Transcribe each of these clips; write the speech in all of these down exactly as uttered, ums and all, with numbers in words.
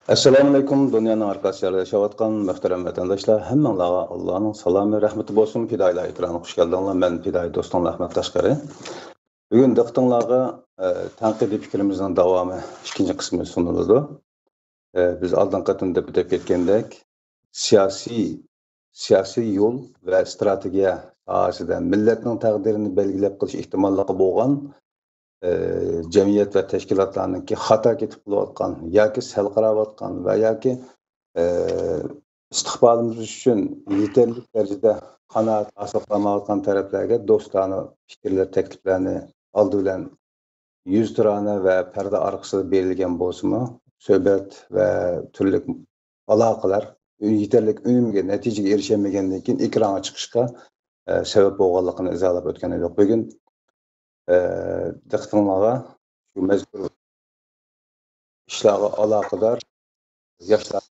ئەسسالامۇئەلەيكۇم، دۇنيانىڭ ھەر قايسى يەرلىرىدە ياشاۋاتقان مۆھتەرەم ۋەتەنداشلار، ھەممىڭلارغا ئاللانىڭ سالامى، رەھمىتى بولسۇن. پىدائىيلار ئېكرانىغا خۇش كەلدىڭلار. مەن پىدائىي دوستۇڭلار ئەخمەت قەشقەرى. بۈگۈن دىققىتىڭلارغا، ئە، تەنقىدىي پىكرىمىزنىڭ داۋامى ئىككىنچى قىسمى سۇنۇلىدۇ. ئە، بىز ئالدىنقى قېتىمدا دەپ كەتكەندەك، سىياسىي، سىياسىي يول ۋە ئىستراتېگىيە ساھەسىدە مىللەتنىڭ تەقدىرىنى بەلگىلەپ قىلىش ئېھتىماللىقى بولغان، ئە، جەمئىيەت ۋە تەشكىلاتلارنىڭكى خاتا كېتىپ قېلىۋاتقان ياكى سەل قاراۋاتقان ۋە ياكى، ئە، ئىستىقبالىمىز ئۈچۈن يېتەرلىك دەرىجىدە قانائەت ھاسىل قىلالمايۋاتقان تەرەپلەرگە دوستانە پىكىرلەر، تەكلىپلەرنى ئالدى بىلەن يۈزتۇرانە ۋە پەردە ئارقىسىدا بېرىلگەن بولسىمۇ، سۆھبەت ۋە تۈرلۈك ئالاقىلەر يېتەرلىك ئۈنۈمگە، نەتىجىگە ئېرىشەلمىگەندىن كېيىن ئېكرانغا چىقىشقا، ئە، سەۋەب بولغانلىقىنى ئىزاھلاپ ئۆتكەن ئىدۇق. بۈگۈن، ئە، دىققىتىڭلارغا شۇ مەزكۇر ئىشلارغا ئالاقىدار ياشلار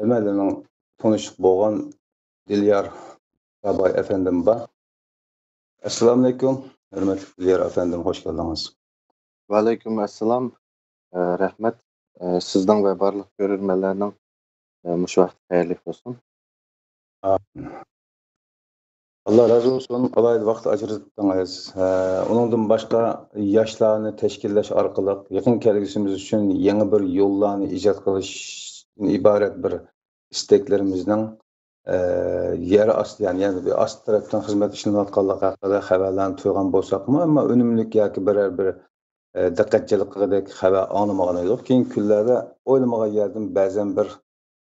ئەمەلىنىڭ تونۇشلۇق بولغان دىليار باباي ئەپەندىم بار. ئەسسالامۇئەلەيكۇم، ھۆرمەتلىك دىليار ئەپەندىم، خوش كەلدىڭىز. ۋەئەلەيكۇم ئەسسالام. ئە، رەھمەت. ئە، سىزنىڭ ۋە بارلىق كۆرۈرمەنلەرنىڭ، ئە، مۇشۇ ۋاقتى خەيرلىك بولسۇن. ئامىن. ئاللا رازى بولسۇن، ئالاھىدە ۋاقىت ئاجرىتىپتىڭىز. ئە، ئۇنىڭدىن باشقا ياشلارنى تەشكىللەش ئارقىلىق يېقىن كەلگۈسىمىز ئۈچۈن يېڭى بىر يوللارنى ئىجاد قىلىشتىن ئىبارەت بىر ئىستەكلىرىمىزنىڭ، ئە، يەر ئاستى، يەنى، يەنى ئاستى تەرەپتىن خىزمەت ئىشلىنىۋاتقانلىقى ھەققىدە خەۋەرلەرنى تۇيغان بولساقمۇ، ئەمما ئۈنۈملۈك ياكى بىرەر بىر، ئە، دىققەت جەلپ قىلغۇدەك خەۋەر ئاڭلىمىغان ئىدۇق. كېيىن كۈنلەردە ئويلىمىغان يەردىن بەزەن بىر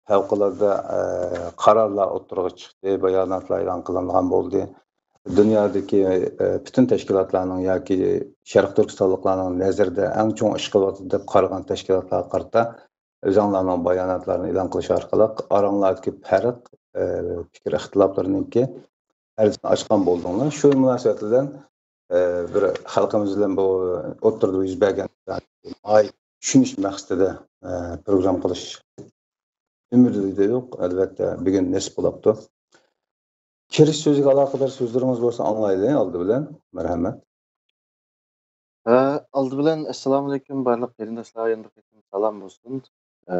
پەۋقۇلئاددە، ئە، قارارلار ئوتتۇرىغا چىقتى، باياناتلار ئېلان قىلىنغان بولدى. دۇنيادىكى، ئە، پۈتۈن تەشكىلاتلارنىڭ ياكى شەرقىي تۈركىستانلىقلارنىڭ نەزىرىدە ئەڭ چوڭ ئىش قىلىۋاتىدۇ دەپ قارىغان تەشكىلاتلارغا قارىتا ئۆزۈڭلارنىڭ باياناتلارنى ئېلان قىلىش ئارقىلىق ئاراڭلاردىكى پەرق، ئە، پىكىر ئىختىلاپلىرىنىڭكى پەردىسىنى ئاچقان بولدۇڭلار. شۇ مۇناسىۋەت بىلەن، ئە، بىر خەلقىمىز بىلەن بۇ ئوتتۇرىدا يۈز بەرگەن چۈشىنىش مەقسىتىدە، ئە، پروگرام قىلىش ئۈمىدىدە ئىدۇق. ئەلۋەتتە، بۈگۈن نېسىپ بولاپتۇ. كىرىش سۆزىگە ئالاقىدار سۆزلىرىڭىز بولسا ئاڭلايلى ئالدى بىلەن. مەرھەمەت. ھە، ئالدى بىلەن ئەسسالامۇئەلەيكۇم، بارلىق قېرىنداشلارغا يەنە بىر قېتىم سالام بولسۇن. ئە،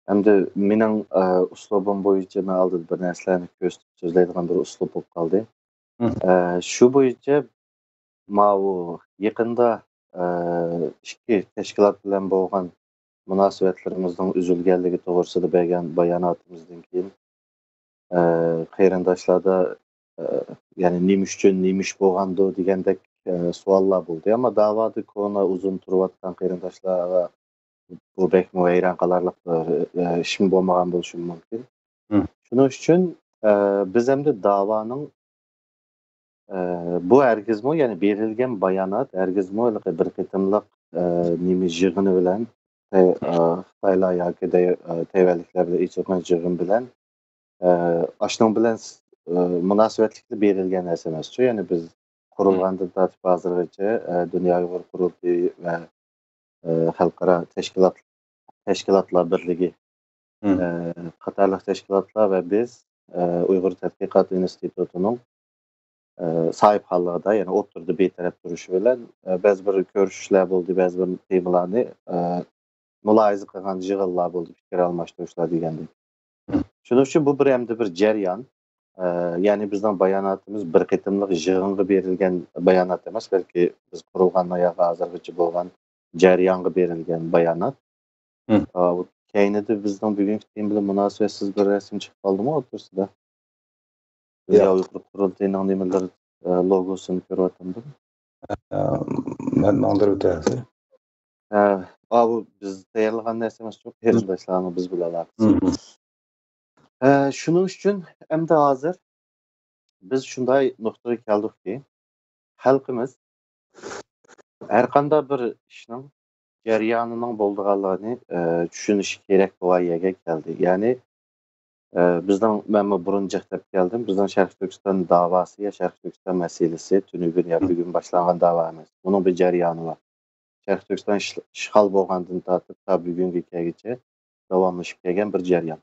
ئەمدى مېنىڭ، ئە، ئۇسلۇبۇم بويىچە مەن ئالدىدا بىر نەرسىلەرنى كۆرسىتىپ سۆزلەيدىغان بىر ئۇسلۇب بولۇپ قالدى. مم. ئە، شۇ بويىچە ماۋۇ يېقىندا، ئە، ئىككى تەشكىلات بىلەن بولغان مۇناسىۋەتلىرىمىزنىڭ ئۈزۈلگەنلىكى توغرىسىدا بەرگەن باياناتىمىزدىن كېيىن، ئە، قېرىنداشلاردا، ئە، يەنى نېمە ئۈچۈن، نېمە ئىش بولغاندۇ دېگەندەك، ئە، سوئاللار بولدى. ئەمما داۋادا كونا ئۇزۇن تۇرۇۋاتقان قېرىنداشلارغا بۇ بەكمۇ ھەيران قالارلىق بىر، ئە، ئىشمۇ بولمىغان بولۇشى مۇمكىن. مم. شۇنىڭ ئۈچۈن، ئە، بىز ئەمدى داۋانىڭ، ئە، بۇ ھەرگىزمۇ، يەنى بېرىلگەن بايانات ھەرگىزمۇ ھېلىقى بىر قېتىملىق، ئە، نېمە يىغىنى بىلەن، ئە، خىتايلار ياكى دەي-، ئە، تەيۋەنلىكلەر بىلەن ئېچىلغان يىغىن بىلەن، ئە، ئاشۇنىڭ بىلەن، ئە، مۇناسىۋەتلىكلا بېرىلگەن نەرسە ئەمەسچۇ. يەنى بىز قۇرۇلغاندىن تارتىپ ھازىرغىچە، ئە، دۇنيا ئۇيغۇر قۇرۇلتىيى ۋە، ئە، خەلقئارا تەشكىلات، تەشكىلاتلار بىرلىكى، مم. ئە، قاتارلىق تەشكىلاتلار ۋە بىز، ئە، ئۇيغۇر تەتقىقات ئىنستىتۇتىنىڭ، ئە، ساھىبخانلىقىدا، يەنى ئوتتۇرىدا بىتەرەپ تۇرۇشى بىلەن، ئە، بەزى بىر كۆرۈشۈشلەر بولدى، بەزى بىر تېمىلارنى، ئە، مۇلاھىزە قىلغان يىغىنلار بولدى، پىكىر ئالماشتۇرۇشلار دېگەندەك. مم. شۇنىڭ ئۈچۈن بۇ بىر ئەمدى بىر جەريان. ئە، يەنى بىزنىڭ باياناتىمىز بىر قېتىملىق يىغىنغا بېرىلگەن بايانات ئەمەس، بەلكى بىز قۇرۇلغاندىن ياقى ھازىرغىچە بولغان جەريانغا بېرىلگەن بايانات. مم. ئا، بۇ كەينىدە بىزنىڭ بۈگۈنكى تېما بىلەن مۇناسىۋەتسىز بىر رەسىم چىقىپ قالدىمۇ ئوتتۇرىسىدا؟ دۇنيا ياق. ئۇيغۇر قۇرۇلتىيىنىڭ نېمىلىرى، ئە، لوگوسىنى كۆرۈۋاتامدۇ؟ ئە، مەن ماڭدۇرۇپ ئۆتەرسىز. ئە، ئا، بۇ بىز تەييارلىغان نەرسە ئەمەس، شۇ قېرىنداشلارنىڭ بىز بىلەن ئالاقىسى. مم. ئە، شۇنىڭ ئۈچۈن ئەمدى ھازىر بىز شۇنداق نۇقتىغا كەلدۇقكى، خەلقىمىز ھەرقانداق بىر ئىشنىڭ جەريانىنىڭ بولىدىغانلىقىنى، ئە، چۈشىنىشى كېرەك بولغان يەرگە كەلدى. يەنى، ئە، بىزنىڭ، مەنمۇ بۇرۇن جىق دەپ كەلدىم، بىزنىڭ شەرقىي تۈركىستان داۋاسى يا شەرقىي تۈركىستان مەسىلىسى تۈنۈگۈن يا بۈگۈن باشلانغان داۋا ئەمەس. بۇنىڭ بىر جەريانى بار. شەرقىي تۈركىستان ئىش-، ئىشغال بولغاندىن تارتىپ تا بۈگۈنگە كەلگۈچە داۋاملىشىپ كەلگەن بىر جەريان.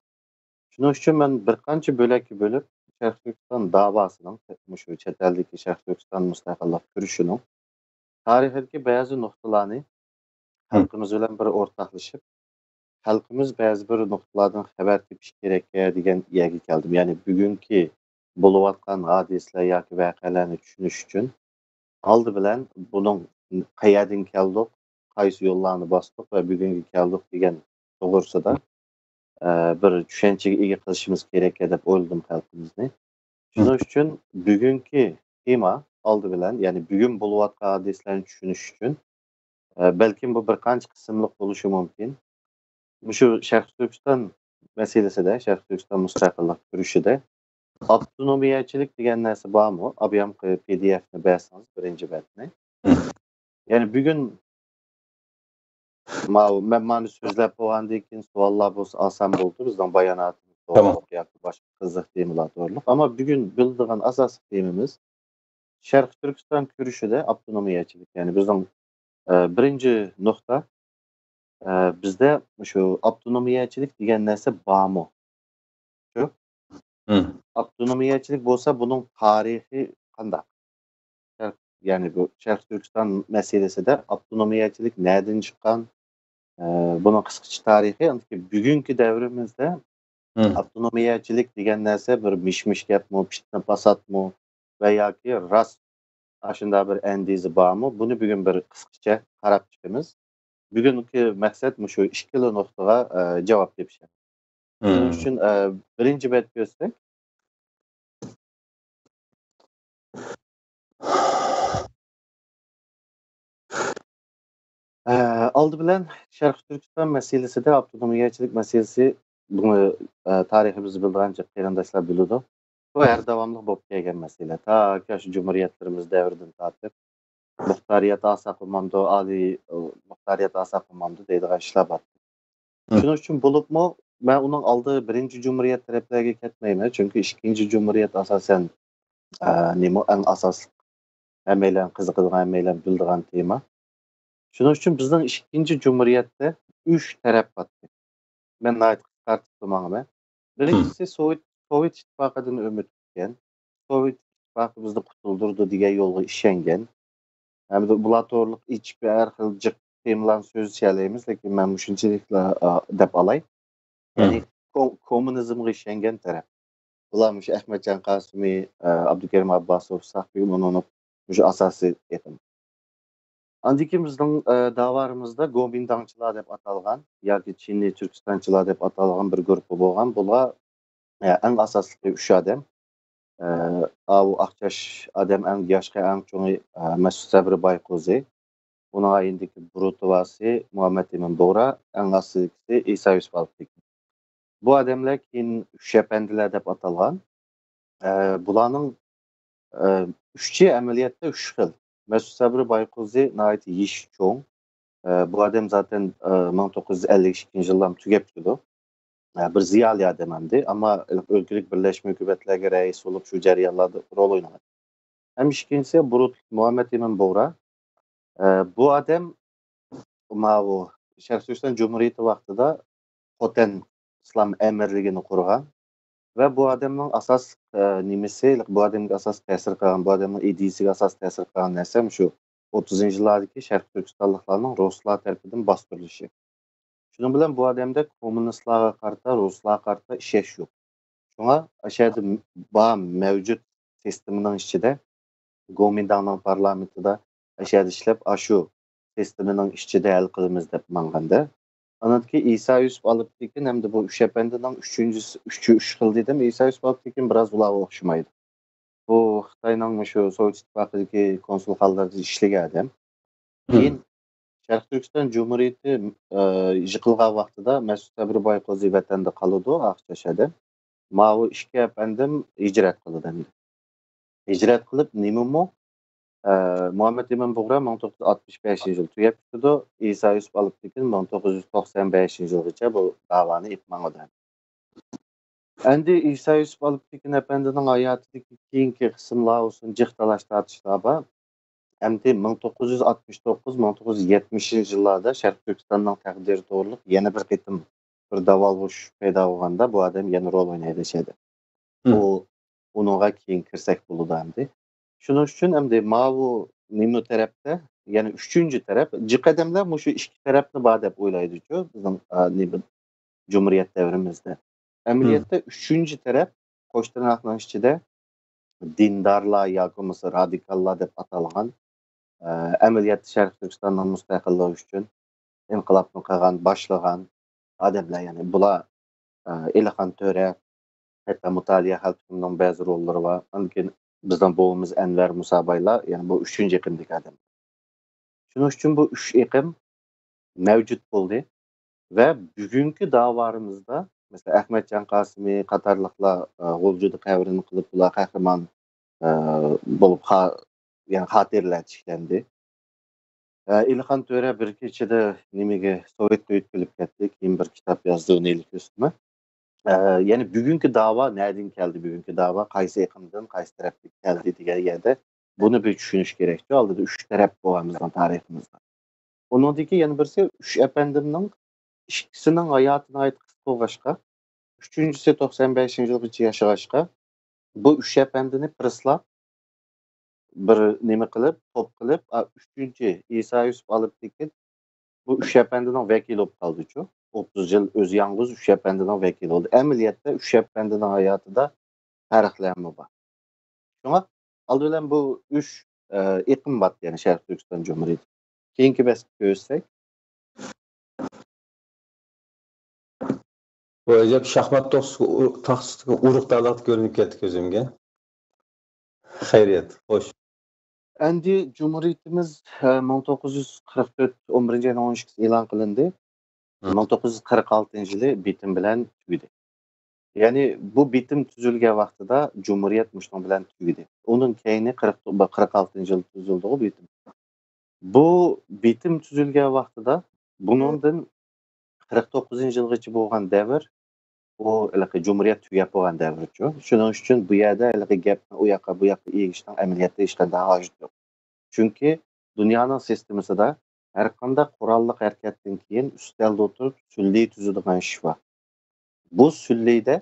شۇنىڭ ئۈچۈن مەن بىر قانچە بۆلەككە بۆلۈپ، شەرقىي تۈركىستان داۋاسىنىڭ، مۇشۇ چەت ئەلدىكى شەرقىي تۈركىستان مۇستەقىللىق كۈرىشىنىڭ تارىخىدىكى بەزى نۇقتىلارنى خەلقىمىز بىلەن بىر ئورتاقلىشىپ، خەلقىمىز بەزى بىر نۇقتىلاردىن خەۋەر تېپىشى كېرەككە دېگەن يەرگە كەلدىم. يەنى بۈگۈنكى بولۇۋاتقان ھادىسىلەر ياكى ۋەقەلەرنى چۈشىنىش ئۈچۈن ئالدى بىلەن بۇنىڭ قەيەردىن كەلدۇق، قايسى يوللارنى باستۇق ۋە بۈگۈنگە كەلدۇق دېگەن توغرىسىدا، ئە، بىر چۈشەنچىگە ئىگە قىلىشىمىز كېرەككە دەپ ئويلىدىم خەلقىمىزنى. شۇنىڭ ئۈچۈن بۈگۈنكى تېما ئالدى بىلەن، يەنى بۈگۈن بولۇۋاتقان ھادىسىلەرنى چۈشىنىش ئۈچۈن، ئە، بەلكىم بۇ بىر قانچە قىسىملىق بولۇشى مۇمكىن. مۇشۇ شەرقىي تۈركىستان مەسىلىسىدە، شەرقىي تۈركىستان مۇستەقىللىق كۈرىشىدە ئاپتونومىيەچىلىك دېگەن نەرسە بارمۇ؟ ئابيامقى پى دى ئېفنى بەرسىڭىز، بىرىنچى بەتنى. يەنى بۈگۈن ماۋۇ، مەن مانا سۆزلەپ بولغاندىن كېيىن سوئاللار بولسا ئاسان بولىدۇ، بىزنىڭ باياناتىمىز توغرىلىق ياكى باشقا قىزىق تېمىلار توغرىلىق. ئەمما بۈگۈن بىلىدىغان ئاساسلىق تېمىمىز شەرقىي تۈركىستان كۈرىشىدە ئاپتونومىيەچىلىك. يەنى بىزنىڭ، ئە، بىرىنچى نۇقتا، ئە، بىزدە شۇ ئاپتونومىيەچىلىك دېگەن نەرسە بارمۇ؟ شۇ. ئاپتونومىيەچىلىك بولسا بۇنىڭ تارىخى قانداق؟ شەرق-، يەنى بۇ شەرقىي تۈركىستان مەسىلىسىدە ئاپتونومىيەچىلىك نەدىن چىققان؟ ئە، بۇنىڭ قىسقىچە تارىخى، ئاندىن كېيىن بۈگۈنكى دەۋرىمىزدە ئاپتونومىيەچىلىك دېگەن نەرسە بىر مىش-مىش گەپمۇ، پىتنە-پاساتمۇ ۋە ياكى راست ئاشۇنداق بىر ئەندىزە بارمۇ؟ بۇنى بۈگۈن بىر قىسقىچە قاراپ چىقىمىز. بۈگۈنكى مەقسەت مۇشۇ ئىككىلا نۇقتىغا، ئە، جاۋاب تېپىش. شۇنىڭ ئۈچۈن، ئە، بىرىنچى بەتكە ئۆتسەك. ئە، ئالدى بىلەن شەرقىي تۈركىستان مەسىلىسىدە ئاپتونومىيەچىلىك مەسىلىسى، بۇنى، ئە، تارىخىمىزدا بىلىدىغان جىق قېرىنداشلار بىلىدۇ. بۇ ھەر داۋاملىق بولۇپ كەلگەن مەسىلە. تاكى شۇ جۇمھۇرىيەتلىرىمىز دەۋرىدىن تارتىپ، مۇختارىيەت ئاسا قىلمامدۇ، ئالىي، ئە، مۇختارىيەت ئاسا قىلمامدۇ دەيدىغان ئىشلار بار. شۇنىڭ ئۈچۈن بولۇپمۇ مەن ئۇنىڭ ئالدى بىرىنچى جۇمھۇرىيەت تەرەپلەرگە كەتمەيمەن، چۈنكى ئىككىنچى جۇمھۇرىيەت ئاساسەن، ئە، نېمە ئەڭ ئاساسلىق، ھەممەيلەن قىزىقىدىغان، ھەممەيلەن بىلىدىغان تېما. شۇنىڭ ئۈچۈن بىزنىڭ ئىككىنچى جۇمھۇرىيەتتە ئۈچ تەرەپ بار. مەن ناھايىتى قىسقارتىپ ماڭىمەن. بىرىنچىسى سوۋېت، سوۋېت ئىتتىپاقىدىن ئۈمىد كۈتكەن، سوۋېت ئىتتىپاقى بىزنى قۇتۇلدۇرىدۇ دېگەن يولغا ئىشەنگەن. ھەمدە بۇلار توغرىلىق ئېچىق ۋە ھەر خىل جىق تېمىلارنى سۆزلىشەلەيمىز، لېكىن مەن مۇشۇنچىلىكلا، ئا، دەپ ئالاي. يەنى كوم-، كوممۇنىزمغا ئىشەنگەن تەرەپ. بۇلار مۇشۇ ئەخمەتجان قاسىمى، ئا، ئابدۇكېرىم ئابباسوف، ساقچى مۇنۇنۇپ مۇشۇ ئاساسىي ئېقىم. ئاندىن كېيىن بىزنىڭ، ئە، داۋارىمىزدا گومىنداڭچىلار دەپ ئاتالغان ياكى چىنلى تۈركىستانچىلار دەپ ئاتالغان بىر گۇرۇپپا بولغان. بۇلار، ئە، ئەڭ ئاساسلىقى ئۈچ ئادەم. ئە، ئاۋۇ ئاقچاش ئادەم ئەڭ ياشقى، ئەڭ چوڭى، ئە، مەسۇت سەبرى بايقوزى. ئۇنىڭ ئايىنىدىكى بۇرۇتوۋاسى مۇھەممەد ئىمىن بۇغرا، ئەڭ ئاستىدىكىسى ئىسا يۈسۈپ ئالپتېكىن. بۇ ئادەملەر كېيىن ئۈچ ئەپەندىلەر دەپ ئاتالغان. ئە، بۇلارنىڭ، ئە، ئۈچى ئەمەلىيەتتە ئۈچ خىل. مەسۇت سەبرى بايقوزى ناھايىتى يېشى چوڭ. ئە، بۇ ئادەم زاتەن، ئە، مىڭ توققۇز يۈز ئەللىك ئىككىنچى يىللارمۇ تۈگەپ كېتىدۇ. ئە، بىر زىيالىي ئادەم ئەمدى. ئەمما ئۆلكىلىك بىرلەشمە ھۆكۈمەتلەرگە رەئىس بولۇپ شۇ جەريانلاردا رول ئوينىغان. ھەم ئىككىنچىسى بۇرۇت مۇھەممەد ئىمىن بۇغرا. ئە، بۇ ئادەم ماۋۇ شەرقىي تۈركىستان جۇمھۇرىيىتى ۋاقتىدا خوتەن ئىسلام ئەمىرلىكىنى قۇرغان ۋە بۇ ئادەمنىڭ ئاساسلىق، ئە، نېمىسى، بۇ ئادەمگە ئاساس تەسىر قىلغان، بۇ ئادەمنىڭ ئىدىيىسىگە ئاساس تەسىر قىلغان نەرسە مۇشۇ ئوتتۇزىنچى يىللاردىكى شەرقىي تۈركىستانلىقلارنىڭ رۇسلار تەرىپىدىن باستۇرۇلۇشى. شۇنىڭ بىلەن بۇ ئادەمدە كوممۇنىستلارغا قارىتا، رۇسلارغا قارىتا ئىشەنچ يوق. شۇڭا ئاشۇ يەردە بار مەۋجۇت سىستېمىنىڭ ئىچىدە، گومىنداڭنىڭ پارلامېنتىدا ئاشۇ يەردە ئىشلەپ، ئاشۇ سىستېمىنىڭ ئىچىدە ھەل قىلىمىز دەپ ماڭغاندا، ئاندىن كېيىن ئىسا يۈسۈپ ئالپتېكىن ھەمدە بۇ ئۈچ ئەپەندىنىڭ ئۈچىنچىسى، ئۈچى ئۈچ خىل دېدىم، ئىسا يۈسۈپ ئالپتېكىن بىراز ئۇلارغا ئوخشىمايدۇ. بۇ خىتاينىڭ مۇشۇ سوۋېت ئىتتىپاقىدىكى كونسۇلخانىلىرىدا ئىشلىگەن ئادەم. كېيىن شەرقىي تۈركىستان جۇمھۇرىيىتى، ئە، يىقىلغان ۋاقتىدا مەسۇت سەبرى بايقوزى ۋەتەندە قالىدۇ، ئاقچاش ئادەم. ماۋۇ ئىككى ئەپەندىم ھىجرەت قىلىدۇ ئەمدى. ھىجرەت قىلىپ نېمىمۇ، ئە، مۇھەممەد ئىمىن بۇغرا مىڭ توققۇز يۈز ئاتمىش بەشىنچى يىل تۈگەپ كېتىدۇ، ئىسا يۈسۈپ ئالپتېكىن مىڭ توققۇز يۈز توقسان بەشىنچى يىلغىچە بۇ داۋانى ئېلىپ ماڭىدۇ. ئەمدى ئىسا يۈسۈپ ئالپتېكىن ئەپەندىنىڭ ھاياتىدىكى كېيىنكى قىسىملار بولسۇن، جىق تالاش-تارتىشلار بار. ئەمدى مىڭ توققۇز يۈز ئاتمىش توققۇز، مىڭ توققۇز يۈز يەتمىشىنچى يىللاردا شەرقىي تۈركىستاننىڭ تەقدىرى توغرۇلۇق يەنە بىر قېتىم بىر داۋالغۇش پەيدا بولغاندا، بۇ ئادەم يەنە رول ئوينايدۇ شۇ يەردە. ئۇ ئۇنىڭغا كېيىن كىرسەك بولىدۇ ئەمدى. شۇنىڭ ئۈچۈن ئەمدى ماۋۇ نېمە تەرەپتە، يەنى ئۈچىنچى تەرەپ، جىق ئادەملەر مۇشۇ ئىككى تەرەپنى بار دەپ ئويلايدىچۇ، بىزنىڭ، ئا، نېمە، جۇمھۇرىيەت دەۋرىمىزدە. ئەمەلىيەتتە ئۈچىنچى تەرەپ، قوش تىرناقنىڭ ئىچىدە دىندارلار ياكى بولمىسا رادىكاللار دەپ ئاتالغان، ئە، ئەمەلىيەتتە شەرقىي تۈركىستاننىڭ مۇستەقىللىقى ئۈچۈن ئىنقىلابنى قىلغان، باشلىغان ئادەملەر، يەنى بۇلار، ئە، ئېلىخان تۆرە، ھەتتا مۇتالىيە خەلپىتىمنىڭ بەزى روللىرى بار. ئاندىن كېيىن بىزنىڭ بوۋىمىز ئەنۋەر مۇسابايلار، يەنى بۇ ئۈچىنچى ئېقىمدىكى ئادەم. شۇنىڭ ئۈچۈن بۇ ئۈچ ئېقىم مەۋجۇت بولدى ۋە بۈگۈنكى داۋالىرىمىزدا، مەسىلەن، ئەخمەتجان قاسىمى قاتارلىقلار، ئە، غۇلجىدا قەبرىنى قىلىپ، بۇلار قەھرىمان، ئە، بولۇپ خا-، يەنى خاتىرىلەر تىكلەندى. ئە، ئېلىخان تۆرە بىر كېچىدە نېمىگە، سوۋېتقا يۆتكىلىپ كەتتى، كېيىن بىر كىتاب يازدى ئۇنى ئېلىپ ئۆستىمە. ئە، يەنى بۈگۈنكى داۋا نەدىن كەلدى، بۈگۈنكى داۋا قايسى ئېقىمدىن، قايسى تەرەپتىن كەلدى دېگەن يەردە بۇنى بىر چۈشىنىش كېرەكچۇ. ئالدىدا ئۈچ تەرەپ بولغان بىزنىڭ تارىخىمىزدا. ئۇنىڭدىكى يەنە بىرسى ئۈچ ئەپەندىمنىڭ ئىككىسىنىڭ ھاياتى ناھايىتى قىسقا بولغاچقا، ئۈچىنچىسى توقسان بەشىنچى يىلغىچە ياشىغاچقا، بۇ ئۈچ ئەپەندىنى پىرسلاپ، بىر نېمە قىلىپ، توپ قىلىپ، ئا، ئۈچىنچى ئىسا يۈسۈپ ئالپتېكىن بۇ ئۈچ ئەپەندىنىڭ ۋەكىلى بولۇپ قالدىچۇ. ئوتتۇز يىل ئۆزى يالغۇز ئۈچ ئەپەندىنىڭ ۋەكىلى بولدى. ئەمەلىيەتتە ئۈچ ئەپەندىنىڭ ھاياتىدا پەرقلەرمۇ بار. شۇڭا ئالدى بىلەن بۇ ئۈچ، ئە، ئېقىم بار، يەنى شەرقىي تۈركىستان جۇمھۇرىيىتى. كېيىنكى بەسكە كۆرسەك. بۇ ئەجەب شاھمات توختىسىغا ئۇر-، تاختىسىدىكى ئۇرۇق تالاق كۆرۈنۈپ كەتتى كۆزۈمگە. خەيرىيەت، خوش. ئەمدى جۇمھۇرىيىتىمىز، ئە، مىڭ توققۇز يۈز قىرىق تۆت، ئون بىرىنچى ئاينىڭ ئون ئىككىسى ئېلان قىلىندى. مىڭ توققۇز يۈز قىرىق ئالتىنچى يىلى بىتىم بىلەن تۈگىدى. يەنى بۇ بىتىم تۈزۈلگەن ۋاقتىدا جۇمھۇرىيەت مۇشۇنىڭ بىلەن تۈگىدى. ئۇنىڭ كەينى قىرىق، قىرىق ئالتىنچى يىلى تۈزۈلدىغۇ بىتىم. بۇ بىتىم تۈزۈلگەن ۋاقتىدا بۇنىڭدىن قىرىق توققۇزىنچى يىلغىچە بولغان دەۋر، ئۇ ھېلىقى جۇمھۇرىيەت تۈگەپ بولغان دەۋرچۇ. شۇنىڭ ئۈچۈن بۇ يەردە ھېلىقى گەپنى ئۇ ياققا، بۇ ياققا ئېگىشنىڭ ئەمەلىيەتتە ھېچقانداق ھاجىتى يوق. چۈنكى دۇنيانىڭ سىستېمىسىدا ھەرقانداق قوراللىق ھەرىكەتتىن كېيىن ئۈستەلدە ئولتۇرۇپ سۈللە تۈزىدىغان ئىش بار. بۇ سۈللىدە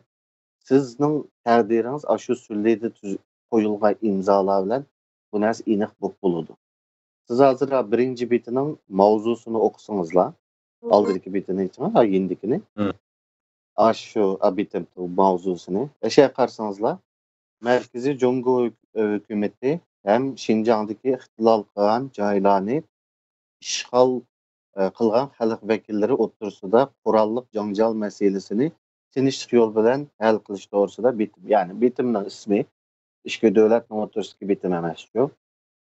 سىزنىڭ تەقدىرىڭىز ئاشۇ سۈللىدە تۈز-، قويۇلغان ئىمزالار بىلەن بۇ نەرسە ئېنىق بولۇپ بولىدۇ. سىز ھازىر بىرىنچى بېتىنىڭ ماۋزۇسىنى ئوقۇسىڭىزلا، ئالدىدىكى بېتىنى ئېچىڭ، ھە، يېنىدىكىنى. مم. ئاشۇ بېتىم ماۋزۇسىنى ئەشە قارىسىڭىزلا، مەركىزىي جۇڭگو ھۆكۈمىتى ھەم شىنجاڭدىكى ئىختىلال قىلغان جايلارنى ئىشغال، ئە، قىلغان خەلق ۋەكىللىرى ئوتتۇرىسىدا قوراللىق جاڭجال مەسىلىسىنى تىنچلىق يول بىلەن ھەل قىلىش توغرىسىدا بىتىم، يەنى بىتىمنىڭ ئىسمى ئىككى دۆلەتنىڭ ئوتتۇرىسىدىكى بىتىم ئەمەسچۇ.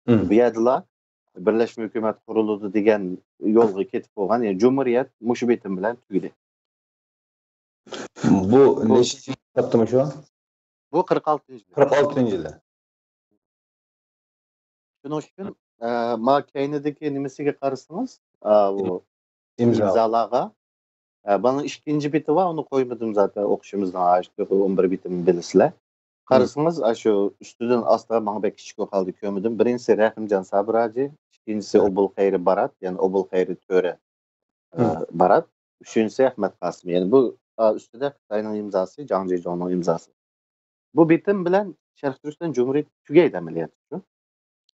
مم. بۇ يەردىلا بىرلەشمە ھۆكۈمەت قۇرۇلىدۇ دېگەن يولغا كېتىپ بولغان، يەنى جۇمھۇرىيەت مۇشۇ بىتىم بىلەن تۈگىدى. بۇ نەچچىنچى يىل ھېسابتا مۇشۇ؟ بۇ قىرىق ئالتىنچى يىل. قىرىق ئالتىنچى يىلى. شۇنىڭ ئۈچۈن، ئە، ما كەينىدىكى نېمىسىگە قارىسىڭىز، ئە، بۇ ئىمزا. ئىمزالارغا، ئە، بۇنىڭ ئىككىنچى بېتى بار، ئۇنى قويمىدىم زاتەن، ئوقۇشىمىزنىڭ ھاجىتى يوق، ئون بىر بېتىنى بىلىسىلەر. قارىسىڭىز، ئاشۇ ئۈستىدىن ئاستا ماڭا بەك كىچىك بولۇپ قالدى، كۆرمىدىم. بىرىنچىسى رەھىمجان سابىر ھاجى، ئىككىنچىسى ئوبۇل خەيرى بارات، يەنى ئوبۇل خەيرى تۆرە، ئە، بارات. ئۈچىنچىسى ئەخمەت قاسىم. يەنى بۇ، ئا، ئۈستىدە خىتاينىڭ ئىمزاسى، جاڭ جىجۇڭنىڭ ئىمزاسى. بۇ بېتىم بىلەن شەرقىي تۈركىستان جۇمھۇرىيىتى تۈگەيدۇ ئەمەلىيەتتىچۇ.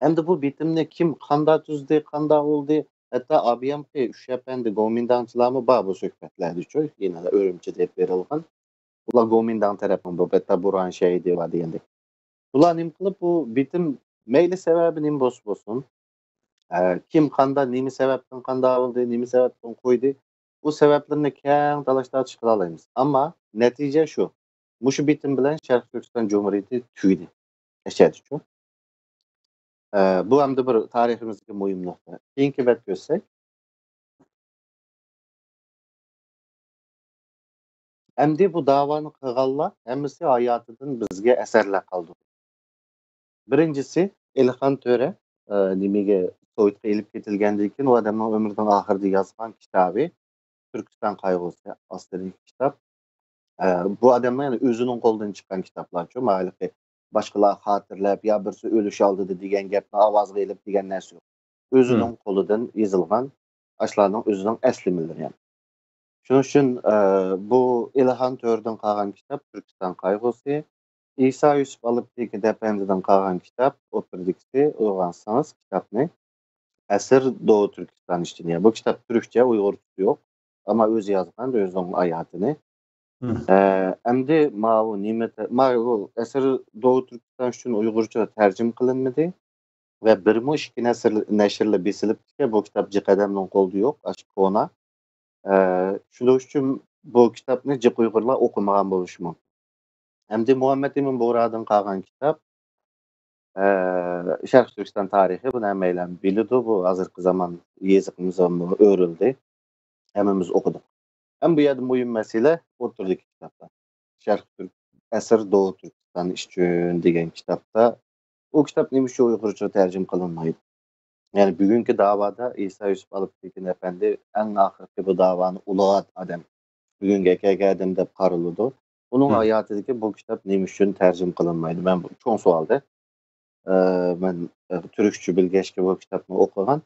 ئەمدى بۇ بېتىمنى كىم قانداق تۈزدى، قانداق بولدى، ھەتتا ئابىيامقى ئۈچ ئەپەندى، گومىنداڭچىلارمۇ بار بۇ سۆھبەتلەردىچۇ، يەنە ئۈرۈمچىدە ئېلىپ بېرىلغان. ئۇلار گومىنداڭ تەرەپنىڭ بۇ، ھەتتا بۇرھان شەھىدى بار دېگەندەك. بۇلار نېمە قىلىپ، بۇ بېتىم مەيلى سەۋەبى نېمە بولسا بولسۇن، ئە، كىم قاندا، نېمە سەۋەبتىن قاندا بولدى، نېمە سەۋەبتىن قويدى، بۇ سەۋەبلىرىنى كەڭ تالاش تارتىش قىلالايمىز. ئەمما نەتىجە شۇ. مۇشۇ بېتىم بىلەن شەرقىي تۈركىستان جۇمھۇرىيىتى تۈگىدى. ئەشەدىچۇ. ئە، بۇ ئەمدى بىر تارىخىمىزدىكى مۇھىم نۇقتا. كېيىنكى بەتكە ئۆتسەك. ئەمدى بۇ داۋانى قىلغانلار ھەممىسى ھاياتىدىن بىزگە ئەسەرلەر قالدۇردى. بىرىنچىسى، ئېلىخان تۆرە، ئە، نېمىگە، سوۋېتقا ئېلىپ كېتىلگەندىن كېيىن، ئۇ ئادەمنىڭ ئۆمرىنىڭ ئاخىرىدا يازغان كىتابى، تۈركىستان قايغۇسى ئاستىدىكى كىتاب. ئە، بۇ ئادەمنىڭ، يەنى، ئۆزىنىڭ قولىدىن چىققان كىتابلارچۇ. ماھالىقى باشقىلار خاتىرىلەپ يا بىرسى ئۆلۈش ئالدىدا دېگەن گەپنى ئاۋازغا ئېلىپ دېگەن نەرسە يوق. ئۆزىنىڭ قولىدىن يېزىلغان، ئاشۇلارنىڭ ئۆزىنىڭ ئەسلىمىلىرى، يەنى. شۇنىڭ ئۈچۈن، ئە، بۇ ئېلىخان تۆرىدىن قالغان كىتاب تۈركىستان قايغۇسى، ئىسا يۈسۈپ ئالپتېكىن ئەپەندىدىن قالغان كىتاب، ئوتتۇرىدىكىسى، ئويغانسىڭىز كىتابنى. ئەسىر دوغۇ تۈركىستان ئىچىدە. بۇ كىتاب تۈركچە، ئۇيغۇرچىسى يوق. ئەمما ئۆزى يازغان ئۆزىنىڭ ھاياتىنى. ئە، ئەمدى ماۋۇ نېمە تە-، ماۋۇ ئەسىر دوغۇ تۈركىستان ئۈچۈن ئۇيغۇرچە تەرجىمە قىلىنمىدى ۋە بىرمۇ ئىككى نەسر، نەشرلەر بېسىلىپتىكەن. بۇ كىتاب جىق ئادەمنىڭ قولىدا يوق، ئاشۇ كونا. ئە، شۇنىڭ ئۈچۈن بۇ كىتابنى جىق ئۇيغۇرلار ئوقۇمىغان بولۇشى مۇمكىن. ئەمدى مۇھەممەد ئىمىن بۇغرادىن قالغان كىتاب، ئە، شەرقىي تۈركىستان تارىخى، بۇنى ھەممەيلەن بىلىدۇ. بۇ ھازىرقى زامان يېزىقىمىزغا ئۆرۈلدى. ھەممىمىز ئوقۇدۇق. ئەمما بۇ يەردە مۇھىم مەسىلە ئوتتۇرىدىكى كىتابلار. شەرقىي تۈرك، ئەسىر دوغۇ تۈركىستان ئۈچۈن دېگەن كىتابتا، ئۇ كىتاب نېمە ئۈچۈن ئۇيغۇرچىغا تەرجىمە قىلىنمايدۇ؟ يەنى بۈگۈنكى داۋادا ئىسا يۈسۈپ ئالپتېكىن ئەپەندى ئەڭ ئاخىرقى بۇ داۋانى ئۇلىغان ئادەم، بۈگۈنگە كەلگەن ئادەم دەپ قارىلىدۇ. ئۇنىڭ ھاياتىدىكى بۇ كىتاب نېمە ئۈچۈن تەرجىمە قىلىنمايدۇ؟ مەن بۇ چوڭ سوئالدە. ئە، مەن، ئە، تۈركچە بىلگەچكە بۇ كىتابنى ئوقۇغان.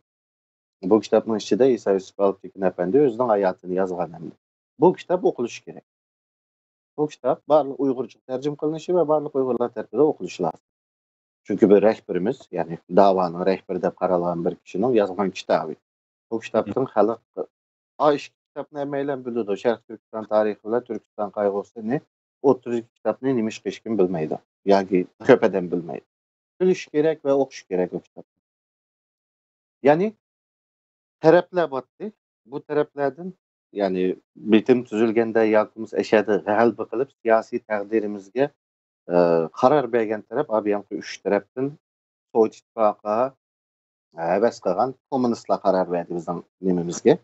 بۇ كىتابنىڭ ئىچىدە ئىسا يۈسۈپ ئالپتېكىن ئەپەندى ئۆزىنىڭ ھاياتىنى يازغان ئەمدى. بۇ كىتاب ئوقۇلۇشى كېرەك. بۇ كىتاب بارلىق ئۇيغۇرچىغا تەرجىمە قىلىنىشى ۋە بارلىق ئۇيغۇرلار تەرىپىدىن ئوقۇلۇشى لازىم. چۈنكى بىر رەھبىرىمىز، يەنى داۋانىڭ رەھبىرى دەپ قارالغان بىر كىشىنىڭ يازغان كىتابى. بۇ كىتابتىن خەلق، ئا، ئىككى كىتابنى ھەممەيلەن بىلىدۇ. شەرقىي تۈركىستان تارىخى بىلەن تۈركىستان قايغۇسىنى، ئوتتۇرىدىكى كىتابنى نېمىشقا ھېچكىم بىلمەيدۇ؟ ياكى كۆپ ئادەم بىلمەيدۇ. بىلىش كېرەك ۋە ئوقۇش كېرەك بۇ كىتابنى. يەنى تەرەپلەر بارتى. بۇ تەرەپلەردىن، يەنى بېتىم تۈزۈلگەندە ياكى بولمىسا ئەشەدە غەلىبە قىلىپ، سىياسىي تەقدىرىمىزگە، ئە، قارار بەرگەن تەرەپ، ئابىيانقى ئۈچ تەرەپتىن سوۋېت ئىتتىپاقىغا ھەۋەس قىلغان كوممۇنىستلار قارار بەردى بىزنىڭ نېمىمىزگە.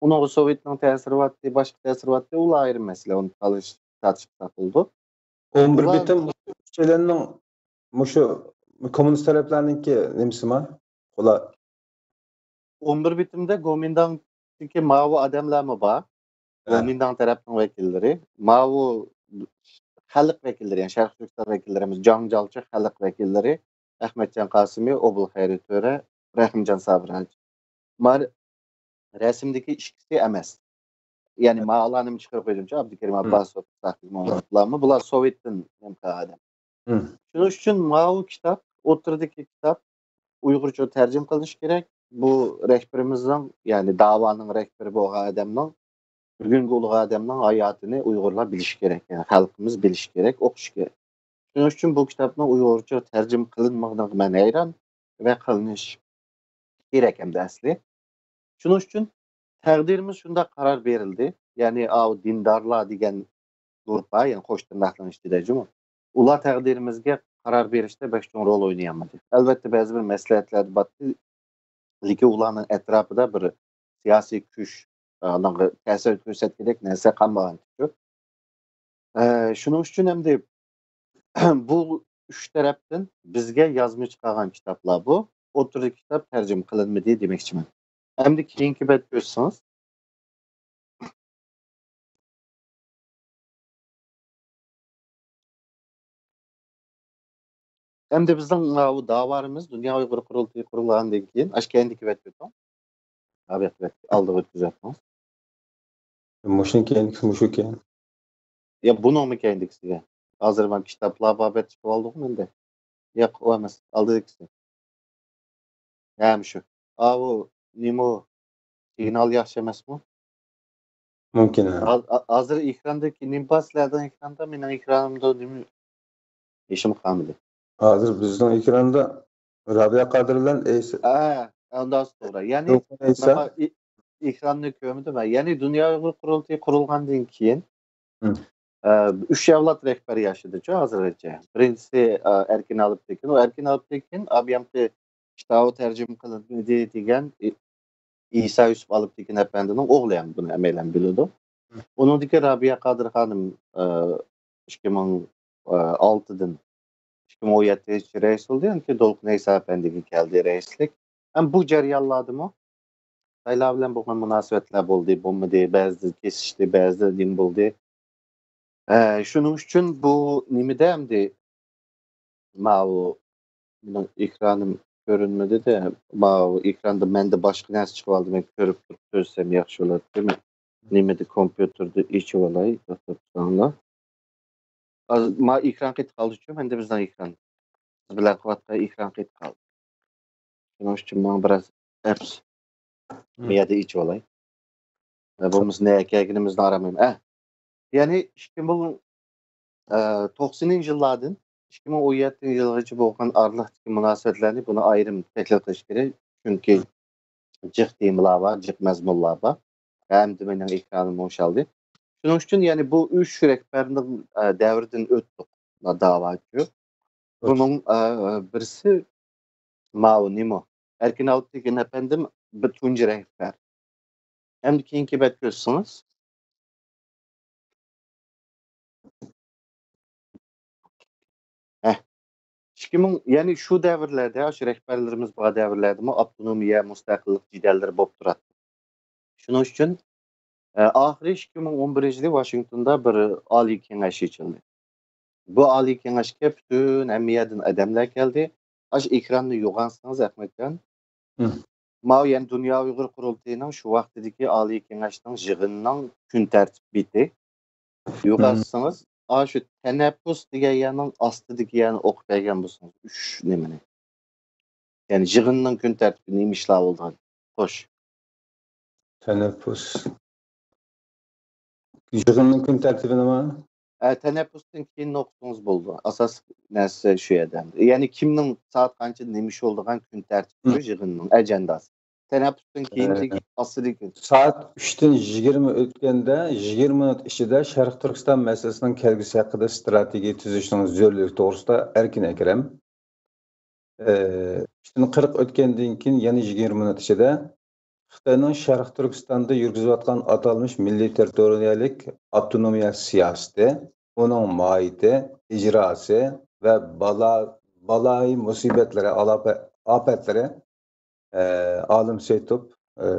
ئۇنىڭغا سوۋېتنىڭ تەسىرى بارتى، باشقا تەسىرى بارتى، ئۇلار ئايرىم مەسىلە، ئۇنى تالىشىپ تارتىشىپ تاقىلىدۇ. ئون بىر بۇلار بېتىم ئۈچەيلەننىڭ مۇشۇ كوممۇنىست تەرەپلەرنىڭكى نېمىسىما؟ ئۇلار ئون بىر بېتىمدە گومىنداڭدىكى ماۋۇ ئادەملەرمۇ بار. ھە. گومىنداڭ تەرەپنىڭ ۋەكىللىرى. ماۋۇ خەلق ۋەكىللىرى، يەنى شەرقىي تۈركىستان ۋەكىللىرىمىز، جاڭجالچى خەلق ۋەكىللىرى، ئەخمەتجان قاسىمى، ئوبۇل خەيرى تۆرە، رەھىمجان سابىر ھاجى. مار رەسىمدىكى ئىككىسى ئەمەس. يەنى ھە. ماۋۇلارنى چىقىرىپ قويدۇمچۇ، ئابدۇكېرىم ھە. ئابباسوف، ساقىپ مۇھەممەد، بۇلارمۇ، بۇلار سوۋېتتىن نېمە قىلغان ئادەم. ھە. شۇنىڭ ئۈچۈن ماۋۇ كىتاب، ئوتتۇرىدىكى كىتاب ئۇيغۇرچە تەرجىمە قىلىنىشى كېرەك. بۇ رەھبىرىمىزنىڭ، يەنى داۋانىڭ رەھبىرى بولغان ئادەمنىڭ، بۈگۈنكى ئۇلۇغ ئادەمنىڭ ھاياتىنى ئۇيغۇرلار بىلىشى كېرەك. يەنى خەلقىمىز بىلىشى كېرەك، ئوقۇشى كېرەك. شۇنىڭ ئۈچۈن بۇ كىتابنىڭ ئۇيغۇرچە تەرجىمە قىلىنمىغىنىغا مەن ھەيران ۋە قىلىنىش كېرەك ئەمدى ئەسلى. شۇنىڭ ئۈچۈن تەقدىرىمىز شۇنداق قارار بېرىلدى. يەنى ئاۋۇ دىندارلار دېگەن گۇرۇپپا، يەنى قوش تىرناقنىڭ ئىچىدە جۇمۇ. ئۇلار تەقدىرىمىزگە قارار بېرىشتە بەك چوڭ رول ئوينىيالمىدى. ئەلۋەتتە، بەزى بىر مەسلىھەتلەردە باتتى، لېكىن ئۇلارنىڭ ئەتراپىدا بىر سىياسىي كۈچ، ئانىڭغا تەسىر كۆرسەتكۈدەك نەرسە قالمىغانتى شۇ. ئە، شۇنىڭ ئۈچۈن ئەمدى بۇ ئۈچ تەرەپتىن بىزگە يازما چىقارغان كىتابلار بۇ. ئوتتۇرىدىكى كىتاب تەرجىمە قىلىنمىدى دېمەكچىمەن. ئەمدى كېيىنكى بەتكە ئۆتسىڭىز. ئەمدى بىزنىڭ ماۋۇ داۋارىمىز دۇنيا ئۇيغۇر قۇرۇلتىيى قۇرۇلغاندىن كېيىن، ئاشۇ كەينىدىكى بەتكە ئۆتۈڭ. ھە، بەت، بەت، ئالدىغا ئۆتكۈزۈۋەتمەڭ. مۇشۇنىڭ كەينىدىكىسى مۇشۇكەن. يا، بۇنىڭمۇ كەينىدىكىسىگە. ھازىر مانا كىتابلار بابەت چىقىۋالدۇقمۇ ئەمدى؟ ياق، ئۇ ئەمەس. ئالدىدىكىسى. ھە، مۇشۇ. ئاۋۇ نېمە، سىگنال ياخشى ئەمەسمۇ؟ مۇمكىن، ھە. ھاز-، ھازىر ئېكراندا نېمە بار سىلەرنىڭ ئېكراندا؟ مېنىڭ ئېكرانىمدا نېمە؟ ھېچنېمە قالمىدى. ھازىر بىزنىڭ ئېكراندا رابىيە قادىر بىلەن ئەيسا. ھە، ئۇنداق توغرا. يەنى، يوق، ئەيسا. مانا ئېكراننى كۆرمىدىم. يەنى دۇنيا ئۇيغۇر قۇرۇلتىيى قۇرۇلغاندىن كېيىن، ھە. ئە، ئۈچ ئەۋلاد رەھبەرى ياشىدىچۇ ھازىرغىچە. بىرىنچىسى، ئە، ئەركىن ئالپتېكىن. ئۇ ئەركىن ئالپتېكىن ئابىيانقى كىتابى تەرجىمە قىلىنمىدى دېگەن ئى-، ئىسا يۈسۈپ ئالپتېكىن ئەپەندىنىڭ ئوغلى، يەنى بۇنى ھەممەيلەن بىلىدۇ. ھە. ئۇنىڭدىكى رابىيە قادىر خانىم، ئە، ئىككى مىڭ ئالتىدىن ئىككى مىڭ ئون يەتتىنچى رەئىس بولدى، يەنى دولقۇن ئەيسا ئەپەندىگە كەلدى رەئىسلىك. ھەم بۇ جەريانلاردىمۇ خىتايلار بىلەن بولغان مۇناسىۋەتلەر بولدى، بولمىدى، بەزىدە كېسىشتى، بەزىدە نېمە بولدى. ئە، شۇنىڭ ئۈچۈن بۇ نېمىدە ئەمدى ماۋۇ مېنىڭ ئېكرانىم كۆرۈنمىدى-دە، ماۋۇ ئېكراندا مەندە باشقا نەرسە چىقىۋالدى، مەن كۆرۈپ تۇرۇپ سۆزلىسەم ياخشى بولاتتى. مەن نېمىدە، كومپيۇتېردا ئېچىۋالاي، توختاپ تۇرۇڭلار. ھازىر ما ئېكران قېتىپ قالدىچۇ، مەندە بىزنىڭ ئېكران. سىز بىلەن قىلىۋاتقان ئېكران قېتىپ قالدى. شۇنىڭ ئۈچۈن ماڭا بىراز ئەپس. مۇ يەردە ئېچىۋالاي. ھە، بولمىسا نەگە كەلگىنىمىزنى ئارام. ئە، يەنى ئىككى مىڭ، ئە، توقسىنىنچى يىللاردىن ئىككى مىڭ ئون يەتتىنچى يىلغىچە بولغان ئارىلىقتىكى مۇناسىۋەتلەرنى بۇنى ئايرىم تەھلىل قىلىش كېرەك. چۈنكى جىق تېمىلار بار، جىق مەزمۇنلار بار. ھەمدە مېنىڭ ئېكرانىم ئوڭشالدى. شۇنىڭ ئۈچۈن يەنى بۇ ئۈچ رەھبەرنىڭ، ئە، دەۋرىدىن ئۆتتۇق، داۋاچۇ. بۇنىڭ، ئە، بىرسى ماۋۇ نېمە؟ ئەركىن ئالپتېكىن ئەپەندىم بىر تۇنجى رەھبەر. ئەمدى كېيىنكى بەتكە ئۆتسىڭىز. ھە. ئىككى مىڭ، يەنى شۇ دەۋرلەردە، شۇ رەھبەرلىرىمىز بار دەۋرلەردىمۇ ئاپتونومىيە، مۇستەقىللىق جېدەللىرى بولۇپ تۇراتتى. شۇنىڭ ئۈچۈن، ئە، ئاخىرى ئىككى مىڭ ئون بىرىنچى يىلى ۋاشىنگتوندا بىر ئالىي كېڭەش ئېچىلدى. بۇ ئالىي كېڭەشكە پۈتۈن ھەممە يەردىن ئادەملەر كەلدى. ئاشۇ ئېكراننى يوغانسىڭىز، ئەخمەتجان. ماۋۇ يەنە دۇنيا ئۇيغۇر قۇرۇلتىيىنىڭ شۇ ۋاقتىدىكى ئالىي كېڭەشنىڭ يىغىنىنىڭ كۈن تەرتىپ بېتى. يوغانسىڭىز، ئاشۇ تەنەپپۇس دېگەن يەرنىڭ ئاستىدىكى يەرنى ئوقۇپ بەرگەن بولسىڭىز، ئۈچ نېمىنى. يەنى يىغىننىڭ كۈن تەرتىپى نېمە ئىشلار بولىدىغان. خوش. تەنەپپۇس. يىغىننىڭ كۈن تەرتىپى نېمە؟ ئە، تەنەپپۇستىن كېيىن ئوقۇسىڭىز بولىدۇ. ئاساسلىق نەرسە شۇ يەردە. يەنى كىمنىڭ سائەت قانچىدا نېمە ئىش بولىدىغان كۈن تەرتىپى، يىغىننىڭ ئەجەنداسى. تەنەپپۇستىن كېيىنكى ئە، ئاستىدىكى. سائەت ئۈچتىن يىگىرمە ئۆتكەندە، يىگىرمە مىنۇت ئىچىدە شەرقىي تۈركىستان مەسىلىسىنىڭ كەلگۈسى ھەققىدە ئىستراتېگىيە تۈزۈشنىڭ زۆرۈرلۈكى توغرىسىدا ئەركىن ئەكرەم. ئۈچتىن قىرىق ئۆتكەندىن كېيىن يەنە يىگىرمە مىنۇت ئىچىدە خىتاينىڭ شەرقىي تۈركىستاندا يۈرگۈزۈۋاتقان ئاتالمىش مىللىي تېررىتورىيەلىك ئاپتونومىيە سىياسىتى، ئۇنىڭ ماھىيىتى، ئىجراسى ۋە بالا-، بالايىمۇسىبەتلىرى، ئالاپە-، ئاپەتلىرى، ئە، ئالىم سېيىتوف، ئە،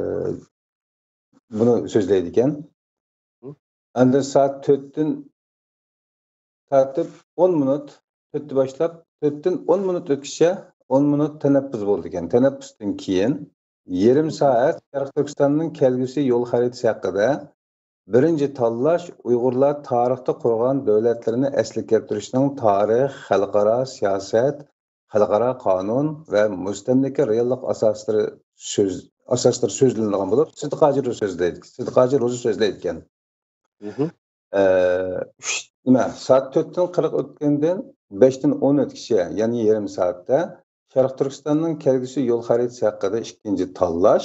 بۇنى سۆزلەيدىكەن. ئاندىن سائەت تۆتتىن تارتىپ ئون مىنۇت، تۆتتە باشلاپ، تۆتتىن ئون مىنۇت ئۆتكىچە ئون مىنۇت تەنەپپۇس بولىدىكەن. تەنەپپۇستىن كېيىن يېرىم سائەت شەرقىي تۈركىستاننىڭ كەلگۈسى يول خەرىتىسى ھەققىدە بىرىنچى تاللاش، ئۇيغۇرلار تارىختا قۇرغان دۆلەتلىرىنى ئەسلىگە كەلتۈرۈشنىڭ تارىخ، خەلقئارا سىياسەت، خەلقئارا قانۇن ۋە مۇستەملىكە رېئاللىق ئاساسلىرى سۆز-، ئاساسلىرى سۆزلىنىدىغان بولۇپ، سىدىق ھاجى روزى سۆزلەيدىكەن. سىدىق ھاجى روزى سۆزلەيدىكەن. ئە، ئۈچ، نېمە، سائەت تۆتتىن قىرىق ئۆتكەندىن بەشتىن ئون ئۆتكىچە، يەنى يېرىم سائەتتە شەرقىي تۈركىستاننىڭ كەلگۈسى يول خەرىتىسى ھەققىدە ئىككىنچى تاللاش،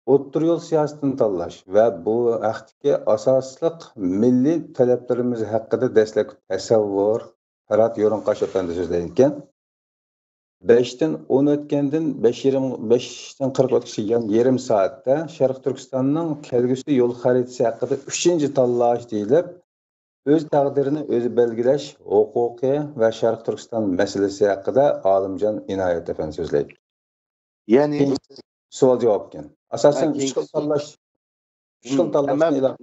ئوتتۇرا يول سىياسىتىنى تاللاش ۋە بۇ ھەقتىكى ئاساسلىق مىللىي تەلەپلىرىمىز ھەققىدە دەسلەپكى تەسەۋۋۇر، پەرھات يورۇنقاش ئەپەندى سۆزلەيدىكەن. بەشتىن ئون ئۆتكەندىن بەش يېرىم، بەشتىن قىرىق ئۆتكىچە يەنە يېرىم سائەتتە شەرقىي تۈركىستاننىڭ كەلگۈسى يول خەرىتىسى ھەققىدە ئۈچىنچى تاللاش دېيىلىپ، ئۆز تەقدىرىنى ئۆزى بەلگىلەش ھوقۇقى ۋە شەرقىي تۈركىستان مەسىلىسى ھەققىدە ئالىمجان ئىنايەت ئەپەندى سۆزلەيدۇ. يەنى كېيىن سوئال جاۋابكەن. ئاساسەن ھە، ئۈچ خىل تاللاش، ئۈچ خىل تاللاشنى ئېلان.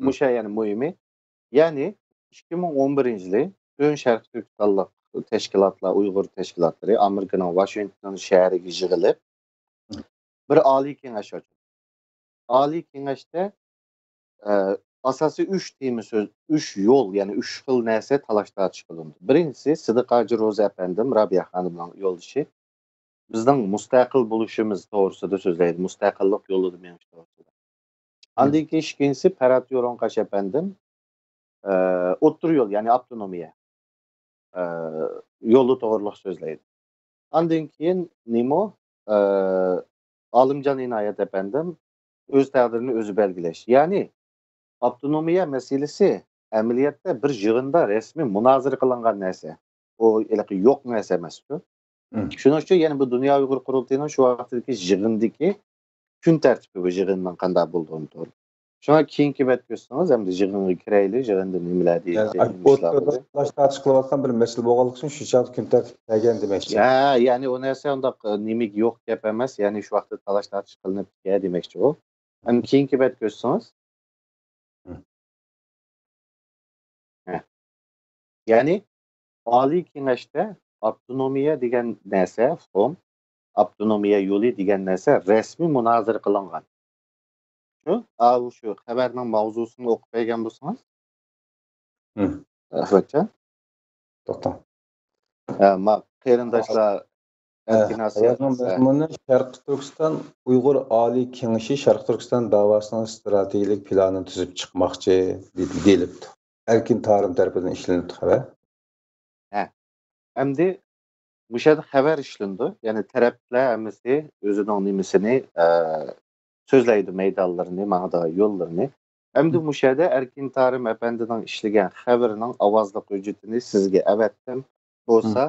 مۇشۇ يەنى مۇھىمى. يەنى ئىككى مىڭ ئون بىرىنچى يىلى پۈتۈن شەرقىي تۈركىستانلىق تەشكىلاتلار، ئۇيغۇر تەشكىلاتلىرى ئامېرىكىنىڭ ۋاشىنگتون شەھىرىگە يىغىلىپ، بىر ئالىي كېڭەش ئاچىدۇ. ئالىي كېڭەشتە، ئە، ئاساسىي ئۈچ تېما سۆز، ئۈچ يول، يەنى ئۈچ خىل نەرسە تالاش تارتىش قىلىنىدۇ. بىرىنچىسى، سىدىق ھاجى روزى ئەپەندىم، رابىيە خانىمنىڭ يولدىشى، بىزنىڭ مۇستەقىل بولۇشىمىز توغرىسىدا سۆزلەيدۇ، مۇستەقىللىق يولىدا مېڭىش توغرىسىدا. ئاندىن كېيىن ئىككىنچىسى پەرھات يورۇنقاش ئەپەندىم، ئە، ئوتتۇرا يول، يەنى ئاپتونومىيە، ئە، يولى توغرىلىق سۆزلەيدۇ. ئاندىن كېيىن نېمە؟ ئە، ئالىمجان ئىنايەت ئەپەندىم ئۆز تەقدىرىنى ئۆزى بەلگىلەش. يەنى ئاپتونومىيە مەسىلىسى ئەمەلىيەتتە بىر يىغىندا رەسمىي مۇنازىرە قىلىنغان نەرسە. ئۇ ھېلىقى يوق نەرسە ئەمەسكۇ. شۇنىڭ ئۈچۈن يەنە بۇ دۇنيا ئۇيغۇر قۇرۇلتىيىنىڭ شۇ ۋاقىتتىكى يىغىندىكى كۈن تەرتىپى، بۇ يىغىننىڭ قانداق بولىدىغىنى توغرا. شۇڭا كېيىنكى بەتكە ئۆتسىڭىز، ئەمدى يىغىنغا كىرەيلى، يىغىندا نېمىلەر دېيىلدى، نېمە ئىشلار بولدى. تالاش تارتىش قىلىۋاتقان بىر مەسىلە بولغانلىقى ئۈچۈن شۇ چاغدا كۈن تەرتىپكە كەلگەن دېمەكچى. ھە، يەنى ئۇ نەرسە ئۇنداق، ئە، نېمىگە يوق گەپ ئەمەس، يەنى شۇ ۋاقىتتا تالاش تارتىش قىلىنىپتىكەن دېمەكچىغۇ. ئەمدى كېيىنكى بەتكە ئۆتسىڭىز. ھە. يەنى ئالىي كېڭەشتە ئاپتونومىيە دېگەن نەرسە، فورم، ئاپتونومىيە يولى دېگەن نەرسە رەسمىي مۇنازىرە قىلىنغان. شۇ، ئاۋۇ شۇ خەۋەرنىڭ ماۋزۇسىنى ئوقۇپ بەرگەن بولسىڭىز. ئەھمەتجان. توختاڭ. ھە، ما، قېرىنداشلار ئەركىن ھاسىيەت. خەۋەرنىڭ مەزمۇنى شەرقىي تۈركىستان ئۇيغۇر ئالىي كېڭىشى شەرقىي تۈركىستان داۋاسىنىڭ ئىستراتېگىيەلىك پىلانىنى تۈزۈپ چىقماقچى، دېيىلىپتۇ. ئەركىن تارىم تەرىپىدىن ئىشلىنىپتۇ خەۋەر. ھە. ئەمدى مۇشۇ يەردە خەۋەر ئىشلىنىدۇ. يەنى تەرەپلەر ھەممىسى ئۆزىنىڭ نېمىسىنى، ئە، سۆزلەيدۇ، مەيدانلىرىنى، ماڭىدىغان يوللىرىنى. ئەمدى مۇشۇ يەردە ئەركىن تارىم ئەپەندىنىڭ ئىشلىگەن خەۋىرىنىڭ ئاۋازلىق ھۆججىتىنى سىزگە ئەۋەتتىم. بولسا،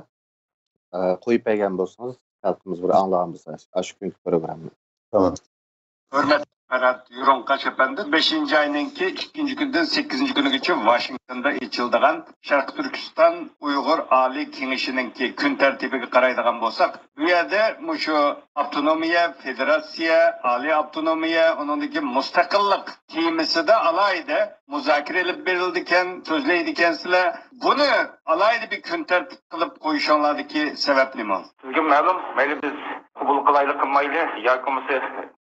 ئە، قويۇپ بەرگەن بولسىڭىز، خەلقىمىز بىر ئاڭلىغان بولسا، ئاشۇ كۈنكى پروگراممىنى. تامام. ھۆرمەتلىك پەرھات يۇرۇڭقاش ئەپەندى، بەشىنچى ئاينىڭكى ئىككىنچى كۈنىدىن سەككىزىنچى كۈنىگىچە ۋاشىنگتوندا ئېچىلىدىغان شەرقىي تۈركىستان ئۇيغۇر ئالىي كېڭىشىنىڭكى كۈن تەرتىپىگە قارايدىغان بولساق، بۇ يەردە مۇشۇ ئاپتونومىيە، فېدېراتسىيە، ئالىي ئاپتونومىيە، ئۇنىڭدىن كېيىن مۇستەقىللىق تېمىسىدا ئالاھىدە مۇزاكىرە ئېلىپ بېرىلىدىكەن، سۆزلەيدىكەنسىلەر. بۇنى ئالاھىدە بىر كۈن تەرتىپ قىلىپ قويۇشۇڭلاردىكى سەۋەب نېمە؟ سىزگە مەلۇم، مەيلى بىز قوبۇل قىلايلى قىلمايلى ياكى بولمىسا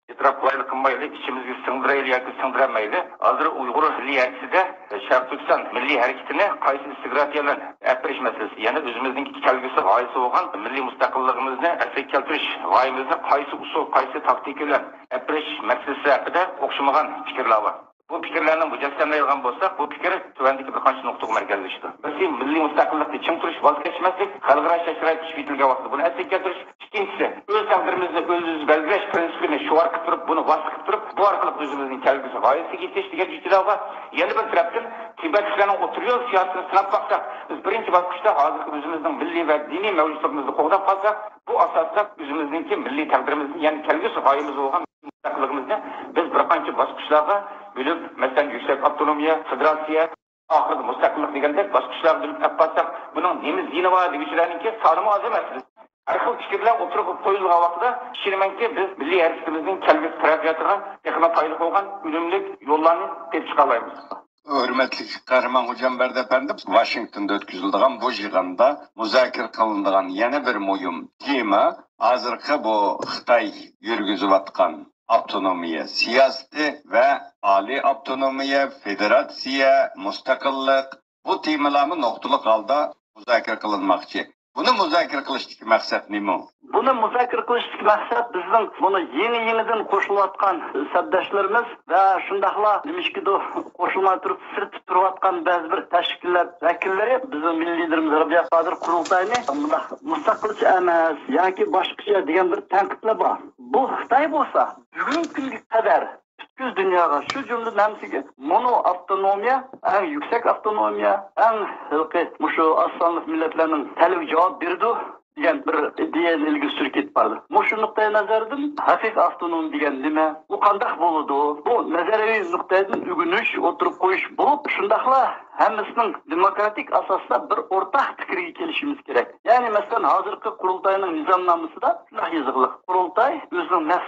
ئېتىراپ قىلايلى قىلمايلى، ئىچىمىزگە سىڭدۈرەيلى ياكى سىڭدۈرەلمەيلى، ھازىر ئۇيغۇر مىللىي ھەرىكىتىدە شەرقىي تۈركىستان مىللىي ھەرىكىتىنى قايسى ئىستراتېگىيە بىلەن ئېلىپ بېرىش مەسىلىسى، يەنى ئۆزىمىزنىڭ كەلگۈسى غايىسى بولغان مىللىي مۇستەقىللىقىمىزنى ئەسلىگە كەلتۈرۈش غايىمىزنى قايسى ئۇسۇل، قايسى تاكتىكا بىلەن ئېلىپ بېرىش مەسىلىسى ھەققىدە ئوخشىمىغان پىكىرلەر بار. بۇ پىكىرلەرنى مۇجەسسەملەيدىغان بولساق، بۇ پىكىر تۆۋەندىكى بىر قانچە نۇقتىغا مەركەزلىشىدۇ. بىرسى، مىللىي مۇستەقىللىقنى چىڭ تۇرۇش، ۋاز كەچمەسلىك، خەلقئارا شەرت-شارائىت كۈچىيىپ يېتىلگەن ۋاقىتتا بۇنى ئەسلىگە كەلتۈرۈش. ئىككىنچىسى، ئۆز تەقدىرىمىزنى ئۆزىمىز بەلگىلەش پىرىنسىپىنى شوئار قىلىپ تۇرۇپ، بۇنى ۋاسىتە قىلىپ تۇرۇپ، بۇ ئارقىلىق ئۆزىمىزنىڭ كەلگۈسى غايىسىگە يېتىش دېگەن ئىقتىدار بار. يەنە بىر تەرەپتىن، تىبەتلىكلەرنىڭ ئوتتۇرا يول سىياسىتىنى سىناپ باقساق، بىز بىرىنچى باسقۇچتا ھازىرقى ئۆزىمىزنىڭ مىللىي ۋە دىنىي مەۋجۇتلۇقىمىزنى قوغداپ قالساق، بۇ ئاساستا ئۆزىمىزنىڭكى مىللىي تەقدىرىمىزنى، يەنى كەلگۈسى غايىمىز بولغان مۇستەقىللىقىمىزنى بىز بىر قانچە باسقۇچلارغا بۆلۈپ، مەسىلەن، يۈكسەك ئاپتونومىيە، فېدېراتسىيە، ئاخىرىدا مۇستەقىللىق دېگەندەك باسقۇچلارغا بۆلۈپ ئەپ بارساق، بۇنىڭ نېمە زىيىنى بار دېگۈچىلەرنىڭكى سانىمۇ ئاز ئەمەس. ھەر خىل پىكىرلەر ئوتتۇرىغا قويۇلغان ۋاقتىدا، ئىشىنىمەنكى، بىز مىللىي ھەرىكىتىمىزنىڭ كەلگۈسى تەرەققىياتىغا تېخىمۇ پايدىلىق بولغان ئۈنۈملۈك يوللارنى تېپىپ چىقالايمىز. ھۆرمەتلىك قەھرىمان خوجامبەردى ئەپەندى، ۋاشىنگتوندا ئۆتكۈزۈلىدىغان بۇ يىغىندا مۇزاكىرە قىلىنىدىغان يەنە بىر مۇھىم تېما ھازىرقى بۇ خىتاي يۈرگۈزۈۋاتقان ئاپتونومىيە سىياسىتى ۋە ئالىي ئاپتونومىيە، فېدېراتسىيە، مۇستەقىللىق، بۇ تېمىلارمۇ نۇقتىلىق ھالدا مۇزاكىرە قىلىنماقچى. بۇنى مۇزاكىرە قىلىشتىكى مەقسەت نېمە؟ بۇنى مۇزاكىرە قىلىشتىكى مەقسەت بىزنىڭ بۇنى يېڭى-يېڭىدىن قوشۇلۇۋاتقان سەپداشلىرىمىز ۋە شۇنداقلا نېمىشقىدۇر قوشۇلماي تۇرۇپ سىرتتا تۇرۇۋاتقان بەزى بىر تەشكىلات ۋەكىللىرى بىزنىڭ مىللىي لىدېرىمىز رەبىيە قادىر قۇرۇلتاينى مۇنداق مۇستەقىلچى ئەمەس ياكى باشقىچە دېگەن بىر تەنقىدلەر بار. بۇ خىتاي بولسا بۈگۈنكى كۈنگە قەدەر پۈتكۈل دۇنياغا، شۇ جۈملىدىن ھەممىسىگە مونا ئاپتونومىيە، ئەڭ يۈكسەك ئاپتونومىيە، ئەڭ ھېلىقى مۇشۇ ئاز سانلىق مىللەتلەرنىڭ تەلىپىگە جاۋاب بېرىدۇ دېگەن بىر ئىدىيەنى ئىلگىرى سۈرۈپ كېتىپ بارىدۇ. مۇشۇ نۇقتىئى نەزەردىن ھەقىقىي ئاپتونوم دېگەن نېمە؟ ئۇ قانداق بولىدۇ؟ بۇ نەزەرىيەۋى نۇقتىدىن ئۆگىنىش، ئوتتۇرىغا قويۇش بولۇپ، شۇنداقلا ھەممىسىنىڭ دېموكراتىك ئاساستا بىر ئورتاق پىكىرگە كېلىشىمىز كېرەك. يەنى، مەسىلەن، ھازىرقى قۇرۇلتاينىڭ نىزامنامىسىدا شۇنداق يېزىقلىق، قۇرۇلتاي ئۆزىنىڭ نەق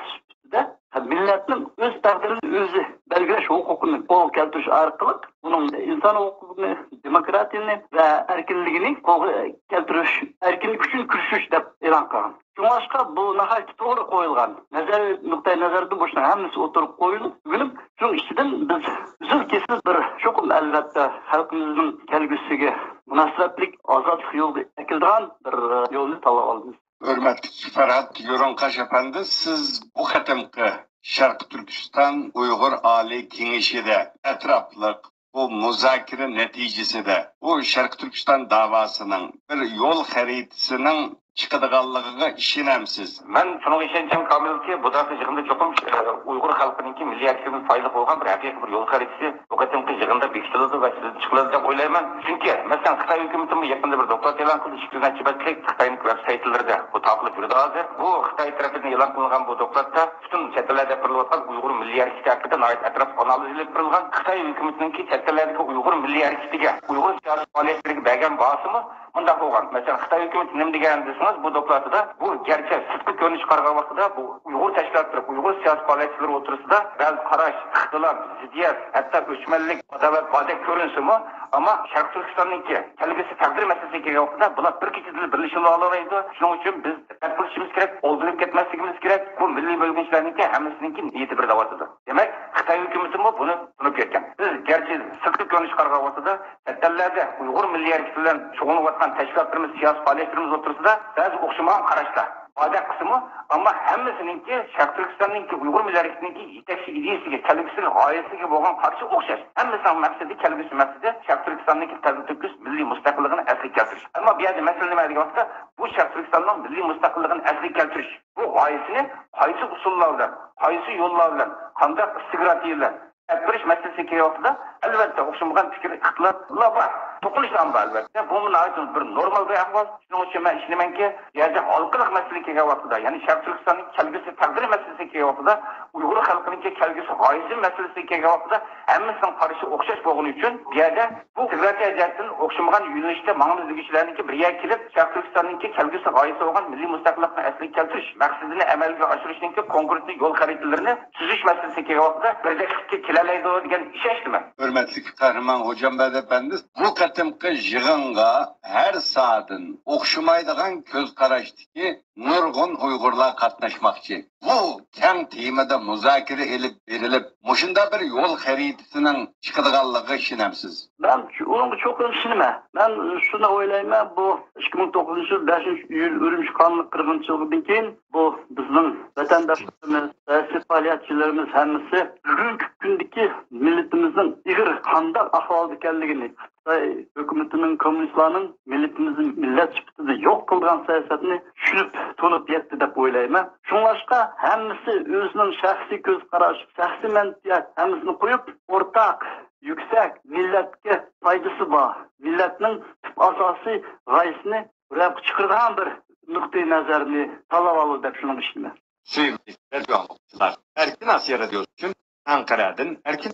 مىللەتنىڭ ئۆز تەقدىرىنى ئۆزى بەلگىلەش ھوقۇقىنى قولغا كەلتۈرۈش ئارقىلىق ئۇنىڭ ئىنسان ھوقۇقىنى، دېموكراتىيىنى ۋە ئەركىنلىكىنى قولغا كەلتۈرۈش، ئەركىنلىك ئۈچۈن كۈرىشىش دەپ ئېلان قىلغان. شۇڭلاشقا بۇ ناھايىتى توغرا قويۇلغان. نەزەر، نۇقتىئى نەزەردىن بۇ ئىشنىڭ ھەممىسى ئوتتۇرىغا قويۇلۇپ، ئۆگىنىپ، شۇنىڭ ئىچىدىن بىز ئۈزۈل كېسىل بىر چوقۇم ئەلۋەتتە خەلقىمىزنىڭ كەلگۈسىگە مۇناسىۋەتلىك ئازادلىق يولىغا ئەكېلىدىغان بىر يولنى تاللاپ ئالىمىز. ھۆرمەتلىك فەرھات يورۇڭقاش ئەپەندى، سىز بۇ قېتىمقى شەرقىي تۈركىستان ئۇيغۇر ئالىي كېڭىشىدە ئەتراپلىق بۇ مۇزاكىرە نەتىجىسىدە بۇ شەرقىي تۈركىستان داۋاسىنىڭ بىر يول خەرىتىسىنىڭ چىقىدىغانلىقىغا ئىشىنەمسىز؟ مەن شۇنىڭغا ئىشەنچىم كامىلكى، بۇ داقى يىغىندا چوقۇم، ئە، ئۇيغۇر خەلقىنىڭكى مىللىي ھەرىكىتىمىز پايدىلىق بولغان بىر ھەقىقىي بىر يول خەرىتىسى بۇ قېتىمقى يىغىندا بېكىتىلىدۇ ۋە سىزدىن چىقىلىدۇ دەپ ئويلايمەن. چۈنكى، مەسىلەن، خىتاي ھۆكۈمىتىمۇ يېقىندا بىر دوكلات ئېلان قىلدى، ئىككى يۈز نەچچە بەتلىك، خىتاينىڭ ۋېب سايتلىرىدا بۇ تارقىلىپ يۈرىدۇ ھازىر. بۇ خىتاي تەرىپىدىن ئېلان قىلىنغان بۇ دوكلاتتا پۈتۈن چەت ئەللەردە بېرىلىۋاتقان ئۇيغۇر مىللىي ھەرىكىتى ھەققىدە ناھايىتى ئەتراپلىق ئانالىز ئېلىپ بېرىلغان. خىتاي ھۆكۈمىتىنىڭكى چەت ئەللەردىكى ئۇيغۇر مىللىي ھەرىكىتىگە، ئۇيغۇر سىياسىي پائالىيەتلىرىگە بەرگەن باھاسىمۇ مۇنداق بولغان. مەسىلەن، خىتاي ھۆكۈمىتى نېمە دېگەن دېسىڭىز، بۇ دوكلاتىدا بۇ گەرچە سىرتقى كۆرۈنۈشكە قارىغان ۋاقتىدا بۇ ئۇيغۇر تەشكىلاتلىرى، ئۇيغۇر سىياسىي پائالىيەتچىلىرى ئوتتۇرىسىدا بەزى قاراش، ئىختىلاپ، زىددىيەت، ھەتتا ئۆچمەنلىك، ئاداۋەت باردەك كۆرۈنسىمۇ، ئەمما شەرقىي تۈركىستاننىڭكى كەلگۈسى تەقدىر مەسىلىسىگە كەلگەن ۋاقتىدا بۇلار بىر كېچىدىلا بىرلىشىۋالالايدۇ. شۇنىڭ ئۈچۈن بىز دىققەت قىلىشىمىز كېرەك، ئولتۇرۇپ كەتمەسلىكىمىز كېرەك. بۇ مىللىي بۆلگۈنچىلەرنىڭكى ھەممىسىنىڭكى نىيىتى بىر دەۋاتىدۇ. دېمەك، خىتاي ھۆكۈمىتىمۇ بۇنى تونۇپ يەتكەن. بىز گەرچە سىرتقى كۆرۈنۈشكە قارىغان ۋاقتىدا، چەت ئەللەردە ئۇيغۇر مىللىي ھەرىكىتى بىلەن شۇغۇللىنىۋاتقان تەشكىلاتلىرىمىز، سىياسىي پائالىيەتچىلىرىمىز ئوتتۇرىسىدا بەزى ئوخشىمىغان قاراشلار باردەك قىلسىمۇ، ئەمما ھەممىسىنىڭكى شەرقىي تۈركىستاننىڭكى ئۇيغۇر مىللەت ھەرىكىتىنىڭكى يېتەكچى ئىدىيىسىگە، كەلگۈسىگە، غايىسىگە بولغان قارىشى ئوخشاش. ھەممىسىنىڭ مەقسىتى، كەلگۈسى مەقسىتى شەرقىي تۈركىستاننىڭكى قەدىم تۆكۈس مىللىي مۇستەقىللىقىنى ئەسلىگە كەلتۈرۈش. ئەمما بۇ يەردە مەسىلە نېمە دېگەن ۋاقىتتا، بۇ شەرقىي تۈركىستاننىڭ مىللىي مۇستەقىللىقىنى ئەسلىگە كەلتۈرۈش، بۇ غايىسىنى قايسى ئۇسۇللار بىلەن، قايسى يوللار بىلەن، قانداق ئىستراتېگىيە بىلەن ئېلىپ بېرىش مەسىلىسىگە كەلگەن ۋاقتىدا، ئەلۋەتتە، ئوخشىمىغان پىكىر ئىختىلاپلار بار. توقۇنۇشلار بار، ئەلۋەتتە. بۇمۇ ناھايىتى بىر نورمال بىر ئەھۋال. شۇنىڭ ئۈچۈن مەن ئىشىنىمەنكى، بۇ يەردە ھالقىلىق مەسىلىگە كەلگەن ۋاقتىدا، يەنى شەرقىي تۈركىستاننىڭ كەلگۈسى تەقدىرى مەسىلىسىگە كەلگەن ۋاقتىدا، ئۇيغۇر خەلقىنىڭكى كەلگۈسى غايىسى مەسىلىسىگە كەلگەن ۋاقتىدا، ھەممىسىنىڭ قارىشى ئوخشاش بولغىنى ئۈچۈن، بۇ يەردە بۇ ئىستراتېگىيە جەھەتتىن ئوخشىمىغان يۆنىلىشتە ماڭىمىز دېگۈچىلەرنىڭكى بىر يەرگە كېلىپ، شەرقىي تۈركىستاننىڭكى كەلگۈسى غايىسى بولغان مىللىي مۇستەقىللىقنى ئەسلىگە كەلتۈرۈش مەقسىتىنى ئەمەلگە ئاشۇرۇشنىڭكى كونكرېت يول خەرىتىلىرىنى تۈزۈش مەسىلىسىگە كەلگەن ۋاقتىدا بىردەكلىككە كېلەلەيدۇ دېگەن ئىشەنچتىمەن. ھۆرمەتلىك قەھرىمان خوجامبەگ ئەپەندى، بۇ قېتىمقى يىغىنغا ھەر ساھەدىن ئوخشىمايدىغان كۆز قاراشتىكى نۇرغۇن ئۇيغۇرلار قاتناشماقچى. بۇ كەڭ تېمىدا مۇزاكىرە ئېلىپ بېرىلىپ، مۇشۇنداق بىر يول خەرىتىسىنىڭ چىقىدىغانلىقىغا ئىشىنەمسىز؟ مەن شۇ-، ئۇنىڭغا چوقۇم ئىشىنىمەن. مەن شۇنى ئويلايمەن، بۇ ئىككى مىڭ توققۇزىنچى يىل بەشىنچى ئىيۇل ئۈرۈمچى قانۇنلۇق قىرغىنچىلىقىدىن كېيىن بۇ بىزنىڭ ۋەتەنداشلىرىمىز، سىياسىي پائالىيەتچىلىرىمىز ھەممىسى بۈگۈنكى كۈندىكى مىللىتىمىزنىڭ ئېغىر قانداق ئەھۋالدا ئىكەنلىكىنى، خىتاي ھۆكۈمىتىنىڭ، كوممۇنىستلارنىڭ مىللىتىمىزنى مىللەت سۈپىتىدە يوق قىلىدىغان سىياسەتنى چۈشىنىپ، تونۇپ يەتتى دەپ ئويلايمەن. شۇڭلاشقا ھەممىسى ئۆزىنىڭ شەخسىي كۆز قاراش، شەخسىي مەنپىئەت ھەممىسىنى قويۇپ، ئورتاق، يۈكسەك، مىللەتكە پايدىسى بار، مىللەتنىڭ تۈپ ئاساسىي غايىسىنى روياپقا چىقىرىدىغان بىر نۇقتىئى نەزەرنى تاللاۋالىدۇ دەپ شۇنىڭغا ئىشىنىمەن. سۆيۈملۈك رادىئو ئاڭلىغۇچىلار، ئەركىن ئاسىيا رادىيوسى ئۈچۈن ئەنقەرەدىن ئەركىن.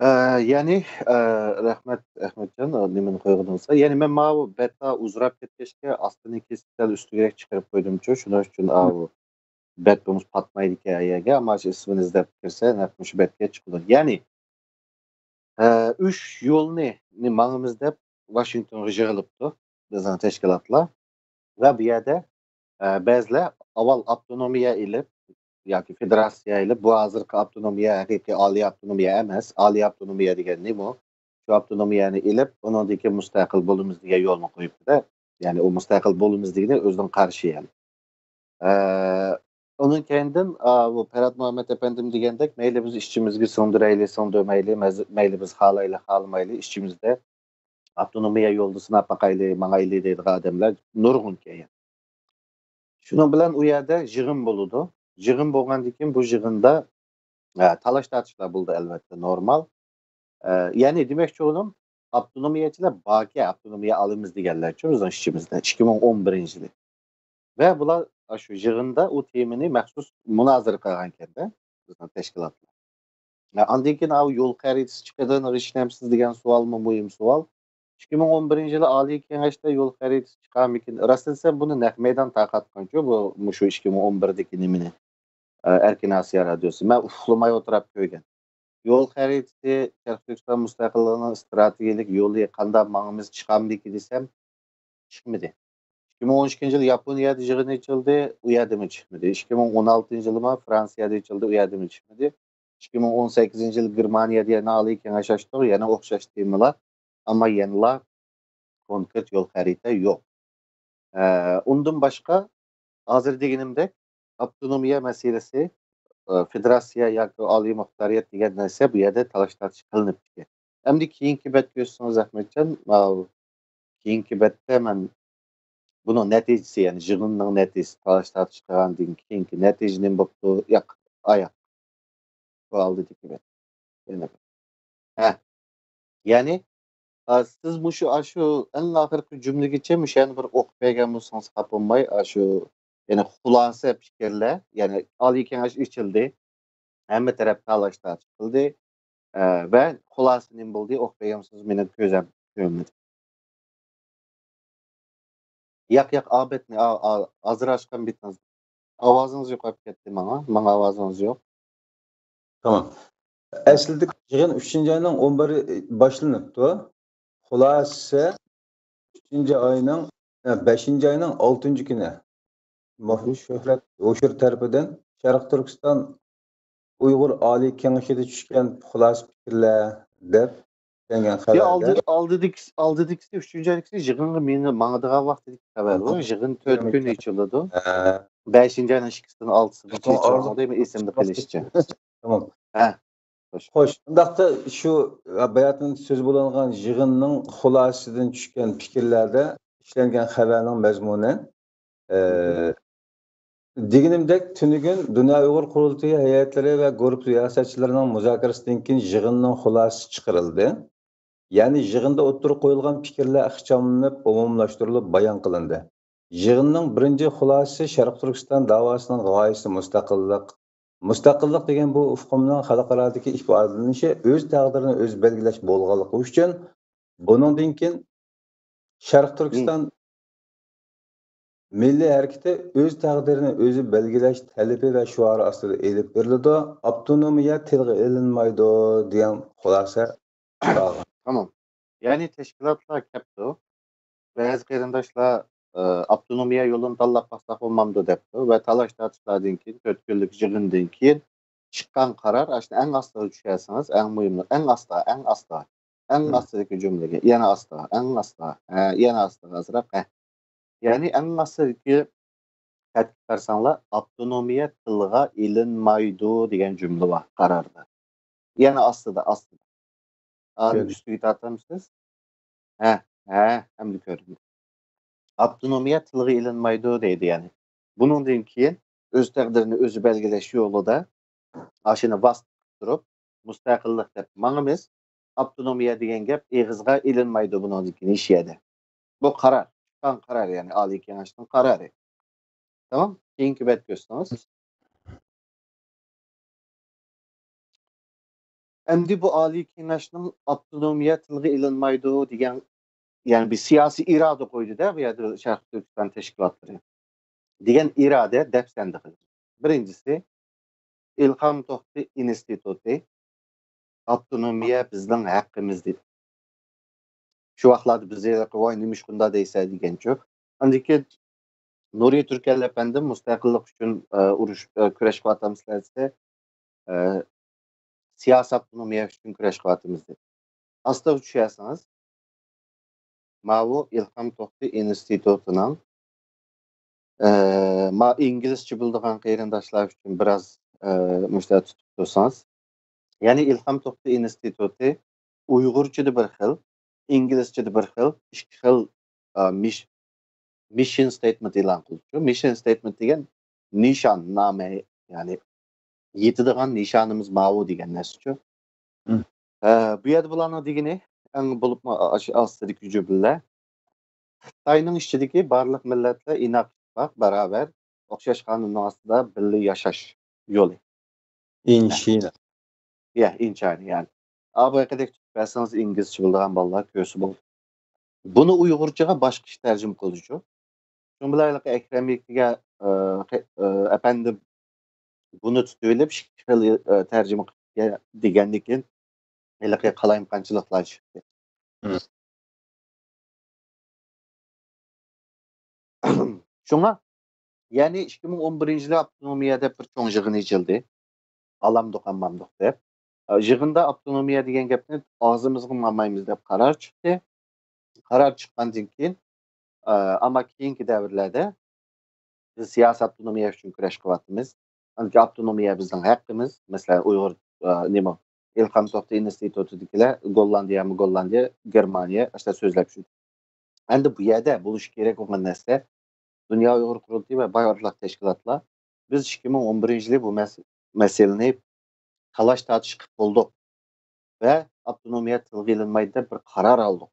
ئە، يەنى، ئە، رەھمەت، ئەخمەتجان، نېمىنى قويغىنىڭىزغا. يەنى مەن ماۋۇ بەتتا ئۇزىراپ كەتكەچكە ئاستىنى كېسىپ سەل ئۈستىگىرەك چىقىرىپ قويدۇمچۇ. شۇنىڭ ئۈچۈن ئاۋۇ بەت بولمىسا پاتمايدىكەن ئەگەرگە، ئەمما شۇ ئىسمىنى ئىزدەپ كىرسە، نەق مۇشۇ بەتكە چىقىدۇ. يەنى، ئە، ئۈچ يولنى ماڭىمىز دەپ ۋاشىنگتونغا يىغىلىپتۇ بىزنىڭ تەشكىلاتلار. ۋە بۇ يەردە، ئە، بەزىلەر ئاۋۋال ئاپتونومىيە ئېلىپ ياكى فېدېراتسىيە ئېلىپ، بۇ ھازىرقى ئاپتونومىيە ھەقىقىي ئالىي ئاپتونومىيە ئەمەس. ئالىي ئاپتونومىيە دېگەن نېمە؟ شۇ ئاپتونومىيەنى ئېلىپ، ئۇنىڭدىن كېيىن مۇستەقىل بولىمىز دېگەن يولنى قويۇپتۇ-دە. يەنى ئۇ مۇستەقىل بولىمىز دېگىنى ئۆزىنىڭ قارىشى يەنى. ئە، ئۇنىڭ كەينىدىن، ئا، بۇ پەرھات مۇھەممەت ئەپەندىم دېگەندەك، مەيلى بىز ئىچىمىزگە سىڭدۈرەيلى، سىڭدۈرمەيلى، مەز-، مەيلى بىز خالايلى، خالىمايلى، ئىچىمىزدە ئاپتونومىيە يولىدا سىناپ باقايلى، ماڭايلى دەيدىغان ئادەملەر نۇرغۇنكەن. شۇنىڭ بىلەن ئۇ يەردە يىغىن بولىدۇ. يىغىن بولغاندىن كېيىن بۇ يىغىندا، ئە، تالاش-تارتىشلار بولىدۇ، ئەلۋەتتە، نورمال. ئە، يەنى دېمەكچى بولغىنىم، ئاپتونومىيەچىلەر باركەن، ئاپتونومىيە ئالىمىز دېگەنلەرچۇ بىزنىڭ ئىچىمىزدە، ئىككى مىڭ ئون بىرىنچى يىلى. ۋە بۇلار شۇ يىغىندا ئۇ تېمىنى مەخسۇس مۇنازىرە قىلغانكەن-دە، بىزنىڭ تەشكىلاتلار. ۋە ئاندىن كېيىن ئاۋۇ يول خەرىتىسى چىقىدىغىنىغا ئىشىنەمسىز دېگەن سوئالمۇ مۇھىم سوئال. ئىككى مىڭ ئون بىرىنچى يىلى ئالىي كېڭەشتە يول خەرىتىسى چىقارمىكىن؟ راستىنى دېسەم، بۇنى نەق مەيدان تارقاتقانچۇ، بۇ، مۇشۇ ئىككى مىڭ ئون بىردىكى نېمىنى، ئە، ئەركىن ئاسىيا رادىيوسى. مەن ئۇفلىماي ئولتۇراپ كۆرگەن. يول خەرىتىسى، شەرقىي تۈركىستان مۇستەقىللىقىنىڭ ئىستراتېگىيەلىك يولى قانداق ماڭىمىز چىقامدىكى دېسەم، چىقمىدى. ئىككى مىڭ ئون ئىككىنچى يىلى ياپونىيەدە يىغىن ئېچىلدى، ئۇ يەردىمۇ چىقمىدى. ئىككى مىڭ ئون ئالتىنچى يىلىمۇ فرانسىيەدە ئېچىلدى، ئۇ يەردىمۇ چىقمىدى. ئىككى مىڭ ئون سەككىزىنچى يىلى گېرمانىيەدە يەنە ئالىي كېڭەش ئاچتۇق، يەنە ئوخشاش تېمىلار، ئەمما يەنىلا كونكرېت يول خەرىتە يوق. ئە، ئۇندىن باشقا، ھازىر دېگىنىمدەك، ئاپتونومىيە مەسىلىسى، ئە، فېدېراتسىيە ياكى ئالىي مۇختارىيەت دېگەن نەرسە بۇ يەردە تالاش-تارتىش قىلىنىپتىكەن. ئەمدى كېيىنكى بەتكە ئۆتسىڭىز، ئەخمەتجان، ماۋۇ كېيىنكى بەتتە مەن بۇنىڭ نەتىجىسى، يەنى يىغىننىڭ نەتىجىسى، تالاش-تارتىش قىلغاندىن كېيىنكى نەتىجە نېمە بوپتۇ؟ ياق، ئاياق. بۇ ئالدىدىكى بەت. يەنە بىر. ھە. يەنى، ئا، سىز مۇشۇ، ئاشۇ ئەڭ ئاخىرقى جۈملىگىچە مۇشۇ يەرنى بىر ئوقۇپ بەرگەن بولسىڭىز خاپا بولماي، ئاشۇ، يەنى خۇلاسە پىكىرلەر، يەنى ئالىي كېڭەش ئېچىلدى، ھەممە تەرەپ تالاش-تارتىش قىلدى، ئە، ۋە خۇلاسە نېمە بولدى؟ ئوقۇپ بەرگەن بولسىڭىز، مېنىڭ كۆزۈم كۆرمىدى. ياق، ياق، ئا بەتنى، ئا، ئا، ھازىر ئاچقان بېتىڭىز. ئاۋازىڭىز يوقاپ كەتتى ماڭا. ماڭا ئاۋازىڭىز يوق. تامام. ئەسلىدە يىغىن ئۈچىنچى ئاينىڭ ئون بىرى باشلىنىپتۇ. خۇلاسە، ئۈچىنچى ئاينىڭ، ئە، بەشىنچى ئاينىڭ ئالتىنچى كۈنى مۇخبىر شۆھرەت ھوشۇر تەرىپىدىن شەرقىي تۈركىستان ئۇيغۇر ئالىي كېڭىشىدە چۈشكەن خۇلاسە پىكىرلەر دەپ ئىشلەنگەن يا خەۋەردە ئالدى، ئالدىدىكىسى، ئالدىدىكىسى، ئۈچىنچى ئاينىڭ ئىككىسى يىغىنغا مېڭىدىغان ۋاقتىدىكى خەۋەر بۇ. يىغىن تۆت كۈن ئېچىلىدۇ. ھە. بەشىنچى ئاينىڭ ئىككىسىدىن ئالتىسىغىچە ئېچىلىدۇ. دەيمەن، ئېسىمدە قېلىشىچە. تامام. ھە. خوش. خوش. ئۇنداقتا شۇ باياتىن سۆز بولۇنغان يىغىننىڭ خۇلاسىسىدىن چۈشكەن پىكىرلەردە ئىشلەنگەن خەۋەرنىڭ مەزمۇنى، ئە، دېگىنىمدەك، تۈنۈگۈن دۇنيا ئۇيغۇر قۇرۇلتىيى ھەيئەتلىرى ۋە گۇرۇپپا رىياسەتچىلىرىنىڭ مۇزاكىرىسىدىن كېيىن يىغىننىڭ خۇلاسىسى چىقىرىلدى. يەنى يىغىندا ئوتتۇرىغا قويۇلغان پىكىرلەر ئىخچاملىنىپ، ئومۇملاشتۇرۇلۇپ بايان قىلىندى. يىغىننىڭ بىرىنچى خۇلاسىسى شەرقىي تۈركىستان داۋاسىنىڭ غايىسى مۇستەقىللىق. مۇستەقىللىق دېگەن بۇ ئۇقۇمنىڭ خەلقئارادىكى ئىپادىلىنىشى ئۆز تەقدىرىنى ئۆزى بەلگىلەش بولغانلىقى ئۈچۈن، بۇنىڭدىن كېيىن شەرقىي تۈركىستان مىللىي ھەرىكىتى ئۆز تەقدىرىنى ئۆزى بەلگىلەش تەلىپى ۋە شوئارى ئاستىدا ئېلىپ بېرىلىدۇ، ئاپتونومىيە تىلغا ئېلىنمايدۇ، دېگەن خۇلاسە قىلغان. تامام. يەنى تەشكىلاتلار كەپتۇ. بەزى قېرىنداشلار، ئى، ئاپتونومىيە يولىنى تاللاپ باقساق بولمامدۇ دەپتۇ ۋە تالاش-تارتىشلاردىن كېيىن، تۆت كۈنلۈك يىغىندىن كېيىن چىققان قارار، ئاشۇ ئەڭ ئاستىغا چۈشەرسىڭىز، ئەڭ مۇھىملىق، ئەڭ ئاستا، ئەڭ ئاستا، ئەڭ ئاستىدىكى جۈملىگە، يەنە ئاستا، ئەڭ ئاستا، ھە، يەنە ئاستا، ئازراق، ھە. يەنى ئەڭ ئاستىدىكى خەتكە قارىساڭلار، ئاپتونومىيە تىلغا ئېلىنمايدۇ دېگەن جۈملە بار قاراردا. يەنە ئاستىدا، ئاستىدا. ھازىر ئۈستىگە تارتامسىز؟ ھە، ھە، ئەمدى كۆردۈم. ئاپتونومىيە تىلغا ئېلىنمايدۇ دەيدۇ، يەنى. بۇنىڭدىن كېيىن ئۆز تەقدىرىنى ئۆزى بەلگىلەش يولىدا ئاشۇنى ۋاسىتە قىلىپ تۇرۇپ، مۇستەقىللىق دەپ ماڭىمىز. ئاپتونومىيە دېگەن گەپ ئېغىزغا ئېلىنمايدۇ بۇنىڭدىن كېيىن ھېچ يەردە. بۇ قارار، چىققان قارار، يەنى ئالىي كېڭەشنىڭ قارارى. تامام، كېيىنكى بەتكە ئۆتسىڭىز. ئەمدى بۇ ئالىي كېڭەشنىڭ ئاپتونومىيە تىلغا ئېلىنمايدۇ دېگەن، يەنى بىر سىياسىي ئىرادە قويدى-دە، بۇ يەردە شەرقىي تۈركىستان تەشكىلاتلىرى دېگەن ئىرادە دەپسەندە قىلدى. بىرىنچىسى، ئىلھام توختى ئىنستىتۇتى، ئاپتونومىيە بىزنىڭ ھەققىمىز دېدى. شۇ ۋاقىتلاردا بىز ھېلىقى، ۋاي، نېمىشقۇنداق دەيسەن دېگەنچۇ. ئاندىن كېيىن نۇرى تۈركەل ئەپەندىم مۇستەقىللىق ئۈچۈن، ئە، ئۇرۇش، ئە، كۈرەش قىلىۋاتامسىلەر دېسە، ئە، سىياسىي ئاپتونومىيە ئۈچۈن كۈرەش قىلىۋاتىمىز دېدى. ئاستىغا چۈشەرسىڭىز، ماۋۇ ئىلھام توختى ئىنستىتۇتىنىڭ، ئە، ما ئىنگلىزچە بىلىدىغان قېرىنداشلار ئۈچۈن بىراز، ئە، مۇشۇنداق تۇتۇپ تۇرسىڭىز. يەنى ئىلھام توختى ئىنستىتۇتى ئۇيغۇرچىدا بىر خىل، ئىنگلىزچىدا بىر خىل، ئىككى خىل، ئە، مىش-، مىشن ستېيتمېنت ئېلان قىلدىچۇ. مىشن ستېيتمېنت دېگەن نىشان، نامە، يەنى يېتىدىغان نىشانىمىز ماۋۇ دېگەن نەرسىچۇ. مم. ئە، بۇ يەردە بۇلارنىڭ دېگىنى، ئەڭ بولۇپمۇ ئاشۇ ئاستىدىكى جۈملە. خىتاينىڭ ئىچىدىكى بارلىق مىللەتلەر ئىناق، ئىتتىپاق، باراۋەر، ئوخشاش قانۇننىڭ ئاستىدا بىللە ياشاش يولى. ئىنشىنا. يا، ئىنشانا، يەنى. ئا، بايىقىدەك تۇتۇپ بەرسىڭىز، ئىنگلىزچە بىلىدىغان بالىلار كۆرسە بولدى. بۇنى ئۇيغۇرچىغا باشقىچە تەرجىمە قىلدىچۇ. شۇنىڭ بىلەن ھېلىقى ئەكرەم ئېكىگە، ئە، قە-، ئە، ئەپەندىم بۇنى تۇتۇۋېلىپ، ئىككى خىل، ئە، تەرجىمە قىلىپ دېگەندىن كېيىن، ھېلىقى قالايمىقانچىلىقلار چىقتى. مم. شۇڭا، يەنى ئىككى مىڭ ئون بىرىنچى يىلى ئاپتونومىيە دەپ بىر چوڭ يىغىن ئېچىلدى. ئالامدۇق، ئالمامدۇق دەپ. ئە، يىغىندا ئاپتونومىيە دېگەن گەپنى ئاغزىمىزغا ئالمايمىز دەپ قارار چىقتى. قارار چىققاندىن كېيىن، ئە، ئەمما كېيىنكى دەۋرلەردە بىز سىياسىي ئاپتونومىيە ئۈچۈن كۈرەش قىلىۋاتىمىز. چۈنكى ئاپتونومىيە بىزنىڭ ھەققىمىز. مەسىلەن، ئۇيغۇر، ئە، نېمە، ئىلھام توختى ئىنستىتۇتىدىكىلەر گوللاندىيەمۇ گوللاندىيە، گېرمانىيە، ئاشۇنداق سۆزلەپ شۇ. ئەمدى بۇ يەردە بولۇشى كېرەك بولغان نەرسە، دۇنيا ئۇيغۇر قۇرۇلتىيى ۋە بارلىق تەشكىلاتلار، بىز ئىككى مىڭ ئون بىرىنچى يىلى بۇ مەس-، مەسىلىنى تالاش-تارتىش قىلىپ بولدۇق ۋە ئاپتونومىيە تىلغا ئېلىنمايدۇ دەپ بىر قارار ئالدۇق.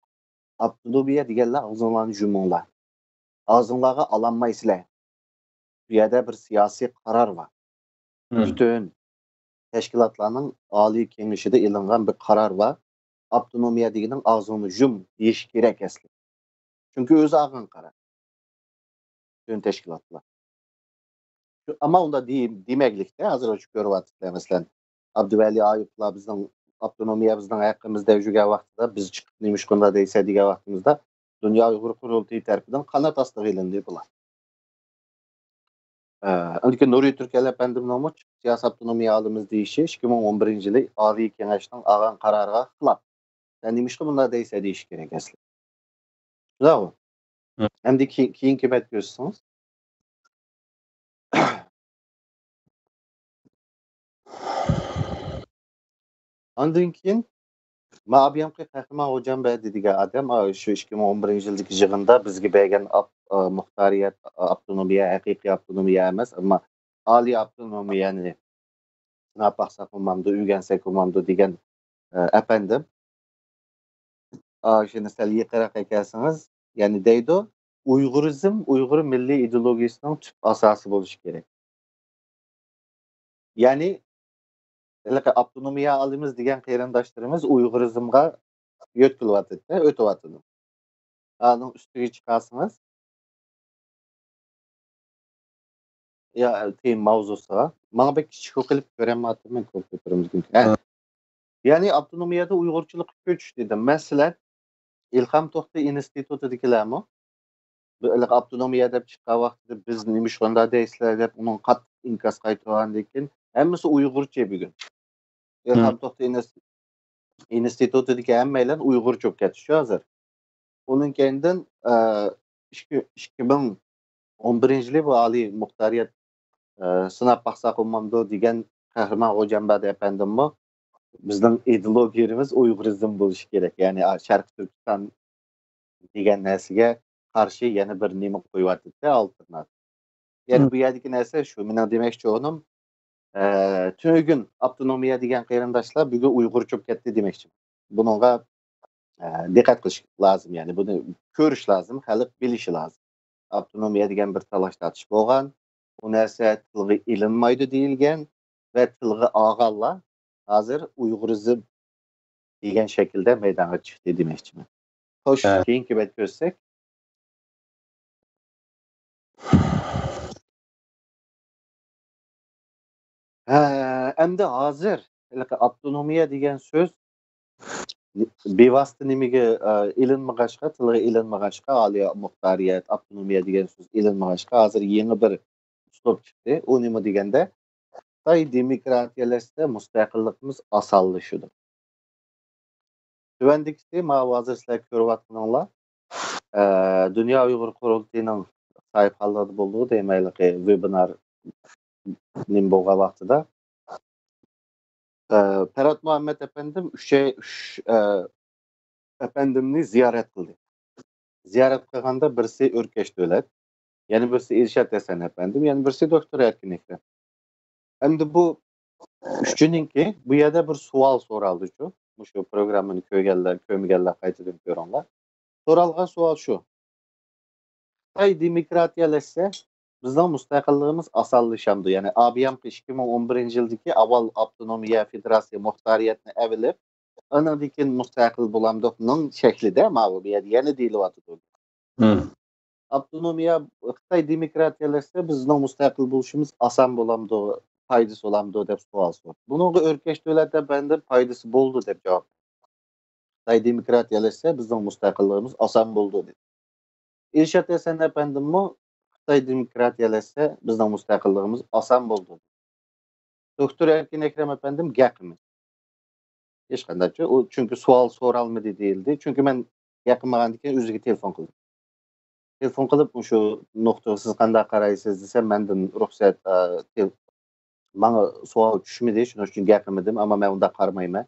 ئاپتونومىيە دېگەنلەر، ئاغزىڭلارنى يۇمۇڭلار. ئاغزىڭلارغا ئالالمايسىلەر. بۇ يەردە بىر سىياسىي قارار بار. مم. پۈتۈن تەشكىلاتلارنىڭ ئالىي كېڭىشىدە ئېلىنغان بىر قارار بار. ئاپتونومىيە دېگىنىڭ ئاغزىڭنى يۇم دېيىش كېرەك ئەسلى. چۈنكى ئۆزى ئالغان قارار. پۈتۈن تەشكىلاتلار. ئەمما ئۇنداق دېي-، دېمەگلىكتە، ھازىر شۇ كۆرۈۋاتىسىلەر، مەسىلەن، ئابدۇۋەلى ئايۇپلار بىزنىڭ ئاپتونومىيە بىزنىڭ ھەققىمىز دەپ يۈرگەن ۋاقتىدا، بىز چىقىپ نېمىشقۇنداق دەيسەن دېگەن ۋاقتىمىزدا، دۇنيا ئۇيغۇر قۇرۇلتىيى تەرىپىدىن قانات ئاستىغا ئېلىندى بۇلار. ئە، ئاندىن كېيىن نۇرى تۈركەل ئەپەندىمنىڭمۇ چىقىپ سىياسىي ئاپتونومىيە ئالىمىز دېيىشى ئىككى مىڭ ئون بىرىنچى يىلى ئالىي كېڭەشنىڭ ئالغان قارارىغا خىلاپ. سەن نېمىشقا بۇنداق دەيسەن دېيىش كېرەك ئەسلى. شۇنداقمۇ؟ ئەمدى كېيىنكى بەتكە ئۆتسىڭىز. ئاندىن كېيىن ماۋۇ ئابىيامقى قەھرىمان غوجامبەردى دېگەن ئادەم، شۇ ئىككى مىڭ ئون بىرىنچى يىلدىكى يىغىندا بىزگە بەرگەن ئاپ-، مۇختارىيەت، ئاپتونومىيە، ھەقىقىي ئاپتونومىيە ئەمەس، ئەمما ئالىي ئاپتونومىيەنى سىناپ باقساق بولمامدۇ، ئۆگەنسەك بولمامدۇ دېگەن، ئەپەندىم. ئاشۇنى سەل يېقىنراق ئەكەلسىڭىز، يەنى دەيدۇ، ئۇيغۇرىزم ئۇيغۇر مىللىي ئىدېئولوگىيىسىنىڭ تۈپ ئاساسى بولۇشى كېرەك. يەنى، ھېلىقى ئاپتونومىيە ئالىمىز دېگەن قېرىنداشلىرىمىز ئۇيغۇرىزمغا يۆتكىلىۋاتىدۇ، ئۆتۈۋاتىدۇ. ئانىڭ ئۈستىگە چىقارسىڭىز، يا، تېما ماۋزۇسىغا. ماڭا بەك كىچىك قىلىپ كۆرەلمەيۋاتىمەن كومپيۇتېرىمىزنىڭكى. ھە. ھە. يەنى ئاپتونومىيەدە ئۇيغۇرچىلىققا كۆچۈش دېدىم. مەسىلەن، ئىلھام توختى ئىنستىتۇتىدىكىلەرمۇ بۇ ئىللىق ئاپتونومىيە دەپ چىققان ۋاقتىدا بىز نېمە شۇنداق دەيسىلەر دەپ ئۇنىڭ قاتتىق ئىنكاس قايتۇرغاندىن كېيىن ھەممىسى ئۇيغۇرچە بۈگۈن. ئىلھام توختى ئىنس-، ئىنستىتۇتىدىكى ھەممەيلەن ئۇيغۇرچە بولۇپ كەتتى شۇ ھازىر. ئۇنىڭ كەينىدىن، ئە، ئىككى، ئىككى مىڭ ئون بىرىنچى يىلى بۇ ئالىي مۇختارىيەت، ئە، سىناپ باقساق بولمامدۇ دېگەن قەھرىمان غوجامبەردى ئەپەندىممۇ بىزنىڭ ئىدېئولوگىيىمىز ئۇيغۇرىزم بولۇشى كېرەك. يەنى، ئا، شەرقىي تۈركىستان دېگەن نەرسىگە قارشى يەنە بىر نېمە قويۇۋاتىدۇ، ئالتېرناتىپ. يەنى بۇ يەردىكى نەرسە شۇ، مېنىڭ دېمەكچى بولغىنىم، ئە، تۈنۈگۈن ئاپتونومىيە دېگەن قېرىنداشلار بۈگۈن ئۇيغۇرچە بولۇپ كەتتى دېمەكچى. بۇنىڭغا، ئە، دىققەت قىلىش لازىم، يەنى بۇنى كۆرۈش لازىم، خەلق بىلىشى لازىم. ئاپتونومىيە دېگەن بىر تالاش-تارتىش بولغان، ئۇ نەرسە تىلغا ئېلىنمايدۇ دېيىلگەن ۋە تىلغا ئالغانلار ھازىر ئۇيغۇرىزم دېگەن شەكىلدە مەيدانغا چىقتى دېمەكچىمەن. خوش، ھە. كېيىنكى بەتكە ئۆتسەك. ھە، ئەمدى ھازىر ھېلىقى ئاپتونومىيە دېگەن سۆز بىۋاسىتە نېمىگە، ئە، ئېلىنمىغاچقا، تىلغا ئېلىنمىغاچقا، ئالىي مۇختارىيەت، ئاپتونومىيە دېگەن سۆز ئېلىنمىغاچقا، ھازىر يېڭى بىر ئۇسلۇب چىقتى. ئۇ نېمە دېگەندە، خىتاي دېموكراتىيەلەشسە مۇستەقىللىقىمىز ئاسانلىشىدۇ. تۆۋەندىكىسى، ماۋۇ ھازىر سىلەر كۆرۈۋاتقىنىڭلار، ئە، دۇنيا ئۇيغۇر قۇرۇلتىيىنىڭ ساھىبخانلىرىدا بولدى دەيمەن، ھېلىقى ۋېبىنار نېمە بولغان ۋاقتىدا. ئە، پەرھات مۇھەممەت ئەپەندىم ئۈچەي-، ئۈچ، ئە، ئەپەندىمنى زىيارەت قىلدى. زىيارەت قىلغاندا بىرسى ئۆركەش دۆلەت، يەنە بىرسى ئىرشات ھەسەن ئەپەندىم، يەنە بىرسى دوكتور ئەركىن ئەكرەم. ئەمدى بۇ ئۈچىنىڭكى بۇ يەردە بىر سوئال سورالدىچۇ. مۇشۇ پروگراممىنى كۆرگەنلەر، كۆرمىگەنلەر قايتىدىن كۆرۈڭلار. سورالغان سوئال شۇ. خىتاي دېموكراتىيەلەشسە، بىزنىڭ مۇستەقىللىقىمىز ئاسانلىشامدۇ؟ يەنى ئابىيامقى ئىككى مىڭ ئون بىرىنچى يىلدىكى ئاۋۋال ئاپتونومىيە، فېدېراتسىيە، مۇختارىيەتنى ئەۋېلىپ، ئانىڭدىن كېيىن مۇستەقىل بولامدۇقنىڭ شەكلىدە ماۋۇ بۇ يەردە يەنە دېيىلىۋاتىدۇ. ئاپتونومىيە، خىتاي دېموكراتىيەلەشسە، بىزنىڭ مۇستەقىل بولۇشىمىز ئاسان بولامدۇ، پايدىسى بولامدۇ دەپ سوئال سورىدى. بۇنىڭغا ئۆركەش دۆلەت ئەپەندىم پايدىسى بولىدۇ دەپ جاۋاب. خىتاي دېموكراتىيەلەشسە، بىزنىڭ مۇستەقىللىقىمىز ئاسان بولىدۇ دېدى. ئىرشات ھەسەن ئەپەندىممۇ خىتاي دېموكراتىيەلەشسە، بىزنىڭ مۇستەقىللىقىمىز ئاسان بولىدۇ. دوكتور ئەركىن ئەكرەم ئەپەندىم گەپ قىلمىدى. ھېچقانداقچە. ئۇ چۈنكى سوئال سورالمىدى دېيىلدى. چۈنكى مەن گەپ قىلمىغاندىن كېيىن ئۆزىگە تېلېفون قىلدىم. تېلېفون قىلىپ، مۇشۇ نۇقتىغا سىز قانداق قارايسىز دېسەم، مەندىن رۇخسەت، ئە، تېل-، ماڭا سوئال چۈشمىدى، شۇنىڭ ئۈچۈن گەپ قىلمىدىم، ئەمما مەن ئۇنداق قارىمايمەن.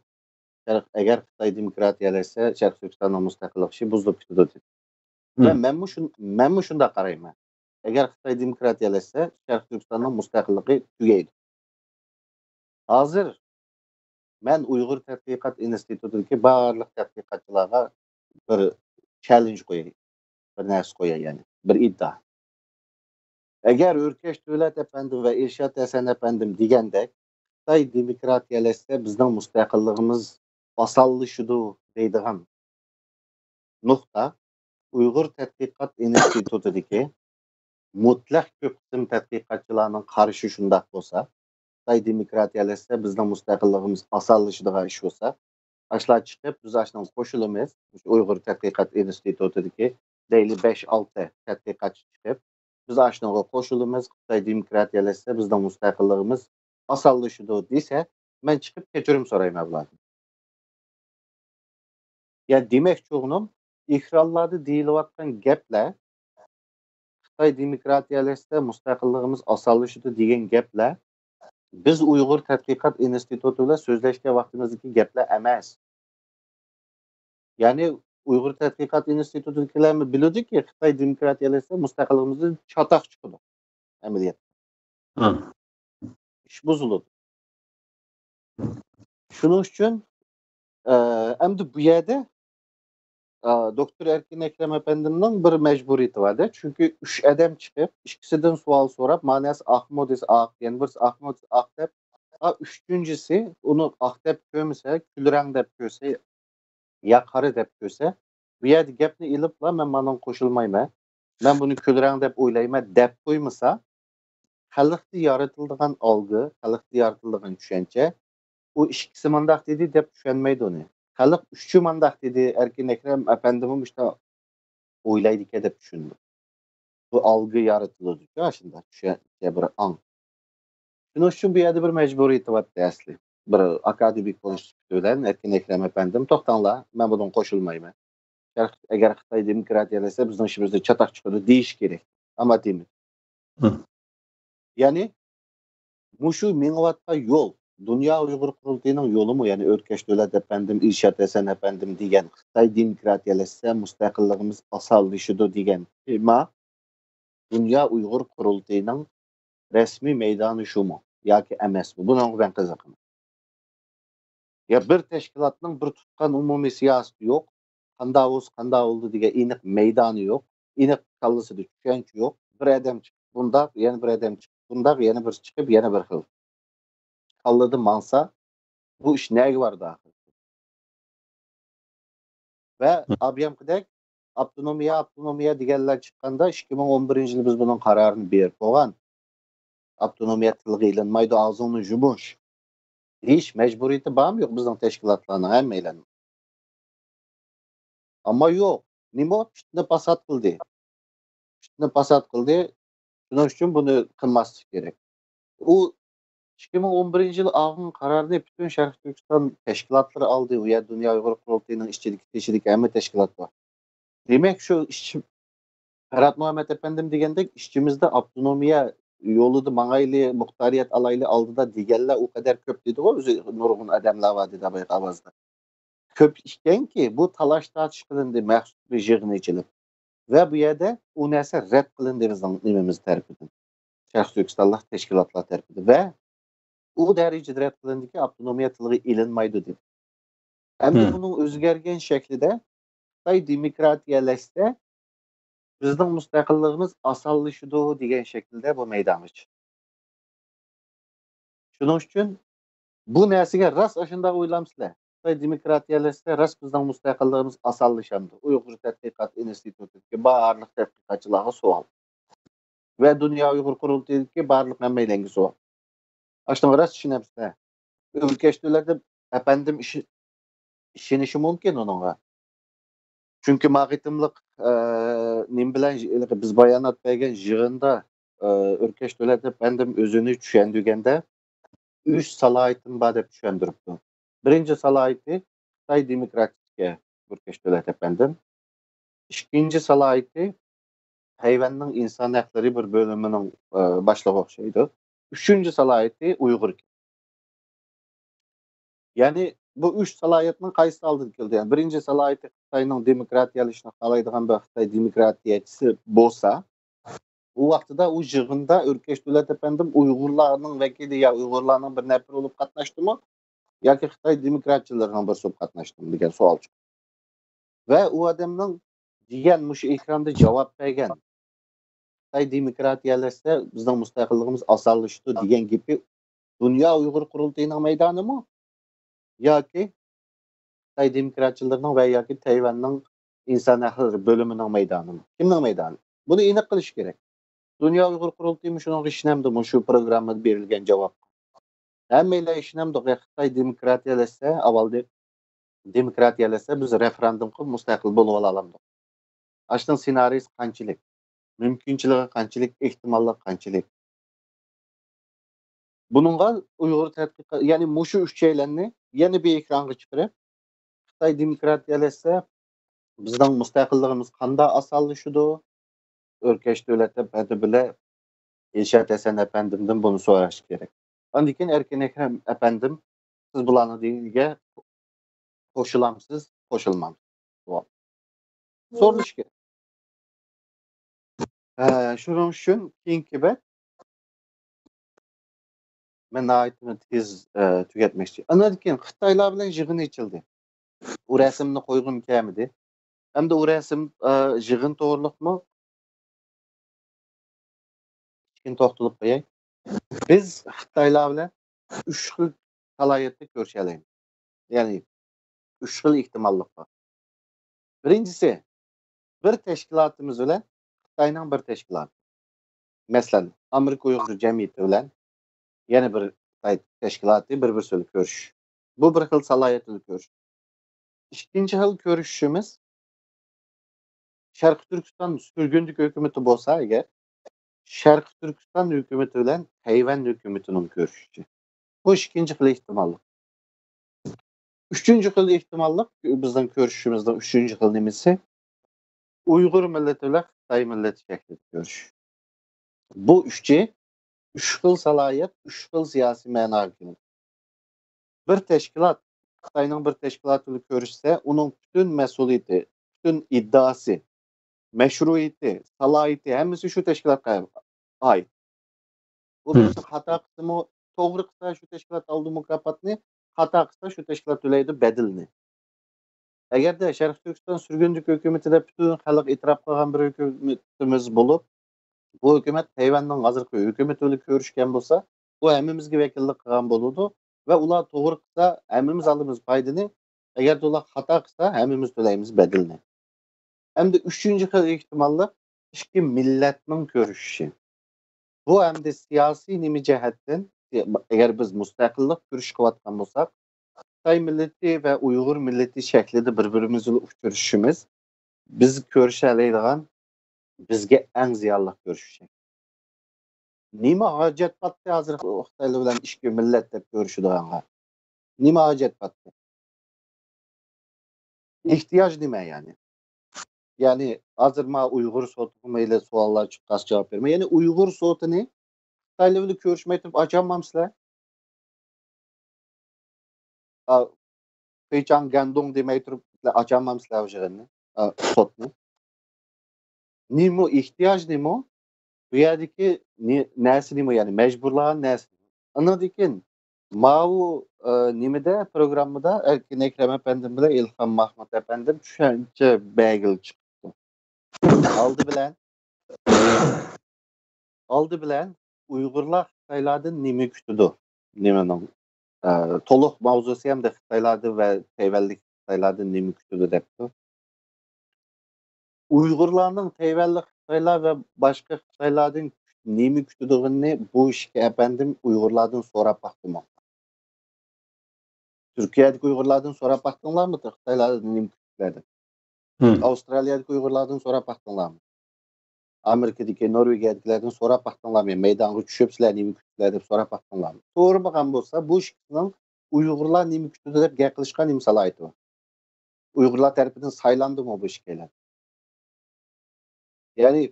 شەرق-، ئەگەر خىتاي دېموكراتىيەلەشسە، شەرقىي تۈركىستاننىڭ مۇستەقىللىق ئىشى بۇزۇلۇپ كېتىدۇ، دېدى. ۋە مەنمۇ شۇن-، مەنمۇ شۇنداق قارايمەن. ئەگەر خىتاي دېموكراتىيەلەشسە، شەرقىي تۈركىستاننىڭ مۇستەقىللىقى تۈگەيدۇ. ھازىر مەن ئۇيغۇر تەتقىقات ئىنستىتۇتىدىكى بارلىق تەتقىقاتچىلارغا بىر چەللېنج قوياي، بىر نەرسە قوياي، يەنى بىر ئىدىئا. ئەگەر ئۆركەش دۆلەت ئەپەندىم ۋە ئىرشات ھەسەن ئەپەندىم دېگەندەك خىتاي دېموكراتىيەلەشسە بىزنىڭ مۇستەقىللىقىمىز ئاسانلىشىدۇ دەيدىغان نۇقتا ئۇيغۇر تەتقىقات ئىنستىتۇتىدىكى مۇتلەق كۆپ قىسىم تەتقىقاتچىلارنىڭ قارىشى شۇنداق بولسا، خىتاي دېموكراتىيەلەشسە بىزنىڭ مۇستەقىللىقىمىز ئاسانلىشىدىغان ئىش بولسا، ئاشۇلار چىقىپ، بىز ئاشۇنىڭغا قوشۇلىمىز. مۇشۇ ئۇيغۇر تەتقىقات ئىنستىتۇتىدىكى دەيلى بەش-ئالتە تەتقىقاتچى چىقىپ، بىز ئاشۇنىڭغا قوشۇلىمىز، خىتاي دېموكراتىيەلەشسە بىزنىڭ مۇستەقىللىقىمىز ئاسانلىشىدۇ دېسە، مەن چىقىپ كەچۈرۈم سورايمەن بۇلاردىن. يا دېمەكچى بولغىنىم، ئېكرانلاردا دېيىلىۋاتقان گەپلەر، خىتاي دېموكراتىيەلەشسە مۇستەقىللىقىمىز ئاسانلىشىدۇ دېگەن گەپلەر، بىز ئۇيغۇر تەتقىقات ئىنستىتۇتى بىلەن سۆزلەشكەن ۋاقتىمىزدىكى گەپلەر ئەمەس. يەنى ئۇيغۇر تەتقىقات ئىنستىتۇتىدىكىلەرمۇ بىلىدۇكى، خىتاي دېموكراتىيەلەشسە مۇستەقىللىقىمىزدىن چاتاق چىقىدۇ ئەمەلىيەتتە. ئىش بۇزۇلىدۇ. شۇنىڭ ئۈچۈن، ئە، ئەمدى بۇ يەردە، ئە، دوكتور ئەركىن ئەكرەم ئەپەندىمنىڭ بىر مەجبۇرىيىتى بار-دە. چۈنكى ئۈچ ئادەم چىقىپ، ئىككىسىدىن سوئال سوراپ، ماناسى ئاقمۇ دېسە ئاق، يەنە بىرسى ئاقمۇ دېسە ئاق دەپ، ئا، ئۈچىنچىسى ئۇنى ئاق دەپ كۆرمىسە، كۈلرەڭ دەپ كۆرسە، يا قارا دەپ كۆرسە، بۇ يەردە گەپنى ئېلىپلا، مەن مانىڭغا قوشۇلمايمەن، مەن بۇنى كۈلرەڭ دەپ ئويلايمەن دەپ قويمىسا، خەلقتە يارىتىلىدىغان ئالگۇ، خەلقتە يارىتىلىدىغان چۈشەنچە، ئۇ ئىككىسى مانداق دېدى دەپ چۈشەنمەيدۇ ئۇنى. خەلق ئۈچى مانداق دېدى، ئەركىن ئەكرەم ئەپەندىمۇ مۇشۇنداق ئويلايدىكەن دەپ چۈشىنىدۇ. بۇ ئالگۇ يارىتىلىدۇ-كۇ ئاشۇنداق چۈشەنچە، بىر ئاڭ. شۇنىڭ ئۈچۈن بۇ يەردە بىر مەجبۇرىيىتى بارتتى ئەسلى. بىر ئاكادېمىك بولۇش سۈپىتى بىلەن ئەركىن ئەكرەم ئەپەندىم، توختاڭلار، مەن بۇنىڭغا قوشۇلمايمەن. شەرق-، ئەگەر خىتاي دېموكراتىيەلەشسە، بىزنىڭ ئىشىمىزدىن چاتاق چىقىدۇ دېيىش كېرەك. ئەمما دېمىدى. يەنى، مۇشۇ مېڭىۋاتقان يول، دۇنيا ئۇيغۇر قۇرۇلتىيىنىڭ يولىمۇ، يەنى ئۆركەش دۆلەت ئەپەندىم، ئىلشات ھەسەن ئەپەندىم دېگەن خىتاي دېموكراتىيەلەشسە مۇستەقىللىقىمىز ئاسانلىشىدۇ دېگەن تېما دۇنيا ئۇيغۇر قۇرۇلتىيىنىڭ رەسمىي مەيدانى شۇمۇ ياكى ئەمەسمۇ؟ بۇنىڭغا مەن قىزىقىمەن. يا بىر تەشكىلاتنىڭ بىر تۇتقان ئومۇمىي سىياسىتى يوق، قانداق بولسا قانداق بولىدۇ دېگەن ئېنىق مەيدانى يوق، ئېنىق كاللىسىدا چۈشەنچە يوق. بىر ئادەم چىقىپ بۇنداق، يەنە بىر ئادەم چىقىپ بۇنداق، يەنە بىرسى چىقىپ يەنە بىر خىل. كاللىدا ماڭسا، بۇ ئىش نەگە بارىدۇ ئاخىرى؟ ۋە ئابيامقىدەك ئاپتونومىيە، ئاپتونومىيە دېگەنلەر چىققاندا، ئىككى مىڭ ئون بىرىنچى يىلى بىز بۇنىڭ قارارىنى بېرىپ بولغان. ئاپتونومىيە تىلغا ئېلىنمايدۇ، ئاغزىڭنى يۇمۇش دېيىش مەجبۇرىيىتى بارمۇ يوق بىزنىڭ تەشكىلاتلارنىڭ ھەممەيلەننىڭ؟ ئەمما يوق. نېمە؟ پىتنە پاسات قىلدى. پىتنە پاسات قىلدى. شۇنىڭ ئۈچۈن بۇنى قىلماسلىق كېرەك. ئۇ ئىككى مىڭ ئون بىرىنچى يىل ئالغان قارارنى پۈتۈن شەرقىي تۈركىستان تەشكىلاتلىرى ئالدى. ئۇ يەر دۇنيا ئۇيغۇر قۇرۇلتىيىنىڭ ئىچىدىكى، تېشىدىكى ھەممە تەشكىلات بار. دېمەك، شۇ ئىشچى، پەرھات مۇھەممەت ئەپەندىم دېگەندەك، ئىچىمىزدە ئاپتونومىيە يولىدا ماڭايلى، مۇختارىيەت ئالايلى ئالدىدا دېگەنلەر ئۇ قەدەر كۆپ دېدىغۇ، ئۆزى نۇرغۇن ئادەملەر بار دېدى بايىقى ئاۋازدا. كۆپ ئىكەنكى، بۇ تالاش تارتىش قىلىندى مەخسۇس بىر يىغىن ئېچىلىپ. ۋە بۇ يەردە ئۇ نەرسە رەت قىلىندى بىزنىڭ نېمىمىز تەرىپىدىن. شەرقىي تۈركىستانلىق تەشكىلاتلار تەرىپىدىن. ۋە ئۇ دەرىجىدە رەت قىلىندىكى، ئاپتونومىيە تىلغا ئېلىنمايدۇ دېدى. ئەمدى بۇنىڭ ئۆزگەرگەن شەكلىدە، خىتاي دېموكراتىيەلەشسە، بىزنىڭ مۇستەقىللىقىمىز ئاسانلىشىدۇ دېگەن شەكىلدە بۇ مەيدانغا چىقتى. شۇنىڭ ئۈچۈن بۇ نەرسىگە راست ئاشۇنداق ئويلامسىلەر؟ خىتاي دېموكراتىيەلەشسە، راست بىزنىڭ مۇستەقىللىقىمىز ئاسانلىشامدۇ؟ ئۇيغۇر تەتقىقات ئىنستىتۇتىدىكى بارلىق تەتقىقاتچىلارغا سوئال. ۋە دۇنيا ئۇيغۇر قۇرۇلتىيىدىكى بارلىق ھەممەيلەنگە سوئال. ئاشۇنىڭغا راست چۈشىنەمسىلەر؟ ئۆركەش دۆلەت ئەپەندىم ئىشى-، ئىشىنىشى مۇمكىن ئۇنىڭغا. چۈنكى ما قېتىملىق، ئە، نېمە بىلەن ژ-، بىز بايانات بەرگەن يىغىندا، ئە، ئۆركەش دۆلەت ئەپەندىم ئۆزىنى چۈشەندۈرگەندە، ئۈچ سالاھىيىتىم بار دەپ چۈشەندۈرۈپتۇ. بىرىنچى سالاھىيىتى خىتاي دېموكراتىكى، ئۆركەش دۆلەت ئەپەندىم. ئىككىنچى سالاھىيىتى تەيۋەننىڭ ئىنسان ھەقلىرى بىر بۆلۈمىنىڭ، ئە، باشلىقى ئوخشايدۇ. ئۈچىنچى سالاھىيىتى ئۇيغۇر. يەنى بۇ ئۈچ سالاھىيەتنىڭ قايسىسى ئالدىدا كېلىدۇ؟ يەنى بىرىنچى سالاھىيىتى خىتاينىڭ دېموكراتىيەلىشىشنى خالايدىغان بىر خىتاي دېموكراتىيەچىسى بولسا، ئۇ ۋاقتىدا ئۇ يىغىندا ئۆركەش دۆلەت ئەپەندىم ئۇيغۇرلارنىڭ ۋەكىلى يا ئۇيغۇرلارنىڭ بىر نەپىرى بولۇپ قاتناشتىمۇ ياكى خىتاي دېموكراتچىلىرىنىڭ بىرسى بولۇپ قاتناشتىمۇ دېگەن سوئال چىقتى. ۋە ئۇ ئادەمنىڭ دېگەن مۇشۇ ئېكراندا جاۋاب بەرگەن، خىتاي دېموكراتىيەلەشسە بىزنىڭ مۇستەقىللىقىمىز ئاسانلىشىدۇ دېگەن گېپى دۇنيا ئۇيغۇر قۇرۇلتىيىنىڭ مەيدانىمۇ ياكى خىتاي دېموكراتچىلىرىنىڭ ۋە ياكى تەيۋەننىڭ ئىنسان ھەقلىرى بۆلۈمىنىڭ مەيدانىمۇ؟ كىمنىڭ مەيدانى؟ بۇنى ئېنىق قىلىش كېرەك. دۇنيا ئۇيغۇر قۇرۇلتىيىمۇ شۇنىڭغا ئىشىنەمدۇ؟ مۇشۇ پروگراممىدا بېرىلگەن جاۋاب. ھەممەيلەن ئىشىنەمدۇ؟ خىتاي دېموكراتىيەلەشسە، ئاۋۋال دېموكراتىيەلەشسە، بىز رېفېراندۇم قىلىپ مۇستەقىل بولۇۋالالامدۇق؟ ئاشۇنىڭ سېنارىيىسى قانچىلىك؟ مۇمكىنچىلىكى قانچىلىك؟ ئېھتىماللىقى قانچىلىك؟ بۇنىڭغا ئۇيغۇر تەتقىقات، يەنى مۇشۇ ئۈچەيلەننى يەنە بىر ئېكرانغا چىقىرىپ، خىتاي دېموكراتىيەلەشسە، بىزنىڭ مۇستەقىللىقىمىز قانداق ئاسانلىشىدۇ؟ ئۆركەش دۆلەت ئەپەندى بىلەن ئىلشات ھەسەن ئەپەندىمدىن بۇنى سوراش كېرەك. ئاندىن كېيىن ئەركىن ئەكرەم ئەپەندىم، سىز بۇلارنىڭ دېگىنىگە قوشۇلامسىز، قوشۇلمامسىز؟ سورىلىشى كېرەك. ئە، شۇنىڭ ئۈچۈن كېيىنكى بەت مەن ناھايىتى تېز، ئە، تۈگەتمەكچى. ئاندىن كېيىن خىتايلار بىلەن يىغىن ئېچىلدى. ئۇ رەسىمنى قويغۇم كەلمىدى. ئەمدى ئۇ رەسىم، ئە، يىغىن توغرۇلۇقمۇ؟ كىچىككىنە توختىلىپ قوياي. بىز خىتايلار بىلەن ئۈچ خىل سالاھىيەتتە كۆرۈشەلەيمىز. يەنى ئۈچ خىل ئېھتىماللىق بار. بىرىنچىسى، بىر تەشكىلاتىمىز بىلەن خىتاينىڭ بىر تەشكىلاتى. مەسىلەن، ئامېرىكا ئۇيغۇر جەمئىيىتى بىلەن يەنە بىر خىتاي تەشكىلاتى بىر-بىرسى بىلەن كۆرۈشۈش. بۇ بىر خىل سالاھىيەت بىلەن كۆرۈشۈش. ئىككىنچى خىل كۆرۈشۈشىمىز، شەرقىي تۈركىستان سۈرگۈندىكى ھۆكۈمىتى بولسا ئەگەر، شەرقىي تۈركىستان ھۆكۈمىتى بىلەن تەيۋەن ھۆكۈمىتىنىڭ كۆرۈشۈشى. بۇ ئىككىنچى خىل ئېھتىماللىق. ئۈچىنچى خىل ئېھتىماللىق، بىزنىڭ كۆرۈشۈشىمىزنىڭ ئۈچىنچى خىل نېمىسى؟ ئۇيغۇر مىللىتى بىلەن خىتاي مىللىتى شەكلىدە كۆرۈشۈش. بۇ ئۈچى، ئۈچ خىل سالاھىيەت، ئۈچ خىل سىياسىي مەناغا كېلىدۇ. بىر تەشكىلات، خىتاينىڭ بىر تەشكىلاتى بىلەن كۆرۈشسە، ئۇنىڭ پۈتۈن مەسئۇلىيىتى، پۈتۈن ئىددىئاسى، مەشرۇئىيىتى، سالاھىيىتى ھەممىسى شۇ تەشكىلاتقا ئائىت. ئۇ بىرسى خاتا قىلسىمۇ، توغرا قىلسا شۇ تەشكىلات ئالىدۇ مۇكاپاتنى، خاتا قىلسا شۇ تەشكىلات تۆلەيدۇ بەدىلىنى. ئەگەردە شەرقىي تۈركىستان سۈرگۈندىكى ھۆكۈمىتى دەپ پۈتۈن خەلق ئېتىراپ قىلغان بىر ھۆكۈمىتىمىز بولۇپ، بۇ ھۆكۈمەت تەيۋەننىڭ ھازىرقى ھۆكۈمىتى بىلەن كۆرۈشكەن بولسا، ئۇ ھەممىمىزگە ۋەكىللىك قىلغان بولىدۇ ۋە ئۇلار توغرا قىلسا، ھەممىمىز ئالىمىز پايدىنى. ئەگەردە ئۇلار خاتا قىلسا، ھەممىمىز تۆلەيمىز بەدىلىنى. ئەمدى ئۈچىنچى خىل ئېھتىماللىق، ئىككى مىللەتنىڭ كۆرۈشۈشى. بۇ ئەمدى سىياسىي نېمە جەھەتتىن، ئەگەر بىز مۇستەقىللىق كۈرىشى قىلىۋاتقان بولساق، خىتاي مىللىتى ۋە ئۇيغۇر مىللىتى شەكلىدە بىر-بىرىمىز بىلەن ئۇچرىشىشىمىز، بىز كۆرۈشەلەيدىغان، بىزگە ئەڭ زىيانلىق كۆرۈشۈش شەكلى. نېمە ھاجەت پاتتى ھازىر خىتايلار بىلەن ئىككى مىللەت دەپ كۆرۈشىدىغانغا؟ نېمە ھاجەت پاتتى؟ ئېھتىياج نېمە يەنى؟ يەنى ھازىر ما ئۇيغۇر سوتىغا مەيلى سوئاللار چىققاچ جاۋاب بېرىمەن. يەنى ئۇيغۇر سوتىنى خىتايلار بىلەن كۆرۈشمەي تۇرۇپ ئاچالمامسىلەر؟ ئا، فېيچاڭ گەندۇڭ دېمەي تۇرۇپ سىلەر ئاچالمامسىلەر ئۇ يىغىننى؟ ئا، سوتنى؟ نېمە ئېھتىياج نېمە؟ بۇ يەردىكى نى-، نەرسە نېمە؟ يەنى مەجبۇرلىغان نەرسە. ئاندىن كېيىن ماۋۇ، ئا، نېمىدە، پروگراممىدا ئەركىن ئەكرەم ئەپەندىم بىلەن ئىلھام مەھمۇت ئەپەندىم چۈشەنچە بەلگىلىك چىقىپتۇ. ئالدى بىلەن، ئالدى بىلەن ئۇيغۇرلار خىتايلاردىن نېمە كۈتىدۇ؟ نېمىنىڭ، ئە، تولۇق ماۋزۇسى ھەمدە خىتايلاردىن ۋە تەيۋەنلىك خىتايلاردىن نېمە كۈتىدۇ دەپتۇ. ئۇيغۇرلارنىڭ تەيۋەنلىك خىتايلار ۋە باشقا خىتايلاردىن نېمە كۈتىدىغىنىنى بۇ ئىككى ئەپەندىم ئۇيغۇرلاردىن سوراپ باقتىمۇ؟ تۈركىيەدىكى ئۇيغۇرلاردىن سوراپ باقتىڭلارمۇ خىتايلاردىن نېمە كۈتتۈلەر دەپ؟ ئاۋسترالىيەدىكى ئۇيغۇرلاردىن سوراپ باقتىڭلارمۇ؟ ئامېرىكىدىكى، نورۋېگىيەدىكىلەردىن سوراپ باقتىڭلارمۇ؟ مەيدانغا چۈشۈپ، سىلەر نېمە كۈتتۈلەر دەپ سوراپ باقتىڭلارمۇ؟ سورىمىغان بولسا، بۇ ئىككىسىنىڭ ئۇيغۇرلار نېمە كۈتىدۇ دەپ گەپ قىلىشقا نېمە سالاھىيىتى بار؟ ئۇيغۇرلار تەرىپىدىن سايلاندىمۇ بۇ ئىككىيلەن؟ يەنى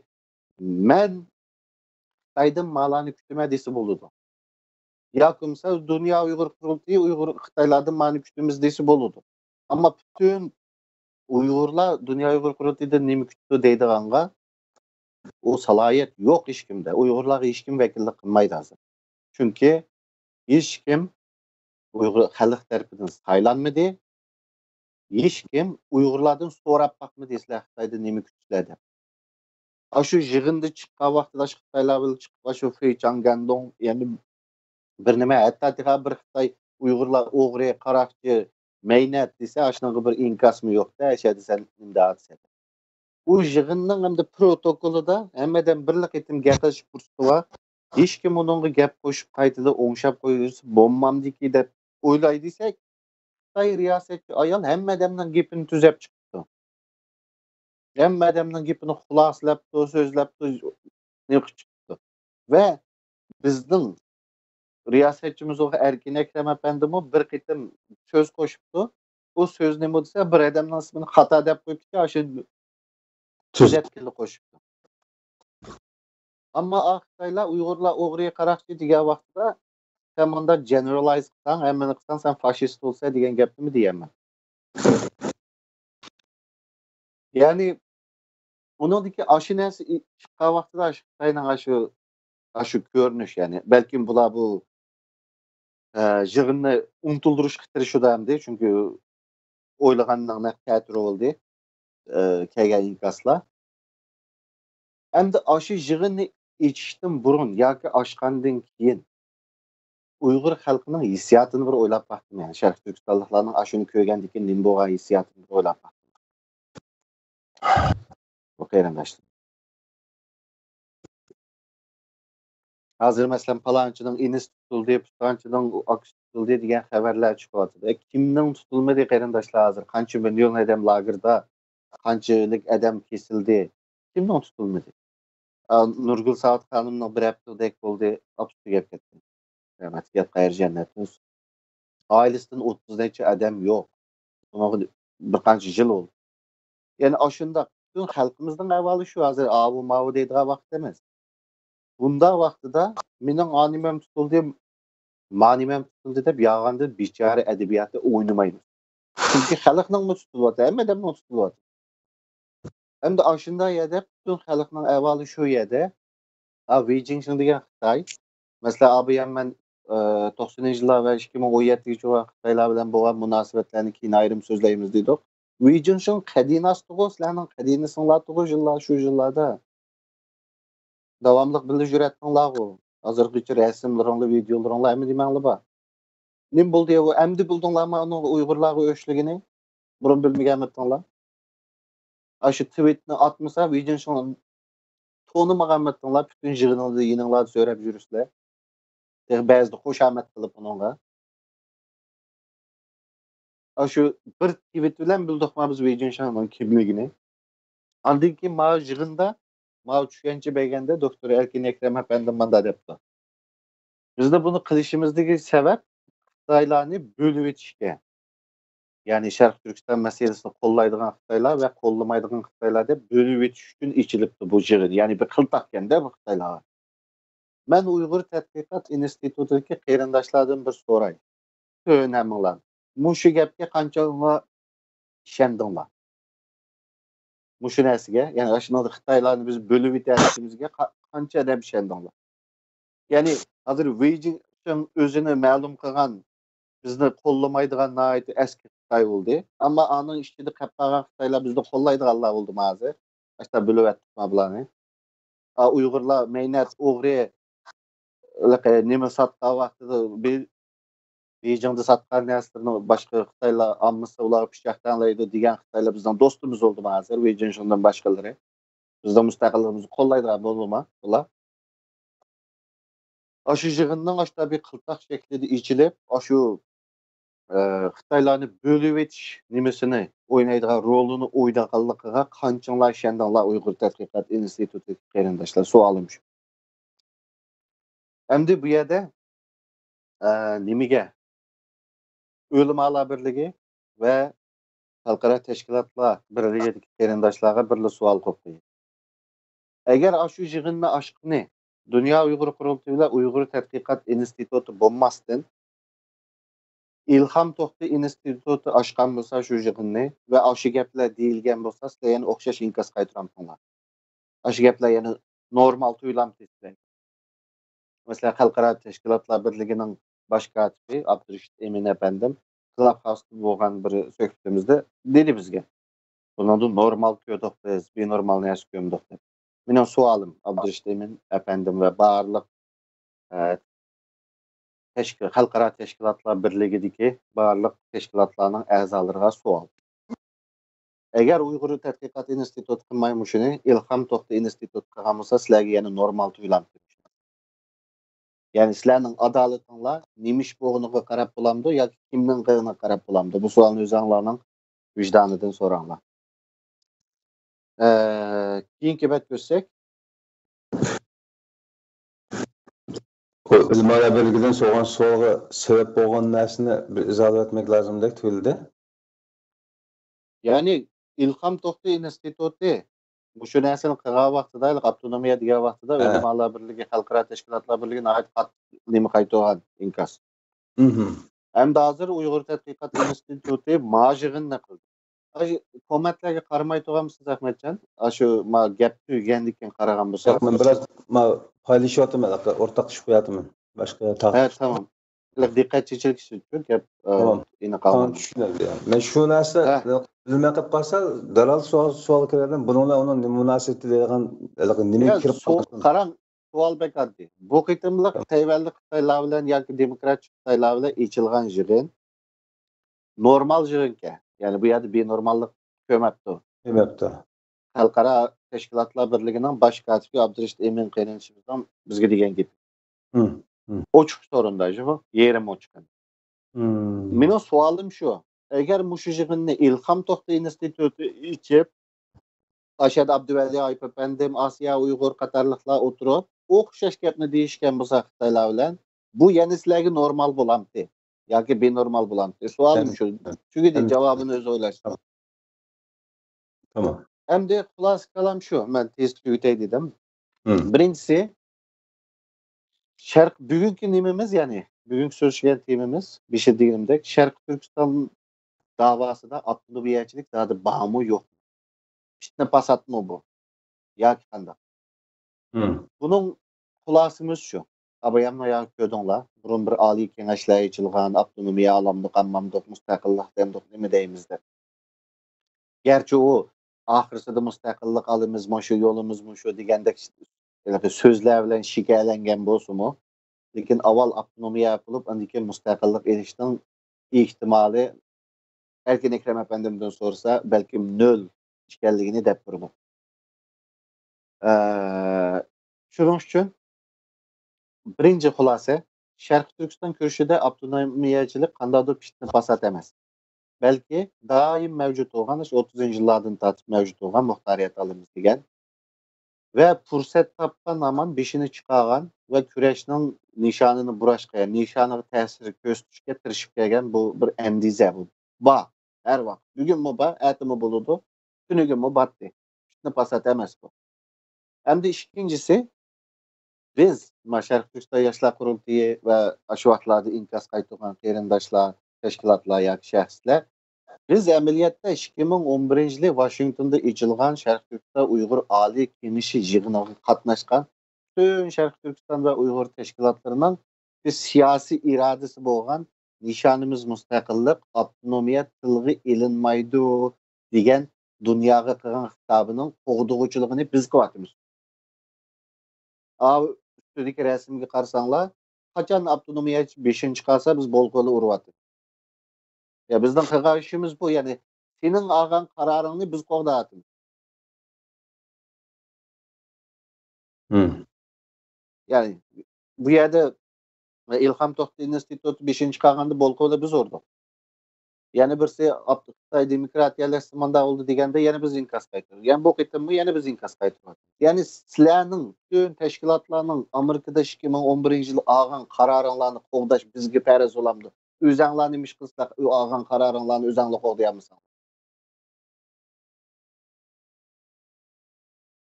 مەن خىتايدىن مالارنى كۈتىمەن دېسە بولىدۇ. ياكى بولمىسا دۇنيا ئۇيغۇر قۇرۇلتىيى ئۇيغۇر، خىتايلاردىن مالنى كۈتىمىز دېسە بولىدۇ. ئەمما پۈتۈن ئۇيغۇرلار دۇنيا ئۇيغۇر قۇرۇلتىيىدىن نېمە كۈتىدۇ دەيدىغانغا، ئۇ سالاھىيەت يوق ھېچكىمدە. ئۇيغۇرلارغا ھېچكىم ۋەكىللىك قىلمايدۇ ھازىر. چۈنكى ھېچكىم ئۇيغۇر خەلق تەرىپىدىن سايلانمىدى. ھېچكىم ئۇيغۇرلاردىن سوراپ باقمىدى، سىلەر خىتايدىن نېمە كۈتىسىلەر دەپ. ئاشۇ يىغىندا چىققان ۋاقتىدا، ئاشۇ خىتايلار بىلەن چىقىپ، ئاشۇ فېيچاڭ گەندۇڭ، يەنى بىر نېمە، ھەتتا تېخى بىر خىتاي ئۇيغۇرلار ئوغرى، قاراقچى، مەينەت دېسە، ئاشۇنىڭغا بىر ئىنكاسمۇ يوق-دە، ئەشەدە سەن نېمە دەۋاتىسەن؟ ئۇ يىغىننىڭ ئەمدى پروتوكولىدا ھەممە ئادەم بىرلا قېتىم گەپ قىلىش پۇرسىتى بار. ھېچكىم ئۇنىڭغا گەپ قوشۇپ، قايتىدىن ئوڭشاپ قويسا بولمامدىكى دەپ ئويلاي دېسەك، خىتاي رىياسەتچى ئايال ھەممە ئادەمنىڭ گېپىنى تۈزەپ چىقىپتۇ. ھەممە ئادەمنىڭ گېپىنى خۇلاسىلەپتۇ، سۆزلەپتۇ، نېمە قىلىپ چىقىپتۇ. ۋە بىزنىڭ رىياسەتچىمىز ئەركىن ئەكرەم ئەپەندىمۇ بىر قېتىم سۆز قوشۇپتۇ. ئۇ سۆزنى نېمە دېسە، بىر ئادەمنىڭ ئىسمىنى خاتا دەپ قويۇپتىكەن، ئاشۇ تۈزەتكىلى قوشۇپتۇ. ئەمما ئا خىتايلار ئۇيغۇرلار ئوغرى، قاراقچى دېگەن ۋاقتىدا، سەن مۇنداق جېنېرالىز قىلساڭ، ھەممىنى قىلساڭ، سەن فاشىست بولىسەن دېگەن گەپنىمۇ دېيەلمەيمەن. يەنى ئۇنىڭدىكى ئاشۇ نەرسە ئى-، چىققان ۋاقتىدا، ئاشۇ خىتاينىڭ ئاشۇ، ئاشۇ كۆرۈنۈش، يەنى بەلكىم بۇلار بۇ، ئە، يىغىننى ئۇنتۇلدۇرۇشقا تىرىشىدۇ ئەمدى، چۈنكى ئويلىغاننىڭ نەق تەتۈرى بولدى، ئە، كەلگەن ئىنكاسلار. ئەمدى ئاشۇ يىغىننى ئېچىشتىن بۇرۇن ياكى ئاچقاندىن كېيىن ئۇيغۇر خەلقىنىڭ ھېسسىياتىنى بىر ئويلاپ باقتىم، يەنى شەرقىي تۈركىستانلىقلارنىڭ ئاشۇنى كۆرگەندىن كېيىن نېمە بولغان ھېسسىياتىنى بىر ئويلاپ باقتىم. بۇ قېرىنداشلار. ھازىر مەسىلەن، پالانچىنىڭ ئىنىسى تۇتۇلدى، پۇتانچىنىڭ ئاكىسى تۇتۇلدى دېگەن خەۋەرلەر چىقىۋاتىدۇ. ئە، كىمنىڭ تۇتۇلمىدى، قېرىنداشلار؟ ھازىر قانچە مىليون ئادەم لاگېردا، قانچىلىك ئادەم كېسىلدى، كىمنىڭ تۇتۇلمىدى؟ ئا، نۇرگۈل ساۋۇت خانىمنىڭ بىر ھەپتىدەك بولدى، ئاپىسى تۈگەپ كەتتى. رەھمەت، ياتقان يېرى جەننەت بولسۇن. ئائىلىسىدىن ئوتتۇز نەچچە ئادەم يوق. بۇنىڭغا بىر قانچە يىل بولدى. يەنى ئاشۇنداق پۈتۈن خەلقىمىزنىڭ ئەھۋالى شۇ ھازىر، ئاۋۇ ماۋۇ دەيدىغان ۋاقىت ئەمەس. بۇنداق ۋاقتىدا مېنىڭ ئانىمەم تۇتۇلدى، مانىمەم تۇتۇلدى دەپ يالغاندىن بىچارە ئەدەبىياتى ئوينىمايمىز. چۈنكى خەلقنىڭمۇ تۇتۇلۇۋاتىدۇ، ھەممە ئادەمنىڭ تۇتۇلۇۋاتىدۇ. ئەمدى ئاشۇنداق يەردە پۈتۈن خەلقنىڭ ئەھۋالى شۇ يەردە. ھا، ۋېي جىڭشىڭ دېگەن خىتاي. مەسىلەن، ئابۇيان مەن، ئى، توقسىنىنچى يىللار ۋە ئىككى مىڭ ئون يەتتىنچى يىلغا خىتايلار بىلەن بولغان مۇناسىۋەتلەرنى كېيىن ئايرىم سۆزلەيمىز دېدۇق. ۋېي جىڭشىڭ قەدىناسىدىغۇ، سىلەرنىڭ قەدىنىسىڭلارتىغۇ يىللار، شۇ يىللاردا. داۋاملىق بىللە يۈرەتتىڭلارغۇ. ھازىرغىچە رەسىملىرىڭلار، ۋىدېئولىرىڭلار، ھەممە نېمەڭلار بار. نېمە بولدى يا؟ ئەمدى بىلدىڭلارمۇ ئۇنىڭ ئۇيغۇرلارغا ئۆچلۈكىنى؟ بۇرۇن بىلمىگەنمىدىڭلار؟ ئاشۇ تىۋىتنى ئاتمىسا، ۋېي جىڭشىڭنى تونۇمىغانمىدىڭلار؟ پۈتۈن يىغىنىڭلاردا، يېنىڭلاردا سۆرەپ يۈرىسىلەر. تېخى بەزىدە خۇشامەت قىلىپ ئۇنىڭغا. ئاشۇ بىر تىۋىت بىلەن بىلدۇقما بىز ۋېي جىڭشىڭنىڭ كىملىكىنى؟ ئاندىن كېيىن ماۋۇ يىغىندا، ماۋۇ چۈشەنچە بەرگەندە دوكتور ئەركىن ئەكرەم ئەپەندىم مۇنداق دەپتۇ: بىزنى بۇنى قىلىشىمىزدىكى سەۋەب خىتايلارنى بۆلۈۋېتىشكە. يەنى شەرقىي تۈركىستان مەسىلىسىنى قوللايدىغان خىتايلار ۋە قوللىمايدىغان خىتايلار دەپ بۆلۈۋېتىش ئۈچۈن ئېچىلىپتۇ بۇ يىغىن. يەنى بىر قىلتاقكەندە بۇ خىتايلارغا. مەن ئۇيغۇر تەتقىقات ئىنستىتۇتىدىكى قېرىنداشلاردىن بىر سوراي. پۈتۈن ھەممىڭلار. مۇشۇ گەپكە قانچىڭلار ئىشەندىڭلار؟ مۇشۇ نەرسىگە، يەنى ئاشۇنداق خىتايلارنى بىز بۆلۈۋېتەلىشىمىزگە قا-، قانچە ئادەم ئىشەندىڭلار؟ يەنى ھازىر ۋېي جىڭشىڭ ئۆزىنى مەلۇم قىلغان، بىزنى قوللىمايدىغان ناھايىتى ئەسكى خىتاي بولدى. ئەمما ئانىڭ ئىچىدە قېلىپ قالغان خىتايلار بىزنى قوللايدىغانلار بولدىمۇ ھازىر؟ ئاشتا بۆلۈۋەتتۇقما بۇلارنى؟ ئا، ئۇيغۇرلار مەينەت، ئوغرى، لىق-، نېمە ساتقان ۋاقتىدا بې-، بېيجىڭدا ساتقان نەرسىلىرىنى باشقا خىتايلار ئالمىسا، ئۇلارغا پىچاق تەڭلەيدۇ دېگەن خىتايلار بىزنىڭ دوستىمىز بولدىمۇ ھازىر؟ ۋېي جىنشىڭدىن باشقىلىرى. بىزنىڭ مۇستەقىللىقىمىزنى قوللايدىغان بولدىمۇ بۇلار؟ ئاشۇ يىغىننىڭ ئاشۇنداق بىر قىلتاق شەكلىدە ئېچىلىپ، ئاشۇ، ئە، خىتايلارنى بۆلۈۋېتىش نېمىسىنى ئوينايدىغان رولىنى ئوينىغانلىقىغا قانچىڭلار ئىشەندىڭلار، ئۇيغۇر تەتقىقات ئىنستىتۇتىدىكى قېرىنداشلار؟ سوئالىم شۇ. ئەمدى بۇ يەردە، ئە، نېمىگە؟ ئۆلىمالار بىرلىكى ۋە خەلقئارا تەشكىلاتلار بىرلىكىدىكى قېرىنداشلارغا بىرلا سوئال قويۇپ قوياي. ئەگەر ئاشۇ يىغىننى ئاچقىنى دۇنيا ئۇيغۇر قۇرۇلتىيى بىلەن ئۇيغۇر تەتقىقات ئىنستىتۇتى بولماستىن، ئىلھام توختى ئىنستىتۇتى ئاچقان بولسا شۇ يىغىننى ۋە ئاشۇ گەپلەر دېيىلگەن بولسا، سىلەر يەنە ئوخشاش ئىنكاس قايتۇرامتىڭلار؟ ئاشۇ گەپلەر يەنە نورمال تۇيۇلامتى سىلەرگە؟ مەسىلەن، خەلقئارا تەشكىلاتلار بىرلىكىنىڭ باش كاتىپى ئابدۇرېشىت ئىمىن ئەپەندىم كلاب خاۋستا بولغان بىر سۆھبىتىمىزدە دېدى بىزگە، بۇنىڭدا نورمال كۆردۇق بىز، بىنورمال نەرسە كۆرمىدۇق دەپ. مېنىڭ سوئالىم ئابدۇرېشىت ئىمىن ئەپەندىم ۋە بارلىق، ئە، تەشكىل-، خەلقئارا تەشكىلاتلار بىرلىكىدىكى بارلىق تەشكىلاتلارنىڭ ئەزالىرىغا سوئال. ئەگەر ئۇيغۇر تەتقىقات ئىنستىتۇتى قىلماي مۇشۇنى، ئىلھام توختى ئىنستىتۇتى قىلغان بولسا، سىلەرگە يەنە نورمال تۇيۇلامتى؟ يەنى سىلەرنىڭ ئادالىتىڭلار نېمە ئىش بولغىنىغا قاراپ بولامدۇ ياكى كىمنىڭ قىلغىنىغا قاراپ بولامدۇ؟ بۇ سوئالنى ئۆزۈڭلارنىڭ ۋىجدانىدىن سوراڭلار. ئە، كېيىنكى بەتكە ئۆتسەك. ئۆلىمالار بىرلىكىدىن سورىغان سوئالغا سەۋەب بولغان نەرسىنى بىر ئىزاھلىۋەتمەك لازىمدەك تۇيۇلدى. يەنى ئىلھام توختى ئىنستىتۇتى مۇشۇ نەرسىنى قىلغان ۋاقتىدا، ئاپتونومىيە دېگەن ۋاقتىدا، ھە، ئۆلىمالار بىرلىكى، خەلقئارا تەشكىلاتلار بىرلىكى ناھايىتى قاتتىق نېمە قايتۇرغان ئىنكاس. مھم. ئەمدى ھازىر ئۇيغۇر تەتقىقات ئىنستىتۇتى ماجىغىننى قىلدى. ئاشۇ كوممېنتلارغا قارىماي تۇرغانمىسىز، ئەخمەتجان؟ ئاشۇ ما گەپ تۈگىگەندىن كېيىن قارىغان بولساڭ. ياق، مەن بىراز ما پايلىشىۋاتىمەن، ئورتاقلىشىپ قوياتىمەن. باشقا ھە، تاق- تامام. دىققەت چېچىلىش ئۈچۈن گەپ، ئە، تامام. ئېنىق تامام، ئاڭلانمىدى. چۈشىنەلدى. مەن شۇ نەرسە، ھە. بىلمەي قېلىپ قالسا، دەرھال سوئال، سوئال كىرىدۇ. بۇنىڭ بىلەن ئۇنىڭ نېمە مۇناسىۋىتى دەيدىغان ھېلىقى نېمە يا، كىرىپ سو-، قالسۇن. قاراڭ، سوئال بەك ئاددىي. بۇ قېتىملىق تەيۋەنلىك خىتايلار بىلەن ياكى دېموكراتچى خىتايلار بىلەن ئېچىلغان يىغىن نورمال يىغىنكەن. يەنى بۇ يەردە بىنورماللىق كۆرمەپتۇ. كۆرمەپتۇ. خەلقئارا تەشكىلاتلار بىرلىكىنىڭ باش كاتىپى ئابدۇرېشىت ئىمىن قېرىندىشىمىزنىڭ بىزگە دېگەن گېپى. مم، مم. ئوچۇق سورۇندا، شۇ يېرىم ئوچۇق. مم. مېنىڭ سوئالىم شۇ. ئەگەر مۇشۇ يىغىننى ئىلھام توختى ئىنستىتۇتى ئېچىپ، ئاشەد ئابدۇۋەلى، ئايۇپ ئەپەندىم، ئاسىيا ئۇيغۇر قاتارلىقلار ئولتۇرۇپ، ئوخشاش گەپنى دېيىشكەن بولسا خىتايلار بىلەن، بۇ يەنە سىلەرگە نورمال بولامتى ياكى بىنورمال بولامتى؟ سوئالىم شۇ. تۈگىدى، جاۋابىنى ئۆزى ئويلاش. تامام. ئەمدى خۇلاسە كالام شۇ، مەن تېز تۈگىتەي دېدىم. مم. بىرىنچىسى، شەرق، بۈگۈنكى نېمىمىز، يەنى بۈگۈنكى سۆزلەشكەن تېمىمىز، بېشىدا دېگىنىمدەك، شەرقىي تۈركىستان داۋاسىدا ئاپتونومىيەچىلىك زادى بارمۇ يوقمۇ؟ پىتنە پاساتمۇ بۇ؟ ياكى قانداق؟ مم. بۇنىڭ خۇلاسىمىز شۇ. ئابايامنى ياكى كۆردۈڭلار، بۇرۇن بىر ئالىي كېڭەشلەر ئېچىلغان، ئاپتونومىيە ئالامدۇق، ئالمامدۇق، مۇستەقىللىق دەمدۇق، نېمە دەيمىز دەپ. گەرچە ئۇ ئاخىرسىدا مۇستەقىللىق ئالىمىز، مۇشۇ يولىمىز مۇشۇ دېگەندەك ھېلىقى سۆزلەر بىلەن شېكىللەنگەن بولسىمۇ، لېكىن ئاۋۋال ئاپتونومىيە بولۇپ، ئاندىن كېيىن مۇستەقىللىق ئېلىشنىڭ ئېھتىمالى، ئەركىن ئەكرەم ئەپەندىمدىن سورىسا، بەلكىم نۆل ئىكەنلىكىنى دەپ تۇرىمەن. ئە، شۇنىڭ ئۈچۈن بىرىنچى خۇلاسە، شەرقىي تۈركىستان كۈرىشىدە ئاپتونومىيەچىلىك قانداقتۇر پىتنە پاسات ئەمەس، بەلكى دائىم مەۋجۇت بولغان، شۇ ئوتتۇزىنچى يىللاردىن تارتىپ مەۋجۇت بولغان مۇختارىيەت ئالىمىز دېگەن ۋە پۇرسەت تاپقان ھامان بېشىنى چىقارغان ۋە كۈرەشنىڭ نىشانىنى بۇراشقا، نىشانىغا تەسىر كۆرسىتىشكە تىرىشىپ كەلگەن بۇ بىر ئەندىزە بۇ. بار. ھەر ۋاقىت. بۈگۈنمۇ بار، ئەتىمۇ بولىدۇ. تۈنۈگۈنمۇ بارتى. پىتنە پاسات ئەمەس بۇ. ئەمدى ئىككىنچىسى، بىز، ما، شەرقىي تۈركىستان ياشلار قۇرۇلتىيى ۋە ئاشۇ ۋاقىتلاردا ئىنكاس قايتۇرغان قېرىنداشلار، تەشكىلاتلار ياكى شەخسلەر، بىز ئەمەلىيەتتە ئىككى مىڭ ئون بىرىنچى يىلى ۋاشىنگتوندا ئېچىلغان شەرقىي تۈركىستان ئۇيغۇر ئالىي كېڭىشى يىغىنىغا قاتناشقان پۈتۈن شەرقىي تۈركىستان ۋە ئۇيغۇر تەشكىلاتلىرىنىڭ بىر سىياسىي ئىرادىسى بولغان، نىشانىمىز مۇستەقىللىق، ئاپتونومىيە تىلغا ئېلىنمايدۇ دېگەن دۇنياغا قىلغان خىتابىنىڭ قوغدىغۇچىلىقىنى بىز قىلىۋاتىمىز. ئاۋۇ ئۈستىدىكى رەسىمگە قارىساڭلار، قاچان ئاپتونومىيە بېشىنى چىقارسا، بىز بولكىلا ئۇرۇۋاتىمىز. يا، بىزنىڭ قىلغان ئىشىمىز بۇ، يەنى سېنىڭ ئالغان قارارىڭنى بىز قوغداۋاتىمىز. مم. يەنى بۇ يەردە ئىلھام توختى ئىنستىتۇتى بېشىنى چىقارغاندا بولكا بىلەن بىز ئۇردۇق. يەنە بىرسى ئاپ-، خىتاي دېموكراتىيەلەشسە مۇنداق بولدى دېگەندە يەنە بىز ئىنكاس قايتۇردۇق. يەنى بۇ قېتىممۇ يەنە بىز ئىنكاس قايتۇرۇۋاتىمىز. يەنى سىلەرنىڭ پۈتۈن تەشكىلاتلارنىڭ ئامېرىكىدا ئىككى مىڭ ئون بىرىنچى يىلى ئالغان قارارىڭلارنى قوغداش بىزگە پەرز بولامدۇ؟ ئۆزەڭلار نېمە ئىش قىلساق، ئالغان قارارىڭلارنى ئۆزەڭلار قوغدىيالمىساڭلار.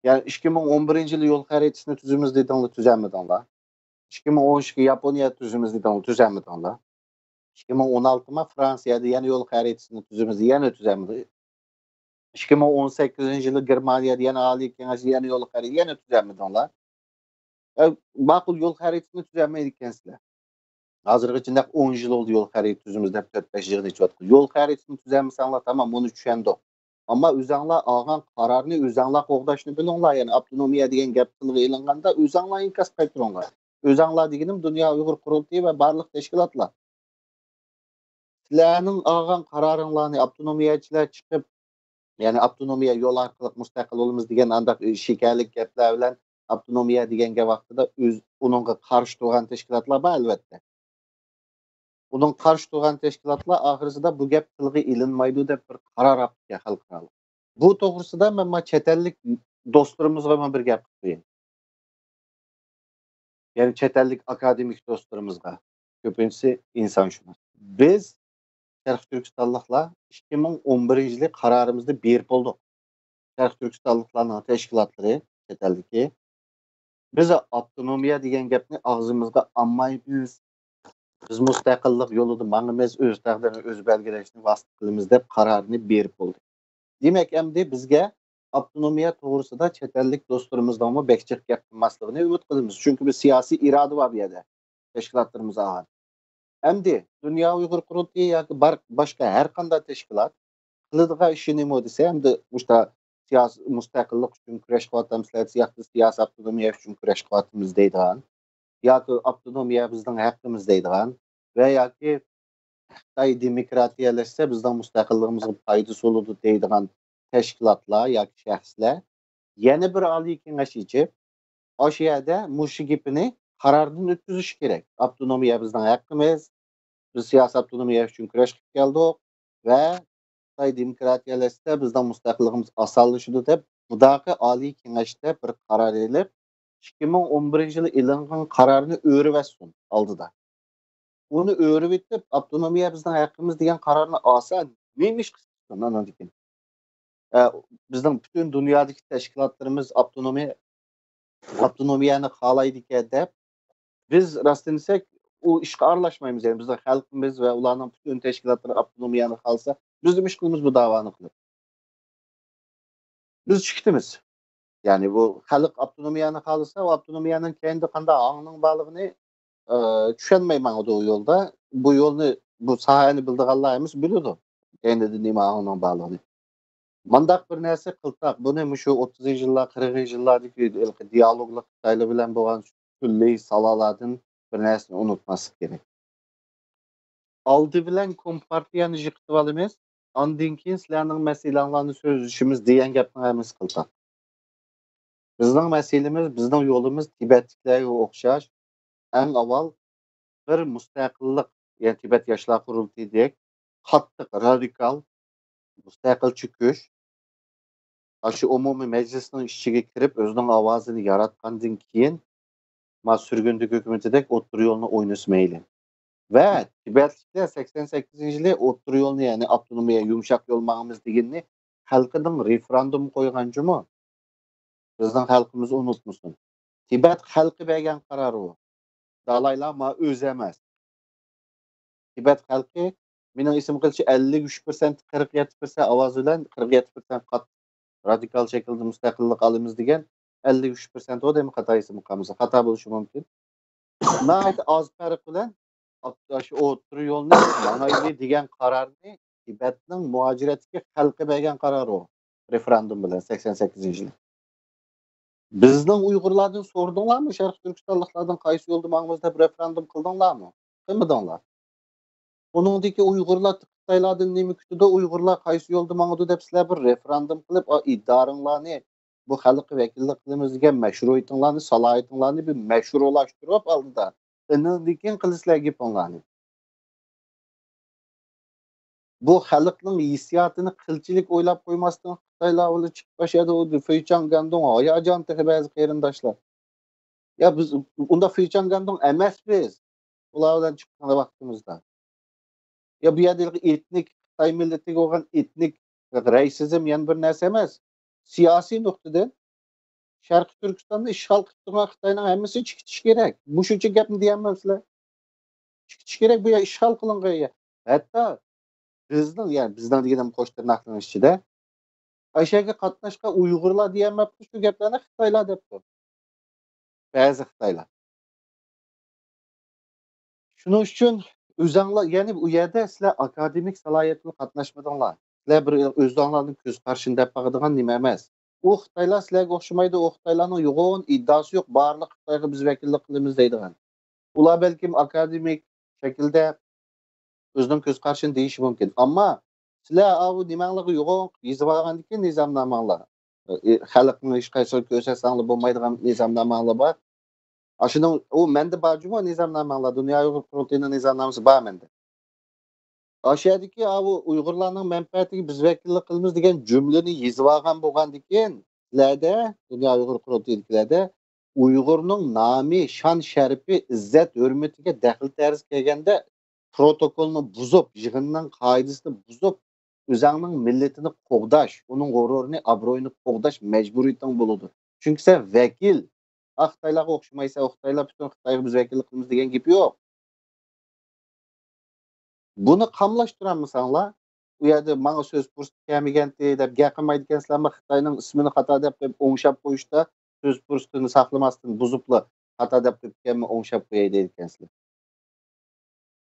يەنى ئىككى مىڭ ئون بىرىنچى يىلى يول خەرىتىسىنى تۈزىمىز دېدىڭلار، تۈزەلمىدىڭلار. ئىككى مىڭ ئون ئىككى ياپونىيە تۈزىمىز دېدىڭلار، تۈزەلمىدىڭلار. ئىككى مىڭ ئون ئالتە ما فرانسىيەدە يەنە يول خەرىتىسىنى تۈزىمىز، يەنە تۈزەلمىدى. ئىككى مىڭ ئون سەككىزىنچى يىلى گېرمانىيەدە يەنە ئالىي كېڭەشتە يەنە يول خەرىتىسى، يەنە تۈزەلمىدىڭلار. ئە، ماقۇل، يول خەرىتىسىنى تۈزەلمەيدىكەنسىلەر. ھازىرغىچە نەق ئون يىل بولدى يول خەرىتە تۈزىمىز دەپ تۆت بەش يىغىن ئېچىۋاتقىلى. يول خەرىتىسىنى تۈزەلمىسەڭلار تامام، ئۇنى چۈشەندۇق. ئەمما ئۆزەڭلار ئالغان قارارنى ئۆزەڭلار قوغداشنى بىلىڭلار. يەنى ئاپتونومىيە دېگەن گەپ تىلغا ئېلىنغاندا ئۆزەڭلار ئىنكاس قايتۇرۇڭلار. ئۆزەڭلار دېگىنىم دۇنيا ئۇيغۇر قۇرۇلتىيى ۋە بارلىق تەشكىلاتلار. سىلەرنىڭ ئالغان قارارىڭلارنى ئاپتونومىيەچىلەر چىقىپ، يەنى ئاپتونومىيە يول ئارقىلىق مۇستەقىل بولىمىز دېگەن ئانداق شېكەرلىك گەپلەر بىلەن ئاپتونومىيە دېگەن گەپ ۋاقتىدا ئۆز، ئۇنىڭغا قارشى تۇرغان تەشكىلاتلار بار، ئەلۋەتتە. ئۇنىڭ قارشى تۇرغان تەشكىلاتلار ئاخىرسىدا بۇ گەپ تىلغا ئېلىنمايدۇ دەپ بىر قارار ئاپتىكەن خەلقئارالىق. بۇ توغرىسىدا مەن ما چەت ئەللىك دوستلىرىمىزغا مەن بىر گەپ قىلىپ قوياي. يەنى چەت ئەللىك ئاكادېمىك دوستلىرىمىزغا، كۆپىنچىسى ئىنسانشۇناس. بىز شەرقىي تۈركىستانلىقلار ئىككى مىڭ ئون بىرىنچى يىلى قارارىمىزنى بېرىپ بولدۇق. شەرقىي تۈركىستانلىقلارنىڭ تەشكىلاتلىرى، چەت ئەلدىكى، بىز ئاپتونومىيە دېگەن گەپنى ئاغزىمىزغا ئالمايمىز. بىز مۇستەقىللىق يولىدا ماڭىمىز، ئۆز تەقدىرىنى ئۆزى بەلگىلەشنى ۋاسىتە قىلىمىز دەپ قارارنى بېرىپ بولدى. دېمەك، ئەمدى بىزگە ئاپتونومىيە توغرىسىدا چەت ئەللىك دوستلىرىمىزنىڭمۇ بەك جىق گەپ قىلماسلىقىنى ئۈمىد قىلىمىز. چۈنكى بىز سىياسىي ئىرادە بار بۇ يەردە. تەشكىلاتلىرىمىز ئالغان. ئەمدى دۇنيا ئۇيغۇر قۇرۇلتىيى ياكى بار-، باشقا ھەر قانداق تەشكىلات قىلىدىغان ئىشى نېمە دېسە، ئەمدى مۇشتا سىياسىي مۇستەقىللىق ئۈچۈن كۈرەش قىلىۋاتامىز، سىلەر سىياسىي ئاپتونومىيە ئۈچۈن كۈرەش قىلىۋاتىمىز دەيدىغان ياكى ئاپتونومىيە بىزنىڭ ھەققىمىز دەيدىغان ۋە ياكى خىتاي دېموكراتىيەلەشسە بىزنىڭ مۇستەقىللىقىمىزغا پايدىسى بولىدۇ دەيدىغان تەشكىلاتلار ياكى شەخسلەر يەنە بىر ئالىي كېڭەش ئېچىپ، ئاشۇ يەردە مۇشۇ گېپىنى قاراردىن ئۆتكۈزۈش كېرەك. ئاپتونومىيە بىزنىڭ ھەققىمىز، بىز سىياسىي ئاپتونومىيە ئۈچۈن كۈرەش قىلىپ كەلدۇق ۋە خىتاي دېموكراتىيەلەشسە بىزنىڭ مۇستەقىللىقىمىز ئاسانلىشىدۇ دەپ، بۇداقى ئالىي كېڭەشتە بىر قارار ئېلىپ، ئىككى مىڭ ئون بىرىنچى يىلى ئېلىنغان قارارنى ئۆرۈۋەتسۇن ئالدىدا. ئۇنى ئۆرۈۋېتىپ، ئاپتونومىيە بىزنىڭ ھەققىمىز دېگەن قارارنى ئالسا، نېمە ئىش قىلسۇن ئاندىن كېيىن؟ ئە، بىزنىڭ پۈتۈن دۇنيادىكى تەشكىلاتلىرىمىز ئاپتونومىيە، ئاپتونومىيەنى خالايدىكەن دەپ، بىز راستىنى دېسەك، ئۇ ئىشقا ئارىلاشمايمىز. يەنى بىزنىڭ خەلقىمىز ۋە ئۇلارنىڭ پۈتۈن تەشكىلاتلىرى ئاپتونومىيەنى خالىسا، بىز نېمە ئىش قىلىمىز بۇ داۋانى قىلىپ؟ بىز چىقىتىمىز. يەنى بۇ خەلق ئاپتونومىيەنى خالىسا، ئۇ ئاپتونومىيەنىڭ كەينىدە قانداق ئاڭنىڭ بارلىقىنى، ئە، چۈشەنمەي ماڭىدۇ ئۇ يولدا. بۇ يولنى، بۇ ساھەنى بىلىدىغانلار ھەممىسى بىلىدۇ. كەينىدە نېمە ئاڭنىڭ بارلىقىنى. مانداق بىر نەرسە قىلساق، بۇنى مۇشۇ ئوتتۇزىنچى يىللار، قىرىقىنچى يىللاردىكى ھېلىقى دىيالوگلۇق خىتايلار بىلەن بولغان سۈلھى سالالاردىن بىر نەرسىنى ئۇنتۇماسلىق كېرەك. ئالدى بىلەن كومپارتىيەنى يىقىتىۋالىمىز، ئاندىن كېيىن سىلەرنىڭ مەسىلەڭلارنى سۆزلىشىمىز دېگەن گەپنىڭ ھەممىسى قىلساق. بىزنىڭ مەسىلىمىز، بىزنىڭ يولىمىز تىبەتتىكىلەرگە ئوخشاش، ئەڭ ئاۋۋال بىر مۇستەقىللىق، يەنى تىبەت ياشلار قۇرۇلتىيىدەك قاتتىق، رادىكال، مۇستەقىلچى كۈچ، ئاشۇ ئومۇمىي مەجلىسنىڭ ئىچىگە كىرىپ، ئۆزىنىڭ ئاۋازىنى ياراتقاندىن كېيىن، ما سۈرگۈندىكى ھۆكۈمىتىدەك ئوتتۇرا يولنى ئوينىسا مەيلى. ۋە تىبەتلىكلەر سەكسەن سەككىزىنچى يىلى ئوتتۇرا يولنى، يەنى ئاپتونومىيە، يۇمشاق يول ماڭىمىز دېگىنىنى خەلقىدىن رېفېراندۇم قويغان جۇمۇ. بىزنىڭ خەلقىمىز ئۇنتمىسۇن. تىبەت خەلقى بەرگەن قارار ئۇ. دالاي لاما ئۆزى ئەمەس. تىبەت خەلقى، مېنىڭ ئېسىمگە كېلىشىچە، ئەللىك ئۈچ پىرسەنت، قىرىق يەتتە پىرسەنت ئاۋاز بىلەن، قىرىق يەتتە پىرسەنت قاتتىق رادىكال شەكىلدە مۇستەقىللىق ئالىمىز دېگەن، ئەللىك ئۈچ پىرسەنت ئۇ دېمە خاتا ئېسىمگە قالمىسا، خاتا بولۇشى مۇمكىن. ناھايىتى ئاز پەرق بىلەن ئاپ-، شۇ ئوتتۇرا يولنى ماڭايلى دېگەن قارارنى تىبەتنىڭ مۇھاجىرەتتىكى خەلقى بەرگەن قارار ئۇ. رېفېراندۇم بىلەن سەكسەن سەككىزىنچى يىلى. بىزنىڭ ئۇيغۇرلاردىن سورىدىڭلارمۇ؟ شەرقىي تۈركىستانلىقلاردىن قايسى يولدا ماڭىمىز دەپ رېفېراندۇم قىلدىڭلارمۇ؟ قىلمىدىڭلار. ئۇنىڭدىكى ئۇيغۇرلار خىتايلاردىن نېمە كۈتىدۇ، ئۇيغۇرلار قايسى يولدا ماڭىدۇ دەپ سىلەر بىر رېفېراندۇم قىلىپ، ئا، ئىدارىڭلارنى، بۇ خەلققە ۋەكىللىك قىلىمىز دېگەن مەشرۇئىيىتىڭلارنى، سالاھىيىتىڭلارنى بىر مەشرۇلاشتۇرۇپ ئالدىدا، ئېنىڭدىن كېيىن قىلىسىلەر گېپىڭلارنى. بۇ خەلقنىڭ ھېسسىياتىنى قىلچىلىك ئويلاپ قويماستىن، خىتايلار بىلەن چىقىپ باشلىدى. ئۇ فېيچاڭ گاندۇڭ ھاياجان تېخى بەزى قېرىنداشلار. يا بىز ئۇنداق فېيچاڭ گاندۇڭ ئەمەس بىز. ئۇلار بىلەن چىققان ۋاقتىمىزدا. يا بۇ يەردە ئېتنىك، خىتاي مىللىتىگە بولغان ئېتنىك رەيسىزم يەنە بىر نەرسە ئەمەس. سىياسىي نۇقتىدىن شەرقىي تۈركىستاننى ئىشغال قىلىپ تۇرغان خىتاينىڭ ھەممىسى چىقىشى كېرەك. مۇشۇنچە گەپنى دېيەلمەمسىلەر؟ چىقىشى كېرەك، بۇ يەر ئىشغال قىلىنغان يەر. ھەتتا بىزنىڭ، يەنى بىزنىڭ دېگىنىم قوش تىرناقنىڭ ئىچىدە، ئاشۇ يەرگە قاتناشقان ئۇيغۇرلار دېيەلمەپتۇ، شۇ گەپلەرنى خىتايلار دەپتۇ. بەزى خىتايلار. شۇنىڭ ئۈچۈن ئۆزەڭلار، يەنى ئۇ يەردە سىلەر ئاكادېمىك سالاھىيەت بىلەن قاتناشمىدىڭلار. سىلەر بىر ئۆزۈڭلارنىڭ كۆز قارىشىنى دەپ باقىدىغان نېمە ئەمەس. ئۇ خىتايلار سىلەرگە ئوخشىمايدۇ، ئۇ خىتايلارنىڭ يوغان ئىددىئاسى يوق، بارلىق خىتايغا بىز ۋەكىللىك قىلىمىز دەيدىغان. ئۇلار بەلكىم ئاكادېمىك شەكىلدە ئۆزىنىڭ كۆز قارىشىنى دېيىشى مۇمكىن. ئەمما سىلەر ئاۋۇ نېمەڭلارغا يوغان يېزىۋالغاندىن كېيىن نىزامناماڭلار، ئى، خەلقنىڭ ھېچقايسىغا كۆرسەتسەڭلار بولمايدىغان نىزامناماڭلار بار. ئاشۇنىڭ، ئۇ مەندە بار جۇمۇ نىزامناماڭلار، دۇنيا ئۇيغۇر قۇرۇلتىيىنىڭ نىزامنامىسى بار مەندە. ئاشۇ يەردىكى ئاۋۇ ئۇيغۇرلارنىڭ مەنپەئەتىگە بىز ۋەكىللىك قىلىمىز دېگەن جۈملىنى يېزىۋالغان بولغاندىن كېيىن، سىلەردە، دۇنيا ئۇيغۇر قۇرۇلتىيىدىكىلەردە ئۇيغۇرنىڭ نامى، شان-شەرىپى، ئىززەت-ھۆرمىتىگە دەخلى-تەرۇز كەلگەندە، پروتوكولنى بۇزۇپ، يىغىننىڭ قائىدىسىنى بۇزۇپ، ئۆزۈڭنىڭ مىللىتىنى قوغداش، ئۇنىڭ غۇرۇرىنى، ئابرۇيىنى قوغداش مەجبۇرىيىتىڭ بولىدۇ. چۈنكى سەن ۋەكىل. ئا، خىتايلارغا ئوخشىمايسەن، ئۇ خىتايلار پۈتۈن خىتايغا بىز ۋەكىللىك قىلىمىز دېگەن گېپى يوق. بۇنى قاملاشتۇرالمىساڭلار، ئۇ يەردە ماڭا سۆز پۇرسىتى كەلمىگەنتى دەپ گەپ قىلمايدىكەنسىلەرمۇ، خىتاينىڭ ئىسمىنى خاتا دەپ قويۇپ ئوڭشاپ قويۇشتا سۆز پۇرسىتىنى ساقلىماستىن بۇزۇپلا خاتا دەپ قويۇپكەنمۇ ئوڭشاپ قوياي دەيدىكەنسىلەر.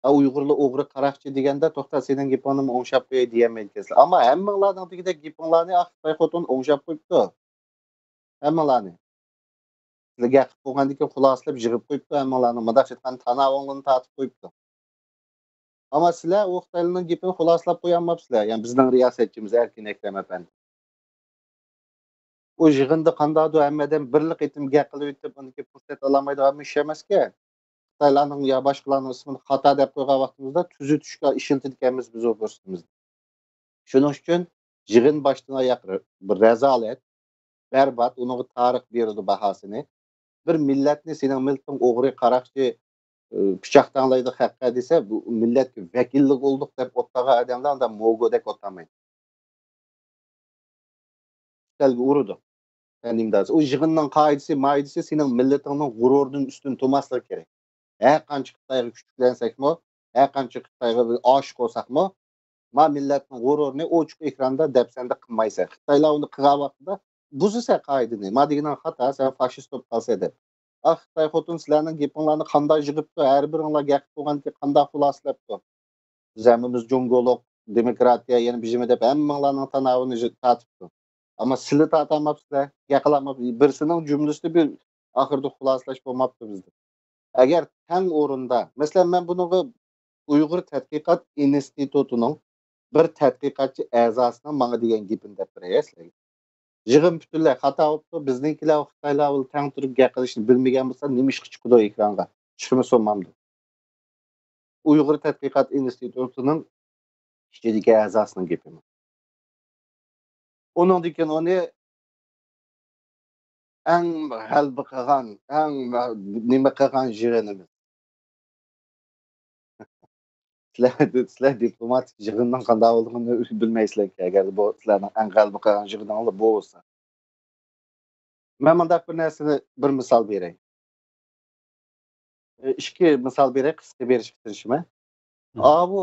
ئا، ئۇيغۇرلار ئوغرى قاراقچى دېگەندە، توختا، سېنىڭ گېپىڭنىمۇ ئوڭشاپ قوياي دېيەلمەيدىكەنسىلەر. ئەمما ھەممىڭلارنىڭ دېگۈدەك گېپىڭلارنى، ئا، خىتاي خوتۇن ئوڭشاپ قويۇپتۇ. ھەممىڭلارنى. سىلەر گەپ قىلىپ بولغاندىن كېيىن خۇلاسىلەپ يىغىپ قويۇپتۇ ھەممىڭلارنى. مۇنداق ئېيتقاندا، تاناۋۇڭلارنى تارتىپ قويۇپتۇ. ئەمما سىلەر ئۇ خىتايلارنىڭ گېپىنى خۇلاسىلاپ قويالماپسىلەر. يەنى بىزنىڭ رىياسەتچىمىز ئەركىن ئەكرەم ئەپەندى. ئۇ يىغىندا قانداقدۇ ھەممە ئادەم بىرلا قېتىم گەپ قىلىۋېتىپ، ئۇنىڭكى پۇرسەت ئالالمايدىغان ئىش ئەمەسكەن. خىتايلارنىڭ يا باشقىلارنىڭ ئىسمىنى خاتا دەپ قويغان ۋاقتىمىزدا تۈزىتىشكە ئىشلىتىدىكەنمىز بىز ئۇ پۇرسىتىمىزنى. شۇنىڭ ئۈچۈن يىغىن باشتىن ئاياق بىر رەزالەت، بەربات، ئۇنىڭغا تارىخ بېرىدۇ باھاسىنى. بىر مىللەتنى سېنىڭ مىللىتىڭ ئوغرى، قاراقچى، ئى، پىچاق تەڭلەيدۇ خەققە دېسە، بۇ مىللەتكە ۋەكىللىك بولدۇق دەپ ئولتۇرغان ئادەملەر ئانداق موگۇدەك ئولتۇرمايدۇ. ئۈستەلگە ئۇرىدۇ. ئەنىمدازى. ئۇ يىغىننىڭ قائىدىسى، مائىدىسى سېنىڭ مىللىتىڭنىڭ غۇرۇرىدىن ئۈستۈن تۇرماسلىقى كېرەك. ھەر قانچە خىتايغا كۈچۈكلەنسەكمۇ، ھەر قانچە خىتايغا بىز ئاشىق بولساقمۇ، ما مىللەتنىڭ غۇرۇرىنى ئوچۇق ئېكراندا دەپسەندە قىلمايسەن. خىتايلار ئۇنى قىلغان ۋاقتىدا بۇزىسەن قائىدىنى. ما دېگىنىڭ خاتا، سەن فاشىست بولۇپ قالسەن دەپ. ئا، خىتاي خوتۇن سىلەرنىڭ گېپىڭلارنى قانداق يىغىپتۇ، ھەر بىرىڭلار گەپ قىلغاندىن كېيىن قانداق خۇلاسىلەپتۇ. بىز ھەممىمىز جۇڭگولۇق، دېموكراتىيە، يەنە بىژىمى دەپ ھەممىڭلارنىڭ تاناۋىنى جى-، تارتىپتۇ. ئەمما سىلى تارتالماپسىلەر، گەپ قىلالماپسىلەر. بىرسىنىڭ جۈملىسىدە بىر ئاخىرىدا خۇلاسىلەش بولماپتۇ بىزدە. ئەگەر تەڭ ئورۇندا، مەسىلەن، مەن بۇنىڭغا ئۇيغۇر تەتقىقات ئىنستىتۇتىنىڭ بىر تەتقىقاتچى ئەزاسىنىڭ ماڭا دېگەن گېپىنى دەپ بېرەي سىلەرگە. يىغىن پۈتۈنلەي خاتا بوپتۇ، بىزنىڭكىلەر خىتايلار بىلەن تەڭ تۇرۇپ گەپ قىلىشنى بىلمىگەن بولسا، نېمە ئىشقا چىقىدۇ ئېكرانغا؟ چىقمىسا بولمامدۇ؟ ئۇيغۇر تەتقىقات ئىنستىتۇتىنىڭ ئىچىدىكى ئەزاسىنىڭ گېپى. ئۇنىڭدىن كېيىن ئۇنى ئەڭ غەلىبە قىلغان، ئەڭ نېمە قىلغان يىغىنىمىز. سىلەر، سىلەر دىپلوماتىك يىغىننىڭ قانداق بولغىنىنى بىلمەيسىلەركەن، ئەگەر بۇ سىلەرنىڭ ئەڭ غەلىبە قىلغان يىغىنىڭلار بۇ بولسا. مەن مۇنداق بىر نەرسىنى، بىر مىسال بېرەي. ئىككى مىسال بېرەي، قىسقا بېرىشكە تىرىشىمەن. مم. ئاۋۇ